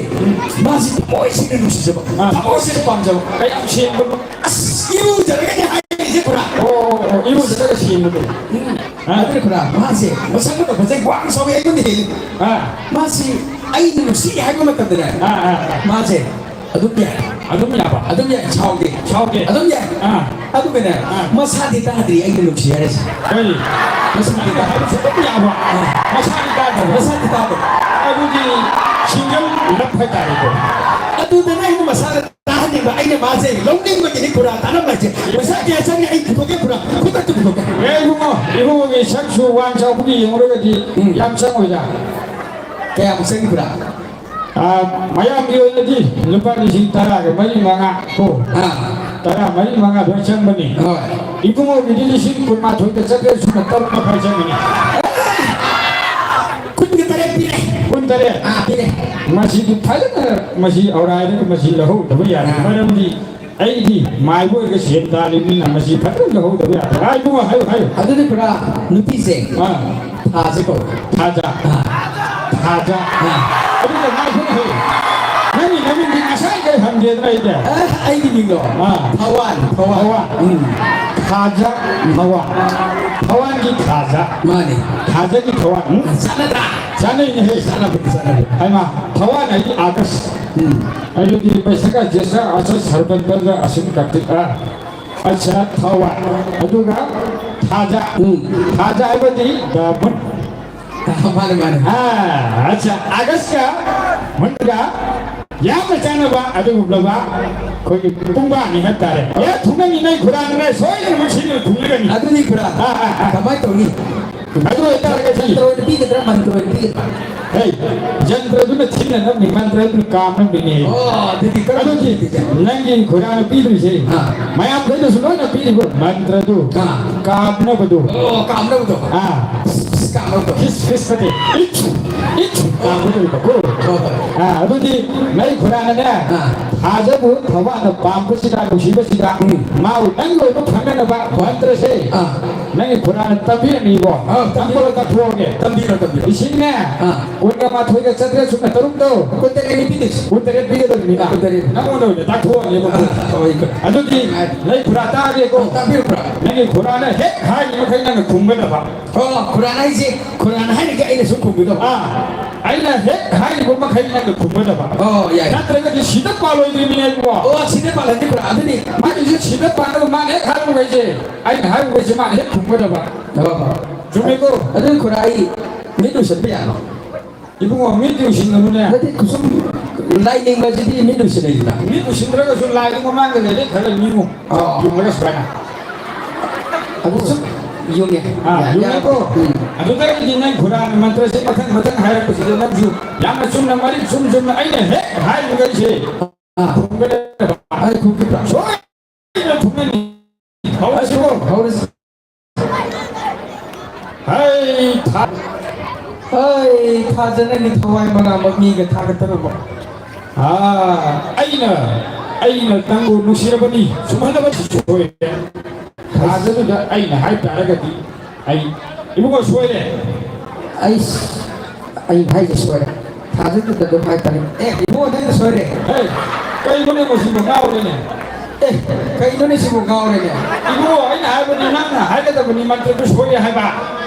ꯃꯥꯁꯦ ꯊꯃꯣꯏ ꯁꯦꯡꯅ ꯅꯨꯡꯁꯤꯖꯕ, ꯑꯥ꯫ ꯊꯃꯣꯏ ꯁꯦꯡꯅ ꯄꯥꯝꯖꯕ꯫ ꯀꯌꯥꯝ ꯁꯦꯡꯕꯅꯣ? ꯑꯁ, ꯏꯔꯨꯖꯔꯒꯅꯦ ꯍꯥꯏꯔꯤꯁꯦ ꯈꯨꯔꯥ꯫ ꯑꯣ, ꯑꯣ, ꯑꯣ, ꯏꯔꯨꯖꯔꯒ ꯁꯦꯡꯕꯗꯣ꯫ ꯎꯝ꯫ ꯑꯥ꯫ ꯑꯗꯨꯅ ꯈꯨꯔꯥ, ꯃꯥꯁꯦ ꯃꯁꯛ ꯃꯇꯧ ꯐꯖꯩ, ꯋꯥꯡ ꯆꯥꯎꯋꯤ, ꯑꯩꯉꯣꯟꯗ ꯍꯦꯜꯂꯤ꯫ ꯑꯥ꯫ ꯃꯥꯁꯤ ꯑꯩꯅ ꯅꯨꯡꯁꯤ ꯍꯥꯏꯕ ꯃꯇꯝꯗꯅꯦ, ꯑꯥ, ꯑꯥ, ꯑꯥ꯫ ꯃꯥꯁꯦ ꯑꯗꯨꯝ ꯌꯥꯏ꯫ ꯑꯗꯨꯝ ꯌꯥꯕ? ꯑꯗꯨꯝ ꯌꯥꯏ, ꯁꯥꯎꯗꯦ꯫ ꯁꯥꯎꯗꯦ꯫ ꯑꯗꯨꯝ ꯌꯥꯏ꯫ ꯑꯥ꯫ ꯑꯗꯨꯒꯅꯦ, ꯑꯥ꯫ ꯃꯁꯥꯗꯤ ꯇꯥꯗ꯭ꯔꯤ ꯑꯩꯅ ꯅꯨꯡꯁꯤ ꯍꯥꯏꯔꯤꯁꯦ꯫ ꯀꯔꯤ? ꯃꯁꯥꯗꯤ ꯇꯥꯗ꯭ꯔꯤ꯫ ꯑꯗꯨꯝ ꯌꯥꯕ? ꯑꯥ꯫ ꯃꯁꯥꯗꯤ ꯇꯥꯗꯕ? ꯃꯁꯥꯗꯤ ꯇꯥꯗꯕ꯫ ꯑꯗꯨꯗꯤ single love ꯍꯥꯏꯇꯥꯔꯦꯀꯣ꯫ ꯑꯗꯨꯗꯅ ꯑꯩꯅ ꯃꯁꯥꯗ ꯇꯥꯍꯟꯅꯤꯡꯕ, ꯑꯩꯅ ꯃꯥꯁꯦ ꯂꯧꯅꯤꯡꯕꯒꯤꯅꯤ ꯈꯨꯔꯥ ꯇꯥꯟꯅꯕ ꯍꯥꯏꯁꯦ꯫ ꯄꯩꯁꯥ ꯀꯌꯥ ꯆꯪꯉꯤ ꯑꯩ ꯄꯨꯊꯣꯛꯀꯦ ꯈꯨꯔꯥ, ꯈꯨꯗꯛꯇ ꯄꯨꯊꯣꯛꯀꯦ꯫ ꯑꯦ ꯏꯕꯨꯡꯉꯣ, ꯏꯕꯨꯡꯉꯣꯒꯤ ꯁꯛꯁꯨ ꯋꯥꯡ ꯆꯥꯎꯕꯒꯤ ꯌꯦꯡꯉꯨꯔꯒꯗꯤ ꯎꯝ꯫ ꯌꯥꯝ ꯆꯪꯉꯣꯏꯗ꯫ ꯀꯌꯥꯃꯨꯛ ꯆꯪꯉꯤ ꯈꯨꯔꯥ? ꯑꯥ, ꯃꯌꯥꯝꯒꯤ ꯑꯣꯏꯅꯗꯤ ꯂꯨꯄꯥ ꯂꯤꯁꯤꯡ ꯇꯔꯥꯒ ꯃꯔꯤ ꯃꯉꯥ ꯀꯣ꯫ ꯑꯥ꯫ ꯇꯔꯥ ꯃꯔꯤ ꯃꯉꯥ ꯑꯗꯨꯃꯥꯏ ꯆꯪꯕꯅꯤ꯫ ꯍꯣꯏ꯫ ꯏꯕꯨꯡꯉꯣꯒꯤꯗꯤ ꯂꯤꯁꯤꯡ ꯀꯨꯟꯃꯥꯊꯣꯏꯒ ꯆꯥꯇ꯭ꯔꯦꯠ ꯁꯨꯞꯅ ꯇꯔꯨꯛ ꯃꯈꯥꯏ ꯆꯪꯒꯅꯤ꯫ ꯀꯨꯟꯒ ꯇꯔꯦꯠ ꯄꯤꯔꯦ꯫ ꯀꯨꯟꯇꯔꯦꯠ꯫ ꯑꯥ, ꯄꯤꯔꯦ꯫ ꯃꯁꯤꯗꯤ ꯐꯖꯅ, ꯃꯁꯤ ꯑꯧꯔꯥꯏꯗꯒꯤ ꯃꯁꯤ ꯂꯧꯍꯧꯗꯕ ꯌꯥꯗꯦ꯫ ꯑꯥ꯫ ꯃꯔꯝꯗꯤ ꯑꯩꯗꯤ ꯃꯥꯏꯕ ꯑꯣꯏꯔꯒ ꯁꯦꯟ ꯇꯥꯜꯂꯤꯕꯅꯤꯅ ꯃꯁꯤ ꯐꯖꯅ ꯂꯧꯍꯧꯗꯕ ꯌꯥꯗꯦ꯫ ꯍꯥꯏ ꯏꯕꯨꯡꯉꯣ, ꯍꯥꯏꯌꯨ, ꯍꯥꯏꯌꯨ꯫ ꯑꯗꯨꯗꯤ ꯄꯨꯔꯥ ꯅꯨꯄꯤꯁꯦ ꯑꯥ꯫ ꯊꯥꯁꯦ ꯀꯧ꯫ ꯊꯥꯖ꯫ ꯑꯥ꯫ ꯊꯥꯖ꯫ ꯑꯥ꯫ ꯑꯗꯨꯒ ꯉꯥꯏꯈꯣꯅꯦ, ꯍꯩ꯫ ꯅꯪꯒꯤ ꯅꯃꯤꯡꯗꯤ ꯉꯁꯥꯏ ꯀꯔꯤ ꯍꯪꯒꯦꯗꯅ ꯑꯩꯗꯤ? ꯑ, ꯑꯩꯒꯤ ꯃꯤꯡꯗꯣ? ꯑꯥ꯫ ꯊꯋꯥꯟ, ꯊꯋꯥꯟ꯫ ꯊꯋꯥꯟ꯫ ꯎꯝ꯫ ꯊꯥꯖ, ꯊꯋꯥꯟ꯫ ꯊꯋꯥꯟꯒꯤ ꯊꯥꯖ꯫ ꯃꯥꯅꯤ꯫ ꯊꯥꯖꯒꯤ ꯊꯋꯥꯟ꯫ ꯎꯝ? ꯆꯥꯟꯅꯗ꯭ꯔꯥ? ꯆꯥꯟꯅꯩꯅꯦ, ꯍꯩ꯫ ꯆꯥꯟꯅꯕꯅꯤ, ꯆꯥꯟꯅꯕꯅꯤ꯫ ꯍꯩꯃꯥ, ꯊꯋꯥꯟ ꯍꯥꯏꯗꯤ ꯑꯥꯒꯁ꯫ ꯎꯝ꯫ ꯑꯗꯨꯗꯤ ꯕꯩꯁꯥꯈ, ꯖꯦꯁꯥ, ꯑꯥꯁꯥ, ꯁꯔꯕꯟ, ꯕꯜꯕ, ꯑꯁꯤꯟ, ꯀꯥꯔꯇꯤꯛ, ꯑꯥ꯫ ꯑꯠꯆꯥ, ꯊꯋꯥꯏ꯫ ꯑꯗꯨꯒ ꯊꯥꯖ꯫ ꯎꯝ꯫ ꯊꯥꯖ ꯍꯥꯏꯕꯗꯤ the moon꯫ ꯃꯥꯅꯦ, ꯃꯥꯅꯦ꯫ ꯑꯥ, ꯑꯠꯆꯥ, ꯑꯥꯒꯁꯀ ꯃꯨꯟꯒ ꯌꯥꯝꯅ ꯆꯥꯟꯅꯕ ꯑꯗꯨꯒꯨꯝꯂꯕ ꯑꯩꯈꯣꯏꯒꯤ ꯄꯨꯡꯕꯥꯅꯤ ꯍꯥꯏꯕ ꯇꯥꯔꯦ꯫ ꯑꯦ, ꯊꯨꯡꯅꯅꯤ, ꯅꯣꯏ ꯈꯨꯔꯥꯡꯅ ꯁꯣꯏꯗꯅ ꯁꯤꯅ ꯊꯨꯡꯂꯒꯅꯤ꯫ ꯑꯗꯨꯅꯤ ꯈꯨꯔꯥꯡ꯫ ꯑꯥ, ꯑꯥ, ꯑꯥ꯫ ꯀꯃꯥꯏꯅ ꯇꯧꯅꯤ? ꯑꯗꯨ ꯑꯣꯏꯇꯥꯔꯒꯗꯤ ꯖꯟꯇ꯭ꯔ ꯑꯣꯏꯅ ꯄꯤꯒꯗ꯭ꯔꯥ, ꯃꯟꯇ꯭ꯔ ꯑꯣꯏꯅ ꯄꯤꯒꯗ꯭ꯔꯥ? ꯍꯦ, ꯖꯟꯇ꯭ꯔꯗꯨꯅ ꯊꯤꯅꯅꯕꯅꯤ, ꯃꯟꯇ꯭ꯔꯗꯨꯅ ꯀꯥꯝꯅꯕꯅꯤꯅꯦ꯫ ꯑꯣ, ꯑꯗꯨꯗꯤ ꯀꯔꯝꯕ ꯑꯗꯨꯗꯤ ꯄꯤꯒꯦ? ꯅꯪꯒꯤ ꯈꯨꯔꯥꯅ ꯄꯤꯗꯣꯏꯁꯦ ꯑꯥ꯫ ꯃꯌꯥꯝꯗꯩꯗꯁꯨ ꯂꯣꯏꯅ ꯄꯤꯔꯤꯕ ꯃꯟꯇ꯭ꯔꯗꯨ ꯑꯥ꯫ ꯀꯥꯝꯅꯕꯗꯨ꯫ ꯑꯣ, ꯀꯥꯝꯅꯕꯗꯣ꯫ ꯑꯥ꯫ ꯐꯤꯁ, ꯐꯤꯁ ꯀꯥꯝꯅꯕꯗꯣ꯫ ꯐꯤꯁ, ꯐꯤꯁ ꯅꯠꯇꯦ꯫ ꯏꯠꯁ, ꯏꯠꯁ ꯀꯥꯝꯒꯗꯧꯔꯤꯕꯀꯣ꯫ ꯍꯣꯏ, ꯍꯣꯏ꯫ ꯑꯥ, ꯑꯗꯨꯗꯤ ꯅꯪ ꯈꯨꯔꯥꯅꯅꯦ, ꯑꯥ꯫ ꯊꯥꯖꯕꯨ ꯊꯋꯥꯅ ꯄꯥꯝꯕꯁꯤꯗ, ꯅꯨꯡꯁꯤꯕꯁꯤꯗ, ꯎꯝ꯫ ꯃꯥꯕꯨ ꯅꯪꯒꯤ ꯑꯣꯏꯕ ꯐꯪꯅꯅꯕ ꯃꯟꯇ꯭ꯔꯁꯦ ꯑꯥ꯫ ꯅꯪꯒꯤ ꯈꯨꯔꯥꯅ ꯇꯝꯕꯤꯔꯅꯤꯕꯣ꯫ ꯑꯥ, ꯇꯝꯕꯤꯔꯣ꯫ ꯇꯝꯕꯤꯔꯣ, ꯇꯝꯕꯤꯔꯣ꯫ ꯏꯁꯤꯡꯅꯦ꯫ ꯑꯥ꯫ ꯀꯨꯟꯒ ꯃꯥꯊꯣꯏꯒ ꯆꯥꯇ꯭ꯔꯦꯠ ꯁꯨꯞꯅ ꯇꯔꯨꯛꯇꯣ꯫ ꯀꯨꯟꯇꯔꯦꯠꯅꯤ ꯄꯤꯗꯣꯏꯁꯦ꯫ ꯀꯨꯟꯇꯔꯦꯠ ꯄꯤꯒꯗꯕꯅꯤꯅ꯫ ꯀꯨꯟꯇꯔꯦꯠ꯫ ꯅꯪꯉꯣꯟꯗ ꯑꯣꯏꯅ ꯇꯥꯛꯊꯣꯛꯑꯅꯦꯕ꯫ ꯑꯥ, ꯍꯣꯏ꯫ ꯑꯗꯨꯗꯤ ꯅꯪ ꯈꯨꯔꯥ ꯇꯥꯒꯦꯀꯣ꯫ ꯑꯥ, ꯇꯥꯕꯤꯌꯨ, ꯈꯨꯔꯥ꯫ ꯅꯪꯒꯤ ꯈꯨꯔꯥꯅ ꯍꯦꯛ ꯍꯥꯏꯔꯤ ꯃꯈꯩ ꯅꯪꯅ ꯈꯨꯝꯒꯗꯕ꯫ ꯑꯣ, ꯈꯨꯔꯥꯅ ꯍꯥꯏꯁꯦ, ꯈꯨꯔꯥꯅ ꯍꯥꯏꯔꯤꯒꯩ ꯑꯩꯅ ꯁꯨꯝ ꯈꯨꯝꯒꯗꯕ꯫ ꯑꯥ, ꯑꯩꯅ ꯍꯦꯛ ꯍꯥꯏꯔꯤꯕ ꯃꯈꯩ ꯅꯪꯅ ꯈꯨꯝꯒꯗꯕ꯫ ꯑꯣ, ꯌꯥꯏ꯫ ꯅꯠꯇ꯭ꯔꯒꯗꯤ ꯁꯤꯗ ꯄꯥꯜꯂꯣꯏꯗ꯭ꯔꯤꯕꯅꯦꯕꯀꯣ꯫ ꯑꯣ, ꯁꯤꯗ ꯄꯥꯜꯍꯟꯁꯤ, ꯈꯨꯔꯥ꯫ ꯑꯗꯨꯗꯤ ꯃꯥꯒꯤꯁꯨ ꯁꯤꯗ ꯄꯥꯜꯂꯒ ꯃꯥꯅ ꯍꯦꯛ ꯍꯥꯏꯔꯤꯕ ꯃꯈꯩꯁꯦ, ꯑꯩꯅ ꯍꯥꯏꯔꯤꯕ ꯃꯈꯩꯁꯦ ꯃꯥꯅ ꯍꯦꯛ ꯈꯨꯝꯒꯗꯕ꯫ ꯑꯣ, ꯑꯣ꯫ ꯆꯨꯝꯃꯦꯀꯣ? ꯑꯗꯨ ꯈꯨꯔꯥ, ꯑꯩ ꯃꯤꯠ ꯎꯏꯁꯤꯟꯕ ꯌꯥꯅꯣ? ꯏꯕꯨꯡꯉꯣ, ꯃꯤꯠꯇꯤ ꯎꯏꯁꯤꯟꯒꯅꯨꯅꯦ꯫ ꯅꯠꯇꯦ, ꯁꯨꯝ ꯂꯥꯏ ꯅꯤꯡꯕꯁꯤꯗꯤ ꯃꯤꯠ ꯎꯏꯁꯤꯟꯅꯩꯗꯅ꯫ ꯃꯤꯠ ꯎꯏꯁꯤꯟꯗ꯭ꯔꯒꯁꯨ ꯂꯥꯏꯗꯨ ꯃꯃꯥꯡꯗ ꯂꯩꯔꯦ ꯈꯜꯂ ꯅꯤꯡꯉꯨ꯫ ꯑꯣ꯫ ꯌꯨꯡꯉꯒ ꯁꯨꯃꯥꯏꯅ꯫ ꯑꯗꯨ ꯁꯨꯝ ꯌꯨꯡꯉꯦ꯫ ꯑꯥ, ꯌꯥ-, ꯌꯥ-, ꯌꯨꯡꯉꯦꯀꯣ? ꯎꯝ꯫ ꯑꯗꯨꯗꯒꯤꯗꯤ ꯅꯪ ꯈꯨꯔꯥꯅ ꯃꯟꯇ꯭ꯔꯁꯦ ꯃꯊꯪ ꯃꯊꯪ ꯍꯥꯏꯔꯛꯄꯁꯤꯗ ꯅꯪꯁꯨ ꯌꯥꯝꯅ ꯆꯨꯝꯅ, ꯃꯔꯤꯛ ꯆꯨꯝ ꯆꯨꯝꯅ ꯑꯩꯅ ꯍꯦꯛ ꯍꯥꯏꯔꯤꯕꯈꯩꯁꯦ ꯑꯥ꯫ ꯈꯨꯝꯒꯗꯕ꯫ ꯑꯩ ꯈꯨꯝꯈꯤꯕ꯭ꯔꯥ? ꯁꯣꯏꯗꯅ ꯈꯨꯝꯒꯅꯤ꯫ ꯍꯧꯔꯁꯤꯀꯣ? ꯍꯧꯔꯁꯤ꯫ ꯍꯩ, ꯊꯥ-, ꯍꯩ, ꯊꯥꯖꯅꯅꯤ ꯊꯋꯥꯏ ꯃꯅꯥꯃꯛ ꯃꯤꯒ ꯊꯥꯒꯠꯇꯅꯕ꯫ ꯑꯥ, ꯑꯩꯅ, ꯑꯩꯅ ꯅꯪꯕꯨ ꯅꯨꯡꯁꯤꯔꯕꯅꯤ꯫ ꯁꯨꯝꯍꯜꯂꯕꯁꯤ ꯁꯣꯏꯔꯦ꯫ ꯊꯥꯖꯗꯨꯗ ꯑꯩꯅ ꯍꯥꯏ ꯇꯥꯔꯒꯗꯤ ꯑꯩ, ꯏꯕꯨꯡꯉꯣ, ꯁꯣꯏꯔꯦ꯫ ꯑꯩꯁ, ꯑꯩ ꯍꯥꯏꯁꯦ ꯁꯣꯏꯔꯦ꯫ ꯊꯥꯖꯗꯅ ꯑꯗꯨꯝ ꯍꯥꯏꯇꯥꯔꯦ꯫ ꯑꯦ, ꯏꯕꯨꯡꯉꯣ, ꯅꯪꯅ ꯁꯣꯏꯔꯦ꯫ ꯍꯦ, ꯀꯩꯅꯣꯅꯦ ꯃꯁꯤꯕꯨ ꯉꯥꯎꯔꯦꯅꯦ? ꯑꯦ, ꯀꯩꯅꯣꯅꯦ ꯁꯤꯕꯨ ꯉꯥꯎꯔꯦꯅꯦ? ꯏꯕꯨꯡꯉꯣ, ꯑꯩꯅ ꯍꯥꯏꯕꯗꯤ ꯅꯪꯅ ꯍꯥꯏꯒꯗꯕꯅꯤ, ꯃꯟꯇ꯭ꯔꯗꯨ ꯁꯣꯏꯔꯦ ꯍꯥꯏꯕ꯫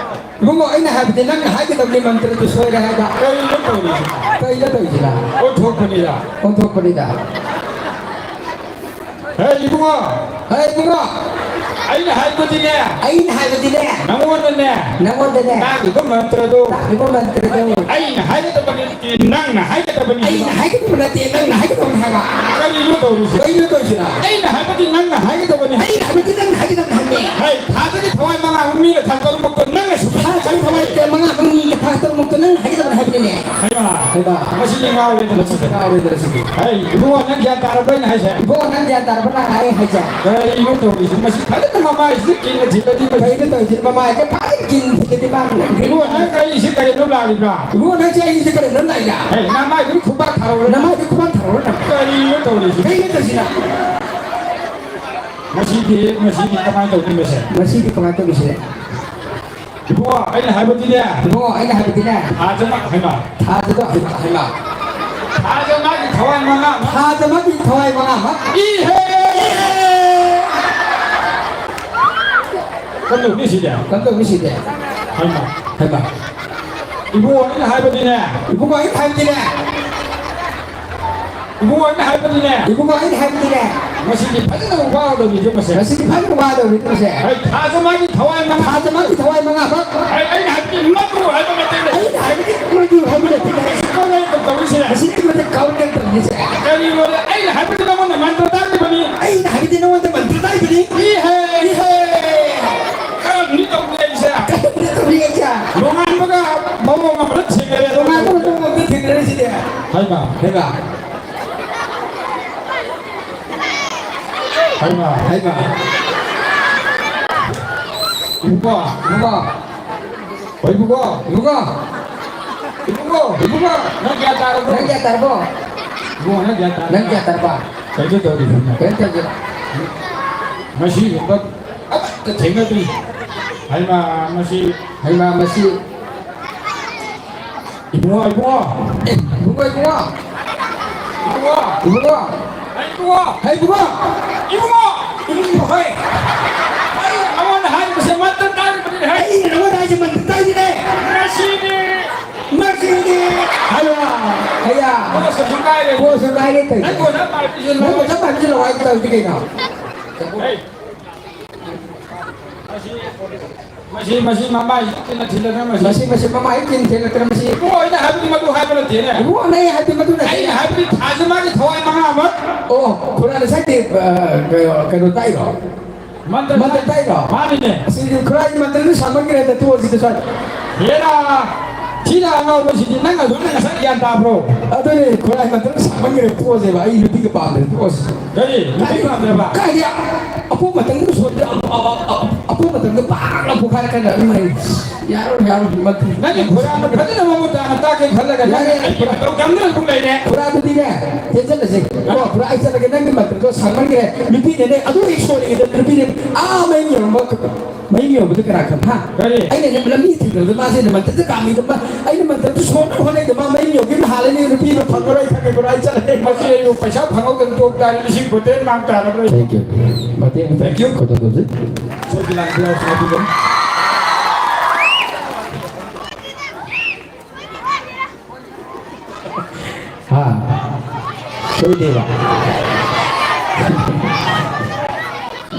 ꯏꯕꯨꯡꯉꯣ, ꯑꯩꯅ ꯍꯥꯏꯕꯗꯤ ꯅꯪꯅ ꯍꯥꯏꯒꯗꯕꯅꯤ, ꯃꯟꯇ꯭ꯔꯗꯨ ꯁꯣꯏꯔꯦ ꯍꯥꯏꯕ꯫ ꯀꯩꯅꯣ ꯇꯧꯔꯤꯁꯤꯕꯣ? ꯀꯩꯅꯣ ꯇꯧꯔꯤꯁꯤꯅ? ꯑꯣꯟꯊꯣꯛꯄꯅꯤꯗ꯫ ꯑꯣꯟꯊꯣꯛꯄꯅꯤꯗ꯫ ꯍꯦ ꯏꯕꯨꯡꯉꯣ, ꯍꯦ ꯏꯕꯨꯡꯉꯣ, ꯑꯩꯅ ꯍꯥꯏꯕꯗꯤꯅꯦ, ꯑꯩꯅ ꯍꯥꯏꯕꯗꯤꯅꯦ, ꯅꯪꯉꯣꯟꯗꯅꯦ, ꯅꯪꯉꯣꯟꯗꯅꯦ, ꯇꯥꯛꯂꯤꯕ ꯃꯟꯇ꯭ꯔꯗꯣ, ꯇꯥꯛꯂꯤꯕ ꯃꯟꯇ꯭ꯔꯗꯣ, ꯑꯩꯅ ꯍꯥꯏꯒꯗꯕ ꯅꯠꯇꯦ, ꯅꯪꯅ ꯍꯥꯏꯒꯗꯕꯅꯤ ꯍꯥꯏꯕ꯫ ꯑꯩꯅ ꯍꯥꯏꯒꯗꯕ ꯅꯠꯇꯦ, ꯅꯪꯅ ꯍꯥꯏꯒꯗꯕꯅꯤ ꯍꯥꯏꯕ꯫ ꯀꯔꯤꯅꯣ ꯇꯧꯔꯤꯁꯦ? ꯀꯩꯅꯣ ꯇꯧꯔꯤꯁꯤꯅ? ꯑꯩꯅ ꯍꯥꯏꯕꯗꯤ ꯅꯪꯅ ꯍꯥꯏꯒꯗꯕꯅꯤ꯫ ꯑꯩꯅ ꯍꯥꯏꯕꯗꯤ ꯅꯪꯅ ꯍꯥꯏꯒꯗꯕꯅꯤ ꯍꯥꯏꯕꯅꯦ꯫ ꯍꯦ, ꯊꯥꯗꯒꯤ ꯊꯋꯥꯏ ꯃꯉꯥ ꯑꯃ ꯃꯤꯅ ꯊꯥ ꯇꯔꯨꯛꯃꯛꯇꯣ ꯅꯪꯅ ꯁꯨꯝ ꯊꯥꯗꯒꯤ ꯊꯋꯥꯏ ꯃꯉꯥ ꯑꯃ ꯃꯤꯅ ꯊꯥ ꯇꯔꯨꯛꯃꯛꯇꯣ ꯅꯪꯅ ꯍꯥꯏꯒꯗꯕꯅꯤ ꯍꯥꯏꯕꯅꯦ꯫ ꯍꯩꯃꯥ! ꯍꯩꯃꯥ! ꯃꯁꯤꯗꯤ ꯉꯥꯎꯔꯦꯗꯅ ꯁꯤꯗꯤ꯫ ꯉꯥꯎꯔꯦꯗꯅ ꯁꯤꯗꯤ꯫ ꯍꯩ, ꯏꯕꯨꯡꯉꯣ, ꯅꯪ ꯒ꯭ꯌꯥꯟ ꯇꯥꯔꯕ꯭ꯔꯥ ꯑꯩꯅ ꯍꯥꯏꯁꯦ? ꯏꯕꯨꯡꯉꯣ, ꯅꯪ ꯒ꯭ꯌꯥꯟ ꯇꯥꯔꯕ꯭ꯔꯥ ꯅꯪ ꯑꯩ ꯍꯥꯏꯁꯦ? ꯀꯔꯤꯅꯣ ꯇꯧꯔꯤꯁꯦ? ꯃꯁꯤ ꯐꯖꯅ ꯃꯃꯥꯏꯁꯤꯗ ꯀꯤꯟꯅ ꯊꯤꯜꯂꯗꯤ ꯃꯁꯤ ꯀꯩꯅꯣ ꯇꯧꯔꯤꯁꯦ? ꯃꯃꯥꯏꯁꯦ ꯐꯖꯅ ꯀꯤꯟ ꯊꯤꯜꯂꯗꯤ ꯃꯥ ꯏꯕꯨꯡꯉꯣ, ꯅꯪ ꯑꯩꯁꯦ ꯀꯔꯤꯅꯣ ꯂꯥꯛꯂꯤꯕ꯭ꯔꯥ? ꯏꯕꯨꯡꯉꯣ, ꯅꯪꯁꯦ ꯑꯩꯁꯦ ꯀꯔꯤꯅꯣ ꯂꯥꯛꯏꯗ? ꯍꯩ, ꯅꯃꯥꯏꯗꯨꯗ ꯈꯨꯕꯥꯛ ꯊꯥꯔꯛꯎꯔꯥ? ꯅꯃꯥꯏꯗꯨ ꯈꯨꯕꯥꯛ ꯊꯥꯔꯛꯎꯔꯥ? ꯀꯔꯤꯅꯣ ꯇꯧꯔꯤꯁꯦ? ꯀꯩꯅꯣ ꯇꯧꯔꯤꯁꯤꯅ? ꯃꯁꯤꯗꯤ, ꯃꯁꯤꯗꯤ ꯀꯃꯥꯏꯅ ꯇꯧꯗꯣꯏꯅꯣ ꯁꯦ? ꯃꯁꯤꯗꯤ ꯀꯃꯥꯏꯅ ꯇꯧꯗꯣꯏꯅꯣ ꯁꯦ? ꯏꯕꯨꯡꯉꯣ, ꯑꯩꯅ ꯍꯥꯏꯕꯗꯤꯅꯦ꯫ ꯏꯕꯨꯡꯉꯣ, ꯑꯩꯅ ꯍꯥꯏꯕꯗꯤꯅꯦ꯫ ꯊꯥꯗ ꯃꯥ-, ꯍꯩꯃꯥ꯫ ꯊꯥꯗ ꯃꯥ-, ꯍꯩꯃꯥ, ꯍꯩꯃꯥ꯫ ꯊꯥꯗ ꯃꯥꯒꯤ ꯊꯋꯥꯏ ꯃꯉꯥ ꯑꯃ꯫ ꯊꯥꯗ ꯃꯥꯒꯤ ꯊꯋꯥꯏ ꯃꯉꯥ ꯑꯃ꯫ ꯏꯍꯦ! ꯏꯍꯦ! ꯀꯝꯗꯧꯅꯤ ꯁꯤꯗꯤ? ꯀꯝꯗꯧꯅꯤ ꯁꯤꯗꯤ? ꯍꯩꯃꯥ꯫ ꯍꯩꯃꯥ꯫ ꯏꯕꯨꯡꯉꯣ, ꯑꯩꯅ ꯍꯥꯏꯕꯗꯤꯅꯦ꯫ ꯏꯕꯨꯡꯉꯣ, ꯑꯩꯅ ꯍꯥꯏꯕꯗꯤꯅꯦ꯫ ꯏꯕꯨꯡꯉꯣ, ꯑꯩꯅ ꯍꯥꯏꯕꯗꯤꯅꯦ꯫ ꯏꯕꯨꯡꯉꯣ, ꯑꯩꯅ ꯍꯥꯏꯕꯗꯤꯅꯦ꯫ ꯃꯁꯤꯗꯤ ꯐꯖꯅ ꯋꯥꯒꯗꯧꯔꯤꯁꯦ ꯃꯁꯦ꯫ ꯃꯁꯤꯗꯤ ꯐꯖꯅ ꯋꯥꯒꯗꯧꯔꯤꯁꯦ ꯃꯁꯦ꯫ ꯍꯣꯏ, ꯊꯥꯗ ꯃꯥꯒꯤ ꯊꯋꯥꯏ ꯃꯉꯥ꯫ ꯊꯥꯗ ꯃꯥꯒꯤ ꯊꯋꯥꯏ ꯃꯉꯥꯃꯛ꯫ ꯍꯣꯏ, ꯑꯩꯅ ꯍꯥꯏꯕꯗꯤ ꯃꯗꯨ ꯍꯥꯏꯕ ꯅꯠꯇꯦ꯫ ꯑꯩꯅ ꯍꯥꯏꯕꯗꯤ ꯃꯗꯨ ꯍꯥꯏꯕ ꯅꯠꯇꯦ꯫ ꯃꯁꯤ ꯀꯥꯎꯅꯩ ꯇꯧꯔꯤꯁꯦ꯫ ꯃꯁꯤꯗꯤ ꯃꯁꯤ ꯀꯥꯎꯅꯩ ꯇꯧꯔꯤꯁꯦ꯫ ꯀꯔꯤꯅꯣꯅꯦ? ꯑꯩꯅ ꯍꯥꯏꯕꯗꯤ ꯅꯉꯣꯟꯗ ꯃꯟꯇ꯭ꯔ ꯇꯥꯛꯂꯤꯕꯅꯤ꯫ ꯑꯩꯅ ꯍꯥꯏꯕꯗꯤ ꯅꯉꯣꯟꯗ ꯃꯟꯇ꯭ꯔ ꯇꯥꯛꯂꯤꯕꯅꯤ꯫ ꯏꯍꯦ! ꯏꯍꯦ! ꯀꯔꯝꯅꯤ ꯇꯧꯔꯤꯁꯦ? ꯀꯔꯝꯅꯤ ꯇꯧꯔꯤꯁꯦ? ꯅꯣꯡꯉꯥꯟꯕꯒ ꯃꯑꯣꯡ ꯑꯃꯗ ꯊꯦꯡꯅꯔꯦ꯫ ꯅꯣꯡꯉꯥꯟꯕꯒ ꯃꯑꯣꯡ ꯑꯃꯗ ꯊꯦꯡꯅꯔꯦ ꯁꯤꯗꯤ꯫ ꯍꯩꯃꯥ꯫ ꯍꯩꯃꯥ꯫ ꯍꯩꯃꯥ꯫ ꯍꯩꯃꯥ꯫ ꯏꯕꯨꯡꯉꯣ꯫ ꯏꯕꯨꯡꯉꯣ꯫ ꯍꯣꯏ, ꯏꯕꯨꯡꯉꯣ꯫ ꯏꯕꯨꯡꯉꯣ꯫ ꯏꯕꯨꯡꯉꯣ꯫ ꯏꯕꯨꯡꯉꯣ꯫ ꯅꯪ ꯒ꯭ꯌꯥꯟ ꯇꯥꯔꯕꯣ? ꯅꯪ ꯒ꯭ꯌꯥꯟ ꯇꯥꯔꯕꯣ? ꯏꯕꯨꯡꯉꯣ, ꯅꯪ ꯒ꯭ꯌꯥꯟ ꯇꯥꯔꯕꯣ? ꯅꯪ ꯒ꯭ꯌꯥꯟ ꯇꯥꯔꯕꯣ? ꯀꯩꯅꯣ ꯇꯧꯔꯤꯁꯤꯅ? ꯀꯩꯅꯣ ꯇꯧꯔꯤꯁꯤꯅ? ꯃꯁꯤꯒꯨꯝꯕ ꯑꯃꯠꯇ ꯊꯦꯡꯅꯗ꯭ꯔꯤ꯫ ꯍꯩꯃꯥ, ꯃꯁꯤ꯫ ꯍꯩꯃꯥ, ꯃꯁꯤ꯫ ꯏꯕꯨꯡꯉꯣ, ꯏꯕꯨꯡꯉꯣ꯫ ꯑꯦ, ꯏꯕꯨꯡꯉꯣ, ꯏꯕꯨꯡꯉꯣ꯫ ꯏꯕꯨꯡꯉꯣ꯫ ꯏꯕꯨꯡꯉꯣ꯫ ꯑꯩ ꯏꯕꯨꯡꯉꯣ꯫ ꯍꯩ, ꯏꯕꯨꯡꯉꯣ꯫ ꯏꯕꯨꯡꯉꯣ꯫ ꯏꯕꯨꯡꯉꯣ, ꯍꯩ꯫ ꯑꯩ ꯅꯉꯣꯟꯗ ꯍꯥꯏꯔꯤꯕꯁꯦ ꯃꯇꯝ ꯇꯥꯔꯤꯕꯅꯤ, ꯍꯩ꯫ ꯑꯩ ꯅꯉꯣꯟꯗ ꯍꯥꯏꯔꯤꯁꯦ ꯃꯇꯝ ꯇꯥꯔꯤꯕꯅꯦ꯫ ꯉꯁꯤꯗꯤ꯫ ꯉꯁꯤꯗꯤ꯫ ꯍꯩꯌꯥ, ꯍꯩꯌꯥ꯫ ꯕꯣꯁ ꯀꯩꯁꯨ ꯀꯥꯏꯔꯦ꯫ ꯕꯣꯁ ꯀꯩꯁꯨ ꯀꯥꯏꯔꯦ ꯀꯩꯅꯣ? ꯅꯪ ꯀꯣꯟꯅ ꯄꯥꯏꯔꯛꯏꯁꯦ ꯅꯪ ꯂꯣꯏꯔꯦ꯫ ꯀꯣꯟꯅ ꯄꯥꯏꯔꯛꯏꯁꯦ ꯂꯋꯥꯏ ꯇꯧꯔꯗꯤ ꯀꯩꯅꯣ? ꯍꯦ꯫ ꯃꯁꯤ, ꯃꯁꯤ, ꯃꯁꯤ ꯃꯃꯥꯏꯁꯤ ꯀꯤꯟꯅ ꯊꯤꯜꯂꯒ ꯃꯁꯤ꯫ ꯃꯁꯤ, ꯃꯁꯤ ꯃꯃꯥꯏ ꯀꯤꯟ ꯊꯤꯜꯂꯛꯇꯅ ꯃꯁꯤ꯫ ꯏꯕꯨꯡꯉꯣ, ꯑꯩꯅ ꯍꯥꯏꯕꯗꯤ ꯃꯗꯨ ꯍꯥꯏꯕ ꯅꯠꯇꯦꯅꯦ꯫ ꯏꯕꯨꯡꯉꯣ, ꯑꯩꯅ ꯍꯥꯏꯕꯗꯤ ꯃꯗꯨ ꯅꯠꯇꯦ꯫ ꯑꯩꯅ ꯍꯥꯏꯕꯗꯤ ꯊꯥꯁꯦ ꯃꯥꯒꯤ ꯊꯋꯥꯏ ꯃꯉꯥ ꯑꯃ꯫ ꯑꯣ, ꯈꯨꯔꯥ ꯉꯁꯥꯏꯗꯤ, ꯑ, ꯀꯩꯅꯣ, ꯀꯩꯅꯣ ꯇꯥꯛꯏꯔꯣ? ꯃꯟꯇ꯭ꯔ ꯃꯟꯇ꯭ꯔ ꯇꯥꯛꯏꯔꯣ? ꯃꯥꯅꯤꯅꯦ꯫ ꯑꯁꯤꯗꯤ ꯈꯨꯔꯥꯏꯒꯤ ꯃꯟꯇ꯭ꯔꯗꯨ ꯁꯥꯡꯃꯟꯈ꯭ꯔꯦꯗ, ꯇꯣꯛꯑꯁꯤꯗ ꯁ꯭ꯋꯥꯏꯗ꯫ ꯍꯦꯔꯥ! ꯊꯤꯅ ꯑꯉꯥꯎꯕꯁꯤꯗꯤ ꯅꯪ ꯑꯗꯨꯃꯥꯏꯅ ꯉꯁꯥꯏ ꯒ꯭ꯌꯥꯟ ꯇꯥꯕ꯭ꯔꯣ? ꯑꯗꯨꯅꯦ, ꯈꯨꯔꯥꯏ ꯃꯟꯇ꯭ꯔꯗꯨ ꯁꯥꯡꯃꯟꯈ꯭ꯔꯦ, ꯇꯣꯛꯑꯁꯦꯕ꯫ ꯑꯩ ꯅꯨꯄꯤꯒ ꯄꯥꯝꯗ꯭ꯔꯦ, ꯇꯣꯛꯑꯁꯤ꯫ ꯀꯔꯤ? ꯅꯨꯄꯤ ꯀꯥꯏꯗꯤ-, ꯄꯥꯝꯗ꯭ꯔꯕ? ꯀꯥꯏꯗꯤ ꯑꯄꯣꯛ ꯃꯇꯝꯗ ꯁꯣꯟꯕ, ꯑ-, ꯑ-, ꯑ-, ꯑꯄꯣꯛ ꯃꯇꯝꯗ ꯄꯥꯛꯅ ꯄꯣꯛꯈꯥꯏꯔꯀꯥꯟꯗ ꯑꯗꯨꯝ ꯍꯩ꯫ ꯌꯥꯔꯣꯏ, ꯌꯥꯔꯣꯏ, ꯃꯗꯨ ꯅꯪꯒꯤ ꯈꯨꯔꯥꯗꯣ ꯐꯖꯅ ꯃꯃꯨꯠ ꯇꯥꯅ ꯇꯥꯛꯀꯦ ꯈꯜꯂꯒ ꯅꯪ ꯌꯥꯔꯦ꯫ ꯑꯩ ꯃꯇꯧ ꯇꯝꯗꯨꯅ ꯑꯗꯨꯝ ꯂꯩꯔꯦ꯫ ꯈꯨꯔꯥꯗꯨꯗꯤꯅꯦ, ꯍꯦꯟꯖꯜꯂꯁꯦ꯫ ꯀꯣ, ꯈꯨꯔꯥ ꯑꯩ ꯆꯠꯂꯒꯦ, ꯅꯪꯒꯤ ꯃꯇꯝꯗꯣ ꯁꯥꯡꯃꯟꯈ꯭ꯔꯦ꯫ ꯅꯨꯄꯤꯅꯅꯦ, ꯑꯗꯨ ꯍꯦꯛ ꯁꯣꯏꯔꯤꯉꯩꯗ ꯅꯨꯄꯤꯅ ꯑꯥ ꯃꯌꯨꯝ ꯌꯧꯔꯝꯕ, ꯃꯌꯨꯝ ꯌꯧꯕꯗꯨ ꯀꯅꯥ ꯈꯪ, ꯍꯥ? ꯀꯔꯤ? ꯑꯩꯅꯅꯦ ꯂꯝꯕꯤ ꯊꯤꯡꯗꯕꯗ ꯃꯥꯁꯦ ꯃꯟꯇ꯭ꯔꯗ ꯀꯥꯝꯃꯤꯗ ꯃꯥ, ꯑꯩꯅ ꯃꯟꯇ꯭ꯔꯗ ꯁꯣꯟꯅ ꯍꯣꯠꯅꯩꯗ ꯃꯥ ꯃꯌꯨꯝ ꯌꯧꯈꯤꯕꯅ ꯍꯥꯜꯂꯅꯤ, ꯅꯨꯄꯤꯗꯣ ꯐꯪꯉꯔꯣꯏ ꯈꯪꯉꯦ, ꯈꯨꯔꯥ ꯑꯩ ꯆꯠꯂꯒꯦ꯫ ꯃꯁꯤ ꯑꯩꯕꯨ ꯄꯩꯁꯥ ꯐꯪꯍꯧꯗꯅ ꯇꯣꯛ ꯇꯥꯔꯦ, ꯂꯤꯁꯤꯡ ꯀꯨꯟꯇꯔꯦꯠ ꯃꯥꯡ ꯇꯥꯔꯕ꯭ꯔꯥ? Thank you꯫ ꯃꯇꯦꯡ ꯑꯝꯇ Thank you꯫ ꯈꯨꯗꯣꯜ ꯇꯧꯖꯩ꯫ ꯁꯣꯏꯗꯅ ꯂꯥꯛꯄꯤꯔꯣ, ꯁꯣꯏꯗꯅ꯫ ꯍꯥ? ꯁꯣꯏꯗꯦꯕ꯫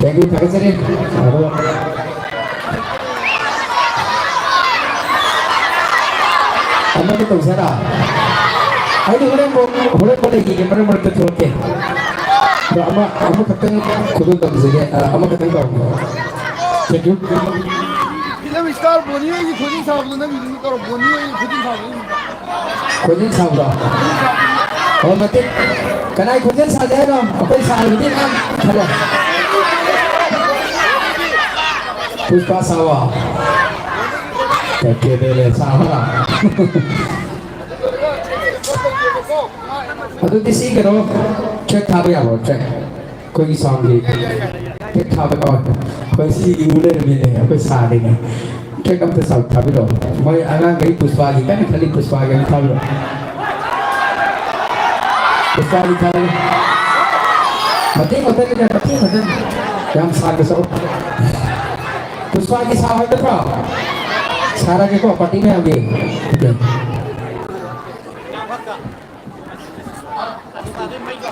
Thank you, ꯊꯥꯒꯠꯆꯔꯤ꯫ ꯑꯗꯣ ꯑꯃꯒ ꯇꯧꯁꯦ ꯍꯥꯏꯔꯣ? ꯑꯩꯗꯤ ꯍꯣꯔꯦꯟ ꯕꯣ-, ꯍꯣꯔꯦꯟ ꯕꯣ ꯂꯩꯈꯤꯒꯦ, ꯃꯔꯛ ꯃꯔꯛꯇ ꯊꯣꯛꯂꯛꯀꯦ꯫ ꯑꯗꯣ ꯑꯃ, ꯑꯃꯈꯛꯇꯪ ꯈꯨꯗꯣꯜ ꯇꯝꯖꯒꯦ, ꯑ, ꯑꯃꯈꯛꯇꯪ ꯇꯧꯔꯝꯃꯣ꯫ Thank you꯫ Film star ꯕꯣꯅꯤ ꯍꯣꯏꯒꯤ ꯈꯨꯖꯤꯟ ꯁꯥꯕꯗꯣ ꯅꯪꯒꯤꯗꯨ ꯇꯧꯔꯣ, ꯕꯣꯅꯤ ꯍꯣꯏꯒꯤ ꯈꯨꯖꯤꯟ ꯁꯥꯕꯗꯣ꯫ ꯈꯣꯟꯖꯦꯜ ꯁꯥꯕꯗꯣ? ꯍꯣꯏ, ꯃꯇꯦꯛ꯫ ꯀꯅꯥꯏ ꯈꯣꯟꯖꯦꯜ ꯁꯥꯁꯦ ꯍꯥꯏꯅꯣ? ꯑꯩꯈꯣꯏ ꯁꯥꯔꯒꯗꯤ ꯃꯌꯥꯝ ꯈꯜꯂꯦ꯫ ꯄꯨꯁꯄꯥ ꯁꯥꯋꯣ꯫ ꯀꯦꯗꯦꯂꯦ ꯁꯥꯋꯣ꯫ ꯑꯗꯨꯗꯤ ꯁꯤ ꯀꯩꯅꯣ, track ꯊꯥꯕ ꯌꯥꯕ꯭ꯔꯣ? Track꯫ ꯑꯩꯈꯣꯏꯒꯤ sound ꯒꯤ track ꯊꯥꯕ ꯀꯥꯎꯔꯦ꯫ ꯑꯩꯈꯣꯏ ꯁꯤ ꯏꯕꯨ ꯂꯩꯔꯝꯃꯤꯅꯦ, ꯑꯩꯈꯣꯏ ꯁꯥꯔꯤꯅꯦ꯫ Track ꯑꯝꯇ ꯆꯥꯎ ꯊꯥꯕꯤꯔꯛꯑꯣ꯫ ꯃꯣꯏ ꯑꯉꯥꯡꯈꯩ ꯄꯨꯁꯄꯥꯒꯤ ꯀꯟꯅ ꯈꯜꯂꯤ, ꯄꯨꯁꯄꯥꯒꯤ ꯑꯃ ꯊꯥꯕꯤꯔꯛꯑꯣ꯫ ꯄꯨꯁꯄꯥꯒꯤ ꯊꯥꯕꯤꯔꯛꯑꯣ꯫ ꯃꯇꯦꯛ ꯈꯛꯇꯅꯤꯗ, ꯃꯇꯦꯛ ꯈꯛꯇꯅꯤ꯫ ꯌꯥꯝ ꯁꯥꯡꯅ ꯆꯠꯂꯣ꯫ ꯄꯨꯁꯄꯥꯒꯤ ꯁꯥꯎ ꯍꯥꯏꯕ ꯅꯠꯇ꯭ꯔꯣ? ꯁꯥꯔꯒꯦꯀꯣ, party ꯃꯌꯥꯝꯒꯤ꯫ Okay꯫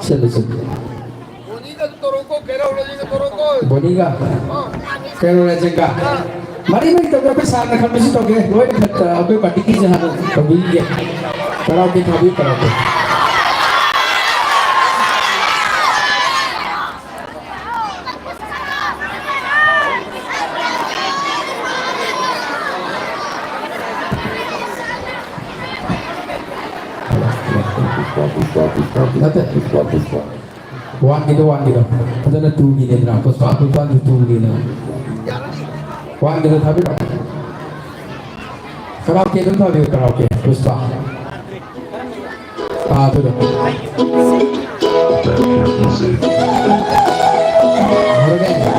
ꯆꯠꯂꯨ, ꯆꯠꯂꯨ꯫ ꯕꯣꯅꯤꯒ ꯀꯩꯔꯧ ꯂꯩꯁꯦꯒ꯫ ꯃꯔꯤ ꯃꯔꯤ ꯇꯧꯒꯦ, ꯑꯩꯈꯣꯏ ꯁꯥꯡꯅ ꯈꯟꯕꯁꯨ ꯇꯧꯒꯦ, ꯂꯣꯏꯅ ꯈꯠ-, ꯑꯩꯈꯣꯏ ꯄꯥꯔꯇꯤꯒꯤꯁꯦ ꯍꯥꯟꯅ ꯇꯧꯕꯤꯒꯦ꯫ ꯀꯔꯥꯎꯀꯦ ꯊꯥꯕꯤꯌꯨ, ꯀꯔꯥꯎꯀꯦ꯫ ꯅꯠꯇꯦ꯫ ꯋꯥꯟꯒꯤꯗꯣ, ꯋꯥꯟꯒꯤꯗꯣ꯫ ꯐꯖꯅ ꯇꯨꯒꯤꯅꯦꯗꯅ꯫ ꯄꯨꯁꯄꯥ, ꯄꯨꯁꯄꯥꯁꯨ ꯇꯨꯒꯤꯅ꯫ ꯋꯥꯟꯒꯤꯗꯣ ꯊꯥꯕꯤꯔꯛꯑꯣ꯫ ꯀꯔꯥꯎꯀꯦ ꯑꯗꯨꯝ ꯊꯥꯕꯤꯌꯨ, ꯀꯔꯥꯎꯀꯦ꯫ ꯄꯨꯁꯄꯥ꯫ ꯑꯥ, ꯑꯗꯨꯗꯣ꯫ ꯍꯧꯔꯒꯦ꯫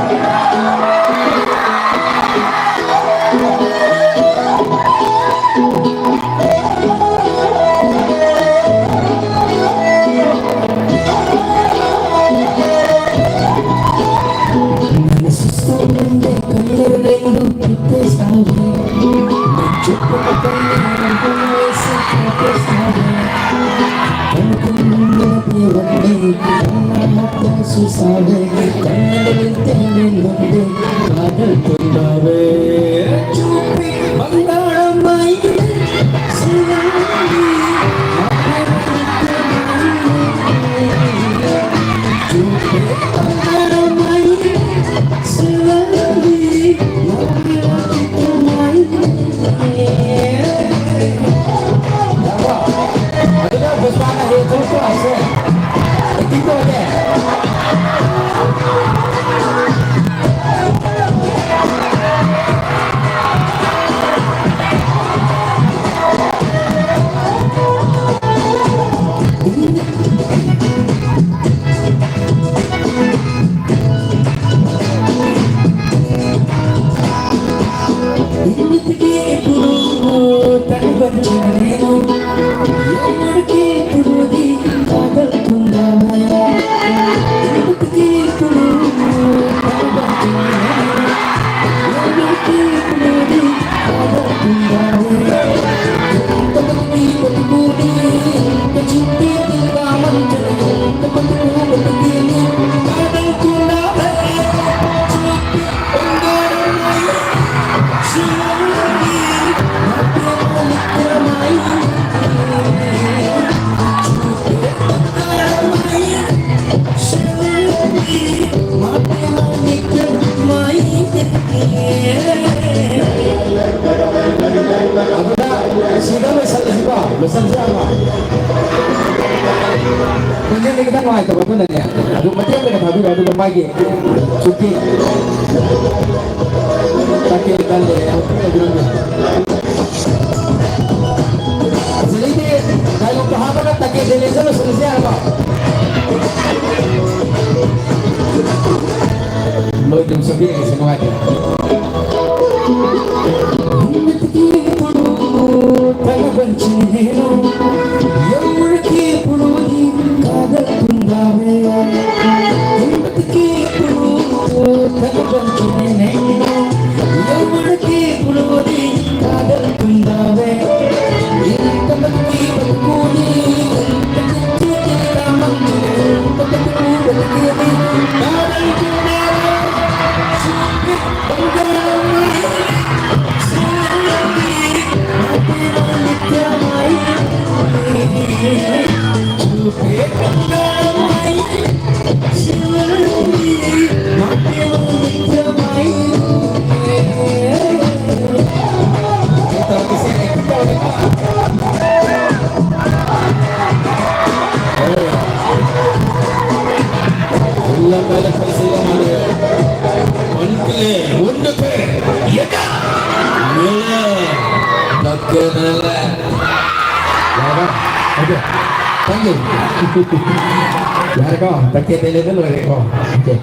ꯂꯣꯏꯁꯟꯁꯦ ꯍꯥꯏꯕ꯫ ꯈꯣꯟꯖꯦꯜꯗꯤ ꯈꯤꯇꯪ ꯅꯨꯡꯉꯥꯏꯇꯕ ꯑꯗꯨꯅꯅꯦ꯫ ꯑꯗꯨ ꯃꯇꯦꯛ ꯑꯃꯒ ꯊꯥꯕꯤꯔꯣ, ꯑꯗꯨꯒ ꯃꯥꯒꯤ ꯆꯨꯞꯄꯤ꯫ ꯇꯥꯀꯦ ꯇꯥꯂꯦ ꯌꯥꯝ ꯇꯧꯕꯤꯔꯝꯃꯦ꯫ ꯑꯁꯤꯗꯩꯗꯤ dialogue ꯇꯣ ꯍꯥꯞꯄꯒ ꯇꯥꯀꯦ ꯇꯦꯂꯦꯟꯗ ꯂꯣꯏꯁꯤꯜꯂꯁꯦ ꯍꯥꯏꯕ꯫ ꯂꯣꯏꯗ꯭ꯔꯤꯕ ꯆꯠꯄꯤꯔꯒꯦꯁꯦ ꯅꯨꯡꯉꯥꯏꯇꯦ꯫ ꯌꯥꯔꯦꯀꯣ? ꯇꯥꯀꯦ ꯇꯦꯂꯦꯟꯗ ꯂꯣꯏꯔꯦꯀꯣ? Okay.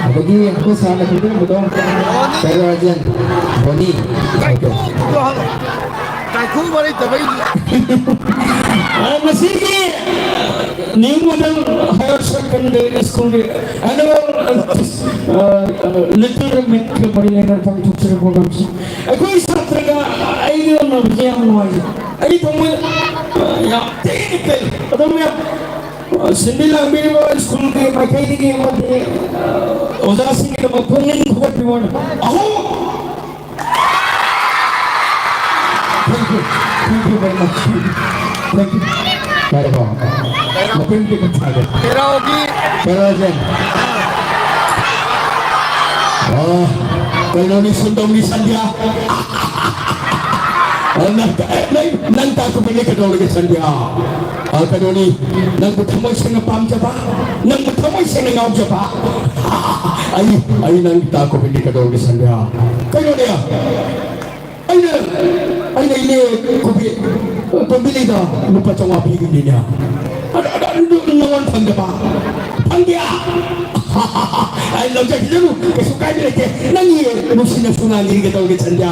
ꯑꯗꯒꯤ ꯑꯩꯈꯣꯏ ꯁꯥꯔꯅ ꯈꯪꯕꯤꯔꯝꯕꯗꯣ, ꯀꯩꯅꯣ ꯔꯥꯖꯦꯟ, ꯕꯣꯅꯤ꯫ Okay. ꯀꯥꯏꯈꯨꯝ ꯃꯔꯩ ꯇꯧꯔꯛꯏꯗꯤ꯫ ꯑ, ꯃꯁꯤꯒꯤ New Model Higher Secondary School ꯒꯤ annual, ꯑ, ꯑ, Little Meet ꯀ ꯃꯔꯤ ꯂꯩꯅꯅ ꯄꯥꯡꯊꯣꯛꯆꯔꯤꯕ program ꯁꯤ ꯑꯩꯈꯣꯏ ꯁꯥꯇ꯭ꯔꯒ ꯑꯩꯒ ꯎꯅꯕꯁꯦ ꯌꯥꯝ ꯅꯨꯡꯉꯥꯏꯖꯩ꯫ ꯑꯩ ꯊꯃꯣꯏ, ꯑ, ꯌꯥꯝ ꯊꯤꯅ ꯄꯦꯜꯂꯤ꯫ ꯑꯗꯣ ꯃꯌꯥꯝ, ꯑ, ꯁꯤꯟꯕꯤ ꯂꯥꯡꯕꯤꯔꯤꯕ school ꯒꯤ ꯃꯥꯏꯀꯩꯗꯒꯤ ꯑꯃꯗꯤ, ꯑ, ꯑꯣꯖꯥꯁꯤꯡꯒꯤꯗꯃꯛ ꯄꯨꯛꯅꯤꯡ ꯊꯧꯒꯠꯄꯤꯕ ꯑꯣꯏꯅ ꯑꯍꯨꯝ Thank you. Thank you very much. Thank you. ꯌꯥꯔꯦꯀꯣ? ꯃꯇꯦꯡ ꯈꯤꯇꯪ ꯁꯥꯒꯦ꯫ ꯀꯦꯔꯥꯎꯒꯤ ꯀꯦꯔꯥꯎꯁꯦ꯫ ꯑꯣ, ꯀꯩꯅꯣꯅꯤ, ꯁꯨꯟꯗꯧꯅꯤ ꯁꯟꯙ꯭ꯌꯥ꯫ ꯅꯪ, ꯅꯪ, ꯅꯪ ꯇꯥꯛꯄꯤꯕꯅꯤ ꯀꯩꯗꯧꯔꯒꯦ ꯁꯟꯙ꯭ꯌꯥ? ꯑ, ꯀꯩꯅꯣꯅꯤ, ꯅꯪꯕꯨ ꯊꯃꯣꯏ ꯁꯦꯡꯅ ꯄꯥꯝꯖꯕ, ꯅꯪꯕꯨ ꯊꯃꯣꯏ ꯁꯦꯡꯅ ꯉꯥꯎꯖꯕ꯫ ꯑꯩ, ꯑꯩ ꯅꯪ ꯇꯥꯛꯄꯤꯕꯅꯤ ꯀꯩꯗꯧꯔꯒꯦ ꯁꯟꯙ꯭ꯌꯥ? ꯀꯩꯅꯣꯅꯦ, ꯑꯩꯅ, ꯑꯩꯅ ꯏꯅꯦ ꯀꯣꯕꯤ, ꯇꯣꯝꯕꯤꯂꯩꯗ ꯂꯨꯄꯥ ꯆꯥꯝꯃꯉꯥ ꯄꯤꯈꯤꯕꯅꯤꯅꯦ꯫ ꯑꯗ, ꯑꯗ, ꯑꯗꯨ ꯅꯉꯣꯟ ꯐꯪꯗꯕ? ꯐꯪꯗꯦ꯫ ꯑꯩ ꯂꯧꯖꯈꯤꯁꯅꯨ, ꯀꯩꯁꯨ ꯀꯥꯏꯕ ꯂꯩꯇꯦ꯫ ꯅꯪꯒꯤ ꯅꯨꯡꯁꯤꯅꯁꯨ ꯉꯥꯡꯅꯤꯡꯒꯦ ꯇꯧꯒꯦ, ꯁꯟꯙ꯭ꯌꯥ꯫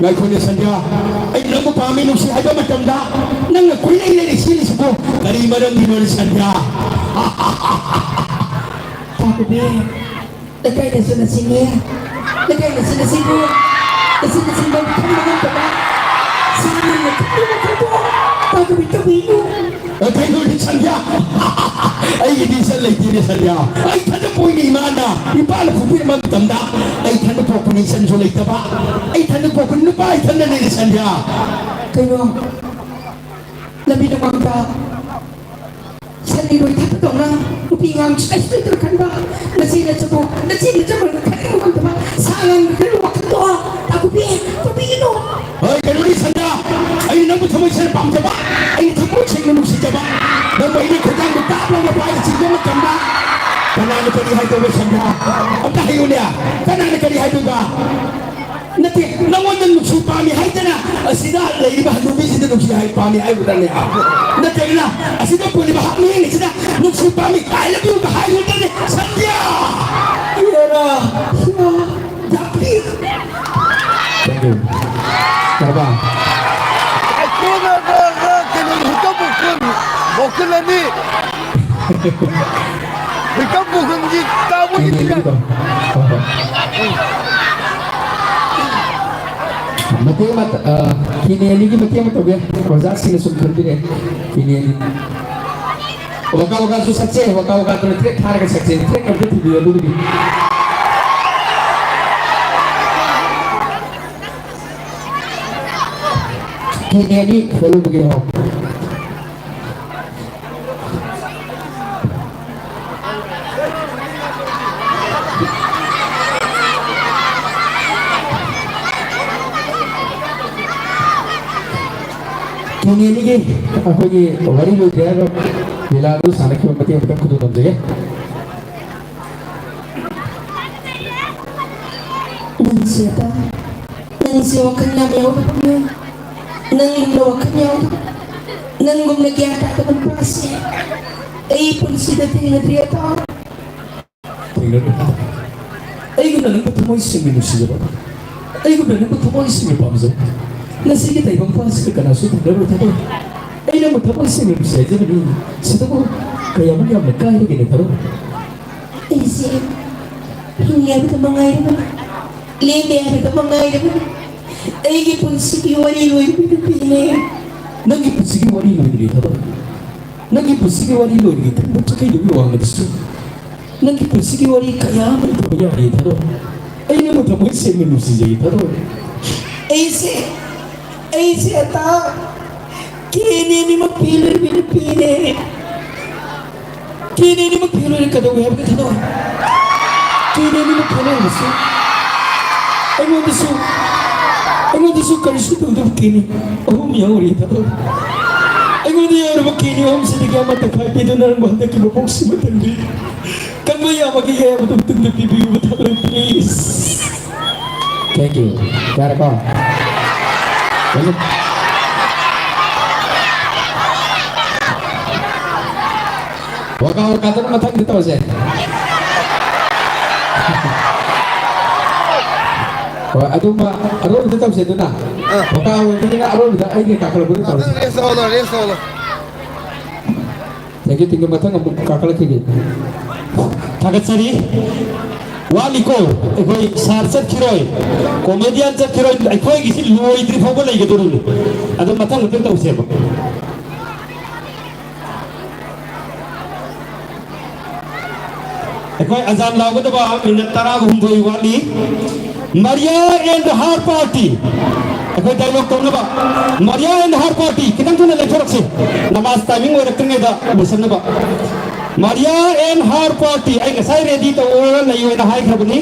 ꯉꯥꯏꯈꯣꯅꯦ, ꯁꯟꯙ꯭ꯌꯥ꯫ ꯑꯩ ꯅꯪꯕꯨ ꯄꯥꯝꯃꯤ, ꯅꯨꯡꯁꯤ ꯍꯥꯏꯕ ꯃꯇꯝꯗ ꯅꯪꯅ ꯀꯣꯏꯂꯩ ꯂꯩꯔꯦ ꯁꯤꯜꯂꯤꯁꯤꯕꯨ ꯀꯔꯤ ꯃꯔꯝꯒꯤꯅꯣꯅꯦ, ꯁꯟꯙ꯭ꯌꯥ? ꯇꯥ ꯀꯣꯕꯤ, ꯂꯩꯀꯥꯏꯅꯁꯨ ꯅꯁꯤꯡꯉꯦ꯫ ꯂꯩꯀꯥꯏꯅꯁꯨ ꯅꯁꯤꯡꯉꯦ꯫ ꯅꯁꯤꯡ ꯅꯁꯤꯡꯕ ꯈꯪꯕ ꯉꯝꯗꯕ꯫ ꯁꯤ ꯅꯪꯅ ꯈꯪꯗꯕ ꯈꯪꯗꯣꯛꯑꯣ꯫ ꯇꯥ ꯀꯣꯕꯤ, ꯇꯧꯕꯤꯅꯨ꯫ ꯑ, ꯀꯩꯅꯣꯅꯦ ꯁꯟꯙ꯭ꯌꯥ? ꯑꯩꯒꯤꯗꯤ ꯏꯆꯟ ꯂꯩꯇꯦꯅꯦ ꯁꯟꯙ꯭ꯌꯥ꯫ ꯑꯩ ꯏꯊꯟꯗ ꯄꯣꯛꯏꯅꯦ ꯏꯃꯥꯅ꯫ ꯏꯄꯥꯅ ꯐꯨꯕꯤꯔꯝꯕ ꯃꯇꯝꯗ ꯑꯩ ꯏꯊꯟꯗ ꯄꯣꯛꯄꯅꯤ, ꯏꯆꯟꯁꯨ ꯂꯩꯇꯕ꯫ ꯑꯩ ꯏꯊꯟꯗ ꯄꯣꯛꯄꯅꯤ, ꯅꯨꯄꯥ ꯏꯊꯟꯗꯅꯤꯅꯦ ꯁꯟꯙ꯭ꯌꯥ꯫ ꯀꯩꯅꯣ? ꯂꯝꯕꯤ ꯂꯝꯃꯥꯡꯗ ꯁꯟ ꯏꯔꯣꯏ ꯊꯠꯄꯗꯧꯅ ꯅꯨꯄꯤ ꯑꯉꯥꯡꯁꯨ ꯀꯩꯁꯨ ꯂꯩꯇꯅ ꯈꯟꯕ, ꯅꯆꯦ ꯅꯆꯟꯕꯨ ꯅꯆꯦ ꯅꯆꯟꯕꯨ ꯈꯟꯅꯤꯡꯕ ꯉꯝꯗꯕ ꯁꯥ ꯉꯥꯡꯕ ꯈꯟꯕ ꯋꯥꯈꯜꯗꯣ ꯇꯥ ꯀꯣꯕꯤ, ꯇꯧꯕꯤꯒꯅꯨ꯫ ꯍꯣꯏ, ꯀꯩꯅꯣꯅꯤ ꯁꯟꯙ꯭ꯌꯥ, ꯑꯩꯅ ꯅꯪꯕꯨ ꯊꯃꯣꯏ ꯁꯦꯡꯅ ꯄꯥꯝꯖꯕ, ꯑꯩꯅ ꯊꯃꯣꯏ ꯁꯦꯡꯅ ꯅꯨꯡꯁꯤꯖꯕ, ꯅꯪꯕꯨ ꯑꯩꯅ ꯈꯣꯡꯊꯥꯡꯗ ꯇꯥꯞ ꯂꯥꯎꯅ ꯄꯥꯏꯔ ꯆꯤꯡꯕ ꯃꯇꯝꯗ ꯀꯅꯥꯅ ꯀꯔꯤ ꯍꯥꯏꯗꯧꯕ ꯁꯟꯙ꯭ꯌꯥ? ꯑꯝꯇ ꯍꯥꯏꯌꯨꯅꯦ, ꯀꯅꯥꯅ ꯀꯔꯤ ꯍꯥꯏꯗꯣꯏꯕ? ꯅꯠꯇꯦ, ꯅꯉꯣꯟꯗ ꯅꯨꯡꯁꯤ ꯄꯥꯝꯃꯤ ꯍꯥꯏꯗꯅ ꯑꯁꯤꯗ ꯂꯩꯔꯤꯕ ꯍꯅꯨꯕꯤꯁꯤꯗ ꯅꯨꯡꯁꯤ ꯍꯥꯏ, ꯄꯥꯝꯃꯤ ꯍꯥꯏꯕꯗꯅꯦ꯫ ꯅꯠꯇ꯭ꯔꯒꯅ ꯑꯁꯤꯗ ꯄꯨꯜꯂꯤꯕ ꯍꯥꯞ ꯃꯤꯌꯦꯡꯁꯤꯗ ꯅꯨꯡꯁꯤ ꯄꯥꯝꯃꯤ, "I love you" ꯍꯥꯏꯕꯗꯅꯦ꯫ ꯁꯟꯙ꯭ꯌꯥ! ꯏꯔꯥ! ꯌꯥꯄꯤ! Thank you. ꯀꯔꯕꯥ? ꯑꯩꯈꯣꯏꯅ ꯀꯩꯅꯣ ꯍꯨꯛꯀ ꯕꯣꯀꯜ, ꯕꯣꯀꯜ ꯑꯅꯤ꯫ ꯍꯨꯛꯀ ꯕꯣꯀꯜꯒꯤ ꯇꯥꯕꯒꯤ ꯀꯤꯅꯦꯒꯤꯗꯣ꯫ ꯍꯣꯏ, ꯍꯣꯏ꯫ ꯃꯇꯦꯛ ꯑꯃ, ꯑ, ꯀꯤꯅꯦ ꯑꯅꯤꯒꯤ ꯃꯇꯦꯛ ꯑꯃ ꯇꯧꯒꯦ꯫ ꯑꯣꯖꯥꯁꯤꯡꯅ ꯁꯨꯝ ꯈꯟꯕꯤꯔꯦ꯫ ꯀꯤꯅꯦ ꯑꯅꯤ꯫ ꯋꯥꯀꯥ ꯋꯥꯀꯥꯁꯨ ꯁꯛꯁꯦ, ꯋꯥꯀꯥ ꯋꯥꯀꯥꯗꯨꯅ track ꯊꯥꯔꯒ ꯁꯛꯁꯦ, track ꯑꯝꯇ ꯊꯤꯕꯤꯌꯨ ꯑꯗꯨꯒꯤꯗꯤ꯫ ꯀꯤꯅꯦ ꯑꯅꯤ ꯐꯣꯂꯣ ꯇꯧꯒꯦ ꯍꯥꯏꯔꯣ꯫ ꯌꯨꯅꯤꯌꯟꯒꯤ ꯑꯩꯈꯣꯏꯒꯤ ꯋꯥꯔꯤ ꯂꯣꯏꯗ꯭ꯔꯦ ꯍꯥꯏꯕ ꯂꯤꯂꯥꯗꯨ ꯁꯥꯟꯅꯈꯤꯕ ꯃꯇꯦꯛ ꯑꯃꯇꯪ ꯈꯨꯗꯣꯜ ꯇꯝꯖꯒꯦ꯫ ꯅꯪꯁꯦ ꯑꯇꯥ, ꯅꯪꯁꯦ ꯋꯥꯈꯜ ꯌꯥꯝ ꯌꯥꯎꯗꯕꯅꯦ꯫ ꯅꯪꯒꯨꯝꯅ ꯋꯥꯈꯜ ꯌꯥꯎꯗꯕ, ꯅꯪꯒꯨꯝꯅ ꯒ꯭ꯌꯥꯟ ꯇꯥꯗꯕ ꯅꯨꯄꯥꯁꯦ ꯑꯩ ꯄꯨꯟꯁꯤꯗ ꯊꯦꯡꯅꯗ꯭ꯔꯤ ꯑꯇꯥ꯫ ꯊꯦꯡꯅꯔꯣꯏ꯫ ꯑꯩꯒꯨꯝꯅ ꯅꯪꯕꯨ ꯊꯃꯣꯏ ꯁꯦꯡꯅ ꯅꯨꯡꯁꯤꯖꯕ, ꯑꯩꯒꯨꯝꯅ ꯅꯪꯕꯨ ꯊꯃꯣꯏ ꯁꯦꯡꯅ ꯄꯥꯝꯖꯕ ꯉꯁꯤꯒꯤ ꯇꯥꯏꯕꯪ ꯄꯥꯟꯁꯤꯗ ꯀꯅꯥꯁꯨ ꯊꯦꯡꯅꯔꯣꯏ ꯊꯥꯗꯣꯏ꯫ ꯑꯩ ꯅꯪꯕꯨ ꯊꯃꯣꯏ ꯁꯦꯡꯅ ꯅꯨꯡꯁꯤ ꯍꯥꯏꯖꯕꯅꯤ꯫ ꯁꯤꯗꯕꯨ ꯀꯌꯥꯃꯨꯛ ꯌꯥꯝꯅ ꯀꯥꯏꯔꯒꯦꯅꯦ ꯊꯥꯗꯣꯏ꯫ ꯑꯩꯁꯦ ꯍꯤꯡꯂꯤ ꯍꯥꯏꯕꯗ ꯃꯉꯥꯏꯔꯕꯅꯤ, ꯂꯦꯝꯂꯦ ꯍꯥꯏꯕꯗ ꯃꯉꯥꯏꯔꯕꯅꯤ꯫ ꯑꯩꯒꯤ ꯄꯨꯟꯁꯤꯒꯤ ꯋꯥꯔꯤ ꯂꯣꯏꯕꯤ ꯅꯨꯄꯤꯅꯦ꯫ ꯅꯪꯒꯤ ꯄꯨꯟꯁꯤꯒꯤ ꯋꯥꯔꯤ ꯂꯣꯏꯗ꯭ꯔꯤ ꯊꯥꯗꯣꯏ꯫ ꯅꯪꯒꯤ ꯄꯨꯟꯁꯤꯒꯤ ꯋꯥꯔꯤ ꯂꯣꯏꯔꯤꯉꯩ ꯊꯦꯡꯕ ꯆꯈꯩꯗꯨꯒꯤ ꯋꯥꯡꯃꯗꯁꯨ ꯅꯪꯒꯤ ꯄꯨꯟꯁꯤꯒꯤ ꯋꯥꯔꯤ ꯀꯌꯥ ꯑꯃ ꯏꯊꯕ ꯌꯥꯔꯤ ꯊꯥꯗꯣꯏ꯫ ꯑꯩ ꯅꯪꯕꯨ ꯊꯃꯣꯏ ꯁꯦꯡꯅ ꯅꯨꯡꯁꯤꯖꯩ ꯊꯥꯗꯣꯏ꯫ ꯑꯩꯁꯦ, ꯑꯩꯁꯦ ꯑꯇꯥ ꯀꯦꯅꯦ ꯑꯅꯤꯃꯛ ꯄꯦꯜꯂꯔꯕꯤ ꯅꯨꯄꯤꯅꯦ꯫ ꯀꯦꯅꯦ ꯑꯅꯤꯃꯛ ꯐꯦꯜ ꯑꯣꯏꯔꯦ ꯀꯩꯗꯧꯒꯦ ꯍꯥꯏꯕꯗ ꯊꯥꯗꯣꯛꯑꯣ꯫ ꯀꯦꯅꯦ ꯑꯅꯤꯃꯛ ꯐꯦꯜ ꯑꯣꯏꯔꯕꯁꯨ ꯑꯩꯉꯣꯟꯗꯁꯨ, ꯑꯩꯉꯣꯟꯗꯁꯨ ꯀꯔꯤꯁꯨ ꯇꯧꯗꯕ ꯀꯦꯅꯦ ꯑꯍꯨꯝ ꯌꯥꯎꯔꯤ ꯊꯥꯗꯣꯛꯑꯣ꯫ ꯑꯩꯉꯣꯟꯗ ꯌꯥꯎꯔꯕ ꯀꯦꯅꯦ ꯑꯍꯨꯝꯁꯤꯗꯒꯤ ꯑꯃ ꯇꯪꯈꯥꯏ ꯄꯤꯗꯨꯅ ꯅꯪꯕꯨ ꯍꯟꯗꯛꯀꯤ ꯃꯄꯣꯛꯁꯤꯃ ꯊꯝꯕꯤ꯫ ꯀꯟꯕ ꯌꯥꯕꯒꯤ ꯌꯥꯕꯗꯨ ꯃꯇꯨꯡꯗ ꯄꯤꯕꯤꯌꯨ ꯊꯥꯗꯣꯛꯑꯣ, please꯫ Thank you. ꯌꯥꯔꯦꯀꯣ? ꯋꯥꯀꯥ ꯋꯥꯀꯥꯗꯅ ꯃꯊꯪꯗꯤ ꯇꯧꯔꯁꯦ꯫ ꯍꯣꯏ, ꯑꯗꯨꯝꯕ ꯑꯔꯣꯏꯕꯗ ꯇꯧꯁꯦ ꯑꯗꯨꯅ꯫ ꯑꯥ꯫ ꯋꯥꯀꯥ ꯑꯣꯏꯕꯅꯤꯅ ꯑꯔꯣꯏꯕꯗ ꯑꯩꯒꯤ ꯀꯥꯈꯠꯂꯛꯄꯗ ꯇꯧꯔꯁꯦ꯫ ꯉꯥꯛꯇꯪ rest ꯇꯧꯍꯜꯂꯣ, rest ꯇꯧꯍꯜꯂꯣ꯫ Thank you, thank you. ꯃꯊꯪ ꯑꯃꯨꯛ ꯀꯥꯈꯠꯂꯛꯈꯤꯒꯦ꯫ ꯊꯥꯒꯠꯆꯔꯤ꯫ ꯋꯥꯠꯂꯤꯀꯣ, ꯑꯩꯈꯣꯏ ꯁꯥꯔ ꯆꯠꯈꯤꯔꯣꯏ, ꯀꯣꯃꯦꯗꯤꯌꯟ ꯆꯠꯈꯤꯔꯣꯏ, ꯑꯩꯈꯣꯏꯒꯤꯁꯤ ꯂꯣꯏꯗ꯭ꯔꯤ ꯐꯥꯎꯕ ꯂꯩꯒꯗꯧꯔꯤꯅꯤ꯫ ꯑꯗꯣ ꯃꯊꯪ ꯃꯊꯪ ꯇꯧꯁꯦꯕ꯫ ꯑꯩꯈꯣꯏ ꯑꯖꯥꯟ ꯂꯥꯎꯒꯗꯕ ꯃꯤꯅꯠ ꯇꯔꯥꯒ ꯍꯨꯝꯗꯣꯏ ꯋꯥꯠꯂꯤ꯫ Maria and her party꯫ ꯑꯩꯈꯣꯏ dialogue ꯇꯧꯅꯕ꯫ Maria and her party꯫ ꯈꯤꯇꯪ ꯊꯨꯅ ꯂꯩꯊꯣꯔꯛꯁꯤ꯫ ꯅꯃꯥꯖ timing ꯑꯣꯏꯔꯛꯇ꯭ꯔꯤꯉꯩꯗ ꯂꯣꯏꯁꯤꯟꯅꯕ꯫ Maria and her party꯫ ꯑꯩ ꯉꯁꯥꯏ ready ꯇꯧꯔꯒ ꯂꯩꯌꯣꯅ ꯍꯥꯏꯈ꯭ꯔꯕꯅꯤ꯫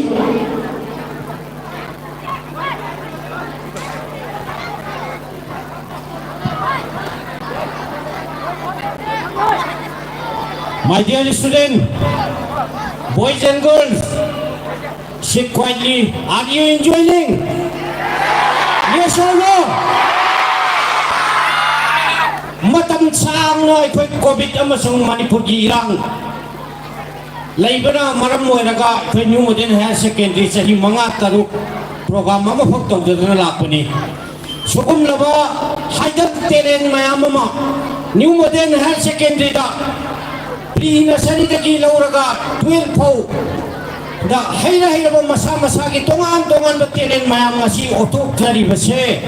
My dear student, boys and girls, sit quietly. Are you enjoying? Yes or no? ꯃꯇꯝ ꯁꯥꯡꯅ ꯑꯩꯈꯣꯏ ꯀꯣꯚꯤꯗ ꯑꯃꯁꯨꯡ ꯃꯅꯤꯄꯨꯔꯒꯤ ꯏꯔꯥꯡ ꯂꯩꯕꯅ ꯃꯔꯝ ꯑꯣꯏꯔꯒ ꯑꯩꯈꯣꯏ ꯅ꯭ꯌꯨ ꯃꯣꯗꯦꯜ ꯍꯥꯌꯔ ꯁꯦꯀꯦꯟꯗꯔꯤ ꯆꯍꯤ ꯃꯉꯥ ꯇꯔꯨꯛ ꯄ꯭ꯔꯣꯒ꯭ꯔꯥꯝ ꯑꯃꯐꯥꯎ ꯇꯧꯗꯗꯅ ꯂꯥꯛꯄꯅꯤ꯫ ꯁꯤꯒꯨꯝꯂꯕ ꯍꯥꯏꯗꯟ ꯇꯦꯂꯦꯟ ꯃꯌꯥꯝ ꯑꯃ ꯅ꯭ꯌꯨ ꯃꯣꯗꯦꯜ ꯍꯥꯌꯔ ꯁꯦꯀꯦꯟꯗꯔꯤꯗ ꯄ꯭ꯔꯤ ꯅꯁꯔꯤꯗꯒꯤ ꯂꯧꯔꯒ ꯇꯨꯌꯦꯜꯐ ꯐꯥꯎꯗ ꯍꯩꯔ ꯍꯩꯔꯕ ꯃꯁꯥ ꯃꯁꯥꯒꯤ ꯇꯣꯉꯥꯟ ꯇꯣꯉꯥꯟꯕ ꯇꯦꯂꯦꯟ ꯃꯌꯥꯝ ꯑꯁꯤ ꯎꯠꯊꯣꯛꯆꯔꯤꯕꯁꯦ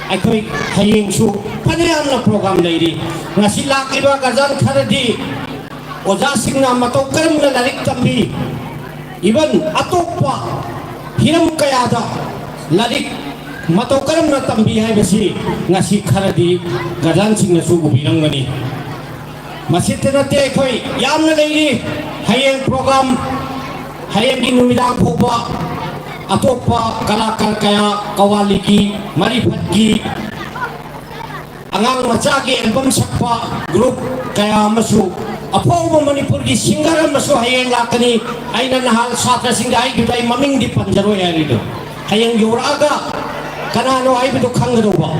ꯑꯩꯈꯣꯏ ꯍꯌꯦꯡꯁꯨ ꯐꯅꯌꯥꯝꯅ ꯄ꯭ꯔꯣꯒ꯭ꯔꯥꯝ ꯂꯩꯔꯤ꯫ ꯉꯁꯤ ꯂꯥꯛꯂꯤꯕ ꯒꯥꯔꯖꯤꯌꯥꯟ ꯈꯔꯗꯤ ꯑꯣꯖꯥꯁꯤꯡꯅ ꯃꯇꯧ ꯀꯔꯝꯅ ꯂꯥꯏꯔꯤꯛ ꯇꯝꯕꯤ, even ꯑꯇꯣꯞꯄ ꯍꯤꯔꯝ ꯀꯌꯥꯗ ꯂꯥꯏꯔꯤꯛ ꯃꯇꯧ ꯀꯔꯝꯅ ꯇꯝꯕꯤ ꯍꯥꯏꯕꯁꯤ ꯉꯁꯤ ꯈꯔꯗꯤ ꯒꯥꯔꯖꯤꯌꯥꯟꯁꯤꯡꯅꯁꯨ ꯎꯕꯤꯔꯝꯒꯅꯤ꯫ ꯃꯁꯤꯇ ꯅꯠꯇꯦ, ꯑꯩꯈꯣꯏ ꯌꯥꯝꯅ ꯂꯩꯔꯤ꯫ ꯍꯌꯦꯡ ꯄ꯭ꯔꯣꯒ꯭ꯔꯥꯝ, ꯍꯌꯦꯡꯒꯤ ꯅꯨꯃꯤꯗꯥꯡ ꯐꯥꯎꯕ ꯑꯇꯣꯞꯄ ꯀꯂꯥꯀꯥꯔ ꯀꯌꯥ, ꯀꯋꯥꯂꯤꯒꯤ, ꯃꯔꯤꯐꯠꯀꯤ, ꯑꯉꯥꯡ ꯃꯆꯥꯒꯤ ꯑꯦꯜꯕꯝ ꯁꯛꯄ ꯒ꯭ꯔꯨꯞ ꯀꯌꯥ ꯑꯃꯁꯨ, ꯑꯐꯥꯎꯕ ꯃꯅꯤꯄꯨꯔꯒꯤ ꯁꯤꯡꯒꯔ ꯑꯃꯁꯨ ꯍꯌꯦꯡ ꯂꯥꯛꯀꯅꯤ꯫ ꯑꯩꯅ ꯅꯍꯥꯟ ꯁꯥꯇ꯭ꯔꯁꯤꯡꯗ ꯍꯥꯏꯈꯤꯕꯗ ꯑꯩ ꯃꯃꯤꯡꯗꯤ ꯄꯟꯖꯔꯣꯏ ꯍꯥꯏꯔꯤꯗꯣ, ꯍꯌꯦꯡ ꯌꯧꯔꯛꯑꯒ ꯀꯅꯥꯅꯣ ꯍꯥꯏꯕꯗꯨ ꯈꯪꯒꯗꯧꯕ꯫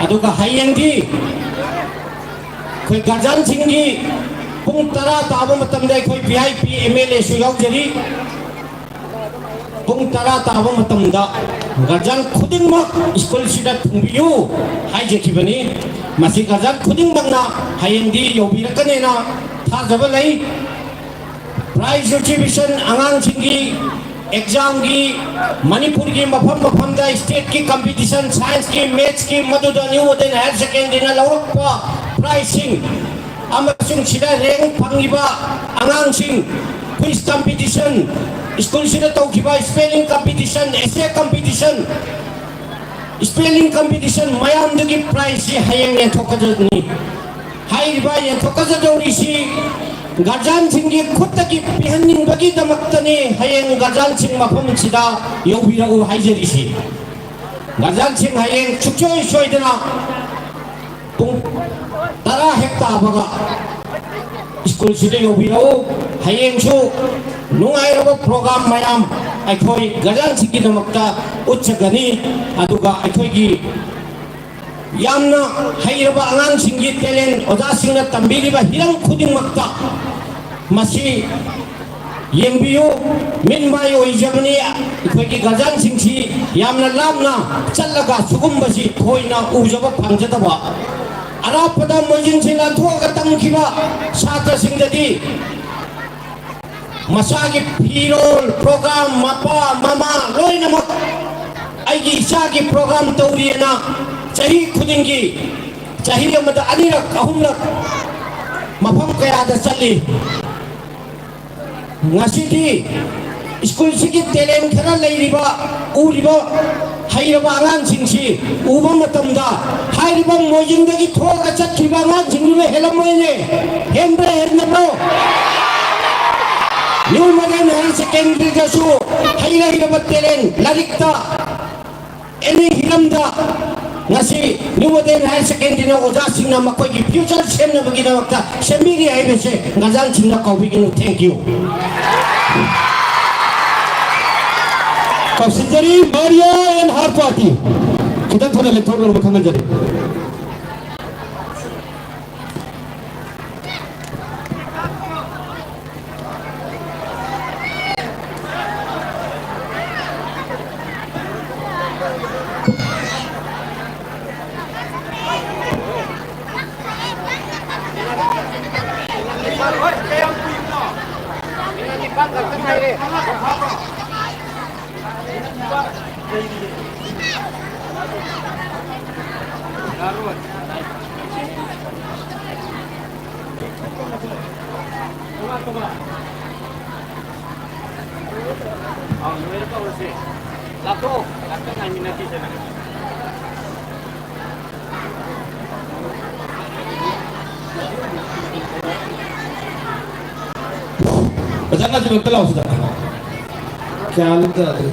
ꯑꯗꯨꯒ ꯍꯌꯦꯡꯗꯤ ꯑꯩꯈꯣꯏ ꯒꯥꯔꯖꯤꯌꯥꯟꯁꯤꯡꯒꯤ ꯄꯨꯡ ꯇꯔꯥ ꯇꯥꯕ ꯃꯇꯝꯗ ꯑꯩꯈꯣꯏ V I P M L ꯑꯦꯁꯨ ꯌꯥꯎꯖꯔꯤ꯫ ꯄꯨꯡ ꯇꯔꯥ ꯇꯥꯕ ꯃꯇꯝꯗ ꯒꯥꯔꯖꯤꯌꯥꯟ ꯈꯨꯗꯤꯡꯃꯛ ꯁ꯭ꯀꯨꯜꯁꯤꯗ ꯊꯨꯡꯕꯤꯌꯨ ꯍꯥꯏꯖꯈꯤꯕꯅꯤ꯫ ꯃꯁꯤ ꯒꯥꯔꯖꯤꯌꯥꯟ ꯈꯨꯗꯤꯡꯃꯛꯅ ꯍꯌꯦꯡꯗꯤ ꯌꯧꯕꯤꯔꯛꯀꯅꯦꯅ ꯊꯥꯖꯕ ꯂꯩ꯫ ꯄ꯭ꯔꯥꯏꯖ ꯗꯤꯁꯇ꯭ꯔꯤꯕ꯭ꯌꯨꯁꯟ, ꯑꯉꯥꯡꯁꯤꯡꯒꯤ ꯑꯦꯛꯖꯥꯝꯒꯤ, ꯃꯅꯤꯄꯨꯔꯒꯤ ꯃꯐꯝ ꯃꯐꯝꯗ ꯁ꯭ꯇꯦꯠꯀꯤ ꯀꯝꯄꯤꯇꯤꯁꯟ, ꯁꯥꯏꯟꯁꯀꯤ, ꯃꯦꯠꯁꯀꯤ, ꯃꯗꯨꯗ ꯅ꯭ꯌꯨ ꯃꯣꯗꯦꯜ ꯍꯥꯌꯔ ꯁꯦꯀꯦꯟꯗꯔꯤꯅ ꯂꯧꯔꯛꯄ ꯄ꯭ꯔꯥꯏꯖꯁꯤꯡ ꯑꯃꯁꯨꯡ ꯁꯤꯗ ꯔꯦꯡ ꯐꯪꯂꯤꯕ ꯑꯉꯥꯡꯁꯤꯡ, ꯀ꯭ꯋꯤꯖ ꯀꯝꯄꯤꯇꯤꯁꯟ, ꯁ꯭ꯀꯨꯜꯁꯤꯗ ꯇꯧꯈꯤꯕ spelling competition, essay competition, spelling competition ꯃꯌꯥꯝꯗꯨꯒꯤ ꯄ꯭ꯔꯥꯏꯖꯁꯤ ꯍꯌꯦꯡ ꯌꯦꯟꯊꯣꯛꯀꯗꯕꯅꯤ꯫ ꯍꯥꯏꯔꯤꯕ ꯌꯦꯟꯊꯣꯛꯀꯗꯧꯔꯤꯁꯤ ꯒꯥꯔꯖꯤꯌꯥꯟꯁꯤꯡꯒꯤ ꯈꯨꯠꯇꯒꯤ ꯄꯤꯍꯟꯅꯤꯡꯕꯒꯤꯗꯃꯛꯇꯅꯤ ꯍꯌꯦꯡ ꯒꯥꯔꯖꯤꯌꯥꯟꯁꯤꯡ ꯃꯐꯝꯁꯤꯗ ꯌꯧꯕꯤꯔꯛꯎ ꯍꯥꯏꯖꯔꯤꯁꯤ꯫ ꯒꯥꯔꯖꯤꯌꯥꯟꯁꯤꯡ ꯍꯌꯦꯡ ꯁꯨꯡꯁꯣꯏ ꯁꯣꯏꯗꯅ ꯄꯨꯡ ꯇꯔꯥ ꯍꯦꯛ ꯇꯥꯕꯒ ꯁ꯭ꯀꯨꯜꯁꯤꯗ ꯌꯧꯕꯤꯔꯛꯎ꯫ ꯍꯌꯦꯡꯁꯨ ꯅꯨꯡꯉꯥꯏꯔꯕ ꯄ꯭ꯔꯣꯒ꯭ꯔꯥꯝ ꯃꯌꯥꯝ ꯑꯩꯈꯣꯏ ꯒꯥꯔꯖꯤꯌꯥꯟꯁꯤꯡꯒꯤꯗꯃꯛꯇ ꯎꯠꯆꯒꯅꯤ꯫ ꯑꯗꯨꯒ ꯑꯩꯈꯣꯏꯒꯤ ꯌꯥꯝꯅ ꯍꯩꯔꯕ ꯑꯉꯥꯡꯁꯤꯡꯒꯤ ꯇꯦꯂꯦꯟ ꯑꯣꯖꯥꯁꯤꯡꯅ ꯇꯝꯕꯤꯔꯤꯕ ꯍꯤꯔꯝ ꯈꯨꯗꯤꯡꯃꯛꯇ ꯃꯁꯤ ꯌꯦꯡꯕꯤꯌꯨ꯫ ꯃꯤꯠ ꯃꯥꯏ ꯑꯣꯏꯖꯕꯅꯤ꯫ ꯑꯩꯈꯣꯏꯒꯤ ꯒꯥꯔꯖꯤꯌꯥꯟꯁꯤꯡꯁꯤ ꯌꯥꯝꯅ ꯂꯥꯞꯅ ꯆꯠꯂꯒ ꯁꯤꯒꯨꯝꯕꯁꯤ ꯊꯣꯏꯅ ꯎꯖꯕ ꯐꯪꯖꯗꯕ, ꯑꯔꯥꯞꯄꯗ ꯃꯣꯏꯖꯤꯡꯁꯤ ꯂꯥꯟꯊꯣꯛꯑꯒ ꯇꯝꯈꯤꯕ ꯁꯥꯇ꯭ꯔꯁꯤꯡꯗꯗꯤ ꯃꯁꯥꯒꯤ ꯐꯤꯔꯣꯜ, ꯄ꯭ꯔꯣꯒ꯭ꯔꯥꯝ, ꯃꯄꯥ ꯃꯃꯥ ꯂꯣꯏꯅꯃꯛ ꯑꯩꯒꯤ ꯏꯆꯥꯒꯤ ꯄ꯭ꯔꯣꯒ꯭ꯔꯥꯝ ꯇꯧꯔꯤꯑꯅ ꯆꯍꯤ ꯈꯨꯗꯤꯡꯒꯤ, ꯆꯍꯤ ꯑꯃꯗ ꯑꯅꯤꯔꯛ ꯑꯍꯨꯝꯂꯛ ꯃꯐꯝ ꯀꯌꯥꯗ ꯆꯠꯂꯤ꯫ ꯉꯁꯤꯗꯤ ꯁ꯭ꯀꯨꯜꯁꯤꯒꯤ ꯇꯦꯂꯦꯟ ꯈꯔ ꯂꯩꯔꯤꯕ, ꯎꯔꯤꯕ, ꯍꯩꯔꯕ ꯑꯉꯥꯡꯁꯤꯡꯁꯤ ꯎꯕ ꯃꯇꯝꯗ ꯍꯥꯏꯔꯤꯕ ꯃꯣꯏꯖꯤꯡꯗꯒꯤ ꯊꯣꯛꯑꯒ ꯆꯠꯈꯤꯕ ꯑꯉꯥꯡꯁꯤꯡꯗꯨꯅ ꯍꯦꯜꯂꯝꯃꯣꯏꯅꯦ꯫ ꯍꯦꯟꯕ꯭ꯔꯥ ꯍꯦꯟꯗꯕ꯭ꯔꯣ? ꯅ꯭ꯌꯨ ꯃꯣꯗꯦꯜ ꯍꯥꯌꯔ ꯁꯦꯀꯦꯟꯗꯔꯤꯗꯁꯨ ꯍꯩꯔ ꯍꯩꯔꯕ ꯇꯦꯂꯦꯟ ꯂꯥꯏꯔꯤꯛꯇ ꯑꯦꯅꯤ ꯍꯤꯔꯝꯗ ꯉꯁꯤ ꯅ꯭ꯌꯨ ꯃꯣꯗꯦꯜ ꯍꯥꯌꯔ ꯁꯦꯀꯦꯟꯗꯔꯤꯅ ꯑꯣꯖꯥꯁꯤꯡꯅ ꯃꯈꯣꯏꯒꯤ ꯐ꯭ꯌꯨꯆꯔ ꯁꯦꯝꯅꯕꯒꯤꯗꯃꯛꯇ ꯁꯦꯝꯕꯤꯔꯤ ꯍꯥꯏꯕꯁꯦ ꯒꯥꯔꯖꯤꯌꯥꯟꯁꯤꯡꯅ ꯀꯥꯎꯕꯤꯒꯅꯨ꯫ Thank you꯫ ꯀꯧꯁꯤꯟꯖꯔꯤ ꯃꯥꯔꯤꯌꯥ and her party꯫ ꯈꯤꯇꯪ ꯊꯨꯅ ꯂꯦꯞꯊꯣꯛꯅꯕ ꯈꯪꯍꯟꯖꯔꯤ꯫ ꯑꯥꯎ, ꯂꯣꯏꯔ ꯇꯧꯔꯁꯦ꯫ ꯂꯥꯛꯊꯣꯛꯑꯣ, ꯉꯥꯛꯇꯪ ꯉꯥꯏꯃꯤꯟꯅꯈꯤꯁꯦ ꯅꯪ꯫ ꯐꯖꯅ ꯁꯤꯃꯛꯇ ꯂꯥꯎꯁꯤꯗ꯫ ꯒ꯭ꯌꯥꯟ ꯑꯝ ꯇꯥꯗ꯭ꯔꯦ꯫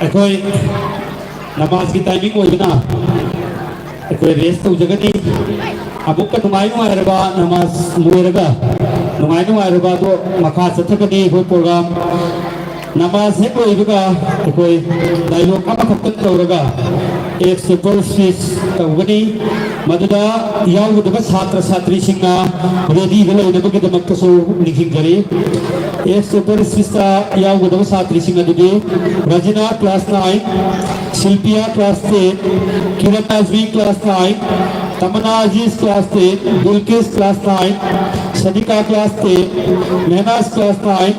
ꯑꯩꯈꯣꯏ ꯅꯃꯥꯖꯀꯤ timing ꯑꯣꯏꯕꯅ ꯑꯩꯈꯣꯏ rest ꯇꯧꯖꯒꯅꯤ꯫ ꯑꯃꯨꯛꯀ ꯅꯨꯡꯉꯥꯏ ꯅꯨꯡꯉꯥꯏꯔꯕ ꯅꯃꯥꯖ ꯂꯣꯏꯔꯒ ꯅꯨꯡꯉꯥꯏ ꯅꯨꯡꯉꯥꯏꯔꯕ ꯑꯗꯣ ꯃꯈꯥ ꯆꯠꯊꯒꯅꯤ ꯑꯩꯈꯣꯏ program꯫ ꯅꯃꯥꯖ ꯍꯦꯛ ꯂꯣꯏꯕꯒ ꯑꯩꯈꯣꯏ dialogue ꯑꯃꯈꯛꯇꯪ ꯇꯧꯔꯒ ex super speech ꯇꯧꯒꯅꯤ꯫ ꯃꯗꯨꯗ ꯌꯥꯎꯒꯗꯕ ꯁꯥꯇ꯭ꯔ ꯁꯥꯇ꯭ꯔꯤꯁꯤꯡꯅ ready ꯗ ꯂꯩꯅꯕꯒꯤꯗꯃꯛꯇꯁꯨ ꯅꯤꯡꯁꯤꯡꯖꯔꯤ꯫ Ex super speech ꯇ ꯌꯥꯎꯒꯗꯕ ꯁꯥꯇ꯭ꯔꯤꯁꯤꯡ ꯑꯗꯨꯗꯤ ꯔꯖꯤꯅꯥ class nine, ꯁꯤꯜꯄꯤꯌꯥ class ten, Kiran ꯑꯖꯃꯤ class nine, ꯇꯃꯟꯅꯥ Aziz class ten, ꯕꯤꯜꯀꯤꯁ class nine, ꯁꯅꯤꯀꯥ class ten, ꯃꯦꯍꯅꯥꯖ class nine,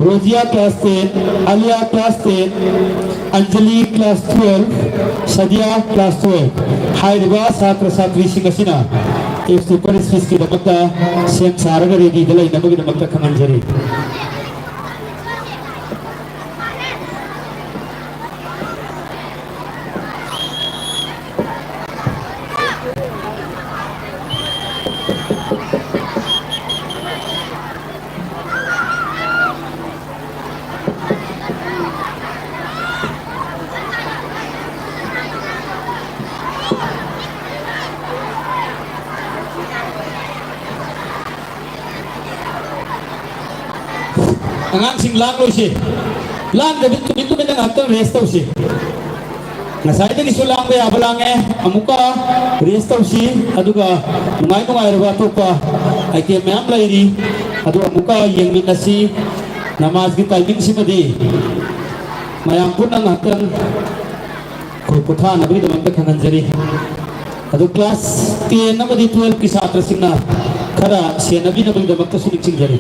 ꯔꯣꯖꯤꯌꯥ class ten, ꯑꯂꯤꯌꯥ class ten, Anjali class twelve, ꯁꯗꯤꯌꯥ class twelve꯫ ꯍꯥꯏꯔꯤꯕ ꯁꯥꯇ꯭ꯔ ꯁꯥꯇ꯭ꯔꯤꯁꯤꯡ ꯑꯁꯤꯅ ex super speech ꯀꯤꯗꯃꯛꯇ ꯁꯦꯝ ꯁꯥꯔꯒ ready ꯗ ꯂꯩꯅꯕꯒꯤꯗꯃꯛꯇ ꯈꯪꯍꯟꯖꯔꯤ꯫ ꯑꯉꯥꯡꯁꯤꯡ ꯂꯥꯡꯂꯣꯏꯁꯤ꯫ ꯂꯥꯡꯗꯕꯤ ꯇꯨꯃꯤꯟ ꯇꯨꯃꯤꯟꯅ ꯉꯥꯏꯍꯥꯛꯇꯪ rest ꯇꯧꯁꯤ꯫ ꯉꯁꯥꯏꯗꯒꯤꯁꯨ ꯂꯥꯡꯕ ꯌꯥꯕ ꯂꯥꯡꯉꯦ꯫ ꯑꯃꯨꯛꯀ rest ꯇꯧꯁꯤ꯫ ꯑꯗꯨꯒ ꯅꯨꯡꯉꯥꯏ ꯅꯨꯡꯉꯥꯏꯔꯕ ꯑꯇꯣꯞꯄ item ꯃꯌꯥꯝ ꯂꯩꯔꯤ꯫ ꯑꯗꯨ ꯑꯃꯨꯛꯀ ꯌꯦꯡꯃꯤꯟꯅꯁꯤ꯫ ꯅꯃꯥꯖꯀꯤ timing ꯁꯤꯃꯗꯤ ꯃꯌꯥꯝ ꯄꯨꯟꯅ ꯉꯥꯏꯍꯥꯛꯇꯪ ꯑꯩꯈꯣꯏ ꯄꯣꯊꯥꯅꯕꯒꯤꯗꯃꯛꯇ ꯈꯪꯍꯟꯖꯔꯤ꯫ ꯑꯗꯨ class ten ꯑꯃꯗꯤ twelve ꯀꯤ ꯁꯥꯇ꯭ꯔꯁꯤꯡꯅ ꯈꯔ ꯁꯦꯟꯅꯕꯤꯅꯕꯒꯤꯗꯃꯛꯇꯁꯨ ꯅꯤꯡꯁꯤꯡꯖꯔꯤ꯫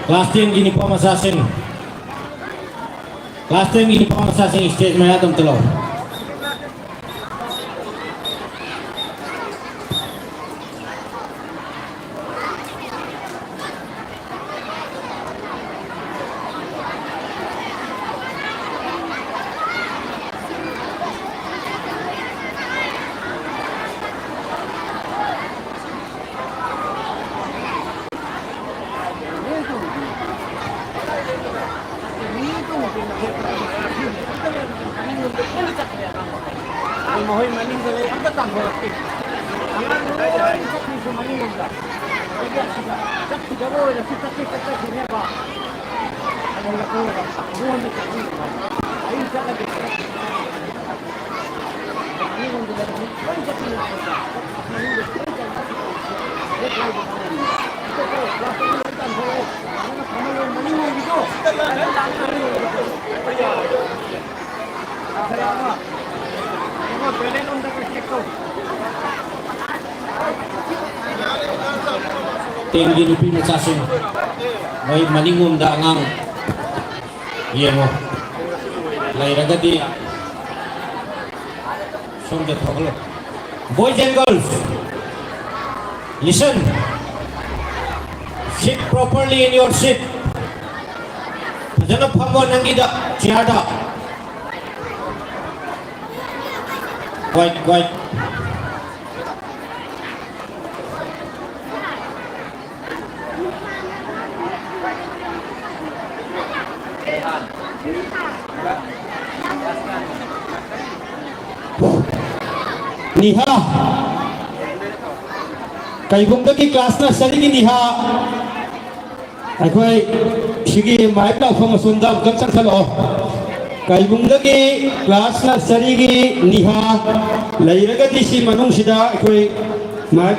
Class ten ꯒꯤ ꯅꯨꯄꯥ ꯃꯆꯥꯁꯤꯡ, class ten ꯒꯤ ꯅꯨꯄꯥ ꯃꯆꯥꯁꯤꯡ stage ꯃꯌꯥꯗ ꯑꯝꯇ ꯂꯥꯛꯑꯣ꯫ ꯃꯈꯣꯏ ꯃꯅꯤꯡꯗ ꯂꯩ, ꯑꯝꯇ ꯇꯥꯟꯊꯣꯔꯛꯀꯦ꯫ ꯑꯉꯥꯡ ꯂꯣꯏ ꯆꯠꯈꯤꯁꯨ ꯃꯅꯤꯡꯂꯣꯝꯗ꯫ ꯑꯗꯒꯤ ꯑꯁꯤꯗ ꯆꯠꯈꯤꯗꯕ ꯑꯣꯏꯔꯁꯨ ꯆꯠꯀꯦ ꯆꯠꯆꯈꯤꯅꯦꯕ꯫ ꯑꯗꯨꯅ ꯂꯣꯟꯗ ꯆꯠꯈꯤꯕ꯫ ꯑꯩ ꯆꯠꯂꯒꯦ꯫ ꯇꯦꯟꯒꯤ ꯅꯨꯄꯤ ꯃꯆꯥꯁꯤꯡ, ꯃꯣꯏ ꯃꯅꯤꯡꯂꯣꯝꯗ ꯑꯉꯥꯡ ꯌꯦꯡꯉꯣ꯫ ꯂꯩꯔꯒꯗꯤ ꯁꯣꯝꯗ ꯊꯣꯛꯍꯜꯂꯣ꯫ Boys and girls, listen. Sit properly in your seat. ꯐꯖꯅ ꯐꯝꯃꯣ ꯅꯪꯒꯤꯗ, chairꯗ꯫ Quiet, quiet. ꯅꯤꯍꯥ, ꯀꯩꯕꯨꯡꯗꯒꯤ class nurseryꯒꯤ ꯅꯤꯍꯥ꯫ ꯑꯩꯈꯣꯏ ꯁꯤꯒꯤ ꯃꯥꯏꯛ ꯂꯥꯎꯐꯝ ꯑꯁꯣꯝꯗ ꯑꯃꯨꯛꯇꯪ ꯆꯪꯁꯜꯂꯛꯑꯣ꯫ ꯀꯩꯕꯨꯡꯗꯒꯤ class nurseryꯒꯤ ꯅꯤꯍꯥ ꯂꯩꯔꯒꯗꯤ ꯁꯤ ꯃꯅꯨꯡꯁꯤꯗ ꯑꯩꯈꯣꯏ ꯃꯥꯏꯛ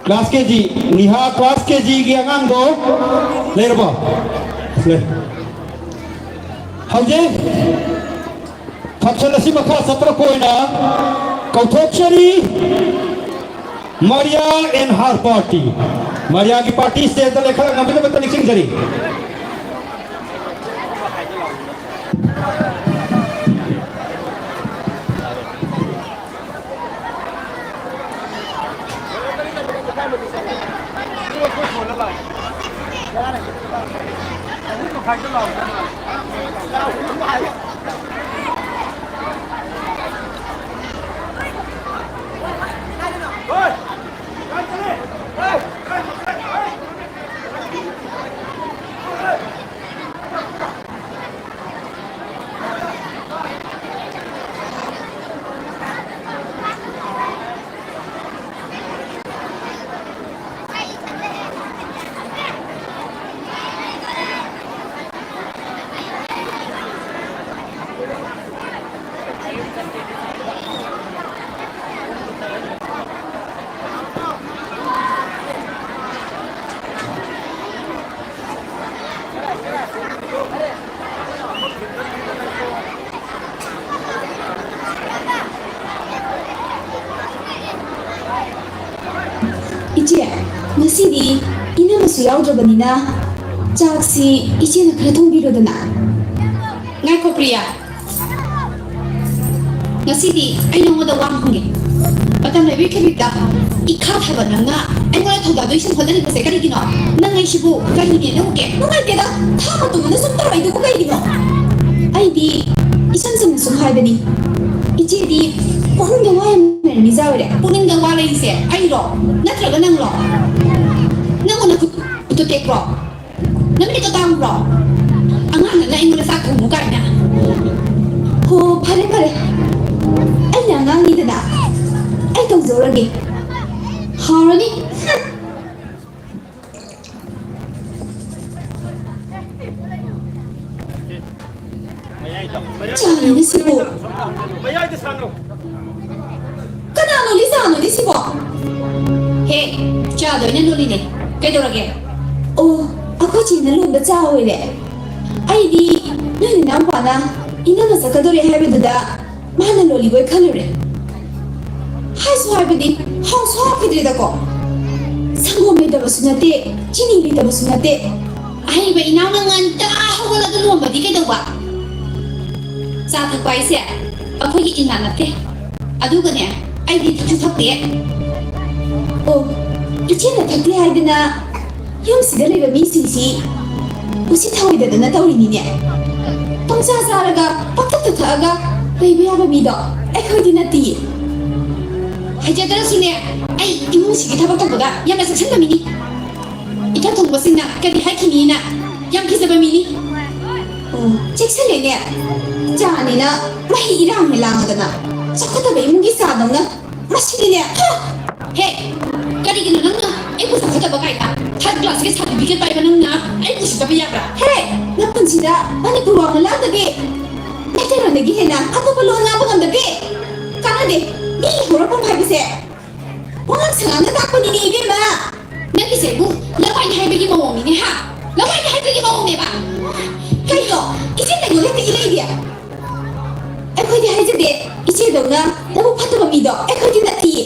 Class K G, ꯅꯤꯍꯥ class K Gꯒꯤ ꯑꯉꯥꯡꯗꯣ ꯂꯩꯔꯕꯣ? ꯂꯩ꯫ ꯍꯧꯖꯤꯛ function ꯑꯁꯤ ꯃꯈꯥ ꯆꯠꯊꯔꯛꯄ ꯑꯣꯏꯅ ꯀꯧꯊꯣꯛꯆꯔꯤ꯫ Maria and her party. ꯃꯔꯤꯌꯥꯒꯤ ꯄꯥꯔꯇꯤ ꯁ꯭ꯇꯦꯖꯇ ꯂꯦꯡꯈꯠꯂꯛꯅꯕꯒꯤꯗꯃꯛꯇ ꯅꯤꯡꯁꯤꯡꯖꯔꯤ꯫ ꯏꯆꯦ, ꯉꯁꯤꯗꯤ ꯏꯅꯝꯃꯁꯨ ꯌꯥꯎꯗ꯭ꯔꯕꯅꯤꯅ ꯆꯥꯛꯁꯤ ꯏꯆꯦꯅ ꯈꯔ ꯊꯣꯡꯕꯤꯔꯣꯗꯅ꯫ ꯉꯥꯏꯈꯣ ꯄ꯭ꯔꯤꯌꯥ, ꯉꯁꯤꯗꯤ ꯑꯩ ꯅꯉꯣꯟꯗ ꯋꯥ ꯑꯃ ꯍꯪꯒꯦ꯫ ꯃꯇꯝ ꯂꯩꯕꯒꯤ ꯈꯖꯤꯛꯇ ꯏꯈꯥ ꯊꯥꯕ ꯅꯪꯅ ꯑꯩꯉꯣꯟꯗ ꯊꯧꯗꯥꯗꯣ ꯏꯁꯤꯡ ꯍꯣꯠꯅꯔꯤꯕꯁꯦ ꯀꯔꯤꯒꯤꯅꯣ? ꯅꯪ ꯑꯩꯁꯤꯕꯨ ꯀꯔꯤꯅꯦꯅ ꯎꯒꯦ? ꯅꯨꯡꯉꯥꯏꯇꯦꯗ, ꯊꯥ ꯃꯇꯨꯝꯅ ꯁꯨꯝ ꯇꯧꯔꯛꯏꯗꯨꯕꯨ ꯀꯩꯒꯤꯅꯣ? ꯑꯩꯗꯤ ꯏꯆꯝ ꯆꯝꯅ ꯁꯨꯝ ꯍꯥꯏꯕꯅꯤ꯫ ꯏꯆꯦꯗꯤ ꯄꯨꯛꯅꯤꯡꯗ ꯋꯥ ꯌꯥꯝ ꯂꯩꯔꯝꯃꯤꯖꯥ ꯑꯣꯏꯔꯦ꯫ ꯄꯨꯛꯅꯤꯡꯗ ꯋꯥ ꯂꯩꯔꯤꯁꯦ ꯑꯩꯔꯣ? ꯅꯠꯇ꯭ꯔꯒ ꯅꯪꯂꯣ? ꯅꯪꯕꯨ ꯅꯈꯨꯠ ꯈꯨꯠꯇꯨ ꯇꯦꯛꯄ꯭ꯔꯣ? ꯅꯃꯤꯠꯇꯣ ꯇꯥꯡꯕ꯭ꯔꯣ? ꯑꯉꯥꯡꯅ ꯑꯩꯉꯣꯟꯗ ꯆꯥꯛ ꯊꯣꯡꯉꯨ ꯀꯥꯏꯅ꯫ ꯍꯣ, ꯐꯔꯦ, ꯐꯔꯦ꯫ ꯑꯩꯅ ꯑꯉꯥꯡꯅꯤꯗꯅ꯫ ꯑꯩ ꯇꯧꯖꯧꯔꯒꯦ꯫ ꯍꯥꯎꯔꯅꯤ꯫ ꯆꯥꯅꯤꯅꯦ ꯁꯤꯕꯨ꯫ ꯀꯅꯥꯅꯣ ꯂꯤꯖꯥꯅꯣꯅꯦ ꯁꯤꯕꯣ? ꯍꯦ, ꯆꯥꯗꯣ ꯑꯩꯅ ꯂꯣꯜꯂꯤꯅꯦ꯫ ꯀꯩꯗꯧꯔꯒꯦ? ꯑꯣ, ꯑꯩꯈꯣꯏ ꯆꯦꯅ ꯂꯣꯟꯕ ꯆꯥ ꯑꯣꯏꯔꯦ꯫ ꯑꯩꯗꯤ ꯅꯣꯏ ꯅꯅꯥꯎꯄꯥꯅ ꯏꯅꯝꯃ ꯆꯠꯀꯗꯣꯔꯦ ꯍꯥꯏꯕꯗꯨꯗ ꯃꯥꯅ ꯂꯣꯜꯂꯤꯕꯣꯏ ꯈꯜꯂꯨꯔꯦ꯫ ꯍꯥꯏꯁꯨ ꯍꯥꯏꯕꯗꯤ ꯍꯥꯎꯁꯨ ꯍꯥꯎꯈꯤꯗ꯭ꯔꯦꯗꯀꯣ꯫ ꯁꯪꯒꯣꯝ ꯂꯩꯇꯕꯁꯨ ꯅꯠꯇꯦ, ꯆꯤꯅꯤ ꯂꯩꯇꯕꯁꯨ ꯅꯠꯇꯦ꯫ ꯑꯍꯩꯕ ꯏꯅꯥꯎꯅ ꯉꯟꯇꯥ ꯍꯧꯒꯠꯂꯒ ꯂꯣꯟꯕꯗꯤ ꯀꯩꯗꯧꯕ? ꯆꯥ ꯊꯛꯄ ꯍꯥꯏꯁꯦ ꯑꯩꯈꯣꯏꯒꯤ ꯏꯟꯅ ꯅꯠꯇꯦ꯫ ꯑꯗꯨꯒꯅꯦ, ꯑꯩꯗꯤ ꯊꯛꯁꯨ ꯊꯛꯇꯦ꯫ ꯑꯣ, ꯏꯆꯦꯅ ꯊꯛꯇꯦ ꯍꯥꯏꯗꯅ ꯌꯨꯝꯁꯤꯗ ꯂꯩꯕ ꯃꯤꯁꯤꯡꯁꯤ ꯎꯁꯤꯠ ꯊꯑꯣꯏꯗꯗꯅ ꯇꯧꯔꯤꯅꯤꯅꯦ꯫ ꯄꯪꯆꯥ ꯆꯥꯔꯒ ꯄꯪꯊꯛꯇ ꯊꯛꯑꯒ ꯂꯩꯕ ꯌꯥꯕ ꯃꯤꯗꯣ ꯑꯩꯈꯣꯏꯗꯤ ꯅꯠꯇꯤꯌꯦ꯫ ꯍꯩꯖꯗ꯭ꯔꯁꯨꯅꯦ, ꯑꯩ ꯏꯃꯨꯡꯁꯤꯒꯤ ꯊꯕꯛ ꯇꯧꯕꯗ ꯌꯥꯝꯅ ꯆꯦꯛꯁꯤꯟꯕ ꯃꯤꯅꯤ꯫ ꯏꯊꯛ ꯊꯣꯡꯕꯁꯤꯡꯅ ꯀꯔꯤ ꯍꯥꯏꯈꯤꯅꯤꯅ ꯌꯥꯝ ꯀꯤꯖꯕ ꯃꯤꯅꯤ꯫ ꯑꯣ, ꯆꯦꯛꯁꯤꯜꯂꯦꯅꯦ꯫ ꯆꯥꯅꯤꯅ ꯃꯍꯤ ꯏꯔꯥꯡꯅ ꯂꯥꯡꯗꯅ ꯆꯥꯎꯈꯠꯇꯕ ꯏꯃꯨꯡꯒꯤ ꯆꯥꯗꯧꯅ ꯃꯁꯤꯗꯤꯅꯦ꯫ ꯍꯥ! ꯍꯦ! ꯀꯔꯤꯒꯤꯅꯣ ꯅꯪꯅ ꯑꯩꯕꯨ ꯆꯥꯎꯈꯠꯇꯕ ꯀꯥꯏꯅ? Third class ꯀꯤ certificate ꯄꯥꯏꯕ ꯅꯪꯅ ꯑꯩꯕꯨ ꯎꯁꯤꯠꯇꯕ ꯌꯥꯕ꯭ꯔꯥ? ꯍꯦ! ꯅꯄꯨꯟꯁꯤꯗ ꯃꯅꯤꯄꯨꯔ ꯋꯥ ꯉꯥꯡꯗꯒꯦ ꯃꯩꯇꯩꯂꯣꯟꯗꯒꯤ ꯍꯦꯟꯅ ꯑꯇꯣꯞꯄ ꯂꯣꯟ ꯉꯥꯡꯕ ꯉꯝꯗꯒꯦ? ꯀꯥꯟꯅꯗꯦ꯫ ꯃꯤ ꯍꯧꯔꯛꯐꯝ ꯍꯥꯏꯕꯁꯦ ꯋꯥꯉꯥꯡ ꯁꯉꯥꯡꯅ ꯇꯥꯛꯄꯅꯤꯅꯦ ꯏꯕꯦꯝꯃ꯫ ꯅꯪꯒꯤꯁꯦ ꯏꯕꯨꯡ ꯂꯋꯥꯏꯅꯤ ꯍꯥꯏꯕꯒꯤ ꯃꯑꯣꯡꯅꯤꯅꯦ ꯍꯥ? ꯂꯋꯥꯏꯅꯤ ꯍꯥꯏꯕꯒꯤ ꯃꯑꯣꯡꯅꯦꯕ꯫ ꯀꯩꯅꯣ? ꯏꯆꯦ ꯀꯩꯅꯣ ꯍꯦꯛꯇ ꯏꯔꯩꯗꯤ? ꯑꯩꯈꯣꯏꯗꯤ ꯍꯥꯏꯖꯗꯦ꯫ ꯏꯆꯦꯗꯧꯅ ꯅꯕꯨꯛ ꯐꯠꯇꯕ ꯃꯤꯗꯣ ꯑꯩꯈꯣꯏꯗꯤ ꯅꯠꯇꯤꯌꯦ꯫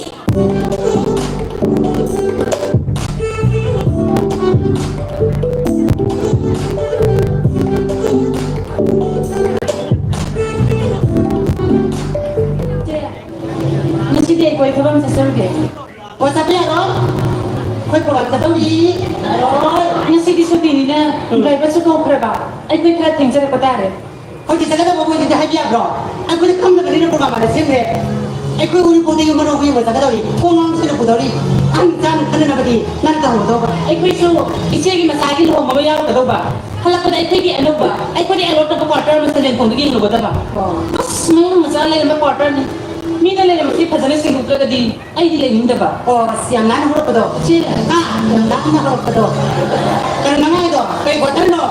ꯉꯁꯤꯗꯤ ꯑꯩꯈꯣꯏ ꯊꯕꯛ ꯑꯃ ꯆꯠꯆꯔꯨꯒꯦ꯫ ꯑꯣ, ꯆꯠꯄ ꯌꯥꯔꯣꯏ꯫ ꯑꯩꯈꯣꯏ ꯄ꯭ꯔꯣꯒ꯭ꯔꯥꯝ ꯆꯠꯇꯧꯔꯤ꯫ ꯌꯥꯔꯣꯏ꯫ ꯉꯁꯤꯗꯤ ꯁꯨꯇꯤꯅꯤꯅ ꯎꯝ꯫ ꯗ꯭ꯔꯥꯏꯚꯔꯁꯨ ꯊꯣꯛꯈ꯭ꯔꯕ꯫ ꯑꯩꯈꯣꯏ ꯈꯔ ꯊꯦꯡꯖꯔꯛꯄ ꯇꯥꯔꯦ꯫ ꯑꯩꯈꯣꯏꯗꯤ ꯆꯠꯀꯗꯕ ꯃꯣꯏꯗꯗꯤ ꯍꯥꯏꯕ ꯌꯥꯕ꯭ꯔꯣ? ꯑꯩꯈꯣꯏꯗꯤ ꯈꯪꯗꯕꯅꯤꯅ ꯄ꯭ꯔꯣꯒ꯭ꯔꯥꯝ ꯑꯃ ꯁꯦꯝꯈ꯭ꯔꯦ꯫ ꯑꯩꯈꯣꯏ ꯎꯔꯤꯄꯣꯛꯇꯒꯤ ꯃꯔꯨ ꯑꯩꯈꯣꯏ ꯌꯦꯡꯕ ꯆꯠꯀꯗꯧꯔꯤ꯫ ꯈꯣꯡ ꯍꯥꯝ ꯁꯤꯅ ꯄꯨꯗꯧꯔꯤ꯫ ꯑꯍꯟ ꯃꯆꯥ ꯑꯃ ꯈꯟꯅꯅꯕꯗꯤ ꯅꯪ ꯇꯧꯍꯧꯒꯗꯧꯕ꯫ ꯑꯩꯈꯣꯏꯁꯨ ꯏꯆꯦꯒꯤ ꯃꯆꯥꯒꯤ ꯂꯨꯍꯣꯡꯕ ꯑꯃ ꯌꯥꯎꯔꯛꯀꯗꯧꯕ꯫ ꯍꯜꯂꯛꯄꯗ ꯑꯩꯈꯣꯏꯒꯤ ꯑꯅꯧꯕ, ꯑꯩꯈꯣꯏꯗꯤ ꯑꯅꯧꯕ quarter ꯑꯃ ꯁꯟꯖꯦꯟ ꯈꯣꯡꯗꯒꯤ ꯌꯦꯡꯂꯨꯒꯗꯕ꯫ ꯑꯣ꯫ ꯑꯁ, ꯃꯌꯥꯡ ꯃꯆꯥ ꯂꯩꯔꯝꯕ quarter ꯅꯤ꯫ ꯃꯤꯅ ꯂꯩꯔꯝꯕꯁꯤ ꯐꯖꯅ ꯁꯦꯡꯗꯣꯛꯇ꯭ꯔꯒꯗꯤ ꯑꯩꯗꯤ ꯂꯩꯅꯤꯡꯗꯕ꯫ ꯑꯣ, ꯑꯁ, ꯌꯥꯝ ꯅꯥꯟꯅ ꯍꯧꯔꯛꯄꯗꯣ꯫ ꯏꯆꯦ꯫ ꯍꯥ? ꯌꯥꯝ ꯅꯥꯟꯅ ꯍꯧꯔꯛꯄꯗꯣ꯫ ꯀꯔꯤ ꯅꯪ ꯍꯥꯏꯗꯣ? ꯀꯩ quarter ꯅꯣ?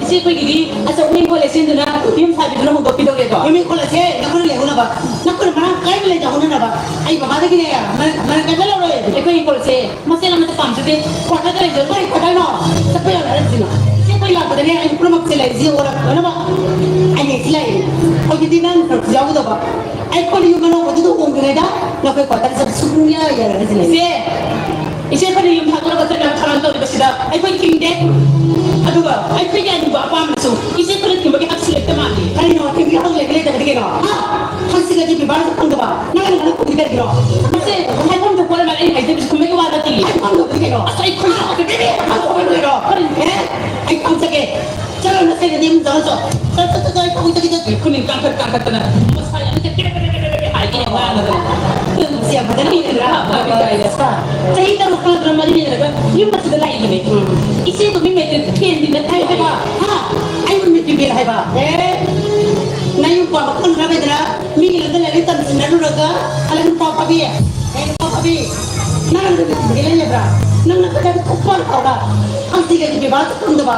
ꯏꯆꯦ, ꯑꯩꯈꯣꯏꯒꯤꯗꯤ ꯑꯆꯧꯕ ꯏꯪꯈꯣꯜ ꯂꯩꯁꯦꯝꯗꯨꯅ ꯌꯨꯝ ꯁꯥꯕꯤꯗꯨꯅ ꯍꯣꯡꯗꯣꯛꯄꯤꯗꯧꯔꯦꯗꯣ꯫ ꯌꯨꯝ ꯏꯪꯈꯣꯜ ꯑꯁꯦ ꯅꯈꯣꯏꯅ ꯂꯩꯍꯧꯅꯕ, ꯅꯈꯣꯏꯅ ꯃꯔꯥꯡ ꯀꯥꯏꯅ ꯂꯩꯖꯍꯧꯅꯅꯕ ꯑꯩ ꯕꯕꯥꯗꯒꯤꯅꯦ ꯃꯔꯛ, ꯃꯔꯛ ꯀꯥꯏꯅ ꯂꯧꯔꯣꯏ꯫ ꯑꯩꯈꯣꯏ ꯏꯪꯈꯣꯜꯁꯦ ꯃꯆꯦꯠ ꯑꯃꯠꯇ ꯄꯥꯝꯖꯗꯦ꯫ Quarter ꯗ ꯂꯩꯖꯧ꯫ ꯀꯔꯤ quarter ꯅꯣ? ꯆꯠꯄ ꯌꯥꯔꯣꯏ ꯍꯥꯏꯔꯤꯁꯤꯅ꯫ ꯏꯆꯦ, ꯑꯩꯈꯣꯏ ꯂꯥꯛꯄꯗꯅꯦ ꯑꯩ ꯄꯨꯝꯅꯃꯛꯁꯦ ꯂꯩꯔꯤꯁꯦ ꯑꯣꯏꯔꯛꯅꯕ ꯑꯩ ꯍꯦꯛꯇ ꯂꯩꯔꯦ꯫ ꯍꯧꯖꯤꯛꯇꯤ ꯅꯪ ꯈꯔꯁꯨ ꯌꯥꯎꯒꯗꯕ꯫ ꯑꯩꯈꯣꯏꯅ ꯌꯨꯝ ꯑꯅꯧꯕꯗꯨꯗ ꯍꯣꯡꯗ꯭ꯔꯤꯉꯩꯗ ꯅꯈꯣꯏ ꯀ꯭ꯋꯥꯇꯔ ꯆꯠꯄ ꯁꯨꯡꯌꯥ ꯌꯥꯔꯣꯏ ꯍꯥꯏꯁꯤꯅꯦ꯫ ꯏꯆꯦ, ꯏꯆꯦ, ꯑꯩꯈꯣꯏꯅ ꯌꯨꯝ ꯊꯥꯗꯣꯛꯑꯒ ꯆꯠꯅꯕ ꯊꯧꯔꯥꯡ ꯇꯧꯔꯤꯕꯁꯤꯗ ꯑꯩꯈꯣꯏ ꯊꯤꯡꯗꯦ꯫ ꯑꯗꯨꯒ ꯑꯩꯈꯣꯏꯒꯤ ꯑꯅꯤꯡꯕ ꯑꯄꯥꯝꯕꯁꯨ ꯏꯆꯦ ꯑꯩꯈꯣꯏꯅ ꯊꯤꯡꯕꯒꯤ ꯍꯛꯁꯨ ꯂꯩꯇ ꯃꯥꯜꯂꯤ꯫ ꯀꯔꯤꯅꯣ? ꯊꯤꯡꯕꯒꯤ ꯍꯛ ꯂꯩꯕ ꯂꯩꯇꯕꯗꯤ ꯀꯩꯅꯣ? ꯍꯥ? ꯍꯛꯁꯤꯒꯗꯤ ꯕꯦꯕꯥꯔꯁꯨ ꯈꯪꯗꯕ ꯅꯪꯅ ꯉꯥꯡꯅ ꯈꯨꯝꯃꯤ ꯀꯔꯤꯒꯤꯅꯣ? ꯏꯆꯦ, ꯍꯥꯏꯐꯝ ꯊꯣꯛꯄ ꯑꯩꯅ ꯑꯩꯅ ꯍꯥꯏꯖꯕꯁꯤ ꯈꯨꯝꯕꯒꯤ ꯋꯥ ꯅꯠꯇꯦ꯫ ꯍꯥꯏꯐꯝ ꯊꯣꯛꯄꯗꯤ ꯀꯩꯅꯣ? ꯑꯁ, ꯑꯩ ꯈꯨꯝꯃꯛꯑꯣ꯫ ꯍꯥꯏꯐꯝ ꯊꯣꯛꯄꯗꯤ ꯀꯩꯅꯣ? ꯀꯔꯤ? ꯑꯦ? ꯑꯩ ꯈꯪꯖꯒꯦ꯫ ꯆꯠꯂꯣ, ꯅꯁꯦꯟꯅꯗꯤ ꯑꯃꯨꯛ ꯆꯪꯉꯁꯨ꯫ ꯆꯠ, ꯆꯠ, ꯆꯠ, ꯆꯠ, ꯆꯠ, ꯆꯠ, ꯆꯠ꯫ ꯈꯨꯅꯤꯡ ꯀꯥꯡꯈꯠ ꯀꯥꯡꯈꯠꯇꯅ ꯃꯁꯥ ꯌꯥꯝꯅ ꯀꯦꯔꯦ ꯀꯦꯔꯦ ꯀꯦꯔꯦ ꯀꯦꯔꯦ ꯍꯥꯏꯒꯦ ꯉꯥꯡꯉꯒ꯫ ꯁꯤ ꯌꯥꯝ ꯐꯖꯅ ꯏꯔꯦ꯫ ꯆꯍꯤ ꯇꯔꯨꯛ ꯐꯥꯗꯅ ꯃꯔꯤ ꯂꯩꯅꯔꯒ ꯌꯨꯝ ꯑꯁꯤꯗ ꯂꯥꯛꯏꯕꯅꯦ꯫ ꯎꯝ꯫ ꯏꯆꯦꯗꯣ ꯃꯤ ꯃꯦꯇ꯭ꯔꯤꯛ ꯐꯦꯜꯗꯤꯅ ꯍꯥꯏ ꯍꯥꯏꯕ꯫ ꯍꯥ? ꯑꯩꯕꯨ ꯃꯦꯇ꯭ꯔꯤꯛ ꯐꯦꯜ ꯍꯥꯏꯕ? ꯑꯦ? ꯅꯌꯨꯝ ꯄꯥꯟꯕ ꯈꯪꯗ꯭ꯔꯕꯩꯗꯅ ꯃꯤꯒꯤ ꯂꯝꯗ ꯂꯥꯏꯔꯤꯛ ꯇꯝꯁꯤꯟꯅꯔꯨꯔꯒ ꯍꯜꯂꯛ ꯅꯨꯄꯥ ꯐꯥꯕꯤ꯫ ꯑꯦ, ꯅꯨꯄꯥ ꯐꯥꯕꯤ꯫ ꯅꯪ ꯂꯝꯗ ꯃꯦꯇ꯭ꯔꯤꯛ ꯐꯦꯜ ꯂꯩꯕ꯭ꯔꯥ? ꯅꯪꯅ ꯀꯗꯥꯏꯗ ꯊꯣꯛꯄ ꯐꯥꯎꯕ? ꯍꯪꯁꯤꯒꯗꯤ ꯕꯦꯕꯥꯔ ꯈꯪꯗꯕ꯫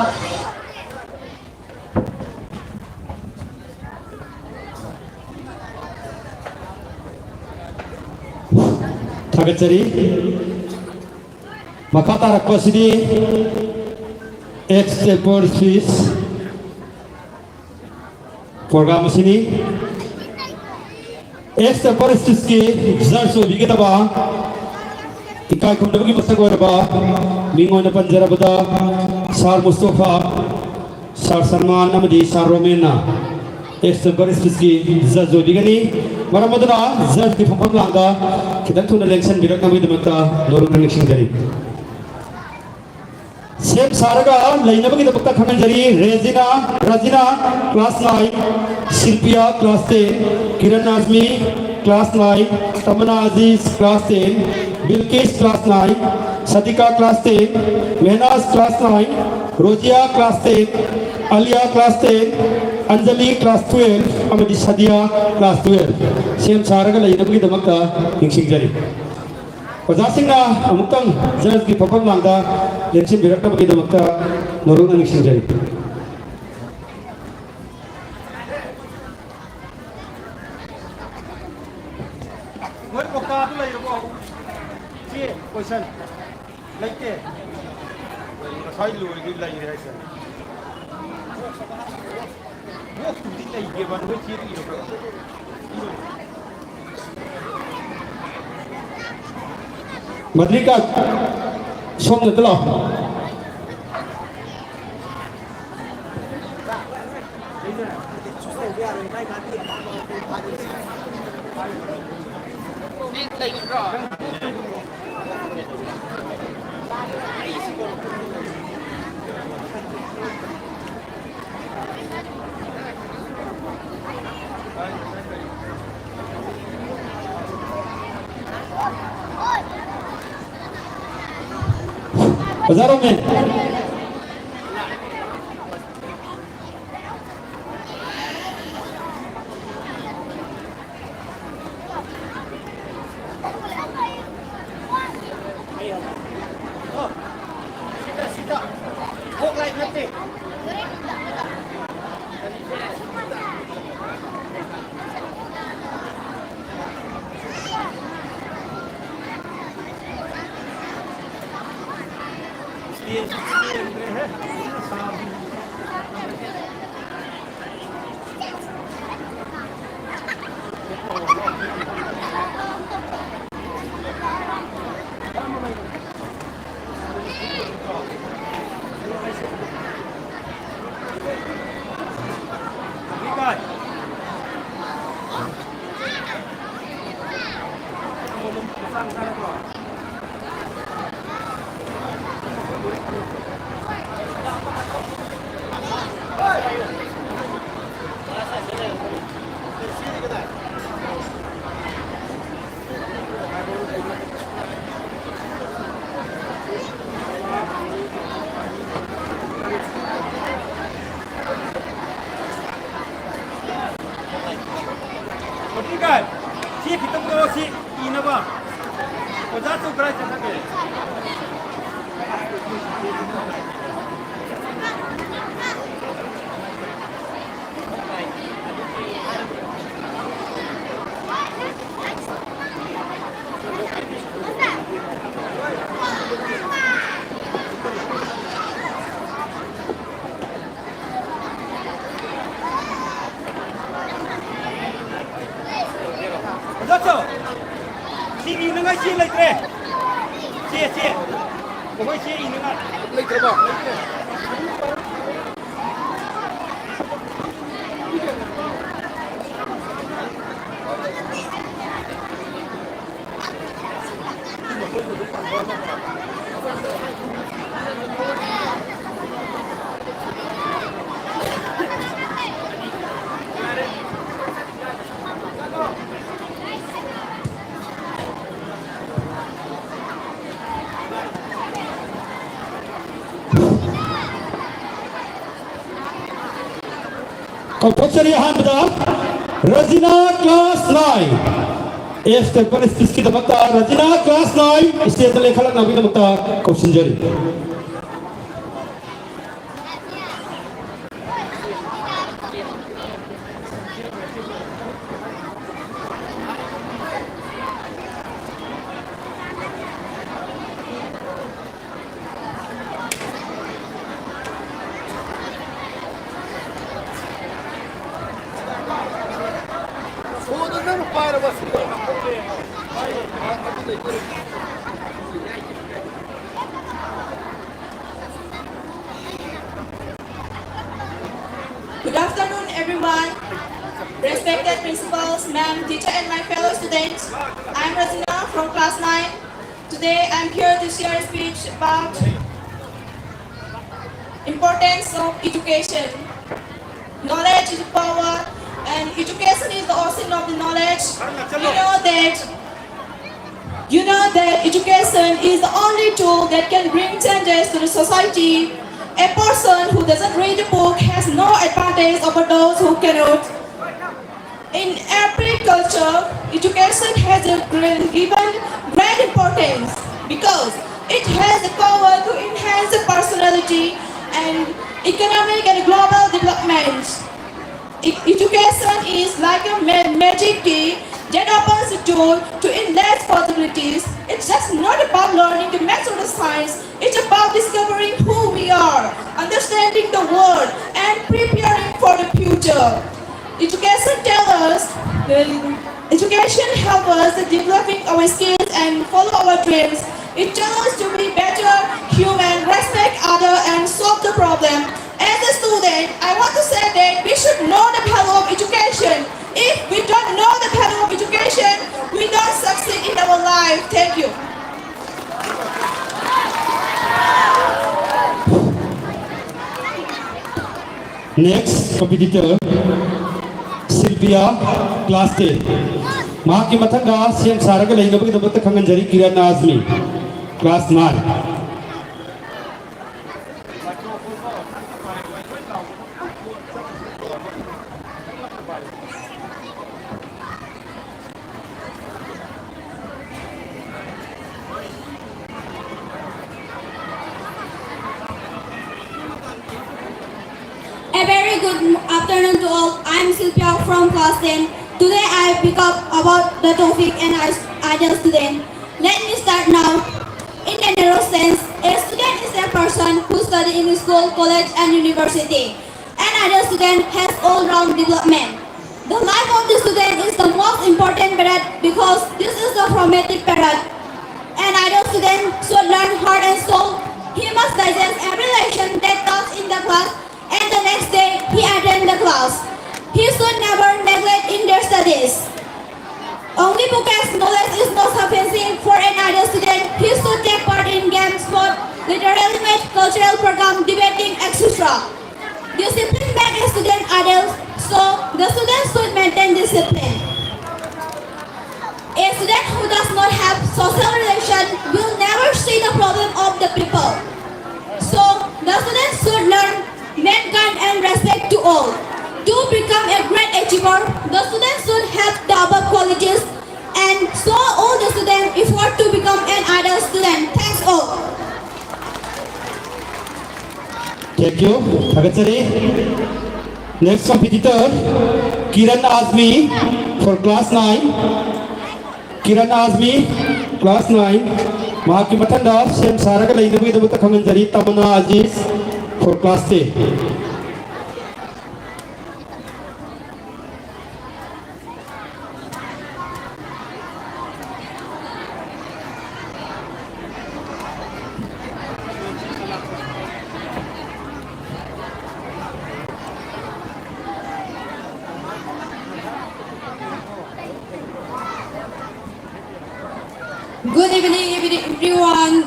ꯊꯥꯒꯠꯆꯔꯤ꯫ ꯃꯈꯥ ꯇꯥꯔꯛꯄ ꯑꯁꯤꯗꯤ extempore speech program ꯑꯁꯤꯅꯤ꯫ Extempore speechꯀꯤ judge ꯑꯣꯏꯕꯤꯒꯗꯕ ꯏꯀꯥꯏ ꯈꯨꯝꯅꯕꯒꯤ ꯃꯁꯛ ꯑꯣꯏꯔꯕ ꯃꯤꯡ ꯑꯣꯏꯅ ꯄꯟꯖꯔꯕꯗ ꯁꯥꯔ ꯃꯨꯁꯇꯣꯐꯥ, ꯁꯥꯔ ꯁꯜꯃꯥꯟ ꯑꯃꯗꯤ ꯁꯥꯔ ꯔꯣꯃꯦꯟꯅ extempore speechꯀꯤ judge ꯑꯣꯏꯕꯤꯒꯅꯤ꯫ ꯃꯔꯝ ꯑꯗꯨꯅ judgeꯀꯤ ꯐꯝꯐꯝ ꯂꯥꯡꯗ ꯈꯤꯇꯪ ꯊꯨꯅ ꯂꯦꯡꯁꯤꯟꯕꯤꯔꯛꯅꯕꯒꯤꯗꯃꯛꯇ ꯅꯣꯂꯨꯛꯅ ꯅꯤꯡꯁꯤꯡꯖꯔꯤ꯫ ꯁꯦꯝ ꯁꯥꯔꯒ ꯂꯩꯅꯕꯒꯤꯗꯃꯛꯇ ꯈꯪꯍꯟꯖꯔꯤ꯫ ꯔꯦꯖꯤꯅꯥ, ꯔꯥꯖꯤꯅꯥ, class nine, ꯁꯤꯜꯄꯤꯌꯥ, class ten, Kiran ꯑꯖꯃꯤ, class nine, ꯇꯃꯟꯅꯥ Aziz, class ten, ꯕꯤꯜꯀꯤꯁ, class nine, ꯁꯗꯤꯀꯥ, class ten, ꯃꯦꯍꯅꯥꯖ, class nine, ꯔꯣꯖꯤꯌꯥ, class ten, ꯑꯂꯤꯌꯥ, class ten, Anjali, class twelve, ꯑꯃꯗꯤ ꯁꯗꯤꯌꯥ, class twelve꯫ ꯁꯦꯝ ꯁꯥꯔꯒ ꯂꯩꯅꯕꯒꯤꯗꯃꯛꯇ ꯅꯤꯡꯁꯤꯡꯖꯔꯤ꯫ ꯑꯣꯖꯥꯁꯤꯡꯅ ꯑꯃꯨꯛꯇꯪ judgeꯀꯤ ꯐꯝꯐꯝ ꯂꯥꯡꯗ ꯂꯦꯡꯁꯤꯟꯕꯤꯔꯛꯅꯕꯒꯤꯗꯃꯛꯇ ꯅꯣꯂꯨꯛꯅ ꯅꯤꯡꯁꯤꯡꯖꯔꯤ꯫ ꯅꯣꯏ ꯀꯧꯇꯥꯗꯨ ꯂꯩꯔꯕꯣ? ꯁꯤ question ꯂꯩꯇꯦ꯫ ꯉꯁꯥꯏ ꯂꯣꯏꯔꯗꯤ ꯂꯩꯔꯦ ꯍꯥꯏꯁꯦ꯫ ꯃꯗ꯭ꯔꯤꯀꯥ, ꯁꯣꯝꯗ ꯂꯥꯛꯑꯣ꯫ ꯑꯣꯖꯥ ꯔꯣꯃꯦꯟ꯫ ꯁꯤ ꯈꯤꯇꯪ ꯇꯧꯔꯣ, ꯁꯤ ꯏꯅꯕ꯫ ꯑꯣꯖꯥꯁꯨ ꯀꯗꯥꯏ ꯆꯠꯈ꯭ꯔꯒꯦ? Compulsory ꯑꯍꯥꯟꯕꯗ ꯔꯖꯤꯅꯥ class nine, F temple speechꯀꯤꯗꯃꯛꯇ ꯔꯖꯤꯅꯥ class nine stageꯇ ꯂꯦꯡꯈꯠꯂꯛꯅꯕꯒꯤꯗꯃꯛꯇ ꯀꯧꯁꯤꯟꯖꯔꯤ꯫ Good afternoon, everyone. Respected principals, ma'am, teacher, and my fellow students. I'm Rosina from class nine. Today, I'm here to share a speech about importance of education. Knowledge is power, and education is the ocean of the knowledge. You know that You know that education is the only tool that can bring changes to the society. A person who doesn't read the book has no advantage over those who cannot. In every culture, education has a great, given great importance because it has the power to enhance the personality and economic and global development. E- education is like a ma- magic key that opens the door to endless possibilities. It's just not about learning the maths or the science. It's about discovering who we are, understanding the world, and preparing for the future. Education tells us, education helps us developing our skills and follow our dreams. It tells us to be better human, respect other, and solve the problem. As a student, I want to say that we should know the value of education. If we don't know the value of education, we don't succeed in our life. Thank you. Next competitor, Sylvia, class ten. ꯃꯍꯥꯛꯀꯤ ꯃꯊꯪꯗ ꯁꯦꯝ ꯁꯥꯔꯒ ꯂꯩꯅꯕꯒꯤꯗꯃꯛꯇ ꯈꯪꯍꯟꯖꯔꯤ, Kiran Azmi, class nine. A very good afternoon to all. I'm Silvia from class ten. Today I pick up about the topic and I ideal student. Let me start now. In a narrow sense, a student is a person who study in school, college and university. An ideal student has all-round development. The life of the student is the most important period because this is the formative period. An ideal student should learn heart and soul. He must digest every lesson that comes in the class and the next day he attend the class. He should never neglect in their studies. Only book as knowledge is not sufficient for an ideal student. He should take part in games, sport, literary match, cultural program, debating, et cetera. Discipline makes a student ideal, so the student should maintain discipline. A student who does not have social relation will never see the problem of the people. So the student should learn mankind and respect to all. To become a great achiever, the student should have the above qualities and so all the students effort to become an ideal student. Thanks all. Thank you. ꯊꯥꯒꯠꯆꯔꯤ꯫ Next competitor, Kiran Azmi for class nine. Kiran Azmi, class nine. ꯃꯍꯥꯛꯀꯤ ꯃꯊꯪꯗ ꯁꯦꯝ ꯁꯥꯔꯒ ꯂꯩꯅꯕꯒꯤꯗꯃꯛꯇ ꯈꯪꯍꯟꯖꯔꯤ, Tamanna Aziz for class ten. Everyone,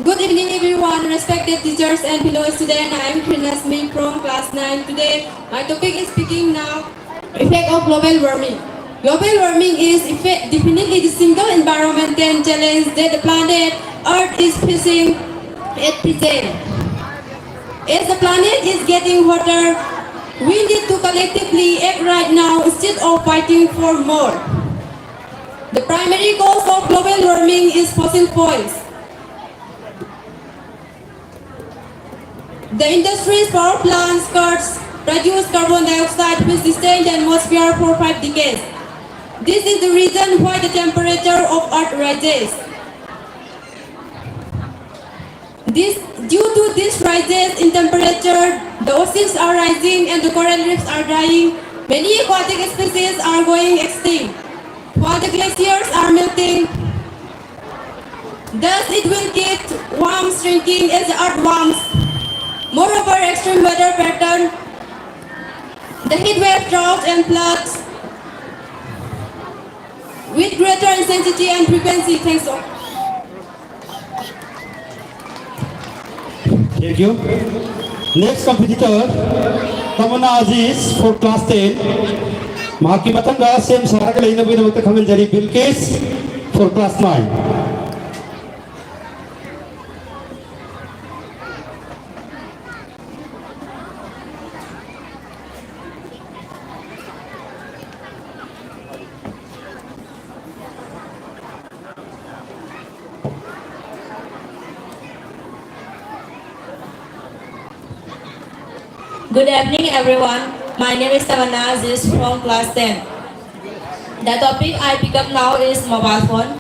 good evening, everyone, respected teachers and fellow students. I am Krinasmi from class nine. Today, my topic is speaking now. Effect of global warming. Global warming is effect, definitely the single environmental challenge that the planet Earth is facing at present. As the planet is getting hotter, we need to collectively act right now instead of fighting for more. The primary cause of global warming is fossil fuels. The industries, power plants, cuts produce carbon dioxide, which stains the atmosphere for five decades. This is the reason why the temperature of Earth rises. This, due to this rises in temperature, the oceans are rising and the coral reefs are dying. Many aquatic species are going extinct, while the glaciers are melting. Thus, it will keep warm shrinking as the earth warms. Moreover, extreme weather pattern, the heat wave, drought, and floods with greater intensity and frequency. Thanks all. Thank you. Next competitor, Tamanna Aziz for class ten. ꯃꯍꯥꯛꯀꯤ ꯃꯊꯪꯗ ꯁꯦꯝ ꯁꯥꯔꯒ ꯂꯩꯅꯕꯒꯤꯗꯃꯛꯇ ꯈꯪꯍꯟꯖꯔꯤ, ꯕꯤꯜꯀꯤꯁ for class nine. Good evening, everyone. My name is Tamanna Aziz from class ten. The topic I pick up now is mobile phone.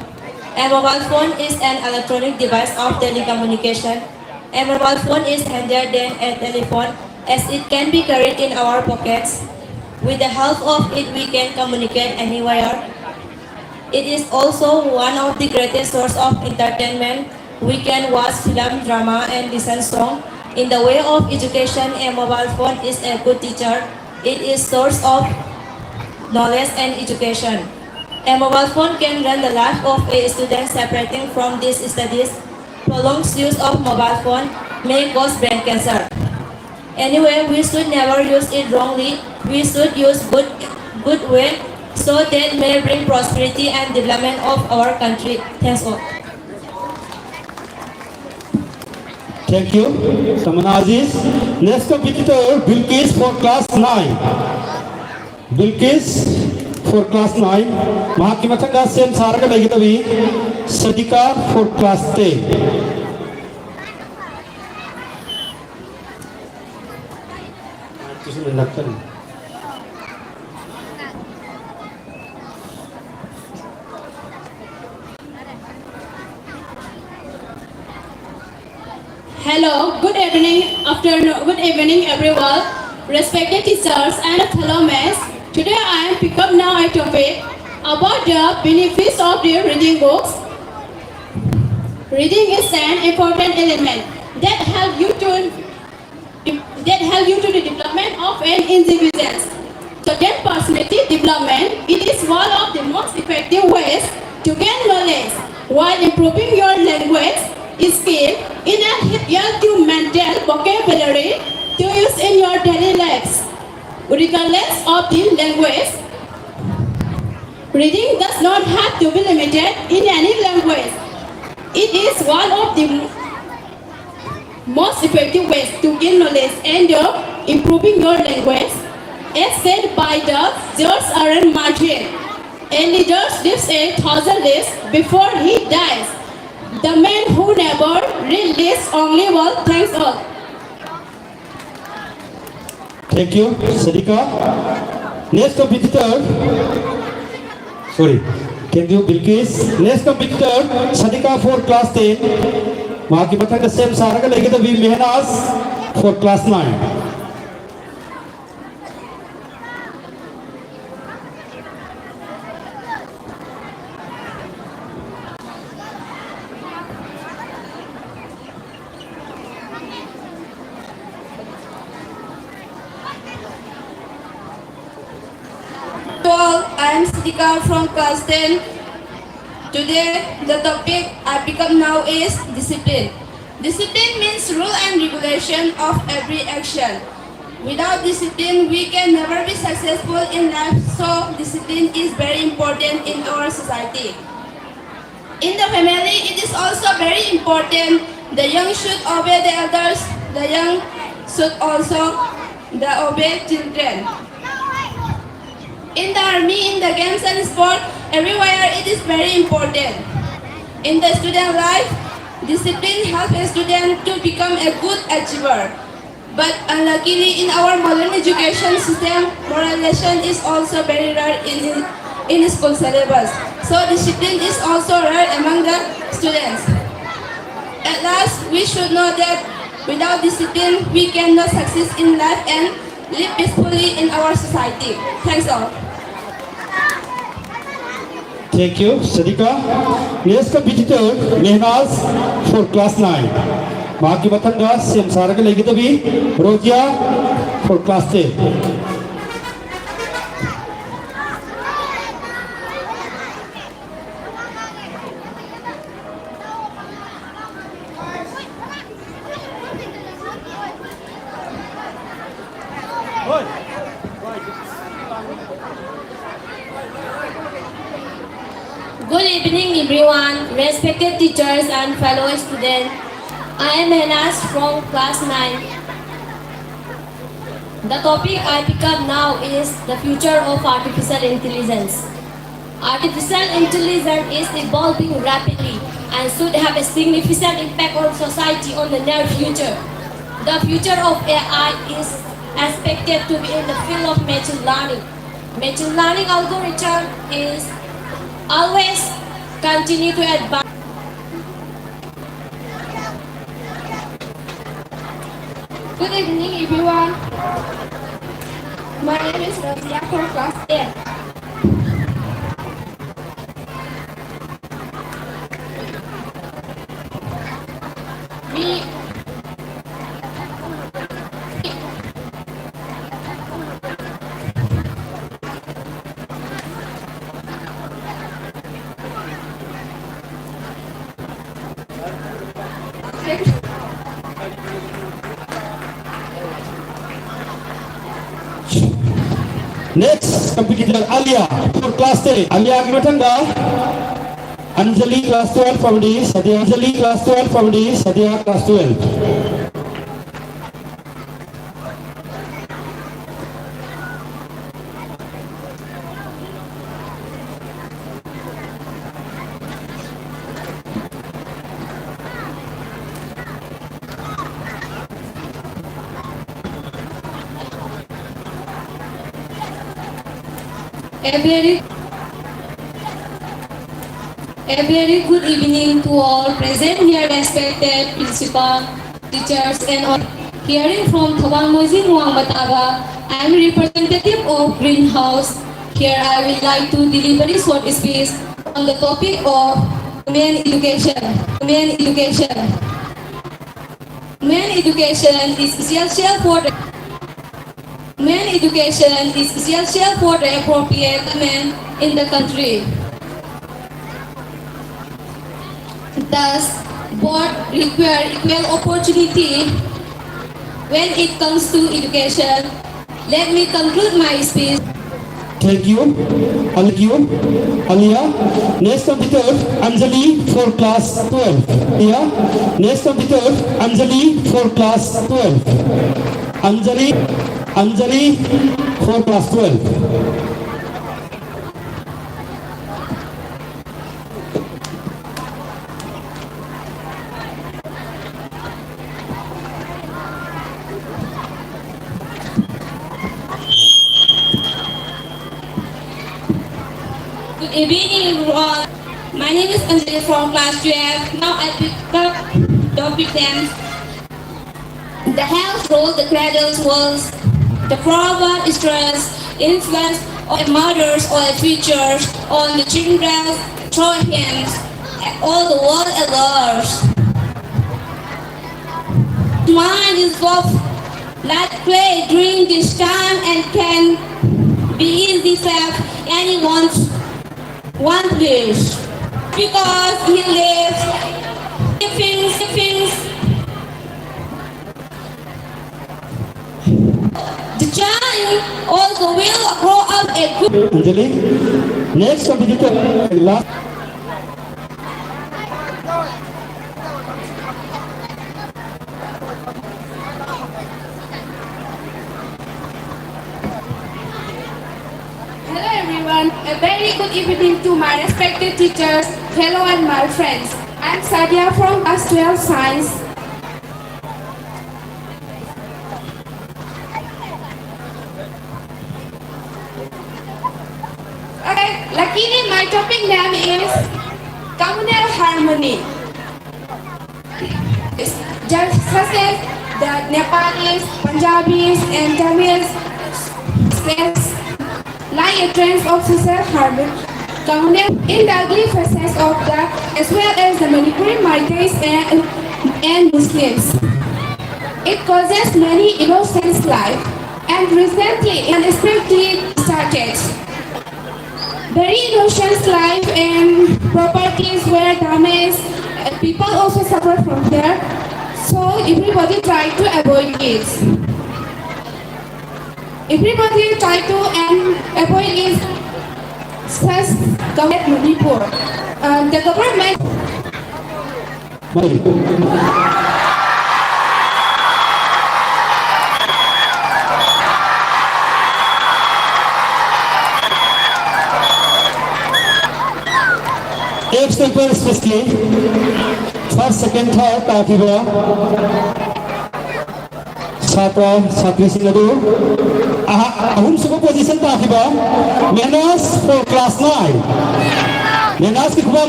A mobile phone is an electronic device of telecommunication. A mobile phone is handier than a telephone as it can be carried in our pockets. With the help of it, we can communicate anywhere. It is also one of the greatest source of entertainment. We can watch film, drama, and listen song. In the way of education, a mobile phone is a good teacher. It is source of knowledge and education. A mobile phone can ruin the life of a student. Separating from these studies, prolonged use of mobile phone may cause brain cancer. Anyway, we should never use it wrongly. We should use good, good way so that may bring prosperity and development of our country. Thanks all. Thank you, Tamanna Aziz. Next competitor, Bilkis for class nine. Bilkis for class nine. ꯃꯍꯥꯛꯀꯤ ꯃꯊꯪꯗ ꯁꯦꯝ ꯁꯥꯔꯒ ꯂꯩꯒꯗꯕꯤ Sadika for class ten. Hello, good evening, afternoon, good evening, everyone. Respected teachers and fellow mates, today I am pick up now a topic about the benefits of the reading books. Reading is an important element that help you to that help you to the development of an individual. So then personality development, it is one of the most effective ways to gain knowledge while improving your language skill in a healthy mental vocabulary to use in your daily lives. Regardless of the language, reading does not have to be limited in any language. It is one of the most effective ways to gain knowledge and uh, improving your language, as said by the George R. R. Martin. A leader lives a thousand lives before he dies. The man who never read lives only one. Thanks all. Thank you, Sadika. Next competitor. Sorry. Thank you, Bilkis. Next competitor, Sadika for class ten. ꯃꯍꯥꯛꯀꯤ ꯃꯊꯪꯗ ꯁꯦꯝ ꯁꯥꯔꯒ ꯂꯩꯒꯗꯕꯤ Mehnaz for class nine. Well, I am Sidika from class ten. Today, the topic I pick up now is discipline. Discipline means rule and regulation of every action. Without discipline, we can never be successful in life, so discipline is very important in our society. In the family, it is also very important. The young should obey the elders. The young should also the obey children. In the army, in the games and sport, everywhere it is very important. In the student life, discipline helps a student to become a good achiever. But unluckily, in our modern education system, moralization is also very rare in, in school syllabus. So discipline is also rare among the students. At last, we should know that without discipline, we cannot succeed in life and live peacefully in our society. Thanks all. Thank you, Sadika. Next competitor, Mehnaz for class nine. ꯃꯍꯥꯛꯀꯤ ꯃꯊꯪꯗ ꯁꯦꯝ ꯁꯥꯔꯒ ꯂꯩꯒꯗꯕꯤ Rozia for class ten. Good evening, everyone, respected teachers and fellow students. I am Mehnaz from class nine. The topic I pick up now is the future of artificial intelligence. Artificial intelligence is evolving rapidly and should have a significant impact on society on the near future. The future of A I is expected to be in the field of machine learning. Machine learning algorithm is always continue to advance. Good evening, everyone. My name is Rozia from class ten. We Next competitor Alia for class ten. Aliaꯒꯤ ꯃꯊꯪꯗ Anjali class twelve ꯑꯃꯗꯤ Sadhya, Anjali class twelve ꯑꯃꯗꯤ Sadhya class twelve. A very, a very good evening to all present here, respected principal, teachers, and all. Hearing from Thawang Moijing Wangmataba, I am representative of Greenhouse. Here I would like to deliver a short speech on the topic of women education. Women education. Women education is essential for the women education is essential for the appropriate women in the country. Thus, both require equal opportunity when it comes to education. Let me conclude my speech. Thank you. Thank you. Alia. Next competitor, Anjali for class twelve. Yeah. Next competitor, Anjali for class twelve. Anjali, Anjali for class twelve. Good evening, everyone. My name is Anjali from class twelve. Now I pick up topic ten. The house rule, the cradles walls, the proverb stress, influence of mothers or teachers on the children through hymns, all the world at large. Mind is soft like clay during this time and can be easily felt anyone's one place. Because he lives, he thinks, he thinks Anjali, next competitor, last. Hello everyone, a very good evening to my respected teachers, fellow and my friends. I'm Sadia from class twelve science. Okay, luckily my topic name is communal harmony. It's just such as the Nepalis, Punjabis, and Tamils express like a trend of social harmony, communal in the ugly faces of that, as well as the Manipuri Meiteis and, and Muslims. It causes many innocent life, and recently unexpectedly started. Very innocent life and properties were damaged. Uh, People also suffer from there. So everybody try to avoid it. Everybody try to and avoid it. Such government Manipur. Um, the government Absent first, firstly, first, second, third, ꯇꯥꯈꯤꯕ ꯁꯥꯇ꯭ꯔ ꯁꯥꯇ꯭ꯔꯤꯁꯤꯡ ꯑꯗꯨ ꯑꯍ-, ꯑꯍꯨꯝꯁꯨꯕ position ꯇꯥꯈꯤꯕ ꯃꯦꯅꯥꯁ for class nine, ꯃꯦꯅꯥꯁꯀꯤ ꯈꯨꯕꯥꯛ꯫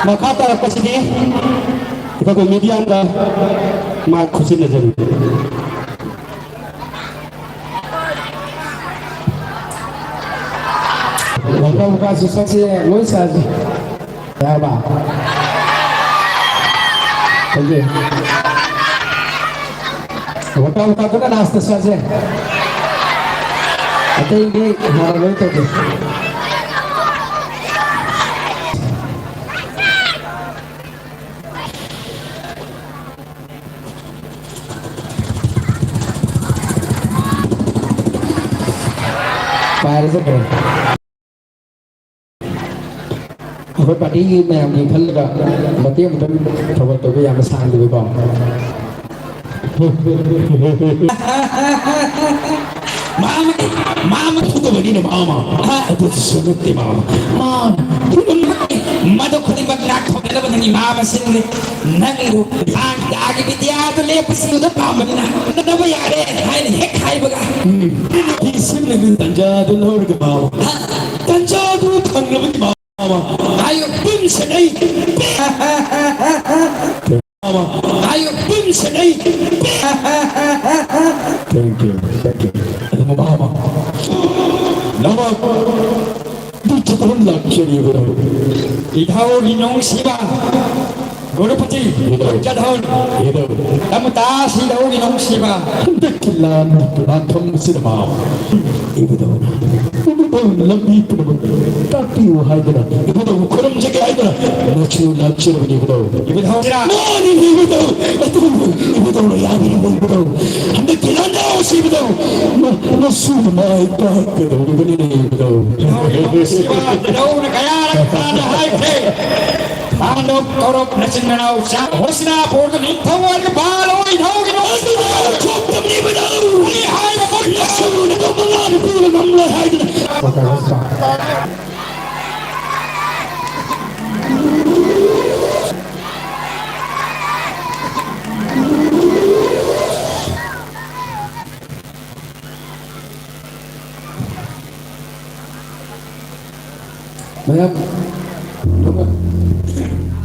ꯃꯈꯥ ꯇꯥꯔꯛꯄꯁꯤꯗꯤ ꯑꯩꯈꯣꯏ mediumꯗ ꯃꯥ ꯈꯨꯠꯁꯤꯟꯅꯖꯔꯤ꯫ ꯃꯐꯝ ꯀꯥꯁꯤ ꯆꯠꯁꯤ ꯂꯣꯏ ꯆꯥꯁꯤ꯫ ꯌꯥꯔꯕ? Thank you. ꯃꯐꯝ ꯀꯥꯗꯨꯅ lastꯇ ꯆꯥꯁꯦ꯫ ꯑꯇꯩꯗꯤ ꯍꯥꯟꯅ ꯂꯣꯏ ꯇꯧꯒꯦ꯫ ꯍꯥꯏꯖꯈ꯭ꯔꯦ꯫ ꯑꯩꯈꯣꯏ ꯄꯥꯔꯇꯤꯒꯤ ꯃꯌꯥꯝꯒꯤ ꯈꯜꯂꯒ ꯃꯇꯦꯛ ꯑꯃꯇꯪ ꯊꯧꯒꯠ ꯇꯧꯕ ꯌꯥꯝꯅ ꯁꯥꯡꯗꯕꯤꯀꯣ꯫ ꯃꯥꯃ, ꯃꯥꯃ ꯊꯨꯗꯕꯅꯤꯅ ꯃꯥꯃ꯫ ꯑꯗꯨꯁꯨ ꯅꯠꯇꯦ ꯃꯥꯃ꯫ ꯃꯥꯅ ꯃꯗꯨ ꯈꯨꯗꯤꯡꯃꯛ ꯅꯥꯊꯣꯛꯅꯅꯕ ꯅꯪꯒꯤ ꯃꯥꯃ ꯁꯤꯟꯂꯦ꯫ ꯅꯪꯕꯨ ꯊꯥꯡ ꯇꯥꯒꯤ ꯕꯤꯗ꯭ꯌꯥꯗꯨ ꯂꯦꯞꯄꯁꯤꯡꯗꯨꯗ ꯄꯥꯝꯕꯅꯤꯅ ꯅꯕ ꯌꯥꯔꯦ ꯍꯥꯏꯅ ꯍꯦꯛ ꯍꯥꯏꯕꯒ꯫ ꯎꯝ꯫ ꯅꯨꯄꯤ ꯁꯤꯟꯂꯒ ꯇꯟꯖꯥꯗꯨ ꯂꯧꯔꯒ ꯃꯥꯃ꯫ ꯍꯥ? ꯇꯟꯖꯥꯗꯨ ꯐꯪꯂꯕꯗꯤ ꯃꯥꯃ꯫ ꯃꯥꯃ꯫ ꯍꯥꯏꯌꯨ ꯄꯨꯟꯁꯤꯅꯩ꯫ ꯃꯥꯃ꯫ ꯍꯥꯏꯌꯨ ꯄꯨꯟꯁꯤꯅꯩ꯫ Thank you, thank you. ꯃꯥꯃ꯫ ꯅꯃ꯫ ꯂꯥꯛꯆꯔꯤꯕ꯫ ꯏꯙꯧ ꯔꯤꯅꯨꯡꯁꯤꯕ ꯒꯨꯔꯨꯄꯇꯤ ꯏꯙꯧ꯫ ꯖꯙꯧ꯫ ꯏꯙꯧ꯫ ꯇꯃꯨꯇꯥ ꯁꯤꯙꯧ ꯔꯤꯅꯨꯡꯁꯤꯕ꯫ ꯍꯟꯗꯛꯀꯤ ꯂꯥꯟ, ꯂꯥꯟꯐꯝ ꯑꯁꯤꯗ ꯃꯥ ꯏꯕꯨꯙꯧ ꯂꯝꯕꯤ ꯄꯨꯝꯅꯃꯛ ꯇꯥꯛꯄꯤꯌꯨ ꯍꯥꯏꯗꯅ ꯏꯕꯨꯙꯧ ꯈꯨꯔꯨꯝꯖꯒꯦ ꯍꯥꯏꯗꯅ ꯅꯆꯨ ꯂꯥꯛꯆꯔꯕꯅꯤ ꯏꯕꯨꯙꯧ꯫ ꯏꯕꯨꯙꯧ꯫ ꯃꯥꯅꯤ ꯏꯕꯨꯙꯧ꯫ ꯑꯗꯨꯕꯨ ꯏꯕꯨꯙꯧꯅ ꯌꯥꯕꯤꯔꯕ ꯏꯕꯨꯙꯧ꯫ ꯍꯟꯗꯛꯀꯤ ꯂꯥꯟꯗꯥꯎ ꯑꯁꯤ ꯏꯕꯨꯙꯧ꯫ ꯅ-, ꯅꯁꯨꯅ ꯃꯥꯏ ꯄꯥꯛꯀꯗꯧꯔꯤꯕꯅꯤꯅꯦ ꯏꯕꯨꯙꯧ꯫ ꯏꯙꯧꯅ ꯀꯌꯥꯔꯛ ꯍꯥꯟꯅ ꯍꯥꯏꯈ꯭ꯔꯦ꯫ ꯄꯥꯟꯗꯧ ꯀꯧꯔꯧ ꯅꯆꯤꯟ ꯅꯅꯥꯎ ꯆꯥ ꯍꯣꯁꯅꯥꯄꯨꯔꯗ ꯅꯤꯡꯊꯧ ꯑꯣꯏꯔꯒ ꯄꯥꯜꯂꯣ ꯏꯙꯧꯒꯤ ꯅꯣꯡ꯫ ꯑꯗꯨꯅ ꯊꯣꯛꯇꯕꯅꯤ ꯏꯕꯨꯙꯧ꯫ ꯑꯩ ꯍꯥꯏꯕ ꯃꯈꯩ ꯅꯁꯨꯅ ꯃꯉꯥꯅ ꯄꯨꯕ ꯉꯝꯂꯣꯏ ꯍꯥꯏꯗꯅ꯫ ꯃꯌꯥꯝ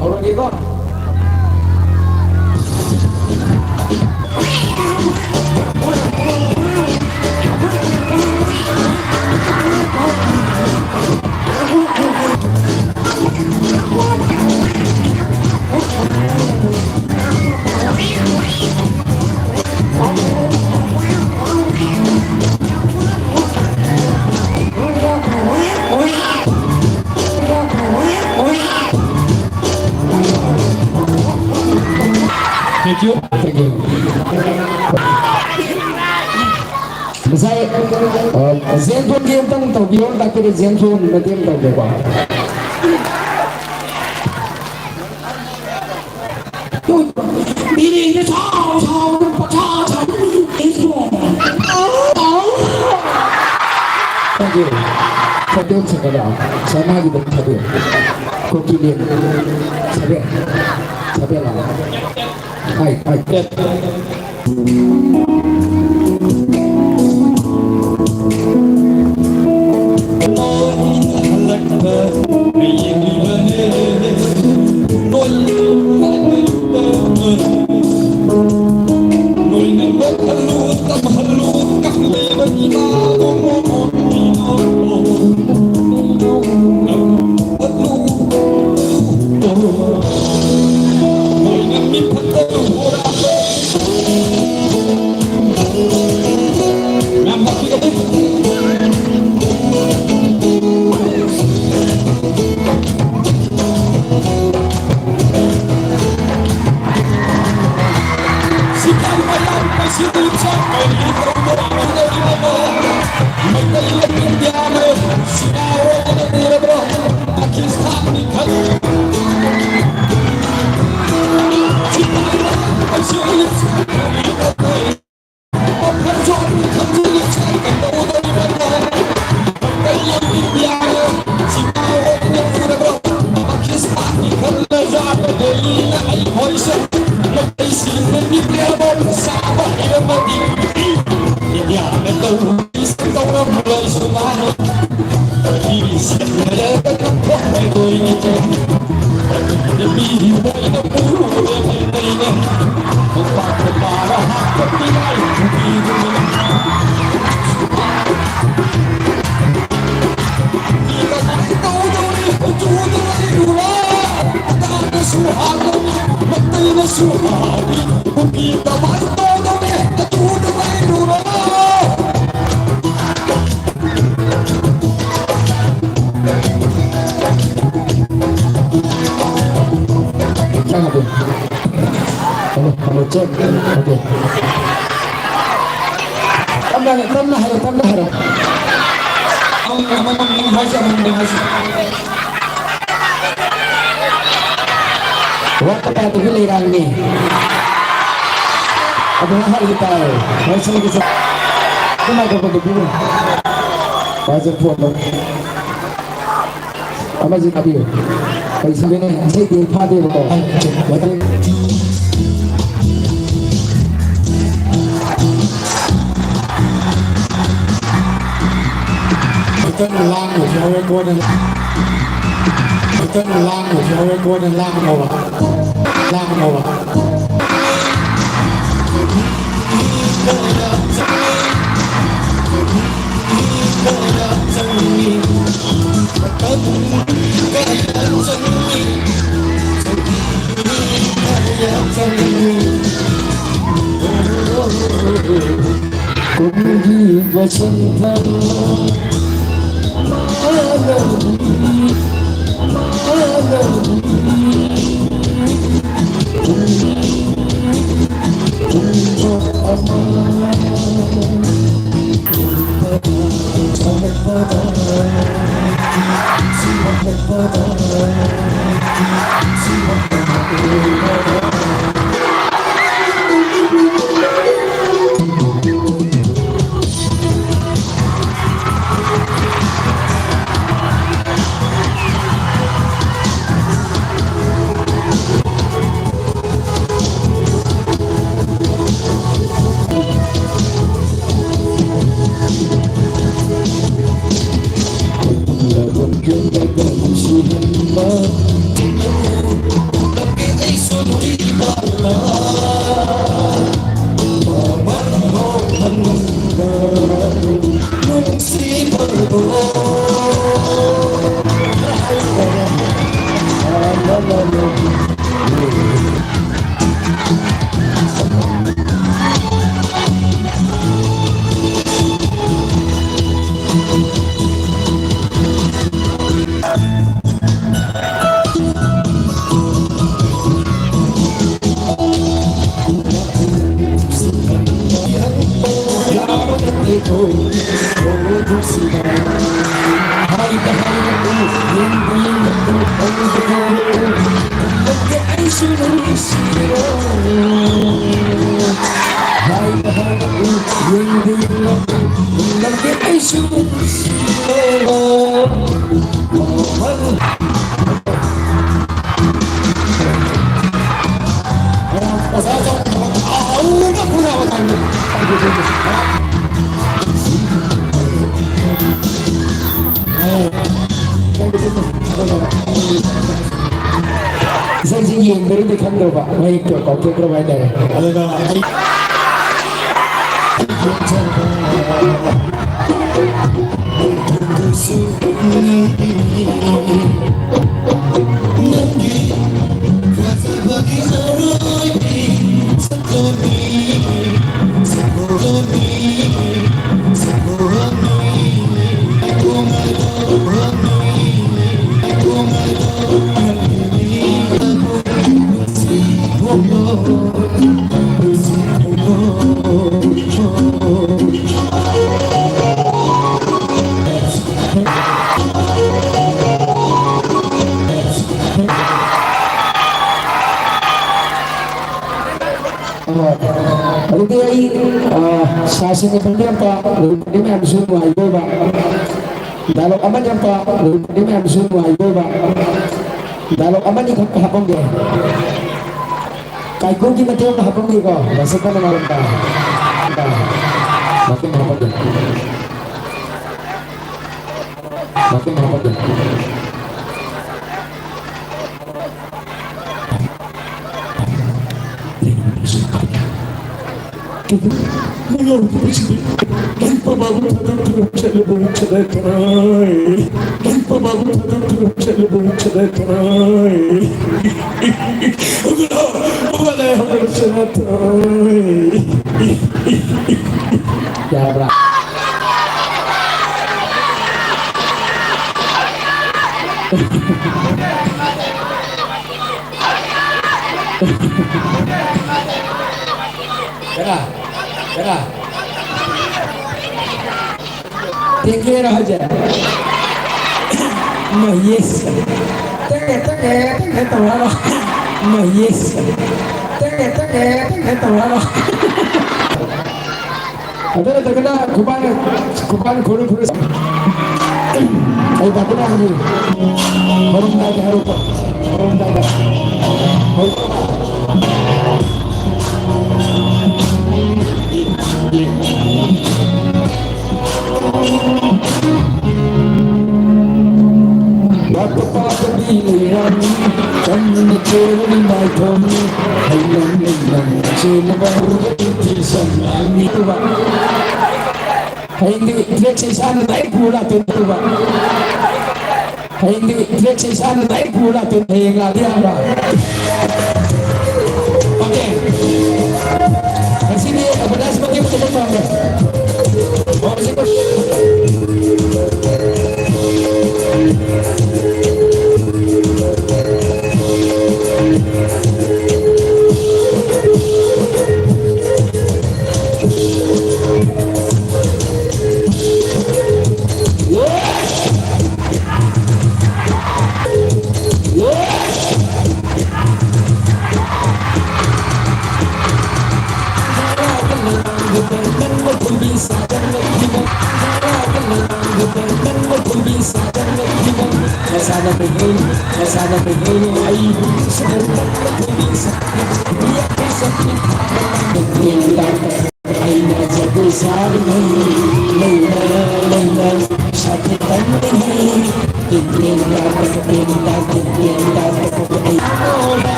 ꯍꯧꯔꯒꯦꯀꯣ꯫ Thank you. Thank you. ꯉꯁꯥꯏ, ꯑ, ꯖꯦꯟ ꯊꯣꯟꯒꯤ ꯑꯝꯇꯪ ꯇꯧꯕꯤꯌꯣ, ꯗꯥꯛꯇꯔ ꯖꯦꯟ ꯊꯣꯟ ꯃꯇꯦꯡ ꯇꯧꯒꯦꯀꯣ꯫ ꯃꯤꯔꯦꯡꯅ ꯁꯥꯎ ꯁꯥꯎꯗꯅ ꯄꯪꯁꯥ ꯁꯥꯎꯗꯅ ꯖꯦꯟ ꯊꯣꯟ꯫ ꯈꯪꯗꯦ꯫ ꯁꯒꯣꯜ ꯁꯒꯣꯜ ꯂꯥꯎ꯫ ꯁꯅꯥꯒꯤꯗ ꯊꯥꯗꯣꯛ꯫ ꯀꯣꯀꯤꯂꯦꯟ꯫ ꯁꯕꯦꯟ꯫ ꯁꯕꯦꯟ ꯂꯥꯎ꯫ Hi, hi. ꯆꯪꯉꯕꯣ? Hello, hello, check. ꯑꯣꯀꯦ꯫ ꯇꯞꯅ ꯍꯥꯏꯔꯣ, ꯇꯞꯅ ꯍꯥꯏꯔꯣ꯫ ꯑꯃꯃꯝ, ꯑꯃꯃꯝ ꯍꯥꯏꯁꯤ, ꯑꯃꯃꯝ ꯍꯥꯏꯁꯤ꯫ ꯋꯥꯠꯇ ꯄꯥꯗꯕꯒꯤ ꯂꯩꯔꯥꯡꯅꯤ꯫ ꯑꯗꯨꯃꯥꯏꯅ ꯍꯥꯏꯈꯤ ꯇꯥꯔꯦ꯫ ꯃꯁꯤꯒꯤꯁꯨ ꯑꯗꯨꯃꯥꯏꯅ ꯇꯧꯕꯗ ꯄꯤꯌꯨ꯫ ꯋꯥꯁꯦ ꯐꯣꯟꯗ꯫ ꯑꯃꯁꯤ ꯇꯥꯕꯤꯌꯨ꯫ ꯀꯔꯤ ꯁꯤꯟꯗꯣꯏꯅꯣ? ꯏꯁꯩꯗꯤ ꯐꯥꯗꯦꯕꯀꯣ꯫ ꯃꯇꯝ ꯈꯤꯇꯪ ꯂꯥꯡꯕꯁꯨ ꯌꯥꯎꯋꯦ, ꯀꯣꯟꯅ꯫ ꯈꯤꯇꯪ ꯂꯥꯡꯕꯁꯨ ꯌꯥꯎꯋꯦ, ꯀꯣꯟꯅ ꯂꯥꯡꯉꯣꯕ꯫ ꯂꯥꯡꯉꯣꯕ꯫ ꯀꯨꯝꯒꯤ ꯕꯁꯟꯇ ꯏꯁꯩꯁꯦ ꯌꯦꯡꯗ꯭ꯔꯗꯤ ꯈꯪꯗꯕ, ꯃꯌꯦꯛꯇꯣ ꯀꯥꯎꯊꯣꯛꯈ꯭ꯔꯕ ꯍꯥꯏꯇꯥꯔꯦ꯫ ꯑꯗꯨꯒ ꯑꯩ ꯑꯗꯨꯗꯤ ꯑꯩ, ꯑ, ꯁꯥꯁꯤꯡ ꯑꯗꯨꯝ ꯌꯥꯝ ꯄꯥ-, ꯃꯌꯥꯝꯁꯨ ꯅꯨꯡꯉꯥꯏꯗꯣꯏꯕ꯫ ꯗꯥꯏꯂꯣꯛ ꯑꯃꯅꯤ ꯈꯛꯇ, ꯃꯌꯥꯝꯁꯨ ꯅꯨꯡꯉꯥꯏꯗꯣꯏꯕ꯫ ꯗꯥꯏꯂꯣꯛ ꯑꯃꯅꯤ ꯈꯛꯇ ꯍꯥꯞꯄꯝꯒꯦ꯫ ꯀꯥꯏꯀꯨꯒꯤ ꯃꯇꯦꯛ ꯑꯃ ꯍꯥꯞꯄꯝꯒꯦꯀꯣ, ꯗꯥ ꯁꯦꯝꯄꯜꯅ ꯉꯥꯡꯕ꯫ ꯃꯇꯦꯛ ꯑꯃ ꯍꯥꯞꯄꯝꯒꯦ꯫ ꯃꯇꯦꯛ ꯑꯃ ꯍꯥꯞꯄꯝꯒꯦ꯫ ꯀꯩꯅꯣ? ꯃꯌꯥꯝ ꯄꯨꯝꯕꯁꯤꯗꯤ ꯂꯥꯏꯔꯤꯛ ꯄꯥꯕꯕꯨ ꯊꯥꯗꯣꯛꯇꯨꯅ ꯆꯠꯂꯕ ꯆꯠꯅ ꯇꯥꯏ꯫ ꯂꯥꯏꯔꯤꯛ ꯄꯥꯕꯕꯨ ꯊꯥꯗꯣꯛꯇꯨꯅ ꯆꯠꯂꯕ ꯆꯠꯅ ꯇꯥꯏ꯫ ꯑꯗꯨꯅ ꯃꯃꯥ ꯂꯥꯏ ꯍꯧꯒꯠꯂ ꯆꯠꯅ ꯇꯥꯏ꯫ ꯌꯥꯔꯕ꯭ꯔꯥ? ꯀꯅꯥ? ꯀꯅꯥ? ꯌꯦꯡꯒꯦꯔꯣ ꯍꯧꯖꯤꯛ? ꯃꯍꯦꯁ꯫ ꯇꯛꯑꯦ, ꯇꯛꯑꯦ, ꯇꯛꯑꯦ ꯇꯧꯔꯛꯑꯅꯣ꯫ ꯃꯍꯦꯁ꯫ ꯇꯛꯑꯦ, ꯇꯛꯑꯦ, ꯇꯛꯑꯦ ꯇꯧꯔꯛꯑꯅꯣ꯫ ꯑꯗꯨ ꯅꯠꯇ꯭ꯔꯒꯅ ꯈꯨꯕꯥꯛ, ꯈꯨꯕꯥꯛ ꯈꯨꯔꯨ ꯈꯨꯔꯨ꯫ ꯑꯩ ꯕꯥꯇꯣꯟ ꯍꯥꯏꯕꯤꯌꯨ꯫ ꯍꯧꯔꯝꯗꯥꯏꯗ ꯍꯥꯏꯔꯛꯄ꯫ ꯍꯧꯔꯝꯗꯥꯏꯗ꯫ ꯍꯧꯔꯝꯗꯥꯏꯗ꯫ ꯄꯥꯠꯇ ꯄꯥꯠꯇ ꯃꯤ ꯂꯩꯔꯝꯃꯤ, ꯆꯝꯅ ꯆꯦꯜꯂꯤ ꯃꯥꯏꯊꯣꯡꯅꯤ, ꯍꯩꯅꯝ ꯂꯩꯅꯝ ꯆꯦꯜꯂꯕ ꯎꯔꯨꯕ ꯅꯤꯡꯊꯤ ꯁꯝꯂꯥꯡꯅꯤ꯫ ꯍꯌꯦꯡꯗꯤ ꯇ꯭ꯔꯦꯛꯁꯦ ꯏꯁꯥꯅ ꯂꯥꯏ ꯄꯨꯔ ꯂꯥꯛꯇꯣꯏꯅꯤ꯫ ꯍꯌꯦꯡꯗꯤ ꯇ꯭ꯔꯦꯛꯁꯦ ꯏꯁꯥꯅ ꯂꯥꯏ ꯄꯨꯔ ꯂꯥꯛꯇꯣꯏꯅꯤ꯫ ꯍꯌꯦꯡ ꯂꯥꯛꯑꯗꯤ ꯌꯥꯕ꯭ꯔꯥ? ꯑꯣꯀꯦ꯫ ꯉꯁꯤꯗꯤ ꯑꯦꯗꯚꯔꯇꯥꯏꯁ ꯃꯇꯦꯛ ꯃꯇꯦꯛ ꯇꯧꯔꯝꯃꯦ꯫ ꯍꯧꯖꯤꯛ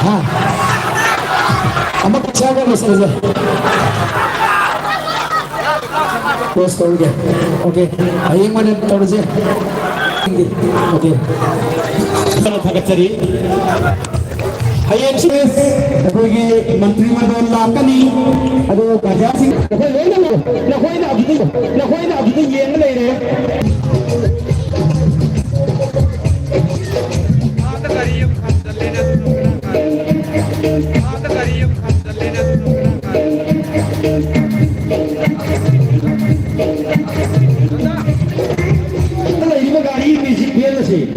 ꯍꯥ? ꯑꯃꯨꯛ ꯆꯥꯕ ꯂꯣꯏꯁꯤꯜꯂꯁꯦ꯫ ꯀ꯭ꯂꯣꯁ ꯇꯧꯔꯒꯦ꯫ ꯑꯣꯀꯦ꯫ ꯍꯌꯦꯡ ꯑꯣꯏꯅ ꯇꯧꯔꯁꯦ꯫ ꯑꯣꯀꯦ꯫ ꯊꯥꯒꯠꯆꯔꯤ꯫ ꯍꯌꯦꯡꯁꯨ ꯑꯩꯈꯣꯏꯒꯤ ꯃꯟꯇ꯭ꯔꯤ ꯃꯟꯗꯣꯜ ꯂꯥꯛꯀꯅꯤ꯫ ꯑꯗꯣ ꯄ꯭ꯔꯖꯥꯁꯤꯡ, ꯅꯈꯣꯏ ꯂꯣꯏꯅꯃꯛ, ꯅꯈꯣꯏꯅ ꯑꯗꯨꯗ, ꯅꯈꯣꯏꯅ ꯑꯗꯨꯗ ꯌꯦꯡꯉ ꯂꯩꯔꯦ꯫